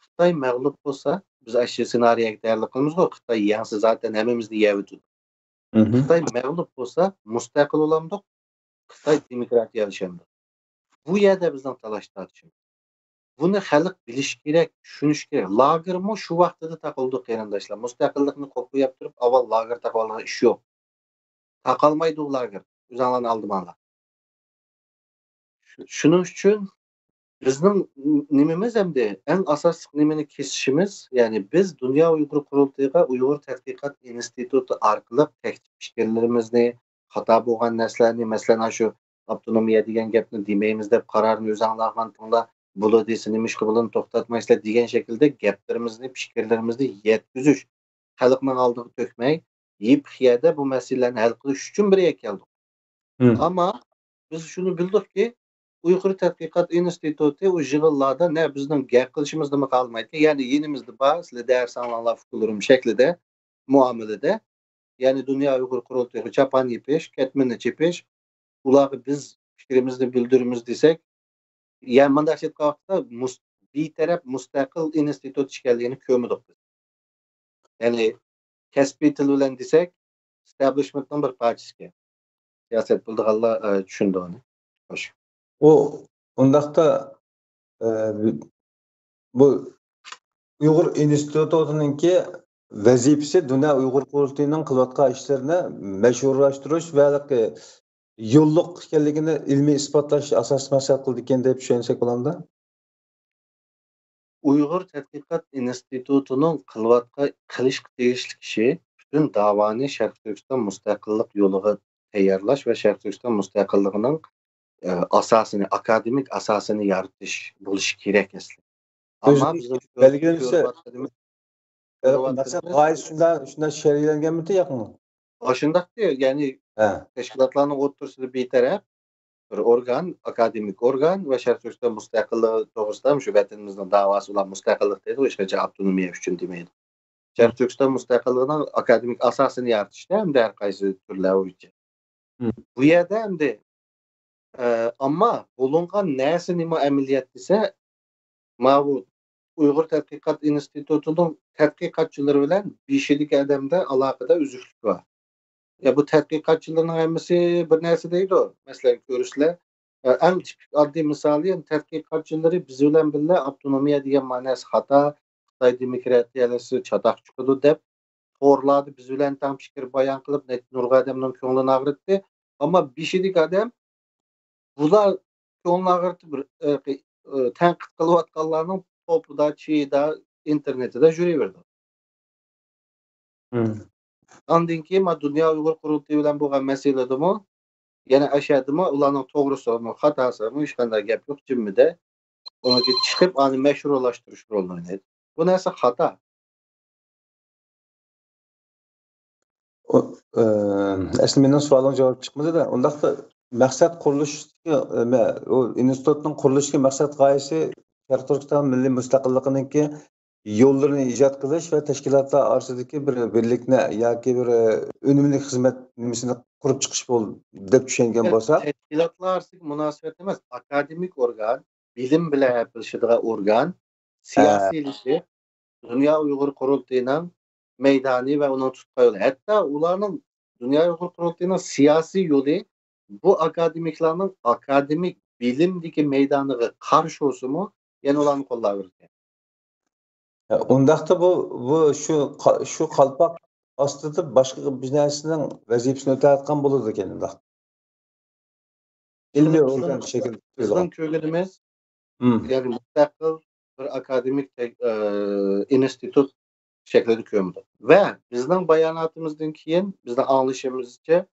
خىتاي مەغلۇپ بولسا، بىز ئاشۇ سېنارىيەگە تەييارلىق قىلىمىزغۇ، خىتاي يەڭسە زاتەن ھەممىمىزنى يەۋېتىدۇ. خىتاي مەغلۇپ بولسا، مۇستەقىل بولامدۇق، خىتاي دېموكراتىيەلىشەمدۇق. بۇ يەردە بىزنىڭ تالاش تارتىشىمىز. بۇنى خەلق بىلىشى كېرەك، چۈشىنىشى كېرەك. لاگېرمۇ شۇ ۋاقتىدا تاقىلىدۇ، قېرىنداشلار. مۇستەقىللىقنى قوپۇپ تۇرۇپ، ئاۋۋال لاگېر تاقىۋالغان ئىش يوق. تاقالمايدۇ لاگېر. ئۆزۈڭلارنى ئالدىماڭلار. شۇ-، شۇنىڭ ئۈچۈن بىزنىڭ نېمىمىز ئەمدى؟ ئەڭ ئاساسلىق نېمىنى كېسىشىمىز، يەنى بىز دۇنيا ئۇيغۇر قۇرۇلتىيىغا ئۇيغۇر تەتقىقات ئىنستىتۇتى ئارقىلىق تەكلىپ پىكىرلىرىمىزنى، خاتا بولغان نەرسىلەرنى، مەسىلەن، ئاشۇ ئاپتونومىيە دېگەن گەپنى دېمەيمىز دەپ قارارنى ئۆزۈڭلار ئالغانتىڭلار، بولىدۇ دېسە، نېمىشقا بۇلارنى توختاتمايسىلەر دېگەن شەكىلدە گەپلىرىمىزنى، پىكىرلىرىمىزنى يەتكۈزۈش، خەلقنىڭ ئالدىغا تۆكمەي، يېپىق يەردە بۇ مەسىلىلەرنى ھەل قىلىش ئۈچۈن بىر يەرگە كەلدۇق. ئەمما بىز شۇنى بىلدۇقكى، ئۇيغۇر تەتقىقات ئىنستىتۇتى ئۇ يىغىنلاردا نە بىزنىڭ گەپ قىلىشىمىزنىمۇ خالىمايدىكەن، يەنى يېنىمىزدا بار، سىلەر دەرس ئاڭلاڭلار ئۇقۇلۇرۇم شەكلىدە مۇئامىلىدە، يەنى دۇنيا ئۇيغۇر قۇرۇلتىيىغا چاپان يېپىش، كەتمىننى چېپىش، ئۇلارغا بىز پىكرىمىزنى بىلدۈرىمىز دېسەك، يەنى مۇنداق ئېيتقان ۋاقىتتا مۇس-، بىتەرەپ مۇستەقىل ئىنستىتۇت ئىكەنلىكىنى كۆرمىدۇق بىز. يەنى كەسپىي تىل بىلەن دېسەك، ئىستابلىشمېنتنىڭ بىر پارچىسى ئىكەن. سىياسەت بىلىدىغانلار، ئە، چۈشىنىدۇ ئۇنى. خوش. ئۇ ئۇنداقتا، ئە، بۇ ئۇيغۇر ئىنستىتۇتىنىڭكى ۋەزىپىسى دۇنيا ئۇيغۇر قۇرۇلتىيىنىڭ قىلىۋاتقان ئىشلىرىنى مەشھۇرلاشتۇرۇش ۋە يوللۇق ئىكەنلىكىنى ئىلمىي ئىسپاتلاش ئاساسىي مەقسەت قىلىدىكەن دەپ چۈشەنسەك بولامدۇ؟ ئۇيغۇر تەتقىقات ئىنستىتۇتىنىڭ قىلىۋاتقان، قىلىشقا تېگىشلىك ئىشى پۈتۈن داۋانى شەرقىي تۈركىستان مۇستەقىللىق يولىغا تەييارلاش ۋە شەرقىي تۈركىستان مۇستەقىللىقىنىڭ، ئە، ئاساسىنى، ئاكادېمىك ئاساسىنى يارىتىش بولۇشى كېرەك ئەسلى. ئەمما بىزنىڭ بەلگىلىنىشىچە، كۆرۈۋاتقىنىمىز، مەقسەت غايىسى شۇنداق، شۇنداق شەرھلەنگەنمىدى ياقمۇ؟ ئاشۇنداقتى، يەنى تەشكىلاتلارنىڭ ئوتتۇرىسىدا بىتەرەپ بىر ئورگان، ئاكادېمىك ئورگان ۋە شەرقىي تۈركىستان مۇستەقىللىقى توغرىسىدا مۇشۇ ۋەتىنىمىزنىڭ داۋاسى، ئۇلار مۇستەقىللىق دەيدۇ، ھېچقاچان ئاپتونومىيە ئۈچۈن دېمەيدۇ. شەرقىي تۈركىستان مۇستەقىللىقىنىڭ ئاكادېمىك ئاساسىنى يارىتىشتا ھەمدە ھەر قايسى تۈرلەر بويىچە. بۇ يەردە ئەمدى، ئە، ئەمما بولۇنغان نەرسە نېمە ئەمەلىيەت دېسە، ماۋۇ ئۇيغۇر تەتقىقات ئىنستىتۇتىنىڭ تەتقىقاتچىلىرى بىلەن بېشىدىكى ئادەمدە ئالاقىدە ئۈزۈكلۈك بار. يا بۇ تەتقىقاتچىلارنىڭ ھەممىسى بىر نەرسە دەيدۇ. مەسىلەن، كۆرۈسىلەر، ئە، ئەڭ تىپىك ئاددىي مىسالى، يەنى تەتقىقاتچىلىرى بىز بىلەن بىللە ئاپتونومىيە دېگەن مەنىسى خاتا، خىتاي دېموكراتىيەلەشسە چاتاق چىقىدۇ دەپ، تورلاردا بىز بىلەن تەڭ پىكىر بايان قىلىپ، نەچچە نۇرغۇن ئادەمنىڭ كۆڭلىنى ئاغرىتتى. ئەمما بېشىدىكى ئادەم بۇلار كۆڭلىنى ئاغرىتىپ، ئە، ئە، تەنقىد قىلىۋاتقانلارنىڭ توپىدا، چىدا، ئىنتېرنېتىدا يۈرۈۋېرىدۇ. ئاندىن كېيىن ما دۇنيا ئۇيغۇر قۇرۇلتىيى بىلەن بولغان مەسىلىدىمۇ، يەنە ئەشەدىمۇ ئۇلارنىڭ توغرىسىمۇ، خاتاسىمۇ، ھېچقانداق گەپ يوق، جىممىدە. ئۇنىڭكى چىقىپ، ئانى مەشھۇرلاشتۇرۇش رولىنى ئوينايدۇ. بۇ نەرسە خاتا. ئۇ، ئە، ئەسلى مېنىڭ سوئالىم جاۋاب چىقمىدى-دە. ئۇنداقتا مەقسەت قۇرۇلۇشتىكى، ئە، مە-، ئۇ ئىنستىتۇتنىڭ قۇرۇلۇشىدىكى مەقسەت غايىسى شەرقىي تۈركىستان مىللىي مۇستەقىللىقىنىڭكى يوللىرىنى ئىجاد قىلىش ۋە تەشكىلاتلار ئارىسىدىكى بىر بىرلىكنى ياكى بىر، ئە، ئۈنۈملۈك خىزمەت نېمىسىنى قۇرۇپ چىقىش بول-، دەپ چۈشەنگەن بولسا. تەشكىلاتلار ئارىسىدىكى مۇناسىۋەت ئەمەس، ئاكادېمىك ئورگان، بىلىم بىلەن ھەپىلىشىدىغان ئورگان، سىياسىيلىشىپ، دۇنيا ئۇيغۇر قۇرۇلتىيىنىڭ مەيدانى ۋە ئۇنىڭ تۇتقان يولى. ھەتتا ئۇلارنىڭ، دۇنيا ئۇيغۇر قۇرۇلتىيىنىڭ سىياسىي يولى بۇ ئاكادېمىكلارنىڭ ئاكادېمىك بىلىمدىكى مەيدانىغا قارشى بولسىمۇ، يەنە ئۇلارنى قوللاۋېرىدىكەن. ئۇنداقتا بۇ، بۇ شۇ قا-، شۇ قالپاق ئاستىدا باشقا بىر نەرسىنىڭ ۋەزىپىسىنى ئۆتەۋاتقان بولىدىكەن ئۇنداق. ئىلمىي بىزنىڭ، ئورگان شەكىلدە بىزنىڭ كۆرگىنىمىز، يەنى مۇستەقىل بىر ئاكادېمىك تەك-، ئە، ئىنستىتۇت شەكلىدە كۆرمىدۇق. ۋە بىزنىڭ باياناتىمىزدىن كېيىن، بىزنىڭ ئاڭلىشىمىزچە،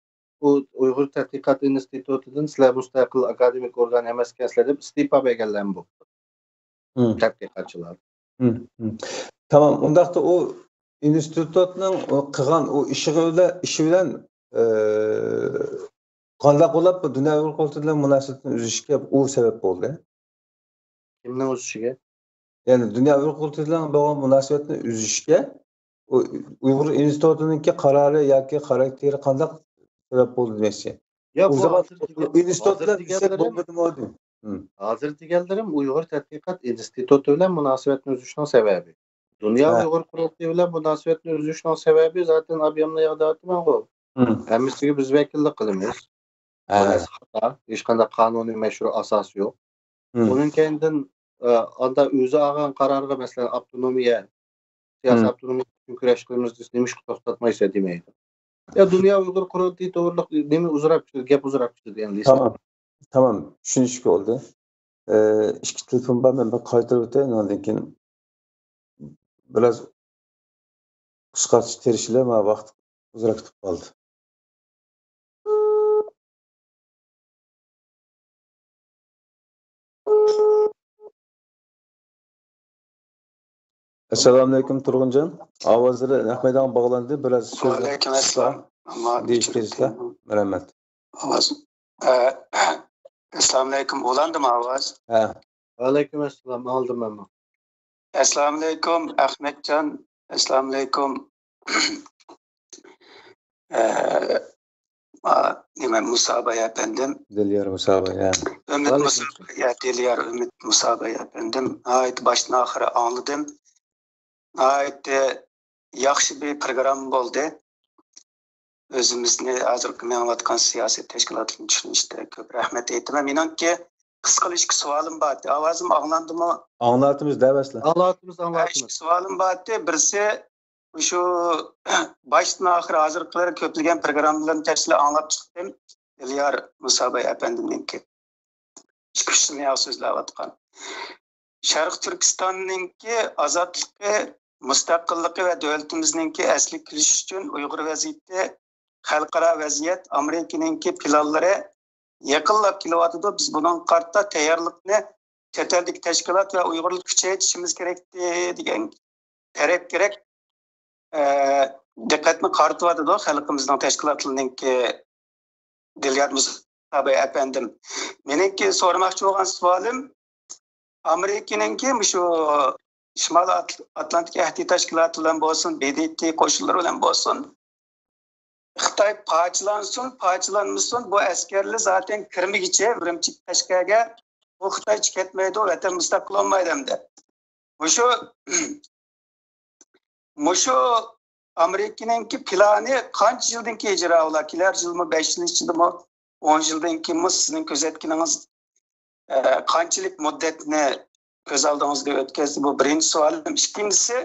ئۇ ئۇيغۇر تەتقىقات ئىنستىتۇتىدىن سىلەر مۇستەقىل ئاكادېمىك ئورگان ئەمەسكەنسىلەر دەپ ئىستېپا بەرگەنلەرمۇ بولۇپتۇ. تەتقىقاتچىلار. تامام. ئۇنداقتا ئۇ ئىنستىتۇتنىڭ ئۇ قىلغان ئۇ ئىشىغا بىلەن، ئىشى بىلەن، ئە، قانداق بولۇپ بۇ دۇنيا ئۇيغۇر قۇرۇلتىيى بىلەن مۇناسىۋەتنى ئۈزۈشكە ئۇ سەۋەب بولدى؟ كىمنىڭ ئۈزۈشىگە؟ يەنى دۇنيا ئۇيغۇر قۇرۇلتىيى بىلەن بولغان مۇناسىۋەتنى ئۈزۈشكە ئۇ ئۇيغۇر ئىنستىتۇتىنىڭكى قارارى ياكى خاراكتېرى قانداق سەۋەب بولدى دېمەكچى؟ يا، بۇ ئۇزاق ھازىر دېگەن-، ئىنستىتۇت ھازىر بىلەن ئۈزسەك دېگەنلىرىم، بولمىدىمۇ دېدىم. ھازىر دېگەنلىرىم ئۇيغۇر تەتقىقات ئىنستىتۇتى بىلەن مۇناسىۋەتنى ئۈزۈشنىڭ سەۋەبى. دۇنيا ھە. ئۇيغۇر قۇرۇلتىيى بىلەن مۇناسىۋەتنى ئۈزۈشنىڭ سەۋەبى زاتەن ئابيامنى ياقىداۋاتىمەنغۇ. ھىم. ھەممىسىگە بىز ۋەكىللىك قىلىمىز. ھە. بۇ نەرسە خاتا. ھېچقانداق قانۇنىي مەشرۇ ئاساسى يوق. ھىم. ئۇنىڭ كەينىدىن، ئە، ئاندا ئۆزى ئالغان قارارغا، مەسىلەن، ئاپتونومىيە، سىياسىي ھىم. ئاپتونومىيە ئۈچۈن كۈرەش قىلىمىز دېسە، نېمىشقا توختاتمايسەن دېمەيدۇ. يا دۇنيا ئۇيغۇر قۇرۇلتىيى توغرىلىق نېمە ئۇزىراپ كېتىدۇ، گەپ ئۇزىراپ كېتىدۇ دېگەن لىست. تامام. تامام. چۈشىنىشكە بولدى. ئە، ئىككى تېلېفون بار، مەن بىر قايتۇرۇپ ئۆتەي، ئۇنىڭدىن كېيىن بىراز قىسقارتىشقا تىرىشىلى، مانا ۋاقىت ئۇزراق كېتىپ قالدى. ئەسسالامۇئەلەيكۇم، تۇرغۇنجان. ئاۋازلىرى نەق مەيدانغا باغلاندى. بىراز سۆزلەپ ۋەئەلەيكۇم ئەسسالام. ئەمما دېيىشكە تىرىشسا. مەرھەمەت. ئاۋاز. ئە، ئەسسالامۇئەلەيكۇم. ئۇلاندىمۇ ئاۋاز؟ ھە. ۋەئەلەيكۇم ئەسسالام. ئاڭلىدىم مەنمۇ. ئەسسالامۇئەلەيكۇم، ئەخمەتجان. ئەسسالامۇئەلەيكۇم. ئە، ئا، نېمە، مۇساباي ئەپەندىم. دىليار مۇساباي، ھە. ئۈمىد ۋەئەلەيكۇم مۇساباي، يا، دىليار ئۈمىد مۇساباي ئەپەندىم. ناھايىتى باشتىن ئاخىر ئاڭلىدىم. ناھايىتى ياخشى بىر پروگرامما بولدى. ئۆزىمىزنى ھازىرقى مېڭىۋاتقان سىياسىي تەشكىلاتلارنى چۈشىنىشتە كۆپ رەھمەت ئېيتىمەن. مېنىڭكى قىسقىلا ئىككى سوئالىم بار ئىدى. ئاۋازىم ئاڭلاندىمۇ؟ ئاڭلاتىمىز، دەۋەرسىلە. ئاڭلاتىمىز، ھە، ئاڭلاتىمىز. ئىككى سوئالىم بار ئىدى. بىرسى، شۇ باشتىن ئاخىر ھازىرقىلەر كۆپلىگەن پروگراممىلىرىنى تەپسىلىي ئاڭلاپ چىقتىم. دىليار مۇساباي ئەپەندىمنىڭكى. ئىككى ئۈچ سۆزلەۋاتقان. شەرقىي تۈركىستاننىڭكى ئازادلىقى، مۇستەقىللىقى ۋە دۆلىتىمىزنىڭكى ئەسلىگە كېلىشى ئۈچۈن ئۇيغۇر ۋەزىيىتى، خەلقئارا ۋەزىيەت، ئامېرىكىنىڭكى پىلانلىرى يېقىنلاپ كېلىۋاتىدۇ. بىز بۇنىڭغا قارىتا تەييارلىقنى چەت ئەلدىكى تەشكىلات ۋە ئۇيغۇرلارغا كۈچەيتىشىمىز كېرەكتى دېگەن تەرەپ كېرەك، ئە، دىققەتنى قارىتىۋاتىدۇ خەلقىمىزنىڭ تەشكىلاتلىرىنىڭكى دىليار مۇساباي ئەپەندىم. مېنىڭكى سورىماقچى بولغان سوئالىم، ئامېرىكىنىڭكى مۇشۇ شىمالىي ئات-، ئاتلانتىك ئەھدى تەشكىلاتى بىلەن بولسۇن، بى دى تى قوشۇنلىرى بىلەن بولسۇن، خىتاي پارچىلانسۇن، پارچىلانمىسۇن، بۇ ئەسكەرلەر زاتەن كىرمىگىچە ئۈرۈمچىگە، قەشقەرگە، بۇ خىتايچە كەتمەيدۇ، ۋەتەن مۇستەقىل بولمايدۇ ئەمدى. مۇشۇ، مۇشۇ ئامېرىكىنىڭكى پىلانى قانچە يىلدىن كېيىن ئىجرا بولا؟ كېلەر يىلمۇ، بەش يىل ئىچىدىمۇ، ئون يىلدىن كېيىنمۇ سىزنىڭ كۆزەتكىنىڭىز، ئە، قانچىلىك مۇددەتنى كۆز ئالدىڭىزدا ئۆتكەزدى؟ بۇ بىرىنچى سوئالىم. ئىككىنچىسى،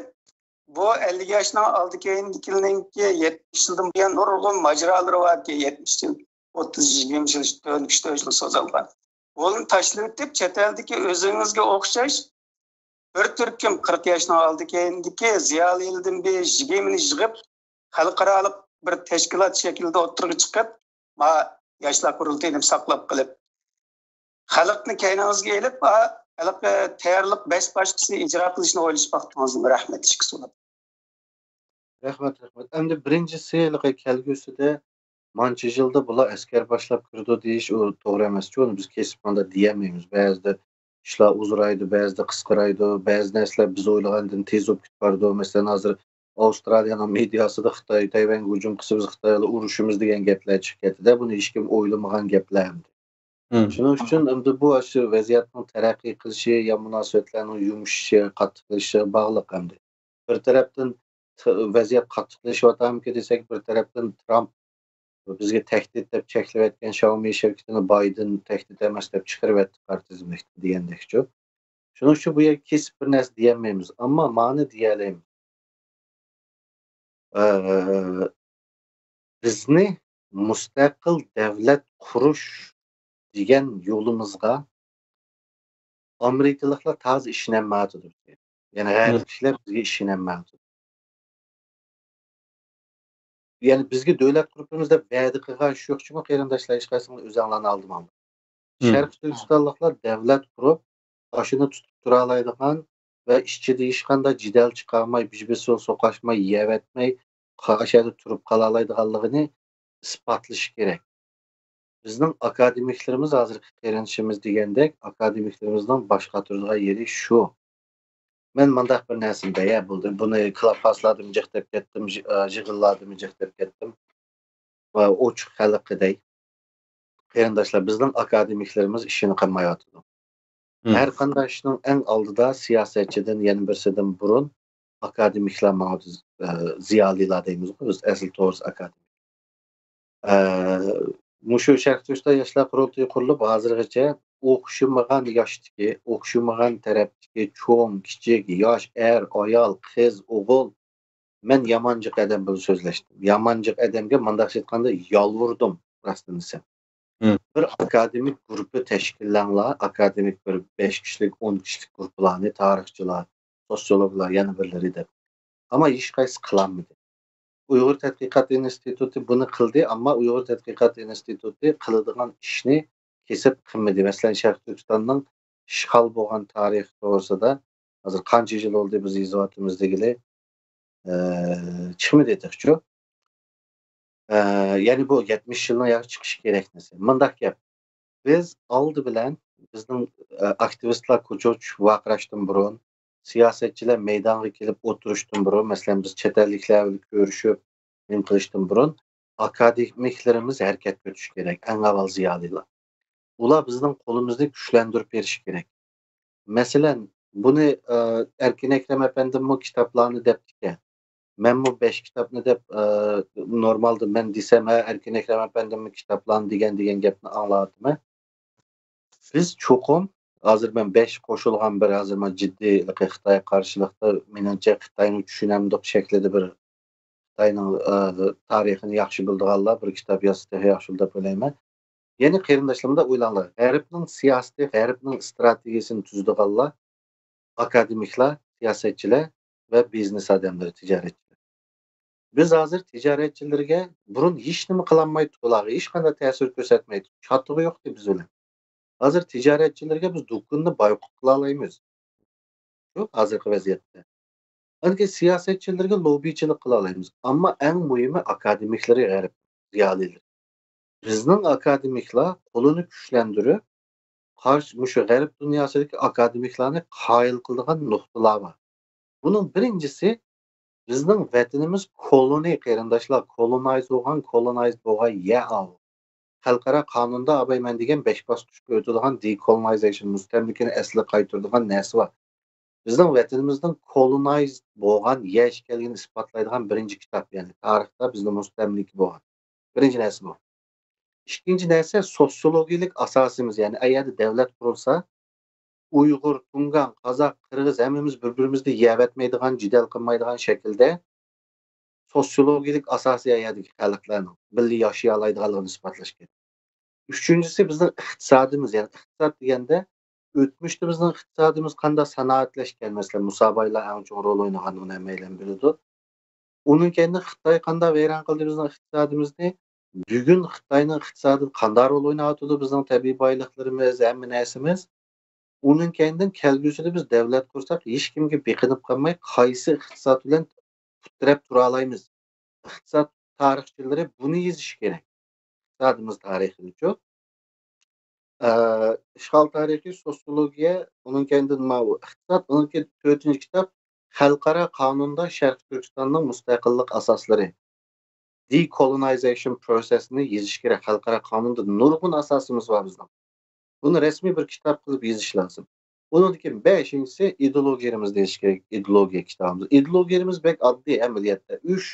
بۇ ئەللىك ياشنىڭ ئالدى كەينىدىكىلىرىنىڭكى يەتمىش يىلدىن بۇيان نۇرغۇن ماجىرالىرى باركەن، يەتمىش يىل، ئوتتۇز، يىگىرمە يىل، تۆت، ئۈچ، تۆت يىل سوزۇلغان. بۇنى تاشلىۋېتىپ، چەت ئەلدىكى ئۆزىڭىزگە ئوخشاش بىر تۈركۈم قىرىق ياشنىڭ ئالدى كەينىدىكى زىيالىيلىرىدىن بىر يىگىرمىنى يىغىپ، خەلقئارالىق بىر تەشكىلات شەكلىدە ئوتتۇرىغا چىقىپ، ما ياشلار قۇرۇلتىيىنى ساقلاپ قېلىپ، خەلقنى كەينىڭىزگە ئېلىپ، ھېلىقى تەييارلىق بەش باشقىسىنى ئىجرا قىلىشنى ئويلىشىپ باقتىڭىزمۇ؟ رەھمەت، ئىشقا سۇنۇپ. رەھمەت، رەھمەت. ئەمدى بىرىنچىسى، ھېلىقى كەلگۈسىدە مانچە يىلدا بۇلار ئەسكەر باشلاپ كىرىدۇ دېيىش، ئۇ توغرا ئەمەسچۇ، ئۇنى بىز كېسىپ مانداق دېيەلمەيمىز. بەزىدە ئىشلار ئۇزىرايدۇ، بەزىدە قىسقىرايدۇ، بەزى نەرسىلەر بىز ئويلىغاندىن تېز بولۇپ كېتىپ بارىدۇ. مەسىلەن، ھازىر ئاۋسترالىيەنىڭ مېدىياسىدا خىتاي تەيۋەنگە ھۇجۇم قىلسا، بىز خىتاي بىلەن ئۇرۇشىمىز دېگەن گەپلەر چىقىپ كەتتى-دە، بۇنى ھېچكىم ئويلىمىغان گەپلەر ئەمدى. مم. شۇنىڭ ئۈچۈن ئەمدى بۇ ئاشۇ ۋەزىيەتنىڭ تەرەققىي قىلىشى يا مۇناسىۋەتلەرنىڭ يۇمشىشىشى، قاتتىقلىشىشىغا باغلىق ئەمدى. بىر تەرەپتىن ت-، ۋەزىيەت قاتتىقلىشىۋاتامىكىن دېسەك، بىر تەرەپتىن ترامپ بىزگە تەھدىت دەپ چەكلەۋەتكەن شاۋمى شىركىتىنى بايدېن تەھدىت ئەمەس دەپ چىقىرىۋەتتى قارا تىزىملىكتىن دېگەندەكچۇ. شۇنىڭ ئۈچۈن بۇ يەرگە كېسىپ بىر نەرسە دېيەلمەيمىز. ئەمما مانى دېيەلەيمىز. ئە، بىزنى مۇستەقىل دەۋلەت قۇرۇش دېگەن يولىمىزغا ئامېرىكىلىقلار تازا ئىشىنەلمەيۋاتىدۇ بىزگە. يەنى غەربلىكلەر بىزگە ئىشىنەلمەيۋاتىدۇ. يەنى بىزگە دۆلەت قۇرۇپمىز دەپ ۋەدە قىلغان ئىش يوق جۇمۇ، قېرىنداشلار، ھېچقايسىڭلار ئۆزەڭلارنى ئالدىماڭلار. مم. شەرقىي تۈركىستانلىقلار دەۋلەت قۇرۇپ، ئاشۇنى تۇتۇپ تۇرالايدىغان ۋە ئىچىدە ھېچقانداق جېدەل چىقارماي، بىر-بىرسىگە سوقۇشماي، يەۋەتمەي، قا-، ئاشۇ يەردە تۇرۇپ قالالايدىغانلىقىنى ئىسپاتلىشى كېرەك. بىزنىڭ ئاكادېمىكلىرىمىز، ھازىرقى قېرىندىشىمىز دېگەندەك، ئاكادېمىكلىرىمىزنىڭ باش قاتۇرىدىغان يېرى شۇ. مەن مۇنداق بىر نەرسىنى دەي، بولدى. بۇنى كلابھاوسلاردىمۇ جىق دەپ كەتتىم، يىغ-، ئە، يىغىنلاردىمۇ جىق دەپ كەتتىم. ۋە ئوچۇق خەلققە دەي. قېرىنداشلار، بىزنىڭ ئاكادېمىكلىرىمىز ئىشىنى قىلمايۋاتىدۇ. مم. ھەر قانداق ئىشنىڭ ئەڭ ئالدىدا سىياسەتچىدىن، يەنە بىرسىدىن بۇرۇن ئاكادېمىكلار ماڭا بىز، ئە، زىيالىيلار دەيمىزغۇ، بىز ئەسلى توغرىسى ئاكادېمىك. ئە، مۇشۇ شەرقىي تۈركىستان ياشلار قۇرۇلتىيى قۇرۇلۇپ، ھازىرغىچە ئوخشىمىغان ياشتىكى، ئوخشىمىغان تەرەپتىكى چوڭ، كىچىك، ياش، ئەر، ئايال، قىز، ئوغۇل، مەن يامان جىق ئادەم بىلەن سۆزلەشتىم. يامان جىق ئادەمگە مۇنداقچە ئېيتقاندا يالۋۇردۇم، راستىنى دېسەم. بىر ئاكادېمىك گۇرۇپپا تەشكىللەڭلار، ئاكادېمىك بىر بەش كىشىلىك، ئون كىشىلىك گۇرۇپپىلارنى، تارىخچىلار، سوتسىيولوگلار، يەنە بىرلىرى دەپ. ئەمما ھېچقايسىسى قىلالمىدى. ئۇيغۇر تەتقىقات ئىنستىتۇتى بۇنى قىلدى، ئەمما ئۇيغۇر تەتقىقات ئىنستىتۇتى قىلىدىغان ئىشنى كېسىپ قىلمىدى. مەسىلەن، شەرقىي تۈركىستاننىڭ ئىشغال بولغان تارىخى توغرىسىدا ھازىر قانچە يىل بولدى بىز يېزىۋاتىمىز دېگىلى، ئە، چىقمىدى تېخىچۇ. ئە، يەنى بۇ يەتمىش يىلنىڭ ياقى چىقىشى كېرەك نەرسە. مۇنداق گەپ. بىز ئالدى بىلەن بىزنىڭ، ئە، ئاكتىۋىستلار كوچىغا چۈشۈپ ۋارقىراشتىن بۇرۇن، سىياسەتچىلەر مەيدانغا كېلىپ ئولتۇرۇشتىن بۇرۇن، مەسىلەن، بىز چەت ئەللىكلەر بىلەن كۆرۈشۈپ، نېمە قىلىشتىن بۇرۇن ئاكادېمىكلىرىمىز ھەرىكەتكە ئۆتۈشى كېرەك، ئەڭ ئاۋۋال زىيالىيلار. ئۇلار بىزنىڭ قولىمىزنى كۈچلەندۈرۈپ بېرىشى كېرەك. مەسىلەن، بۇنى، ئە، ئەركىن ئەكرەم ئەپەندىممۇ كىتابلارنى دەپتىكەن. مەنمۇ بەش كىتابنى دەپ، ئە، نورمالدا مەن دېسەم، ھە، ئەركىن ئەكرەم ئەپەندىممۇ كىتابلارنى دېگەن، دېگەن گەپنى ئاڭلاۋاتىمەن. بىز چوقۇم، ھازىر مەن بەش قوشۇلغان بىر، ھازىر مانا جىددىي خىتاي قارشىلىقتا، مېنىڭچە خىتاينى چۈشىنەمدۇق شەكلىدە بىر خىتاينىڭ، ئە، تارىخىنى ياخشى بىلىدىغانلار بىر كىتاب يازسا تېخى ياخشى بولىدۇ دەپ ئويلايمەن. يەنى قېرىنداشلار، مۇنداق ئويلاڭلار، غەربنىڭ سىياسىتى، غەربنىڭ ئىستراتېگىيىسىنى تۈزىدىغانلار ئاكادېمىكلار، سىياسەتچىلەر ۋە بىزنېس ئادەملىرى، تىجارەتچىلەر. بىز ھازىر تىجارەتچىلەرگە بۇرۇن ھېچنېمە قىلالمايتتۇق، ئۇلارغا ھېچقانداق تەسىر كۆرسەتمەيتتۇق، چاتىقى يوقتى بىز بىلەن. ھازىر تىجارەتچىلەرگە بىز دۇكىنىنى بايقۇت قىلالايمىز. شۇ ھازىرقى ۋەزىيەتتە. ئاندىن كېيىن سىياسەتچىلەرگە لوببىچىلىق قىلالايمىز. ئەمما ئەڭ مۇھىمى ئاكادېمىكلىرى، غەرب زىيالىيلىرى. بىزنىڭ ئاكادېمىكلار قولىنى كۈچلەندۈرۈپ، قارشى، مۇشۇ غەرب دۇنياسىدىكى ئاكادېمىكلارنى قايىل قىلىدىغان نۇقتىلار بار. بۇنىڭ بىرىنچىسى، بىزنىڭ ۋەتىنىمىز كولونى، قېرىنداشلار، كولونايز بولغان، كولونايز بولغان يەر ئاۋۇ. خەلقئارا قانۇندا ئاباي مەن دېگەن بەش باسقۇچقا ئۆتىدىغان دېكولونايزېيشن، مۇستەملىكىنى ئەسلىگە قايتۇرىدىغان نەرسە بار. بىزنىڭ ۋەتىنىمىزنىڭ كولونايز بولغان يەر ئىكەنلىكىنى ئىسپاتلايدىغان بىرىنچى كىتاب، يەنى تارىختا بىزنىڭ مۇستەملىكە بولغان. بىرىنچى نەرسە بۇ. ئىككىنچى نەرسە، سوسىيولوگىيەلىك ئاساسىمىز، يەنى ئەگەردە دەۋلەت قۇرۇلسا، ئۇيغۇر، تۇڭگان، قازاق، قىرغىز ھەممىمىز بىر-بىرىمىزنى يەۋەتمەيدىغان، جېدەل قىلمايدىغان شەكىلدە سوسىيولوگىيەلىك ئاساسى ئەگەردىكى خەلقلەرنىڭ بىللە ياشىيالايدىغانلىقىنى ئىسپاتلاش كېرەك. ئۈچىنچىسى، بىزنىڭ ئىقتىسادىمىز، يەنى ئىقتىساد دېگەندە، ئۆتمۈشتە بىزنىڭ ئىقتىسادىمىز قانداق سانائەتلەشكەن، مەسىلەن، مۇسا بايلار ئەڭ چوڭ رول ئوينىغان، ئۇنى ھەممەيلەن بىلىدۇ. ئۇنىڭ كەينىدىن خىتاي قانداق ۋەيران قىلدى بىزنىڭ ئىقتىسادىمىزنى؟ بۈگۈن خىتاينىڭ ئىقتىسادىدا قانداق رول ئويناۋاتىدۇ؟ بىزنىڭ تەبىئىي بايلىقلىرىمىز، ھەممە نەرسىمىز. ئۇنىڭ كەينىدىن كەلگۈسىدە بىز دەۋلەت قۇرساق، ھېچكىمگە بېقىنىپ قالماي، قايسى ئىقتىساد بىلەن پۇت تىرەپ تۇرالايمىز؟ ئىقتىساد تارىخچىلىرى بۇنى يېزىشى كېرەك. ئىقتىسادىمىز تارىخىنىچۇ؟ ئە، ئىشغال تارىخى، سوسىيولوگىيە، ئۇنىڭ كەينىدىن ماۋۇ ئىقتىساد، ئۇنىڭ كەينىدىن تۆتىنچى كىتاب خەلقئارا قانۇندا شەرقىي تۈركىستاننىڭ مۇستەقىللىق ئاساسلىرى، دېكولونايزېيشن پروسېسىنى يېزىش كېرەك. خەلقئارا قانۇندا نۇرغۇن ئاساسىمىز بار بىزنىڭ. بۇنى رەسمىي بىر كىتاب قىلىپ يېزىش لازىم. ئۇنىڭدىن كېيىن بەشىنچىسى ئىدېئولوگىيىمىزنى يېزىش كېرەك. ئىدېئولوگىيە كىتابىمىز. ئىدېئولوگىيىمىز بەك ئاددىي ئەمەلىيەتتە. ئۈچ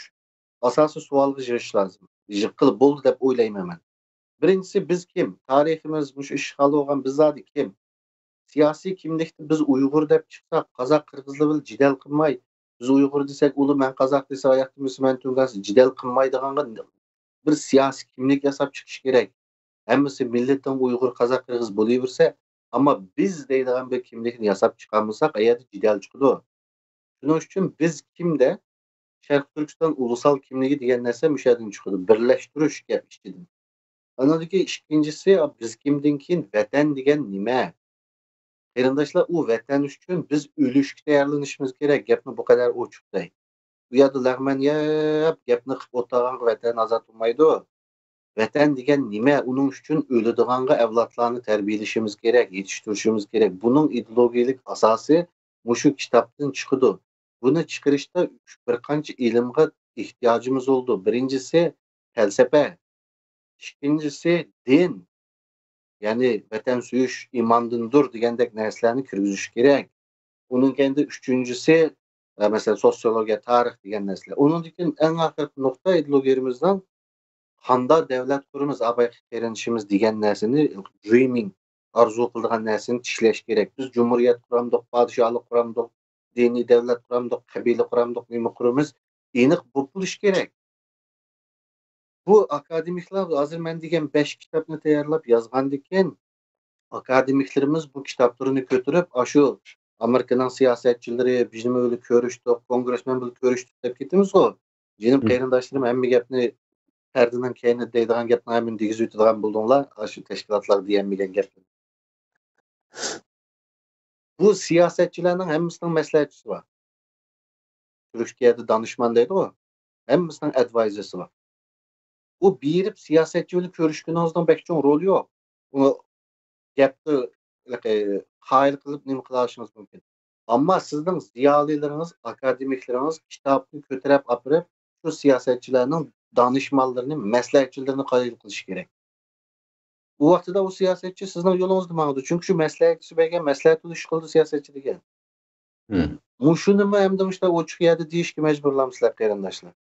ئاساسىي سوئالغا يىغىش لازىم. يىغقىلى بولدى دەپ ئويلايمەن مەن. بىرىنچىسى، بىز كىم؟ تارىخىمىز، مۇشۇ ئىشغال بولغان بىز زادى كىم؟ سىياسىي كىملىكتە بىز ئۇيغۇر دەپ چىقساق، قازاق، قىرغىزلار بىلەن جېدەل قىلماي، بىز ئۇيغۇر دېسەك، ئۇلار مەن قازاق دېسە، ئاياقتا مېسى مەن تۇڭگان دېسە، جېدەل قىلمايدىغانغا بىر سىياسىي كىملىك ياساپ چىقىش كېرەك. ھەممىسى مىللىتىڭ ئۇيغۇر، قازاق، قىرغىز بولۇۋېرسە، ئەمما بىز دەيدىغان بىر كىملىكنى ياساپ چىقالمىساق، ئەيەردە جېدەل چىقىدۇ. شۇنىڭ ئۈچۈن بىز كىمدە شەرقىي تۈركىستان ئۇلۇسال كىملىكى دېگەن نەرسە مۇشۇ يەردىن چىقىدۇ. بىرلەشتۈرۈش گەپ ئىچىدىن. ئانىڭدىكى ئىككىنچىسى، بىز كىمدىن كېيىن ۋەتەن دېگەن نېمە؟ قېرىنداشلار، ئۇ ۋەتەن ئۈچۈن بىز ئۆلۈشكە تەييارلىنىشىمىز كېرەك. گەپنى بۇ قەدەر ئوچۇق دەي. ئۇ يەردە لەغمەن يەپ، گەپنى قىلىپ ئولتۇرغانغا ۋەتەن ئازاد بولمايدۇ. ۋەتەن دېگەن نېمە؟ ئۇنىڭ ئۈچۈن ئۆلىدىغانغا ئەۋلادلارنى تەربىيەلىشىمىز كېرەك، يېتىشتۈرۈشىمىز كېرەك. بۇنىڭ ئىدېئولوگىيەلىك ئاساسى مۇشۇ كىتابتىن چىقىدۇ. بۇنى چىقىرىشتا بىر قانچە ئىلىمغا ئېھتىياجىمىز بولىدۇ. بىرىنچىسى پەلسەپە، ئىككىنچىسى دىن، يەنى ۋەتەن سۆيۈش ئىماندىندۇر دېگەندەك نەرسىلەرنى كىرگۈزۈش كېرەك. ئۇنىڭ كەينىدە ئۈچىنچىسى، ھە، مەسىلەن، سوسىيولوگىيە، تارىخ دېگەن نەرسىلەر. ئۇنىڭدىن كېيىن ئەڭ ئاخىرقى نۇقتا ئىدىئولوگىيىمىزنىڭ قاندا دۆلەت قۇرىمىز، ئاۋايقى قېرىندىشىمىز دېگەن نەرسىنى، dreaming، ئارزۇ قىلىدىغان نەرسىنى چىشلەش كېرەك. بىز جۇمھۇرىيەت قۇرامدۇق، پادىشاھلىق قۇرامدۇق، دىنىي دۆلەت قۇرامدۇق، قەبىلە قۇرامدۇق، نېمە قۇرىمىز، ئېنىق بولۇپ بولۇشى كېرەك. بۇ ئاكادېمىكلار ھازىر مەن دېگەن بەش كىتابنى تەييارلاپ يازغاندىكىن، ئاكادېمىكلىرىمىز بۇ كىتابلىرىنى كۆتۈرۈپ، ئاشۇ ئامېرىكىنىڭ سىياسەتچىلىرى بىز نېمە بىلەن كۆرۈشتۇق، كونگرېسمېن بىلەن كۆرۈشتۇق دەپ كېتىمىزغۇ. جېنىم قېرىنداشلىرىم، ھەممە گەپنى پەردىنىڭ كەينىدە دەيدىغان گەپنىڭ ھەممىنى دېگۈزۈۋېتىدىغان بولدۇڭلار، ئاشۇ تەشكىلاتلار دېيەلمىگەن گەپنى. بۇ سىياسەتچىلەرنىڭ ھەممىسىنىڭ مەسلىھەتچىسى بار. تۈركىيەدە دانىشمان دەيدىغۇ، ھەممىسىنىڭ ئەدۋايزېرسى بار. ئۇ بېرىپ سىياسەتچى بىلەن كۆرۈشكىنىڭىزنىڭ بەك چوڭ رولى يوق. ئۇنى گەپتە قايىل قىلىپ نېمە قىلالىشىڭىز مۇمكىن. ئەمما سىزنىڭ زىيالىيلىرىڭىز، ئاكادېمىكلىرىڭىز كىتابنى كۆتۈرۈپ ئاپىرىپ، شۇ سىياسەتچىلەرنىڭ دانىشمانلىرىنى، مەسلىھەتچىلىرىنى قايىل قىلىشى كېرەك. ئۇ ۋاقتىدا ئۇ سىياسەتچى سىزنىڭ يولىڭىزدا ماڭىدۇ. چۈنكى شۇ مەسلىھەتچىسى بەرگەن مەسلىھەت بىلەن ئىش قىلىدۇ سىياسەتچى دېگەن. مۇشۇنىمۇ ئەمدى مۇشۇنداق ئوچۇق يەردە دېيىشكە مەجبۇرلامسىلەر، قېرىنداشلار.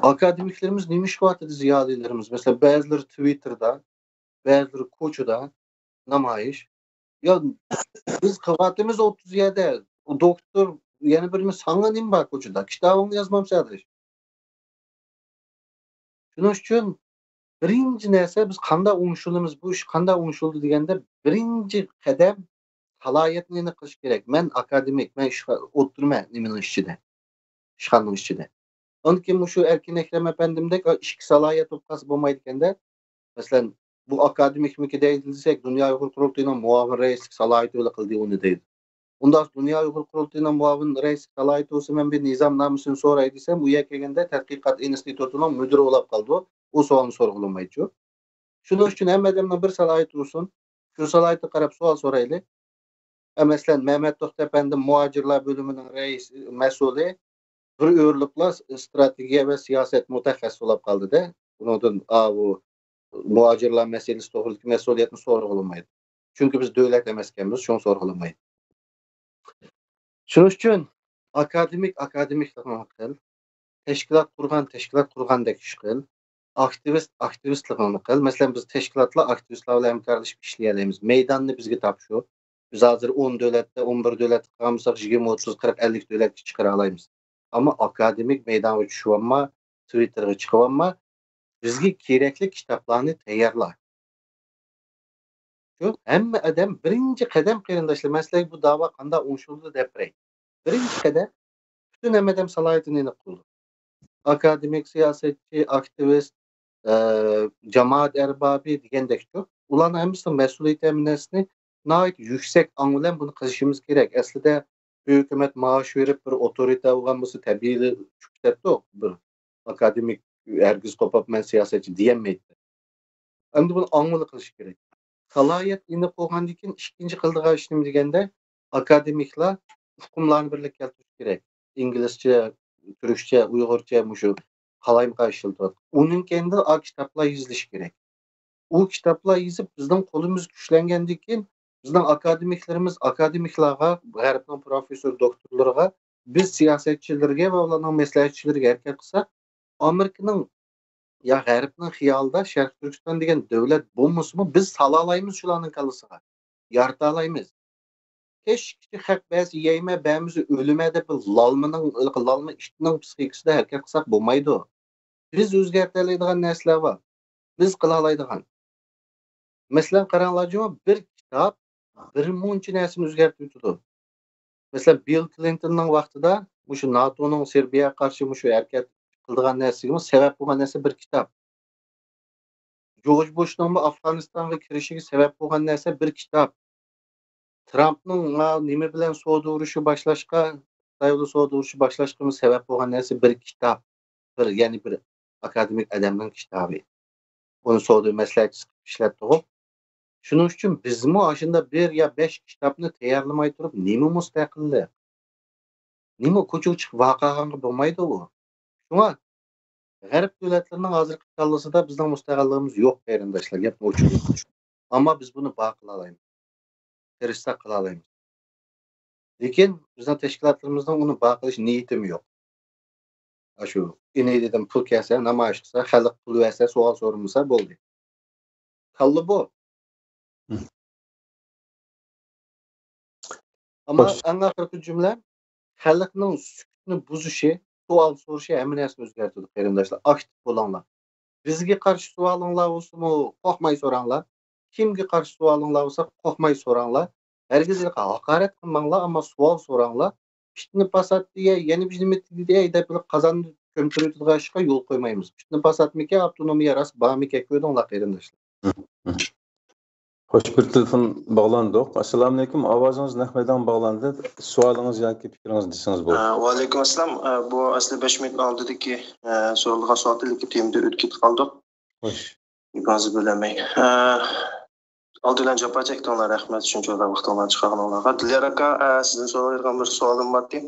ئاكادېمىكلىرىمىز نېمە ئىش قىلىۋاتىدۇ زىيالىيلىرىمىز؟ مەسىلەن، بەزىلىرى تىۋىتتېردا، بەزىلىرى كوچىدا نامايىش. يا، بىز قىلىۋاتىمىز ئوتتۇز يەردە، ئۇ دوكتور، يەنە بىرىمىز، ساڭا نېمە بار كوچىدا؟ كىتابىڭنى يازمامسەن، ئاداش؟ شۇنىڭ ئۈچۈن بىرىنچى نەرسە، بىز قانداق ئوڭشىلىمىز، بۇ ئىش قانداق ئوڭشىلىدۇ دېگەندە، بىرىنچى قەدەم سالاھىيەتنى ئېنىق قىلىش كېرەك. مەن ئاكادېمىك، مەن ئىشقا ئولتۇرىمەن نېمىنىڭ ئىچىدە، ئىشخانىنىڭ ئىچىدە. ئاندىن كېيىن مۇشۇ ئەركىن ئەكرەم ئەپەندىمدەك ئىچكى سالاھىيەت بولۇپ قالسا بولمايدىكەندە، مەسىلەن، بۇ ئاكادېمىكمىكى دەيدۇ دېسەك، دۇنيا ئۇيغۇر قۇرۇلتىيىنىڭ مۇئاۋىن رەئىسلىك سالاھىيىتى بىلەن قىلدى ئۇنى دەيدۇ. ئۇنداق دۇنيا ئۇيغۇر قۇرۇلتىيىنىڭ مۇئاۋىن رەئىسلىك سالاھىيىتى بولسا، مەن بىر نىزامنامىسىنى سوراي دېسەم، ئۇ يەرگە كەلگەندە تەتقىقات ئىنستىتۇتىنىڭ مۇدىرى بولاپ قالىدۇ. ئۇ سوئالنى سورىغىلىمايدۇ. شۇنىڭ ئۈچۈن ھەممە ئادەمنىڭ بىر سالاھىيىتى بولسۇن. شۇ سالاھىيىتىگە قاراپ سوئال سورايلى. ئە، مەسىلەن، مەمەت توختى ئەپەندى مۇھاجىرلار بۆلۈمىنىڭ رەئىس، مەسئۇلى بىر ئۆرلۈكلا ئىستراتېگىيە ۋە سىياسەت مۇتەخەسسىسى بولۇپ قالدى-دە. بۇنىڭدىن، ئا، بۇ مۇھاجىرلار مەسىلىسى توغرىدىكى مەسئۇلىيەتنى سورىغىلىمايدۇ. چۈنكى بىز دۆلەت ئەمەسكەنمىز، شۇڭا سورىغىلىمايدۇ. شۇنىڭ ئۈچۈن ئاكادېمىك ئاكادېمىكلىقىنى قىل، تەشكىلات قۇرغان تەشكىلات قۇرغاندەك ئىش قىل، ئاكتىۋىست ئاكتىۋىستلىقىنى قىل. مەسىلەن، بىز تەشكىلاتلار ئاكتىۋىستلار بىلەن ھەمكارلىشىپ ئىشلىيەلەيمىز. مەيداننى بىزگە تاپشۇر. بىز ھازىر ئون دۆلەتتە، ئون بىر دۆلەتتە قىلالمىساق، يىگىرمە، ئوتتۇز، قىرىق، ئەللىك دۆلەتكە چىقىرالايمىز. ئەمما ئاكادېمىك مەيدانغا چۈشۈۋالما، تىۋىتتېرغا چىقىۋالما، بىزگە كېرەكلىك كىتابلارنى تەييارلا. شۇ ھەممە ئادەم بىرىنچى قەدەم، قېرىنداشلار، مەن سىلەرگە بۇ داۋا قانداق ئوڭشىلىدۇ دەپ بېرەي. بىرىنچى قەدەم، پۈتۈن ھەممە ئادەم سالاھىيىتىنى ئېنىق قىلىدۇ. ئاكادېمىك، سىياسەتچى، ئاكتىۋىست، ئە، جامائەت ئەربابى دېگەندەكچۇ. ئۇلارنىڭ ھەممىسىنىڭ مەسئۇلىيىتى، ھەممە نەرسىنى ناھايىتى يۈكسەك ئاڭ بىلەن بۇنى قىلىشىمىز كېرەك. ئەسلىدە ھۆكۈمەت مائاش بېرىپ، بىر ئوتورىتە بولغان بولسا، تەبىئىيلا چۈشۈپ كېتەتتۇق. بىر ئاكادېمىك ھەرگىز قوپۇپ، مەن سىياسەتچى دېيەلمەيتتى. ئەمدى بۇنى ئاڭۋىلا قىلىش كېرەك. سالاھىيەت ئېنىق بولغاندىن كېيىن ئىككىنچى قىلىدىغان ئىش نېمە دېگەندە، ئاكادېمىكلار ئۇقۇملارنى بىرلىككە كەلتۈرۈش كېرەك. ئىنگلىزچە، تۈركچە، ئۇيغۇرچە مۇشۇ قالايمىقان ئىشلىتىۋاتقان. ئۇنىڭ كەينىدىن ئا كىتابلار يېزىلىشى كېرەك. ئۇ كىتابلار يېزىپ، بىزنىڭ قولىمىز كۈچلەنگەندىن كېيىن، بىزنىڭ ئاكادېمىكلىرىمىز ئاكادېمىكلارغا، غەربنىڭ پروفېسسور، دوكتورلىرىغا، بىز سىياسەتچىلىرىگە ۋە ئۇلارنىڭ مەسلىھەتچىلىرىگە ھەرىكەت قىلساق، ئامېرىكىنىڭ يا غەربنىڭ خىيالىدا شەرقىي تۈركىستان دېگەن دۆلەت بولمىسىمۇ، بىز سالالايمىز شۇلارنىڭ كاللىسىغا. يارىتالايمىز. كەچكىچە خەق بەرسە يەيمەن، بەرمىسە ئۆلىمەن دەپ، بىر لالمىنىڭ، لالما ئىتنىڭ پسىخىكىسىدا ھەرىكەت قىلساق بولمايدۇ. بىز ئۆزگەرتەلەيدىغان نەرسىلەر بار. بىز قىلالايدىغان. مەسىلەن، قاراڭلار جۇمۇ، بىر كىتاب بىر مۇنچە نەرسىنى ئۆزگەرتىۋېتىدۇ. مەسىلەن، بىل كلىنتوننىڭ ۋاقتىدا مۇشۇ ناتونىڭ سېربىيەگە قارشى مۇشۇ ھەرىكەت قىلىدىغان نەرسىگىمۇ سەۋەب بولغان نەرسە بىر كىتاب. جورج بۇشنىڭمۇ ئافغانىستانغا كىرىشىگە سەۋەب بولغان نەرسە بىر كىتاب. ترامپنىڭ ما نېمە بىلەن سودا ئۇرۇشى باشلاشقا، خىتاي بىلەن سودا ئۇرۇشى باشلاشقىمۇ سەۋەب بولغان نەرسە بىر كىتاب. بىر، يەنى بىر ئاكادېمىك ئادەمنىڭ كىتابى. ئۇنى سودا مەسلىھەتچىسى قىلىپ ئىشلەتتۇق. شۇنىڭ ئۈچۈن بىزمۇ ئاشۇنداق بىر يا بەش كىتابنى تەييارلىماي تۇرۇپ، نېمە مۇستەقىللىق؟ نېمە كوچىغا چىقىپ ۋارقىرىغانغا بولمايدۇ ئۇ. شۇڭا غەرب دۆلەتلىرىنىڭ ھازىرقى كاللىسىدا بىزنىڭ مۇستەقىللىقىمىز يوق، قېرىنداشلار، گەپنى ئوچۇق ئېيتىمىز. ئەمما بىز بۇنى بار قىلالايمىز. تىرىشساق قىلالايمىز. لېكىن بىزنىڭ تەشكىلاتلىرىمىزنىڭ ئۇنى بار قىلىش نىيىتىمۇ يوق. ئاشۇ ئىنىدىن پۇل كەلسە، نامايىش قىلسا، خەلق پۇل بەرسە، سوئال سورىمىسا بولدى. كاللا بۇ. ئەمما ئەڭ ئاخىرقى جۈملە، خەلقنىڭ سۈكۈتنى بۇزۇشى، سوئال سورىشى ھەممە نەرسىنى ئۆزگەرتىدۇ، قېرىنداشلار. ئاكتىپ بولۇڭلار. بىزگە قارشى سوئالىڭلار بولسىمۇ، قورقماي سوراڭلار. كىمگە قارشى سوئالىڭلار بولسا، قورقماي سوراڭلار. ھەرگىز ھېلىقى ھاقارەت قىلماڭلار، ئەمما سوئال سوراڭلار. پىتنە پاسات دېگەن، يەنە بىر نېمە دېگەي دەپ، بىر قازاننى كۆمتۈرۈۋېتىدىغان ئىشقا يول قويمايمىز. پىتنە پاساتمىكەن، ئاپتونومىيە راست بارمىكەن، كۆردۈڭلار، قېرىنداشلار. خوش، بىر تېلېفون باغلاندۇق. ئەسسالامۇئەلەيكۇم، ئاۋازىڭىز نەق مەيدانغا باغلاندى. سوئالىڭىز ياكى پىكرىڭىزنى دېسىڭىز بولىدۇ. ئە، ۋەئەلەيكۇم ئەسسالام. ئە، بۇ ئەسلى بەش مىنۇت ئالدىدىكى، ئە، سورالغان سوئال، لېكىن تېمىدىن ئۆتۈپ كېتىپ قالدۇق. خوش. گېپىڭىزنى بۆلەلمەي. ئە، ئالدى بىلەن جاپا چەكتىڭلار، رەھمەت شۇنچىلىك ۋاقتىڭلارنى چىقارغىنىڭلارغا. دىليار ئاكا، ئە، سىزدىن سورايدىغان بىر سوئالىم بار ئىدى.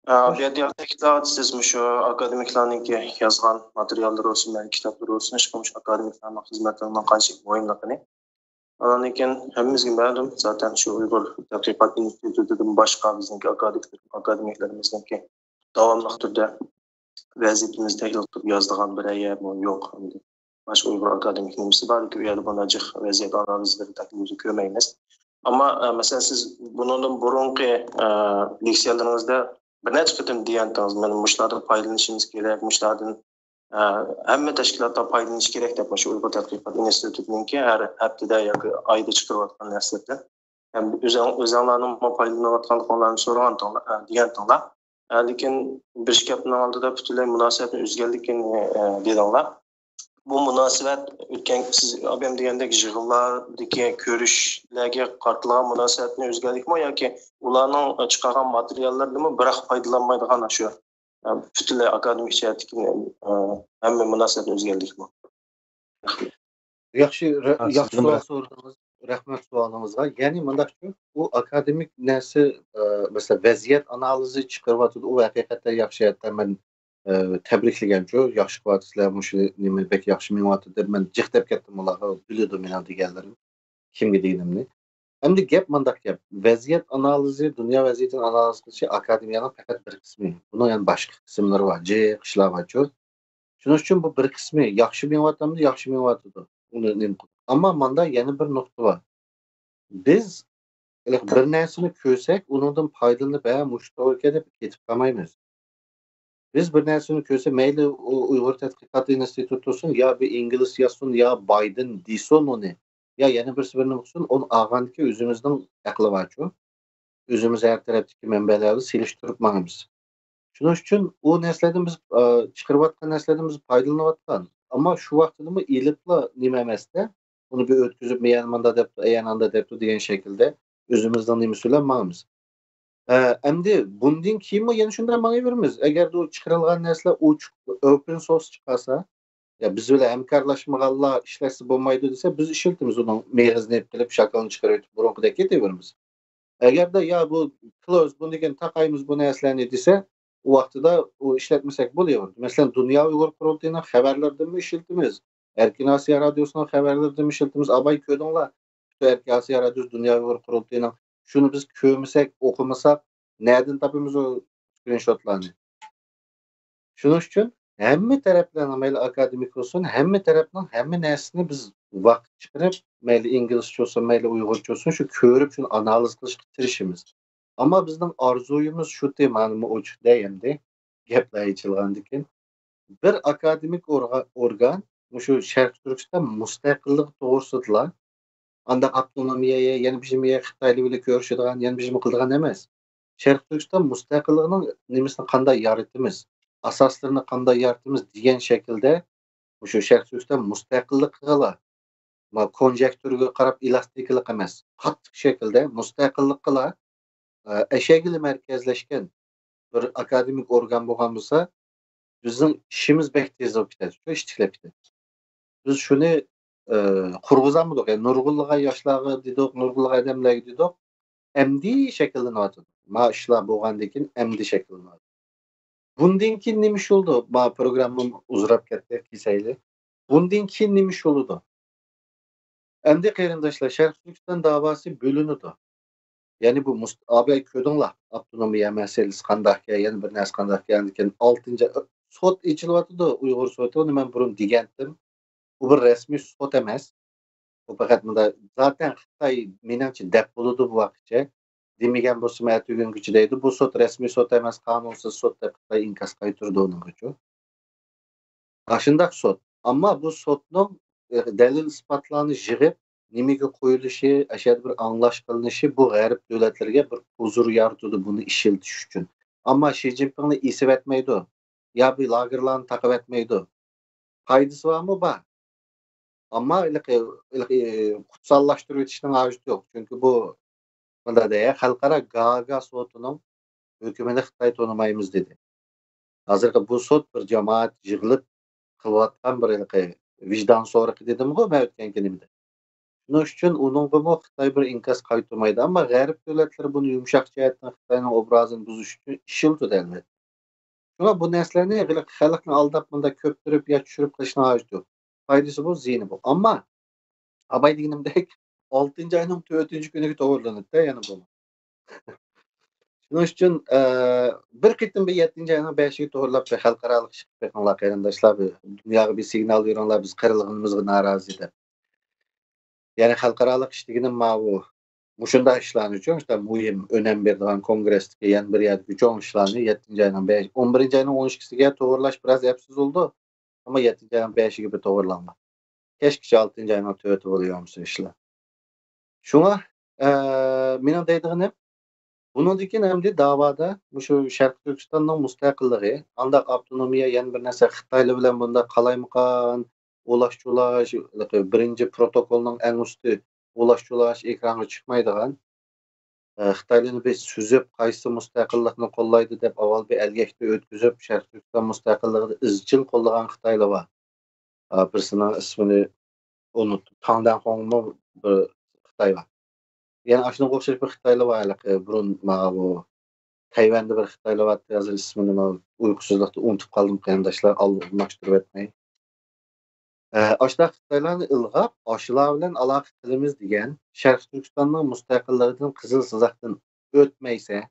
ئە، بۇ يەردە ياخشى تەكىتلەۋاتىسىز، مۇشۇ ئاكادېمىكلارنىڭكى يازغان ماتېرىياللىرى بولسۇن، مەن كىتابلىرى بولسۇن، ئىشقىلىپ مۇشۇ ئاكادېمىكلارنىڭ خىزمەتلىرىنىڭ قانچىلىك مۇھىملىقىنى. ئاندىن كېيىن ھەممىمىزگە مەلۇم، زاتەن شۇ ئۇيغۇر تەتقىقات ئىنستىتۇتىدىن باشقا بىزنىڭكى ئاكادېمىك-، ئاكادېمىكلىرىمىزنىڭكى داۋاملىق تۈردە ۋەزىيىتىمىزنى تەھلىل قىلىپ يازىدىغان بىرەر يەرمۇ يوق. باشقا ئۇيغۇر ئاكادېمىك نېمىسى بار، لېكىن ئۇ يەردە بۇنداق جىق ۋەزىيەت ئانالىزلىرى تەھلىلىنى كۆرمەيمىز. ئەمما، ئە، مەسىلەن، سىز بۇنىڭدىن بۇرۇنقى، ئە، لېكسىيەلىرىڭىزدە بىر نەچچە قېتىم دېگەنتىڭىز، مانا مۇشۇلاردىن پايدىلىنىشىمىز كېرەك، مۇشۇلاردىن، ئە، ھەممە تەشكىلاتلار پايدىلىنىشى كېرەك دەپ، مۇشۇ ئۇيغۇر تەتقىقات ئىنستىتۇتىنىڭكى ھەر ھەپتىدە ياكى ئايدا چىقىرىۋاتقان نەرسىلەردىن. ھەم ئۆزۈڭ-، ئۆزۈڭلارنىڭمۇ پايدىلىنىۋاتقانلىقىڭلارنى سورىغانتىڭلار، ئە، دېگەنتىڭلار. ئە، لېكىن بىر ئىككى ھەپتىنىڭ ئالدىدا پۈتۈنلەي مۇناسىۋەتنى ئۈزگەنلىكىنى، ئە، دېدىڭلار. بۇ مۇناسىۋەت ئۆتكەن، سىز ئابايام دېگەندەك يىغىنلاردىكى كۆرۈشلەرگە قارىتىلغان مۇناسىۋەتنى ئۈزگەنلىكمۇ ياكى ئۇلارنىڭ چىقارغان ماتېرىياللىرىدىنمۇ بىراق پايدىلانمايدىغان شۇ، ئە، پۈتۈنلەي ئاكادېمىك جەھەتتىكى، ئە، ھەممە مۇناسىۋەتنى ئۈزگەنلىكمۇ؟ ياخشى، رە-، ھە، ياخشى سىزدىن سوئال بىر سورىدىڭىز. رەھمەت سوئالىڭىزغا. يەنى مۇنداقچۇ، ئۇ ئاكادېمىك نەرسە، ئە، مەسىلەن، ۋەزىيەت ئانالىزى چىقىرىۋاتىدۇ. ئۇ ھەقىقەتەن ياخشى. ھەتتا مەن، ئە، تەبرىكلىگەنچۇ، ياخشى قىلىۋاتىسىلەر، مۇشۇ نېمە بەك ياخشى مېڭىۋاتىدۇ دەپ مەن جىق دەپ كەتتىم ئۇلارغا، بىلىدۇ مېنىڭ دېگەنلىرىم، كىمگە دېگىنىمنى. ئەمدى گەپ مۇنداق گەپ. ۋەزىيەت ئانالىزى، دۇنيا ۋەزىيىتىنى ئانالىز قىلىشى ئاكادېمىيەنىڭ پەقەت بىر قىسمى. بۇنىڭ يەنە باشقا قىسىملىرى بار، جىق ئىشلار بارچۇ. شۇنىڭ ئۈچۈن بۇ بىر قىسمى ياخشى مېڭىۋاتامدۇ؟ ياخشى مېڭىۋاتىدۇ. ئۇنى نېمە قىلدۇق؟ ئەمما ماندا يەنە بىر نۇقتا بار. بىز ھېلىقى بىر نەرسىنى كۆرسەك، ئۇنىڭدىن پايدىلىنىپ، ھە، مۇشۇ توغرا ئىكەن دەپ كېتىپ قالمايمىز. بىز بىر نەرسىنى كۆرسە، مەيلى ئۇ ئۇيغۇر تەتقىقات ئىنستىتۇتى تۇرسۇن، يا بىر ئىنگلىز يازسۇن، يا بايدېن دېسۇن ئۇنى، يا يەنە بىرسى بىر نېمە قىلسۇن، ئۇنى ئالغاندىكىن ئۆزىمىزنىڭ ئەقلى بارچۇ. ئۆزىمىز ھەر تەرەپتىكى مەنبەلەر بىلەن سېلىشتۇرۇپ ماڭىمىز. شۇنىڭ ئۈچۈن ئۇ نەرسىلەردىن بىز، ئە، چىقىرىۋاتقان نەرسىلەردىن بىز پايدىلىنىۋاتقان. ئەمما شۇ ۋاقتىدىمۇ ئېلىپلا نېمە ئەمەستە، ئۇنى بىر ئۆتكۈزۈپ، مەيەن ماندا دەپتۇ، ئەيەن ئاندا دەپتۇ دېگەن شەكىلدە ئۆزىمىزنىڭ نېمىسى بىلەن ماڭىمىز. ئە، ئەمدى بۇندىن كېيىنمۇ يەنە شۇنداق ماڭىۋېرىمىز. ئەگەر ئۇ چىقىرىلغان نەرسىلەر ئوچۇق، ئوپېن سورس چىقارسا، يا بىز بىلەن ھەمكارلاشمىغانلار ئىشلەتسە بولمايدۇ دېسە، بىز ئىشلىتىمىز ئۇنىڭ مېغىزىنى ئېلىپ كېلىپ، شاكىلىنى چىقىرىۋېتىپ، بۇرۇنقىدەك كېتىۋېرىمىز. ئەگەردە، يا بۇ كلوز، بۇندىن كېيىن تاقايمىز بۇ نەرسىلەرنى دېسە، ئۇ ۋاقتىدا ئۇ ئىشلەتمىسەك بولۇۋېرىدۇ. مەسىلەن، دۇنيا ئۇيغۇر قۇرۇلتىيىنىڭ خەۋەرلىرىدىنمۇ ئىشلىتىمىز. ئەركىن ئاسىيا رادىيوسىنىڭ خەۋەرلىرىدىنمۇ ئىشلىتىمىز. ئاباي كۆردۈڭلار، پۈتۈن ئەركىن ئاسىيا رادىيوسى، دۇنيا ئۇيغۇر قۇرۇلتىيىنىڭ. شۇنى بىز كۆرمىسەك، ئوقۇمىساق، نەدىن تاپىمىز ئۇ سكرىنشوتلارنى؟ شۇنىڭ ئۈچۈن ھەممە تەرەپلەرنىڭ، مەيلى ئاكادېمىك بولسۇن، ھەممە تەرەپنىڭ ھەممە نەرسىنى بىز ۋاقىت چىقىرىپ، مەيلى ئىنگلىزچە بولسۇن، مەيلى ئۇيغۇرچە بولسۇن، شۇ كۆرۈپ، شۇنى ئانالىز قىلىشقا تىرىشىمىز. ئەمما بىزنىڭ ئارزۇيىمىز شۇ تېمانىمۇ ئوچۇق دەي ئەمدى، گەپلەر ئېچىلغاندىكىن. بىر ئاكادېمىك ئورغا-، ئورگان مۇشۇ شەرقىي تۈركىستان مۇستەقىللىقى توغرىسىدىلا، ئانداق ئاپتونومىيە، يەنە بىر نېمە، خىتايلار بىلەن كۆرۈشىدىغان، يەنە بىر نېمە قىلىدىغان ئەمەس. شەرقىي تۈركىستان مۇستەقىللىقىنىڭ نېمىسىنى قانداق يارىتىمىز، ئاساسلىرىنى قانداق يارىتىمىز دېگەن شەكىلدە مۇشۇ شەرقىي تۈركىستان مۇستەقىللىقىغىلا، ما، كونجەكتۇرىغا قاراپ ئېلاستىكىلىق ئەمەس، قاتتىق شەكىلدە مۇستەقىللىققىلا، ئە، ئەشەگىلا مەركەزلەشكەن بىر ئاكادېمىك ئورگان بولغان بولسا، بىزنىڭ ئىشىمىز بەك تېز بولۇپ كېتەتتى، ئىشچىكلەپ كېتەتتى. بىز شۇنى، ئە، قۇرغۇزالمىدۇق. يەنى نۇرغۇنلىغان ياشلارغا دېدۇق، نۇرغۇنلىغان ئادەملەرگە دېدۇق. ئەمدى شەكىللىنىۋاتىدۇ. ما ئىشلار بولغاندىن كېيىن ئەمدى شەكىللىنىۋاتىدۇ. بۇندىن كېيىن نېمە ئىش بولىدۇ؟ ما پروگراممام ئۇزىراپ كەتتى، كېسەيلى. بۇندىن كېيىن نېمە ئىش بولىدۇ؟ ئەمدى قېرىنداشلار، شەرقىي تۈركىستان داۋاسى بۆلۈنىدۇ. يەنى بۇ مۇست-، ئاباي كۆردۈڭلار، ئاپتونومىيە مەسىلىسى قانداقكەن، يەنە بىر نەرسە قانداقكەن، لېكىن ئالتىنچى سوت ئېچىلىۋاتىدۇ، ئۇيغۇر سوتى، ئۇنى مەن بۇرۇن دېگەنتىم. ئۇ بىر رەسمىي سوت ئەمەس. ئۇ پەقەت مۇنداق، زاتەن خىتاي مېنىڭچە دەپ بولىدۇ بۇ ۋاقىتچە. دېمىگەن بولسىمۇ ئەتە ئۆگۈنگۈچە دەيدۇ. بۇ سوت رەسمىي سوت ئەمەس، قانۇنسىز سوت دەپ خىتاي ئىنكاس قايتۇرىدۇ ئۇنىڭغىچۇ. ئاشۇنداق سوت. ئەمما بۇ سوتنىڭ، ئە، دەلىل ئىسپاتلارنى يىغىپ، نېمىگە قويۇلۇشى، ئەشەدە بىر ئاڭلاش قىلىنىشى بۇ غەرب دۆلەتلىرىگە بىر ھۇزۇر يارىتىدۇ بۇنى ئىشلىتىش ئۈچۈن. ئەمما شى جىنپىڭنى ئېسىۋەتمەيدۇ. يا بۇ لاگېرلارنى تاقىۋەتمەيدۇ. پايدىسى بارمۇ؟ بار. ئەمما ھېلىقى، ھېلىقى قۇتساللاشتۇرۇۋېتىشنىڭ ھاجىتى يوق. چۈنكى بۇ مۇنداق دەي، خەلقئارا گاگا سوتىنىڭ ھۆكمىنى خىتاي تونۇمايمىز دېدى. ھازىرقى بۇ سوت بىر جامائەت يىغىلىپ قىلىۋاتقان بىر ھېلىقى ۋىجدان سورىقى دېدىمغۇ مەن ئۆتكەنكى نېمىدە. شۇنىڭ ئۈچۈن ئۇنىڭغىمۇ خىتاي بىر ئىنكاس قايتۇرمايدۇ. ئەمما غەرب دۆلەتلىرى بۇنى يۇمشاق جەھەتتىن خىتاينىڭ ئوبرازىنى بۇزۇش ئۈچۈن ئىشلىتىدۇ، ئەلۋەتتە. شۇڭا بۇ نەرسىلەرنى خەلقنى ئالداپ مۇنداق كۆپتۈرۈپ يا چۈشۈرۈپ قىلىشنىڭ ھاجىتى يوق. پايدىسى بۇ، زىيىنى بۇ. ئەمما ئاباي دېگىنىمدەك ئالتىنچى ئاينىڭ تۆتىنچى كۈنىگە توغرىلىنىدۇ يەنە بۇ. شۇنىڭ ئۈچۈن، ئە، بىر قېتىم بىر يەتتىنچى ئاينىڭ بەشىگە توغرىلاپ بىر خەلقئارالىق ئىش قىلىپ بېقىڭلار، قېرىنداشلار. بىر دۇنياغا بىر سىگنال بېرىڭلار، بىز قىرىلغىنىمىزغا نارازى دەپ. يەنى خەلقئارالىق ئىش دېگىنىم ماۋۇ، مۇشۇنداق ئىشلارنى چوڭ، مۇھىم، ئۆنەم بېرىدىغان كونگرېستىكى يەنە بىر يەردىكى چوڭ ئىشلارنى يەتتىنچى ئاينىڭ بەش، ئون بىرىنچى ئاينىڭ ئون ئىككىسىگە توغرىلاش بىراز ئەپسىز بولىدۇ. ئەمما يەتتىنچى ئاينىڭ بەشىگە بىر توغرىلاڭلار. كەچكىچە ئالتىنچى ئاينىڭ تۆتى بولۇۋەرمىسۇن ئىشلار. شۇڭا، ئە، مېنىڭ دەيدىغىنىم، بۇنىڭدىن كېيىن ئەمدى داۋادا مۇشۇ شەرقىي تۈركىستاننىڭ مۇستەقىللىقى، ئانداق ئاپتونومىيە، يەنە بىر نەرسە، خىتايلار بىلەن بۇنداق قالايمىقان ئۇلاش-چۇلاش، بىرىنچى پروتوكولنىڭ ئەڭ ئۈستى ئۇلاش-چۇلاش ئېكرانغا چىقمايدىغان، ئە، خىتايلارنى بىر سۈزۈپ، قايسى مۇستەقىللىقنى قوللايدۇ دەپ ئاۋۋال بىر ئەلگەكتە ئۆتكۈزۈپ، شەرقىي تۈركىستان مۇستەقىللىقىنى ئىزچىل قوللىغان خىتايلار بار. ئە، بىرسىنىڭ ئىسمىنى ئۇنتۇپ، تاڭدەنخۇڭمۇ بىر خىتاي بار. يەنە ئاشۇنىڭغا ئوخشاش بىر خىتايلار بار، ھېلىقى بۇرۇن ماۋۇ تەيۋەندە بىر خىتايلار بارتتى، ھازىر ئىسمىنى ماۋۇ ئۇيقۇسىزلىقتا ئۇنتۇپ قالدىم، قېرىنداشلار، ئالماشتۇرۇۋەتمەي. ئە، ئاشۇنداق خىتايلارنى ئىلغاپ، ئاشۇلار بىلەن ئالاقە قىلىمىز دېگەن، شەرقىي تۈركىستاننىڭ مۇستەقىللىقىدىن قىزىل سىزىقتىن ئۆتمەيسە،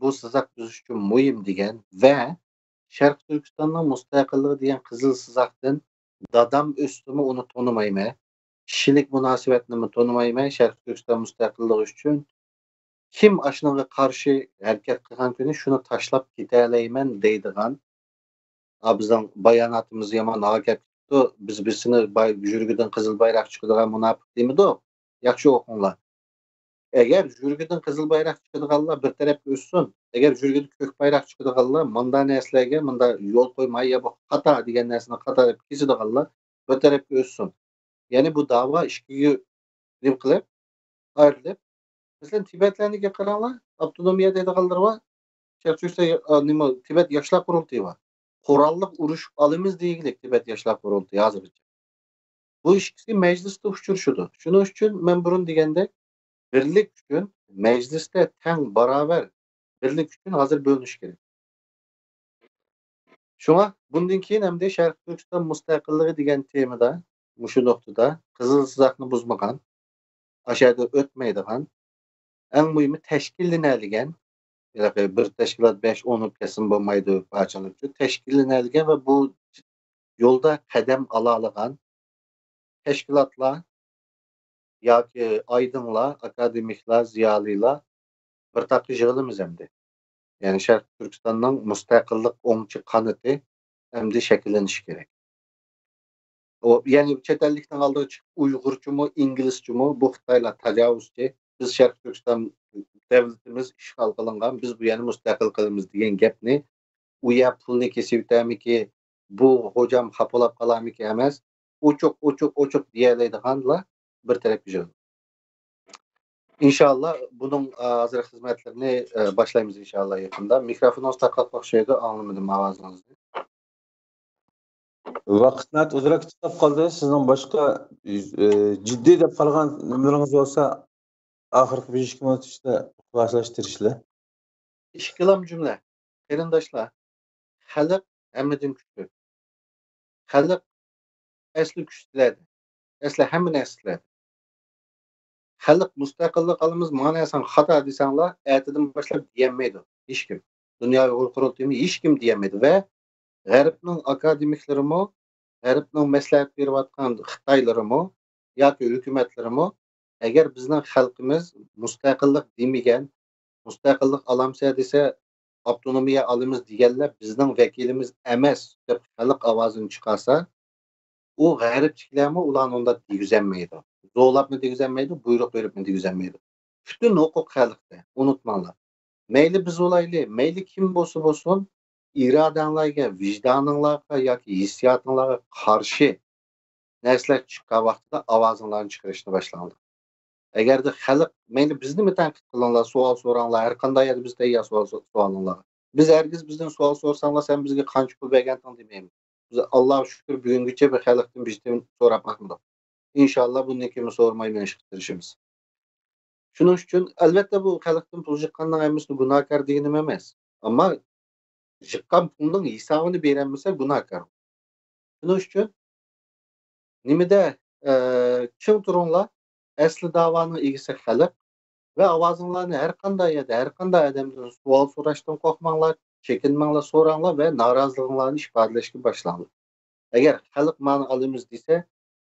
بۇ سىزىق بىز ئۈچۈن مۇھىم دېگەن ۋە شەرقىي تۈركىستاننىڭ مۇستەقىللىقى دېگەن قىزىل سىزىقتىن دادام ئۆتسىمۇ ئۇنى تونۇمايمەن. كىشىلىك مۇناسىۋەتنىمۇ تونۇمايمەن. شەرقىي تۈركىستان مۇستەقىللىقى ئۈچۈن كىم ئاشۇنىڭغا قارشى ھەرىكەت قىلغان كۈنى شۇنى تاشلاپ كېتەلەيمەن دەيدىغان، ئا، بىزنىڭ باياناتىمىز يامان ھاكەپ كېتىپتۇ. بىز بىرسىنى باي-، يۈرىكىدىن قىزىل بايراق چىقىدىغان مۇناپىق دېمىدۇق. ياخشى ئوقۇڭلار. ئەگەر يۈرىكىدىن قىزىل بايراق چىقىدىغانلار بىر تەرەپكە ئۆتسۇن. ئەگەر يۈرىكىدىن كۆك بايراق چىقىدىغانلار، مۇنداق نەرسىلەرگە مۇنداق يول قويماي، يا بۇ خاتا دېگەن نەرسىنى خاتا دەپ كېسىدىغانلار بىر تەرەپكە ئۆتسۇن. يەنى بۇ داۋا ئىككىگە نېمە قىلىپ، ئايرىلىپ، مەسىلەن، تىبەتلەرنىڭكىگە قاراڭلار، ئاپتونومىيە دەيدىغانلىرى بار، شەرقىي تۈركىستان، ئا، نېمە، تىبەت ياشلار قۇرۇلتىيى بار. قوراللىق ئۇرۇشۇپ ئالىمىز دېگۈلۈك تىبەت ياشلار قۇرۇلتىيى ھازىرغىچە. بۇ ئىككىسى مەجلىستە ئۇچرىشىدۇ. شۇنىڭ ئۈچۈن مەن بۇرۇن دېگەندەك، بىرلىك ئۈچۈن مەجلىستە تەڭ باراۋەر بىرلىك ئۈچۈن ھازىر بۆلۈنۈش كېرەك. شۇڭا بۇندىن كېيىن ئەمدى شەرقىي تۈركىستان مۇستەقىللىقى دېگەن تېمىدا، مۇشۇ نۇقتىدا قىزىل سىزىقنى بۇزمىغان، ئاشۇ يەردىن ئۆتمەيدىغان، ئەڭ مۇھىمى تەشكىللىنەلىگەن، ھېلىقى بىر تەشكىلات بەش ئون بولۇپ كەتسىمۇ بولمايدۇ، پارچىلىنىپ، تەشكىللىنەلىگەن ۋە بۇ يولدا قەدەم ئالالىغان تەشكىلاتلار ياكى ئايدىڭلار، ئاكادېمىكلار، زىيالىيلار بىر تاغقا يىغىلىمىز ئەمدى. يەنى شەرقىي تۈركىستاننىڭ مۇستەقىللىق ئوڭچى قانىتى ئەمدى شەكىللىنىشى كېرەك. ئۇ، يەنى چەت ئەللىكنىڭ ئالدىغا چىقىپ، ئۇيغۇرچىمۇ، ئىنگلىزچىمۇ، بۇ خىتايلار تاجاۋۇزچى، بىز شەرقىي تۈركىستان دۆلىتىمىز ئىشغال قىلىنغان، بىز بۇ يەرنى مۇستەقىل قىلىمىز دېگەن گەپنى، ئۇ يا پۇلنى كېسىۋېتەرمىكى، بۇ خوجام خاپىلاپ قالارمىكى ئەمەس، ئوچۇق، ئوچۇق، ئوچۇق دېيەلەيدىغانلار بىر تەرەپكە يىغىلىدۇ. ئىنشاللا بۇنىڭ، ئە، ھازىر خىزمەتلىرىنى، ئە، باشلايمىز ئىنشاللا يېقىندا. مىكروفونىڭىز تاقاپ ئوخشايدۇ، ئاڭلىمىدىم ئاۋازىڭىزنى. ۋاقىت ناھايىتى ئۇزراق كېتىپ قالدى. سىزنىڭ باشقا، ئە، جىددىي دەپ قارىغان نېمىلىرىڭىز بولسا، ئاخىرقى بەش ئىككى مىنۇت ئىچىدە خۇلاسىلاشقا تىرىشىلە. ئىككىلام جۈملە. قېرىنداشلار، خەلق ھەممىدىن كۈچلۈك. خەلق ئەسلى كۈچ سىلەردە. ئەسلى ھەممە نەرسە سىلەردە. خەلق مۇستەقىللىق ئالىمىز، مانا سەن خاتا دېسەڭلار، ئەتىدىن باشلاپ دېيەلمەيدۇ ھېچكىم. دۇنيا ئۇيغۇر قۇرۇلتىيىمۇ ھېچكىم دېيەلمەيدۇ. ۋە غەربنىڭ ئاكادېمىكلىرىمۇ، غەربنىڭ مەسلىھەت بېرىۋاتقان خىتايلىرىمۇ ياكى ھۆكۈمەتلىرىمۇ، ئەگەر بىزنىڭ خەلقىمىز مۇستەقىللىق دېمىگەن، مۇستەقىللىق ئالامسە دېسە، ئاپتونومىيە ئالىمىز دېگەنلەر بىزنىڭ ۋەكىلىمىز ئەمەس دەپ خەلق ئاۋازىنى چىقارسا، ئۇ غەربتىكىلەرمۇ ئۇلارنى ئۇنداق دېگۈزەلمەيدۇ. زورلاپمۇ دېگۈزەلمەيدۇ، بۇيرۇق بېرىپمۇ دېگۈزەلمەيدۇ. پۈتۈن ھوقۇق خەلقتە، ئۇنتۇماڭلار. مەيلى بىز بولايلى، مەيلى كىم بولسا بولسۇن، ئىرادەڭلارگە، ۋىجدانىڭلارغا ياكى ھېسسىياتىڭلارغا قارشى نەرسىلەر چىققان ۋاقتىدا ئاۋازىڭلارنى چىقىرىشنى باشلاڭلار. ئەگەردە خەلق، مەيلى بىزنىمۇ تەنقىد قىلىڭلار، سوئال سوراڭلار، ھەر قانداق يەردە بىز تەييار سوئال سو-، سوئالىڭلارغا. بىز ھەرگىز بىزدىن سوئال سورىساڭلار، سەن بىزگە قانچە پۇل بەرگەنتىڭ دېمەيمىز. بىز، ئاللاغا شۈكۈر، بۈگۈنگىچە بىر خەلقتىن بىر تىيىن سوراپ باقمىدۇق. ئىنشاللا بۇندىن كېيىنمۇ سورىماي مېڭىشقا تىرىشىمىز. شۇنىڭ ئۈچۈن، ئەلۋەتتە، بۇ خەلقتىن پۇل جىققاننىڭ ھەممىسىنى گۇناھكار دېگىنىم ئەمەس. ئەمما جىققان پۇلنىڭ ھېسابىنى بېرەلمىسە گۇناھكار. شۇنىڭ ئۈچۈن نېمىدە، ئە، چىڭ تۇرۇڭلار، ئەسلى داۋانىڭ ئىگىسى خەلق ۋە ئاۋازىڭلارنى ھەر قانداق يەردە، ھەر قانداق ئادەمدىن سوئال سوراشتىن قورقماڭلار، چېكىنمەڭلار، سوراڭلار ۋە نارازىلىقىڭلارنى ئىپادىلەشكە باشلاڭلار. ئەگەر خەلق مانا ئالىمىز دېسە،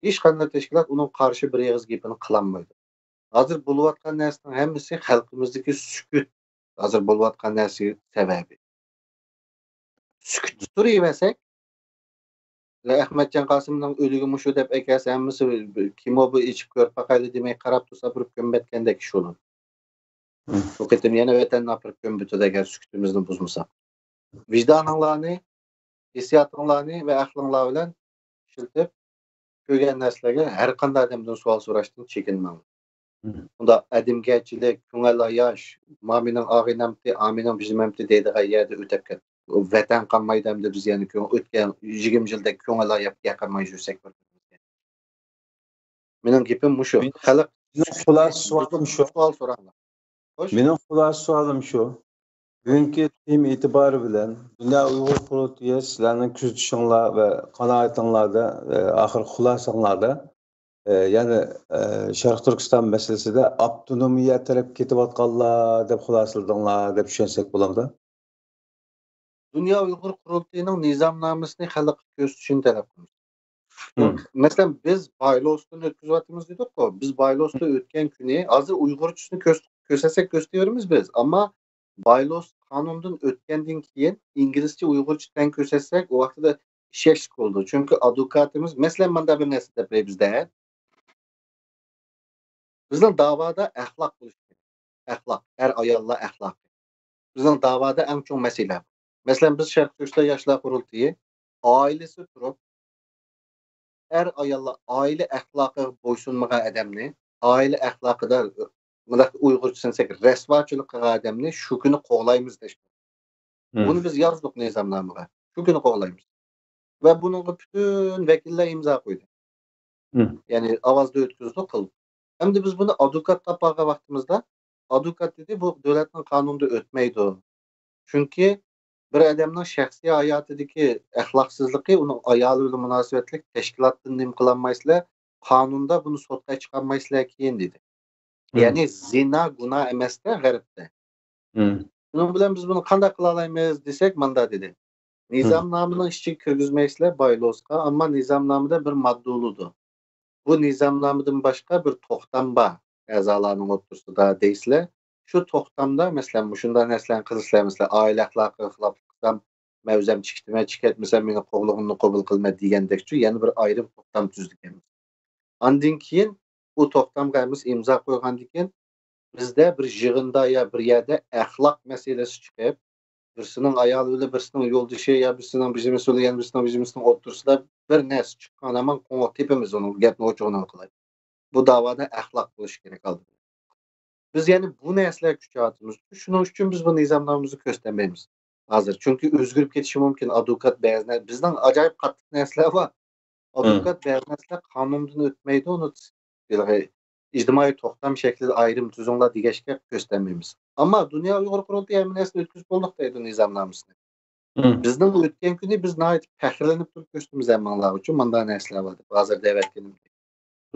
ھېچقانداق تەشكىلات ئۇنىڭ قارشى بىر ئېغىز گېپىنى قىلالمايدۇ. ھازىر بولۇۋاتقان نەرسىنىڭ ھەممىسى خەلقىمىزدىكى سۈكۈت. ھازىر بولۇۋاتقان نەرسە سەۋەبى. سۈكۈتتە تۇرۇۋەرسەك، ئەخمەتجان قاسىمنىڭ ئۆلۈگى مۇشۇ دەپ ئەكەلسە، ھەممىسى كىمۇ بۇ، ئېچىپ كۆرۈپ باقايلى دېمەي قاراپ تۇرسا، بىر كۆمۈپ كەتكەندەك ئىش بولىدۇ. مم. بۇ قېتىم يەنە ۋەتەننى ئاپىرىپ كۆمۈۋېتىدۇ، ئەگەر سۈكۈتىمىزنى بۇزمىساق. ۋىجدانىڭلارنى، ھېسسىياتىڭلارنى ۋە ئەقلىڭلار بىلەن ئىشلىتىپ، كۆرگەن نەرسىلەرگە ھەر قانداق ئادەمدىن سوئال سوراشتىن چېكىنمەڭ. مم. ئۇنداق ئادەمگەرچىلىك، كۆڭۈل ئاياش، ما مېنىڭ ئاغىنەمتى، ئا مېنىڭ بىزىمەمتى دەيدىغان يەردە ئۆتەپ كەتتى. ۋەتەن قالمايدۇ ئەمدى، بىز يەنە كۆڭۈل، ئۆتكەن يىگىرمە يىلدەك كۆڭۈل ئاياپ گەپ قىلماي يۈرسەك بىر-بىرىمىزگە. مېنىڭ گېپىم مۇشۇ. مېنىڭ، خەلق مېنىڭ خۇلاسە سوئالىم شۇ. سوئال سوراڭلار. خوش. مېنىڭ خۇلاسە سوئالىم شۇ. بۈگۈنكى تېما ئېتىبارى بىلەن دۇنيا ئۇيغۇر قۇرۇلتىيى سىلەرنىڭ كۆزىتىشىڭلار ۋە قانائىتىڭلاردا، ئە، ئاخىرقى خۇلاسىڭلاردا، ئە، يەنى، ئە، شەرقىي تۈركىستان مەسىلىسىدە ئاپتونومىيە تەرەپ كېتىۋاتقانلار دەپ خۇلاسىلىدىڭلار دەپ چۈشەنسەك بولامدۇ؟ دۇنيا ئۇيغۇر قۇرۇلتىيىنىڭ نىزامنامىسىنى خەلققە كۆرسىتىشىنى تەلەپ قىلىمىز. مم. مەسىلەن، بىز بايلوستىن ئۆتكۈزۈۋاتىمىز دېدۇققۇ. بىز بايلوستىن ئۆتكەن كۈنى، ھازىر ئۇيغۇرچىسىنى كۆرس-، كۆرسەتسەك كۆرسىتىۋېرىمىز بىز. ئەمما بايلوس قانۇندىن ئۆتكەندىن كېيىن ئىنگلىزچە، ئۇيغۇرچە تەڭ كۆرسەتسەك، ئۇ ۋاقتىدا ئىشەنچلىك بولىدۇ. چۈنكى ئادۋوكاتىمىز، مەسىلەن، ماندا بىر نەرسە دەپ بېرەي بىزدە. بىزنىڭ داۋادا ئەخلاق بولۇشى كېرەك. ئەخلاق، ئەر-ئاياللار ئەخلاقى. بىزنىڭ داۋادا ئەڭ چوڭ مەسىلە بۇ. مەسىلەن، بىز شەرقىي تۈركىستان ياشلار قۇرۇلتىيى ئائىلىسى تۇرۇپ، ئەر-ئاياللار ئائىلە ئەخلاقىغا بويسۇنمىغان ئادەمنى، ئائىلە ئەخلاقىدا، مۇنداق ئۇيغۇرچىسىنى دېسەك، رەسۋاچىلىق قىلغان ئادەمنى شۇ كۈنى قوغلايمىز دەش. مم. بۇنى بىز يازدۇق نىزامنامىغا. شۇ كۈنى قوغلايمىز. ۋە بۇنىڭغا پۈتۈن ۋەكىللەر ئىمزا قويدى. مم. يەنى ئاۋازدا ئۆتكۈزدۇق، قىلدۇق. ئەمدى بىز بۇنى ئادۋوكاتقا ئاپارغان ۋاقتىمىزدا، ئادۋوكات دېدى، بۇ دۆلەتنىڭ قانۇنىدا ئۆتمەيدۇ. چۈنكى بىر ئادەمنىڭ شەخسىي ھاياتىدىكى ئەخلاقسىزلىقى ئۇنىڭ ئايالى بىلەن مۇناسىۋەتلىك، تەشكىلاتتىن نېمە قىلالمايسىلەر، قانۇندا بۇنى سوتقا چىقارمايسىلەر كېيىن، دېدى. مم. يەنى زىنا گۇناھ ئەمەستە غەربتە. مم. شۇنىڭ بىلەن بىز بۇنى قانداق قىلالايمىز دېسەك، ماندا دېدى. مم. نىزامنامىنىڭ ئىچىگە كىرگۈزمەيسىلەر بايلوسقا، ئەمما نىزامنامىدا بىر ماددا بولىدۇ. بۇ نىزامنامىدىن باشقا بىر توختام بار ئەزالارنىڭ ئوتتۇرىسىدا دەيسىلەر. شۇ توختامدا، مەسىلەن، مۇشۇنداق نەرسىلەرنى قىلىسىلەر، مەسىلەن، ئائىلە ئەخلاقىغا خىلاپلىق قىلسام، مەۋزەم چىكىتىمەن، چىكەتمىسەم، مېنى قوغلىغىنىنى قوبۇل قىلىمەن دېگەندەكچۇ، يەنە بىر ئايرىم توختام تۈزىدىكەنمىز. ئاندىن كېيىن ئۇ توختامغا ھەممىسى ئىمزا قويغاندىن كېيىن، بىزدە بىر يىغىندا يا بىر يەردە ئەخلاق مەسىلىسى چىقىپ، بىرسىنىڭ ئايالى بىلەن بىرسىنىڭ يولدىشى يا بىرسىنىڭ بىزنىسى بىلەن يەنە بىرسىنىڭ بىزنىسىنىڭ ئوتتۇرىسىدا بىر نەرسە چىققان ھامان قوڭغۇراق تېپىمىز ئۇنىڭ گەپنى ئوچۇقىنى قىلاي. بۇ داۋادا ئەخلاق بولۇشى كېرەك ئالدى. بىز يەنە بۇ نەرسىلەرگە كۈچ چىقىرىۋاتىمىز. شۇنىڭ ئۈچۈن بىز بۇ نىزامنامىمىزنى كۆرسىتەلمەيمىز ھازىر. چۈنكى ئۆزگىرىپ كېتىشى مۇمكىن. ئادۋوكات بەزى نە-، بىزنىڭ ئاجايىپ قاتتىق نەرسىلەر بار. ئادۋوكات بەزى نەرسىلەر قانۇندىن ئۆتمەيدۇ، ئۇنى ھېلىقى ئىجتىمائىي توختام شەكلىدە ئايرىم تۈزۈڭلار دېگەچكە كۆرسىتەلمەيمىز. ئەمما دۇنيا ئۇيغۇر قۇرۇلتىيى ھەممە نەرسىنى ئۆتكۈزۈپ بولدۇق دەيدۇ نىزامنامىسىنى. بىزنىڭ ئۆتكەن كۈنى بىز ناھايىتى پەخىرلىنىپ تۇرۇپ كۆرسىتىمىز ھەممىڭلارغا، مانداق نەرسىلەر بار دەپ ھازىر دەۋەتكىنىمدەك.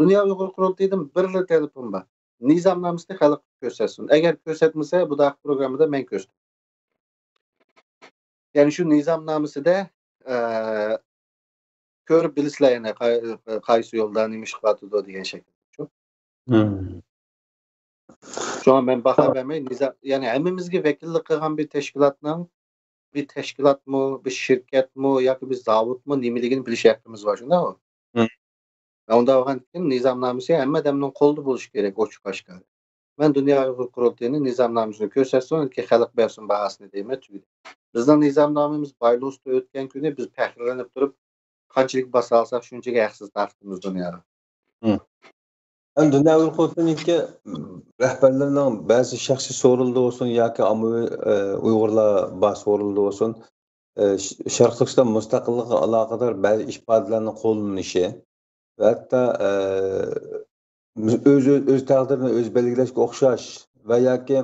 دۇنيا ئۇيغۇر قۇرۇلتىيىدىن بىرلا تەلىپىم بار. نىزامنامىسىنى خەلققە كۆرسەتسۇن. ئەگەر كۆرسەتمىسە، بۇ داقى پروگراممىدا مەن كۆرسىتىمەن. يەنى شۇ نىزامنامىسىدە، ئە، كۆرۈپ بىلىسىلەر، يەنى قاي-، قايسى يولدا نېمە ئىش قىلىۋاتىدۇ دېگەن شەكىلدە. شۇڭا مەن باھا بەرمەي، نىزام، يەنى ھەممىمىزگە ۋەكىللىك قىلغان بىر تەشكىلاتنىڭ، بىر تەشكىلاتمۇ، بىر شىركەتمۇ ياكى بىر زاۋۇتمۇ نېمىلىكىنى بىلىش ھەققىمىز بار، شۇنداقمۇ؟ مم. ئۇنداق بولغاندىكىن نىزامنامىسى ھەممە ئادەمنىڭ قولىدا بولۇشى كېرەك، ئوچۇق ئاشكارا. مەن دۇنيا ئۇيغۇر قۇرۇلتىيىنى نىزامنامىسىنى كۆرسەتسۇن، كېيىن خەلق بەرسۇن باھاسىنى دەيمەن، تۈگىدى. بىزنىڭ نىزامنامىمىز بايلوستا ئۆتكەن كۈنى بىز پەخىرلىنىپ تۇرۇپ، قانچىلىك باسالىساق، شۇنچىلىك ھەقسىز تارقىتىمىز دۇنياغا. مم. ئەمدى دۇنيا ئۇيغۇر قۇرۇلتىيىنىڭكى رەھبەرلىرىنىڭ بەزى شەخسىي سورۇنلىرىدا بولسۇن ياكى ئاممىۋى، ئە، ئۇيغۇرلار بار سورۇنلىرىدا بولسۇن، ئە، ش-، شەرقىي تۈركىستان مۇستەقىللىقىغا ئالاقىدار بەزى ئىپادىلەرنى قوللىنىشى ۋە ھەتتا، ئە، ئۆز، ئۆز، ئۆز تەقدىرىنى ئۆزى بەلگىلەشكە ئوخشاش ۋە ياكى